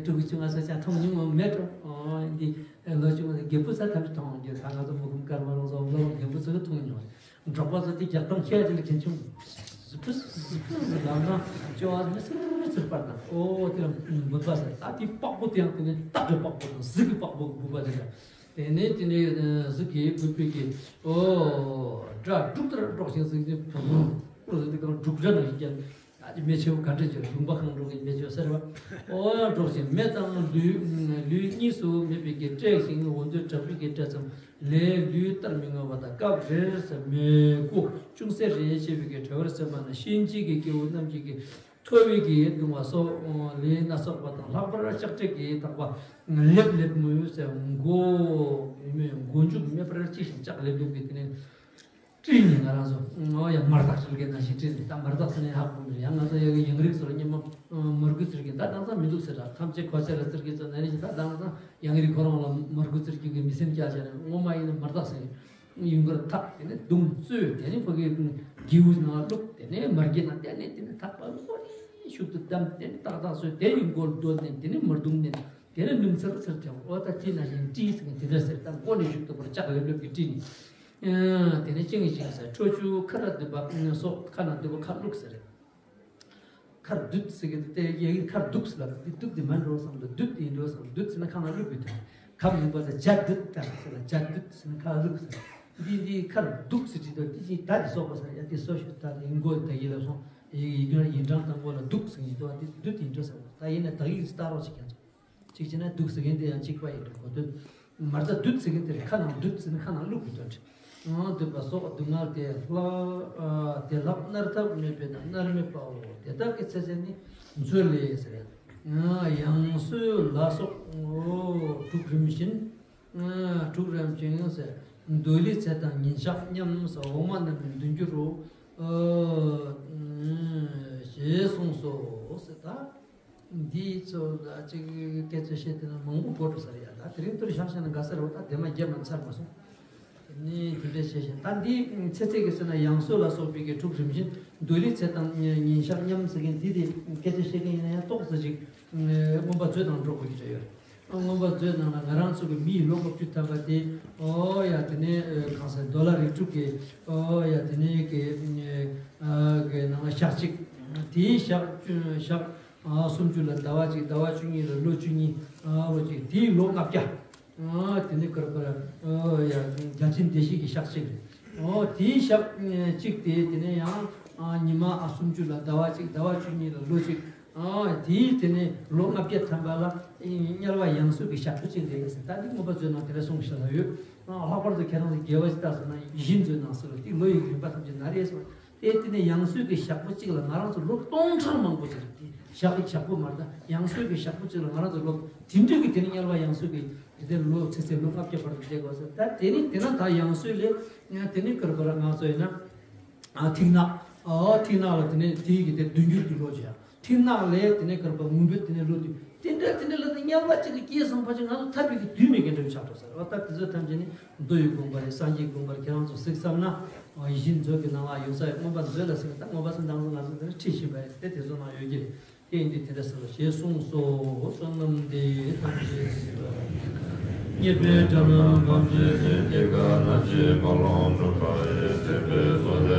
ཕྲུ་གུ་ཆུང་ང་ཚོ་ཅང་མཐོང་མྱོང་མ་མེད་འགྲོ། འོ་འདི་ལོ་ཆུང་ང་ཚོ་རྒད་པོ་ཚ་ཐམས་ཅད་མཐོང་རྒྱུ་ད་ང་ཚོ་མུ་ཁུམ་དཀར་མ་རོང་ཚོ་ལོ་རྒན་པོ་ཚོ་གི་མཐོང་མྱོང་། འབྲོག་པ་ཚོ་དེ་རྒྱག་སྟངས་ཁྱེད་ཀྱི་ལ་མཁན་ཆུང་ཕུ་ཕུ་ལམ་ལམ་ཅོ་བ་མི་ཚུར་མི་ཚུར་པར་དང་འོ་དེ་ལ་བུ་པ་ཟེར་ད་དེ་པགས་པོ་དེ་ཡང་དེ་ནས་སྟག་གི་པགས་པོ་དང་གཟིག་གི་པགས་པོ་བུ་པ་དེ་འདྲ། དེ་ནས་དེ་ནས་གཟིག་གིས་བུ་པའི་གི་ཨོ་སྒྲ་སྒྲུག་ལྟར་སྒྲོག་ཅིང་གཟིག་ནི་བུ་བུ་ཟེར་དེ་གང་སྒྲུག་སྒྲ་ནང་བཞིན་ཀྱང་ཨ་ཅེ་མེ་ཆེ་བོ་ག་འདྲ་ཅིག་ལུང་པ་གང་འགྲོ་གི་མེ་ཆེ་བོ་ཟེར་བ་ཨོ་ཡང་སྒྲོག་ཅིང་མེ་དང་ལུས་ལུས་གཉིས་སུ་མེད་པའི་གི་བཀྲེས་ཤིང་འོ་འདོད་དྲག་པོའི་གི་བཀྲེས་ཙམ་ལས་ལུས་ལྟར་མི་མངོན་པ་དང་སྐབས་རེར་ཟེར་མོས་གུས་ཅུང་ཟད་རེ་བྱེད་པའི་གི་བྲེལ་བར་སེམས་པ་ན་གཤིན་རྗེའི་གི་སྐྱེ་བོ་རྣམས་ཀྱིས་གི་ཐོ་བའི་གི་གདུང་བ་སོགས་ལས་སྣ་ཚོགས་པ་དང་ལྷག་པར་ལྕགས་སྤྲེལ་གྱི་ཐག་པ་ལེབ་ལེབ་མོས་ཟེར་མགོ་མོས་མགོ་མཇུག་མེད་པར་གཅིག་ཤིང་ལྕགས་ལེབ་ལེབ་ཀྱི་དེ་ནས་དཀྲིས་ནས་ང་རང་ཚོ་ཨོ་ཡ་མར་དག་ཚུལ་གྱི་ནང་བཞིན་དཀྲིས་ནས་ད་མར་དག་ཟེར་ནས་ཧ་གོ་མི་ཡང་ང་ཚོ་ཡ་གི་ཡང་རིགས་ཚོར་སྙེ་མ་མར་ཁུ་ཚུལ་གྱི་ད་དེང་སང་མི་འདུག་ཟེར་ར་ཐམས་ཅད་གོ་ཆ་ར་ཚུལ་གྱི་ཚོ་ན་རེ་ཞིག་ད་དེང་སང་ཡང་རིགས་ཁོ་རང་ལ་མར་ཁུ་ཚུལ་གྱི་གི་མི་སེམས་སྐྱ་བྱས་ནས་སྔོན་མ་ཡིན་ན་མར་དག་ཟེར། ཡུངས་ཀར་འཐག་དེ་ནས་མདུང་བཙོས་དེ་ནས་ཕ་གི་སྒྱེའུ་ནང་བླུགས་དེ་ནས་མར་གྱི་ནང་བསྟན་ནས་དེ་ནས་ཐག་པ་མགོ་ནས་ཤུགས་ཏུ་བསྡམས་དེ་ནས་ཏག་ཏག་བཟོས་དེ་ཡི་མགོ་རྡོ་ནས་དེ་ནས་མར་བརྡུངས་ནས་དེ་ནས་སྣུམ་ཚར་ཚར་ཐེབས་འོ་ད་དེ་ནང་བཞིན་བཀྲིས་ཟེར་མཁན་དེ་འདྲ་ཟེར་ད་མགོ་ནས་ཤུགས་ཏུ་བར་ལྕགས་ལེབ་ལེབ་ཀྱི་བཀྲིས་ནས་དེ་ནས་ཅིང་ཅིང་ཟེར་ཁྲོ་ཆུ་ཁ་ར་འདུས་པ་སོགས་ཁ་ནང་འདུས་པ་ཁ་བླུགས་ཟེར། ཁར་བདུད་ཟེར་གི་འདུག་དེ་ཡ་གི་ཁར་བདུག་ཟེར་ལ་འདི་བདུག་འདི་མ་འགྲོ་བསམ་འདུག་བདུད་འདི་འགྲོ་བསམ་བདུད་ཟེར་ན་ཁ་ན་བླུགས་པའི་དོན། ཁམ་ཡིན་པ་ཟེར་ཇ་བདུད་ལྟར་ཟེར་ལ་ཇ་བདུད་ཟེར་ན་ཁ་བླུགས་ཟེར། འདི་འདི་ཁར་བདུག་ཟེར་བྲིས་དོ་འདི་ཅི་ད་འདི་སོགས་པ་ཟེར་ཡ་འདི་སོ་ཞུ་ད་འདི་མགོ་ད་ཡི་ལ་སོང་ཡི་ཡི་གེ་ཡིན་གྲངས་དང་པོ་ལ་བདུག་ཟེར་གི་འདུག་བ་འདི་བདུད་འདི་འགྲོ་ཟེར་བ་ད་ཡིན་ན་ད་ཡིག་ཟེར་ལྟ་རོགས་བྱེད་ཀྱང་ཚོ། གཅིག་བྱས་ན་བདུག་ཟེར་མཁན་དེ་ཡང་གཅིག་པ་ཡིན་འགྲོ་གོ་དོན། མར་ད་བདུད་ཟེར་མཁན་དེར་ཁ་ནང་བདུད་ཟེར་ན་ཁ་ནང་བླུགས་པའི་དོན་ཏེ། ཨང་། བདུད་པ་སོགས་སྡུག་བསྔལ་དེ་ལྷག་དེ་ལྷག་མནར་ཐབས་མེད་པས་ན་མནར་མེད་པའོ། དེ་དག་གི་ཚེ་ཚད་ནི་མཛོད་ལས་ཟེར། ཨང་། ཡང་སོས་ལ་སོགས་དྲུག་རིམ་བཞིན། ཨང་། དྲུག་རིམ་བཞིན་ཟེར། འདོད་ལི་ཚེ་དང་ཉིན་ཞག་མཉམ་ཟེར་འོག་མ་རྣམས་ནི་འདུན་འགྱུར་རོ། ཞེས་གསུངས་སོ་ཟེར་ད། འདིའི་ཚོ་ལ་ཅིག་སྐད་ཆ་བཤད་དེ་ན་མང་པོ་གོ་འགྲོ་ས་རེད་ཡ། ད་དེ་རིང་ཐུར་ཤག་ཤག་ན་དགའ་ས་རེད་བ། ད་དེ་མ་རྒྱབ་ན་ཚར་མ་སོང་། དེ་ནས་དེ་འདྲ་བཤད་བཞིན་ད་འདིའི་ཚེ་ཚད་ཀྱི་ཟེར་ན་ཡང་སོས་ལ་སོགས་པའི་གི་དྲུག་རིམ་བཞིན་འདོད་ལི་ཚེ་དང་ཉིན་ཞག་མཉམ་ཟེར་མཁན་འདི་དེ་སྐད་ཆ་བཤད་མཁན་ཡིན་ན་ཡང་ཏོག་ཙམ་ཅིག་མངོན་པ་མཛོད་དང་འགྲོགས་དགོས་ཀྱི་རེད་ཡོད། མངོན་པ་མཛོད་ནང་ལ་ང་རང་ཚོ་གི་མི་ཡི་ལོ་ལྔ་བཅུ་ཐམ་པ་དེ་ཨོ་ཡ་དེ་ནས་གང་ཟེར་ཌོ་ལར་རིགས་དྲུག་གི་ཨོ་ཡ་དེ་ནས་གི་གི་ནང་ལ་ཞག་གཅིག་དེའི་ཞག་ཞག་ཨ་སུམ་ཅུ་ལ་ཟླ་བ་གཅིག་ཟླ་བ་བཅུ་གཉིས་ལ་ལོ་བཅུ་གཉིས། ཨ་ལོ་གཅིག་དེའི་ལོ་ལྔ་བརྒྱ། ཨ་དེ་ནས་ཁར་པར་ཨ་ཡ་བརྒྱ་བྱིན་བདེ་གཤེགས་ཀྱི་ཞག་གཅིག་རེད། ཨོ་དེའི་ཞག་གཅིག་དེ་དེ་ནས་ཡང་ཨ་ཉི་མ་ཨ་སུམ་ཅུ་ལ་ཟླ་བ་གཅིག་ཟླ་བ་བཅུ་གཉིས་ལ་ལོ་གཅིག། ཨ་དེའི་དེ་ནས་ལོ་ལྔ་བརྒྱ་ཐམ་པ་ལ་དམྱལ་བ་ཡང་སོས་ཀྱི་ཞག་པོ་གཅིག་རེད་ཟེར། ད་འདི་མངོན་པ་མཛོད་ནང་དེ་འདྲ་གསུངས་བཞག་ཡོད། ཨ་ལྷག་པར་དུ་ཁྱེད་རང་ཚོ་རྒྱལ་བ་ཇི་ལྟར་ཟེར་ན་གཞི་མཛོད་ནང་ཟེར་བ་དེ་ལོ་ཡི་རིམ་པ་ཐམས་ཅད་ན་རེད་ཟེར་བ། དེ་དེ་ནས་ཡང་སོས་ཀྱི་ཞག་པོ་གཅིག་ལ་ང་རང་ཚོ་ལོ་སྟོང་ཕྲག་མང་པོ་ཅིག་རེད་དེ། ཞག་གི་ཞག་པོ་མ་རེད། ད་ཡང་སྲོལ་གྱི་ཞག་པོ་གཅིག་ལ་ང་རང་ཚོ་ལོ་དེ་འདྲ་གི་དེ་ནི་དམྱལ་བ་ཡང་སྲོལ་གྱི་དེ་ལོ་ཚེ་ཚེ་ལོ་ལྔ་བརྒྱ་བར་དུ་བསྡད་དགོས་ཟེར། ད་དེ་ནི་དེ་ན་ད་ཡང་སྲོལ་ལས་དེ་ནི་ཀར་པར་ང་ཚོ་ཡིན་ན་ཨ་ཐིག་ནག་ཨ་ཐིག་ནག་ལ་དེ་ནི་དེའི་གི་དེ་བདུན་འགྱུར་གྱི་ལོ་བྱས། ཐིག་ནག་ལས་དེ་ནས་ཀར་པ་མུན་པའི་དེ་ནས་ལོ་དུས་དེ་འདྲ་དེ་འདྲ་ལ་དེ་དམྱལ་བ་གཅིག་གི་སྐྱེས་སོང་བ་ཅིག་ང་ཚོ་ཐར་བའི་གི་དུས་མེད་མཁན་འདྲ་ཆགས་འགྲོ་ཟེར་བ། ད་དེ་ཚོ་ཐམས་ཅད་ནི་མདོ་ཡི་དགོངས་པ་རེད། སངས་རྒྱས་དགོངས་པ་རེད། ཁྱེད་རང་ཚོ་གཟིགས་བསམ་ན་ཡིད་བཞིན་མཛོད་ཀྱི་ནང་ལ་ཡོད་ས་ཡོད། མངོན་པ་མཛོད་ལ་གཟིགས་ན་ད་མངོན་པ་གསལ་དྭངས་སུ་ང་ཚོ་འདི་ནས་ཁྲིད་བཞིན་པ་རེད། དེ་དེ་ཚོ་ནང་ཡོད་ཀྱི་རེད། དེ་ཡིན་དུས་དེ་འདྲ་ཟེར་བ་ཞེས་གསུངས་སོ། བསོད་ནམས་འདི་ཡིས་ཐམས་ཅད་གཟིགས་པ་ཉེས་པའི་དགྲ་རྣམས་ཕམ་བྱས་ཏེ། སྐྱེ་རྒ་ན་འཆིའི་རྦ་ཀློང་འཁྲུགས་པ་ཡི། སྲིད་པའི་མཚོ་ལས་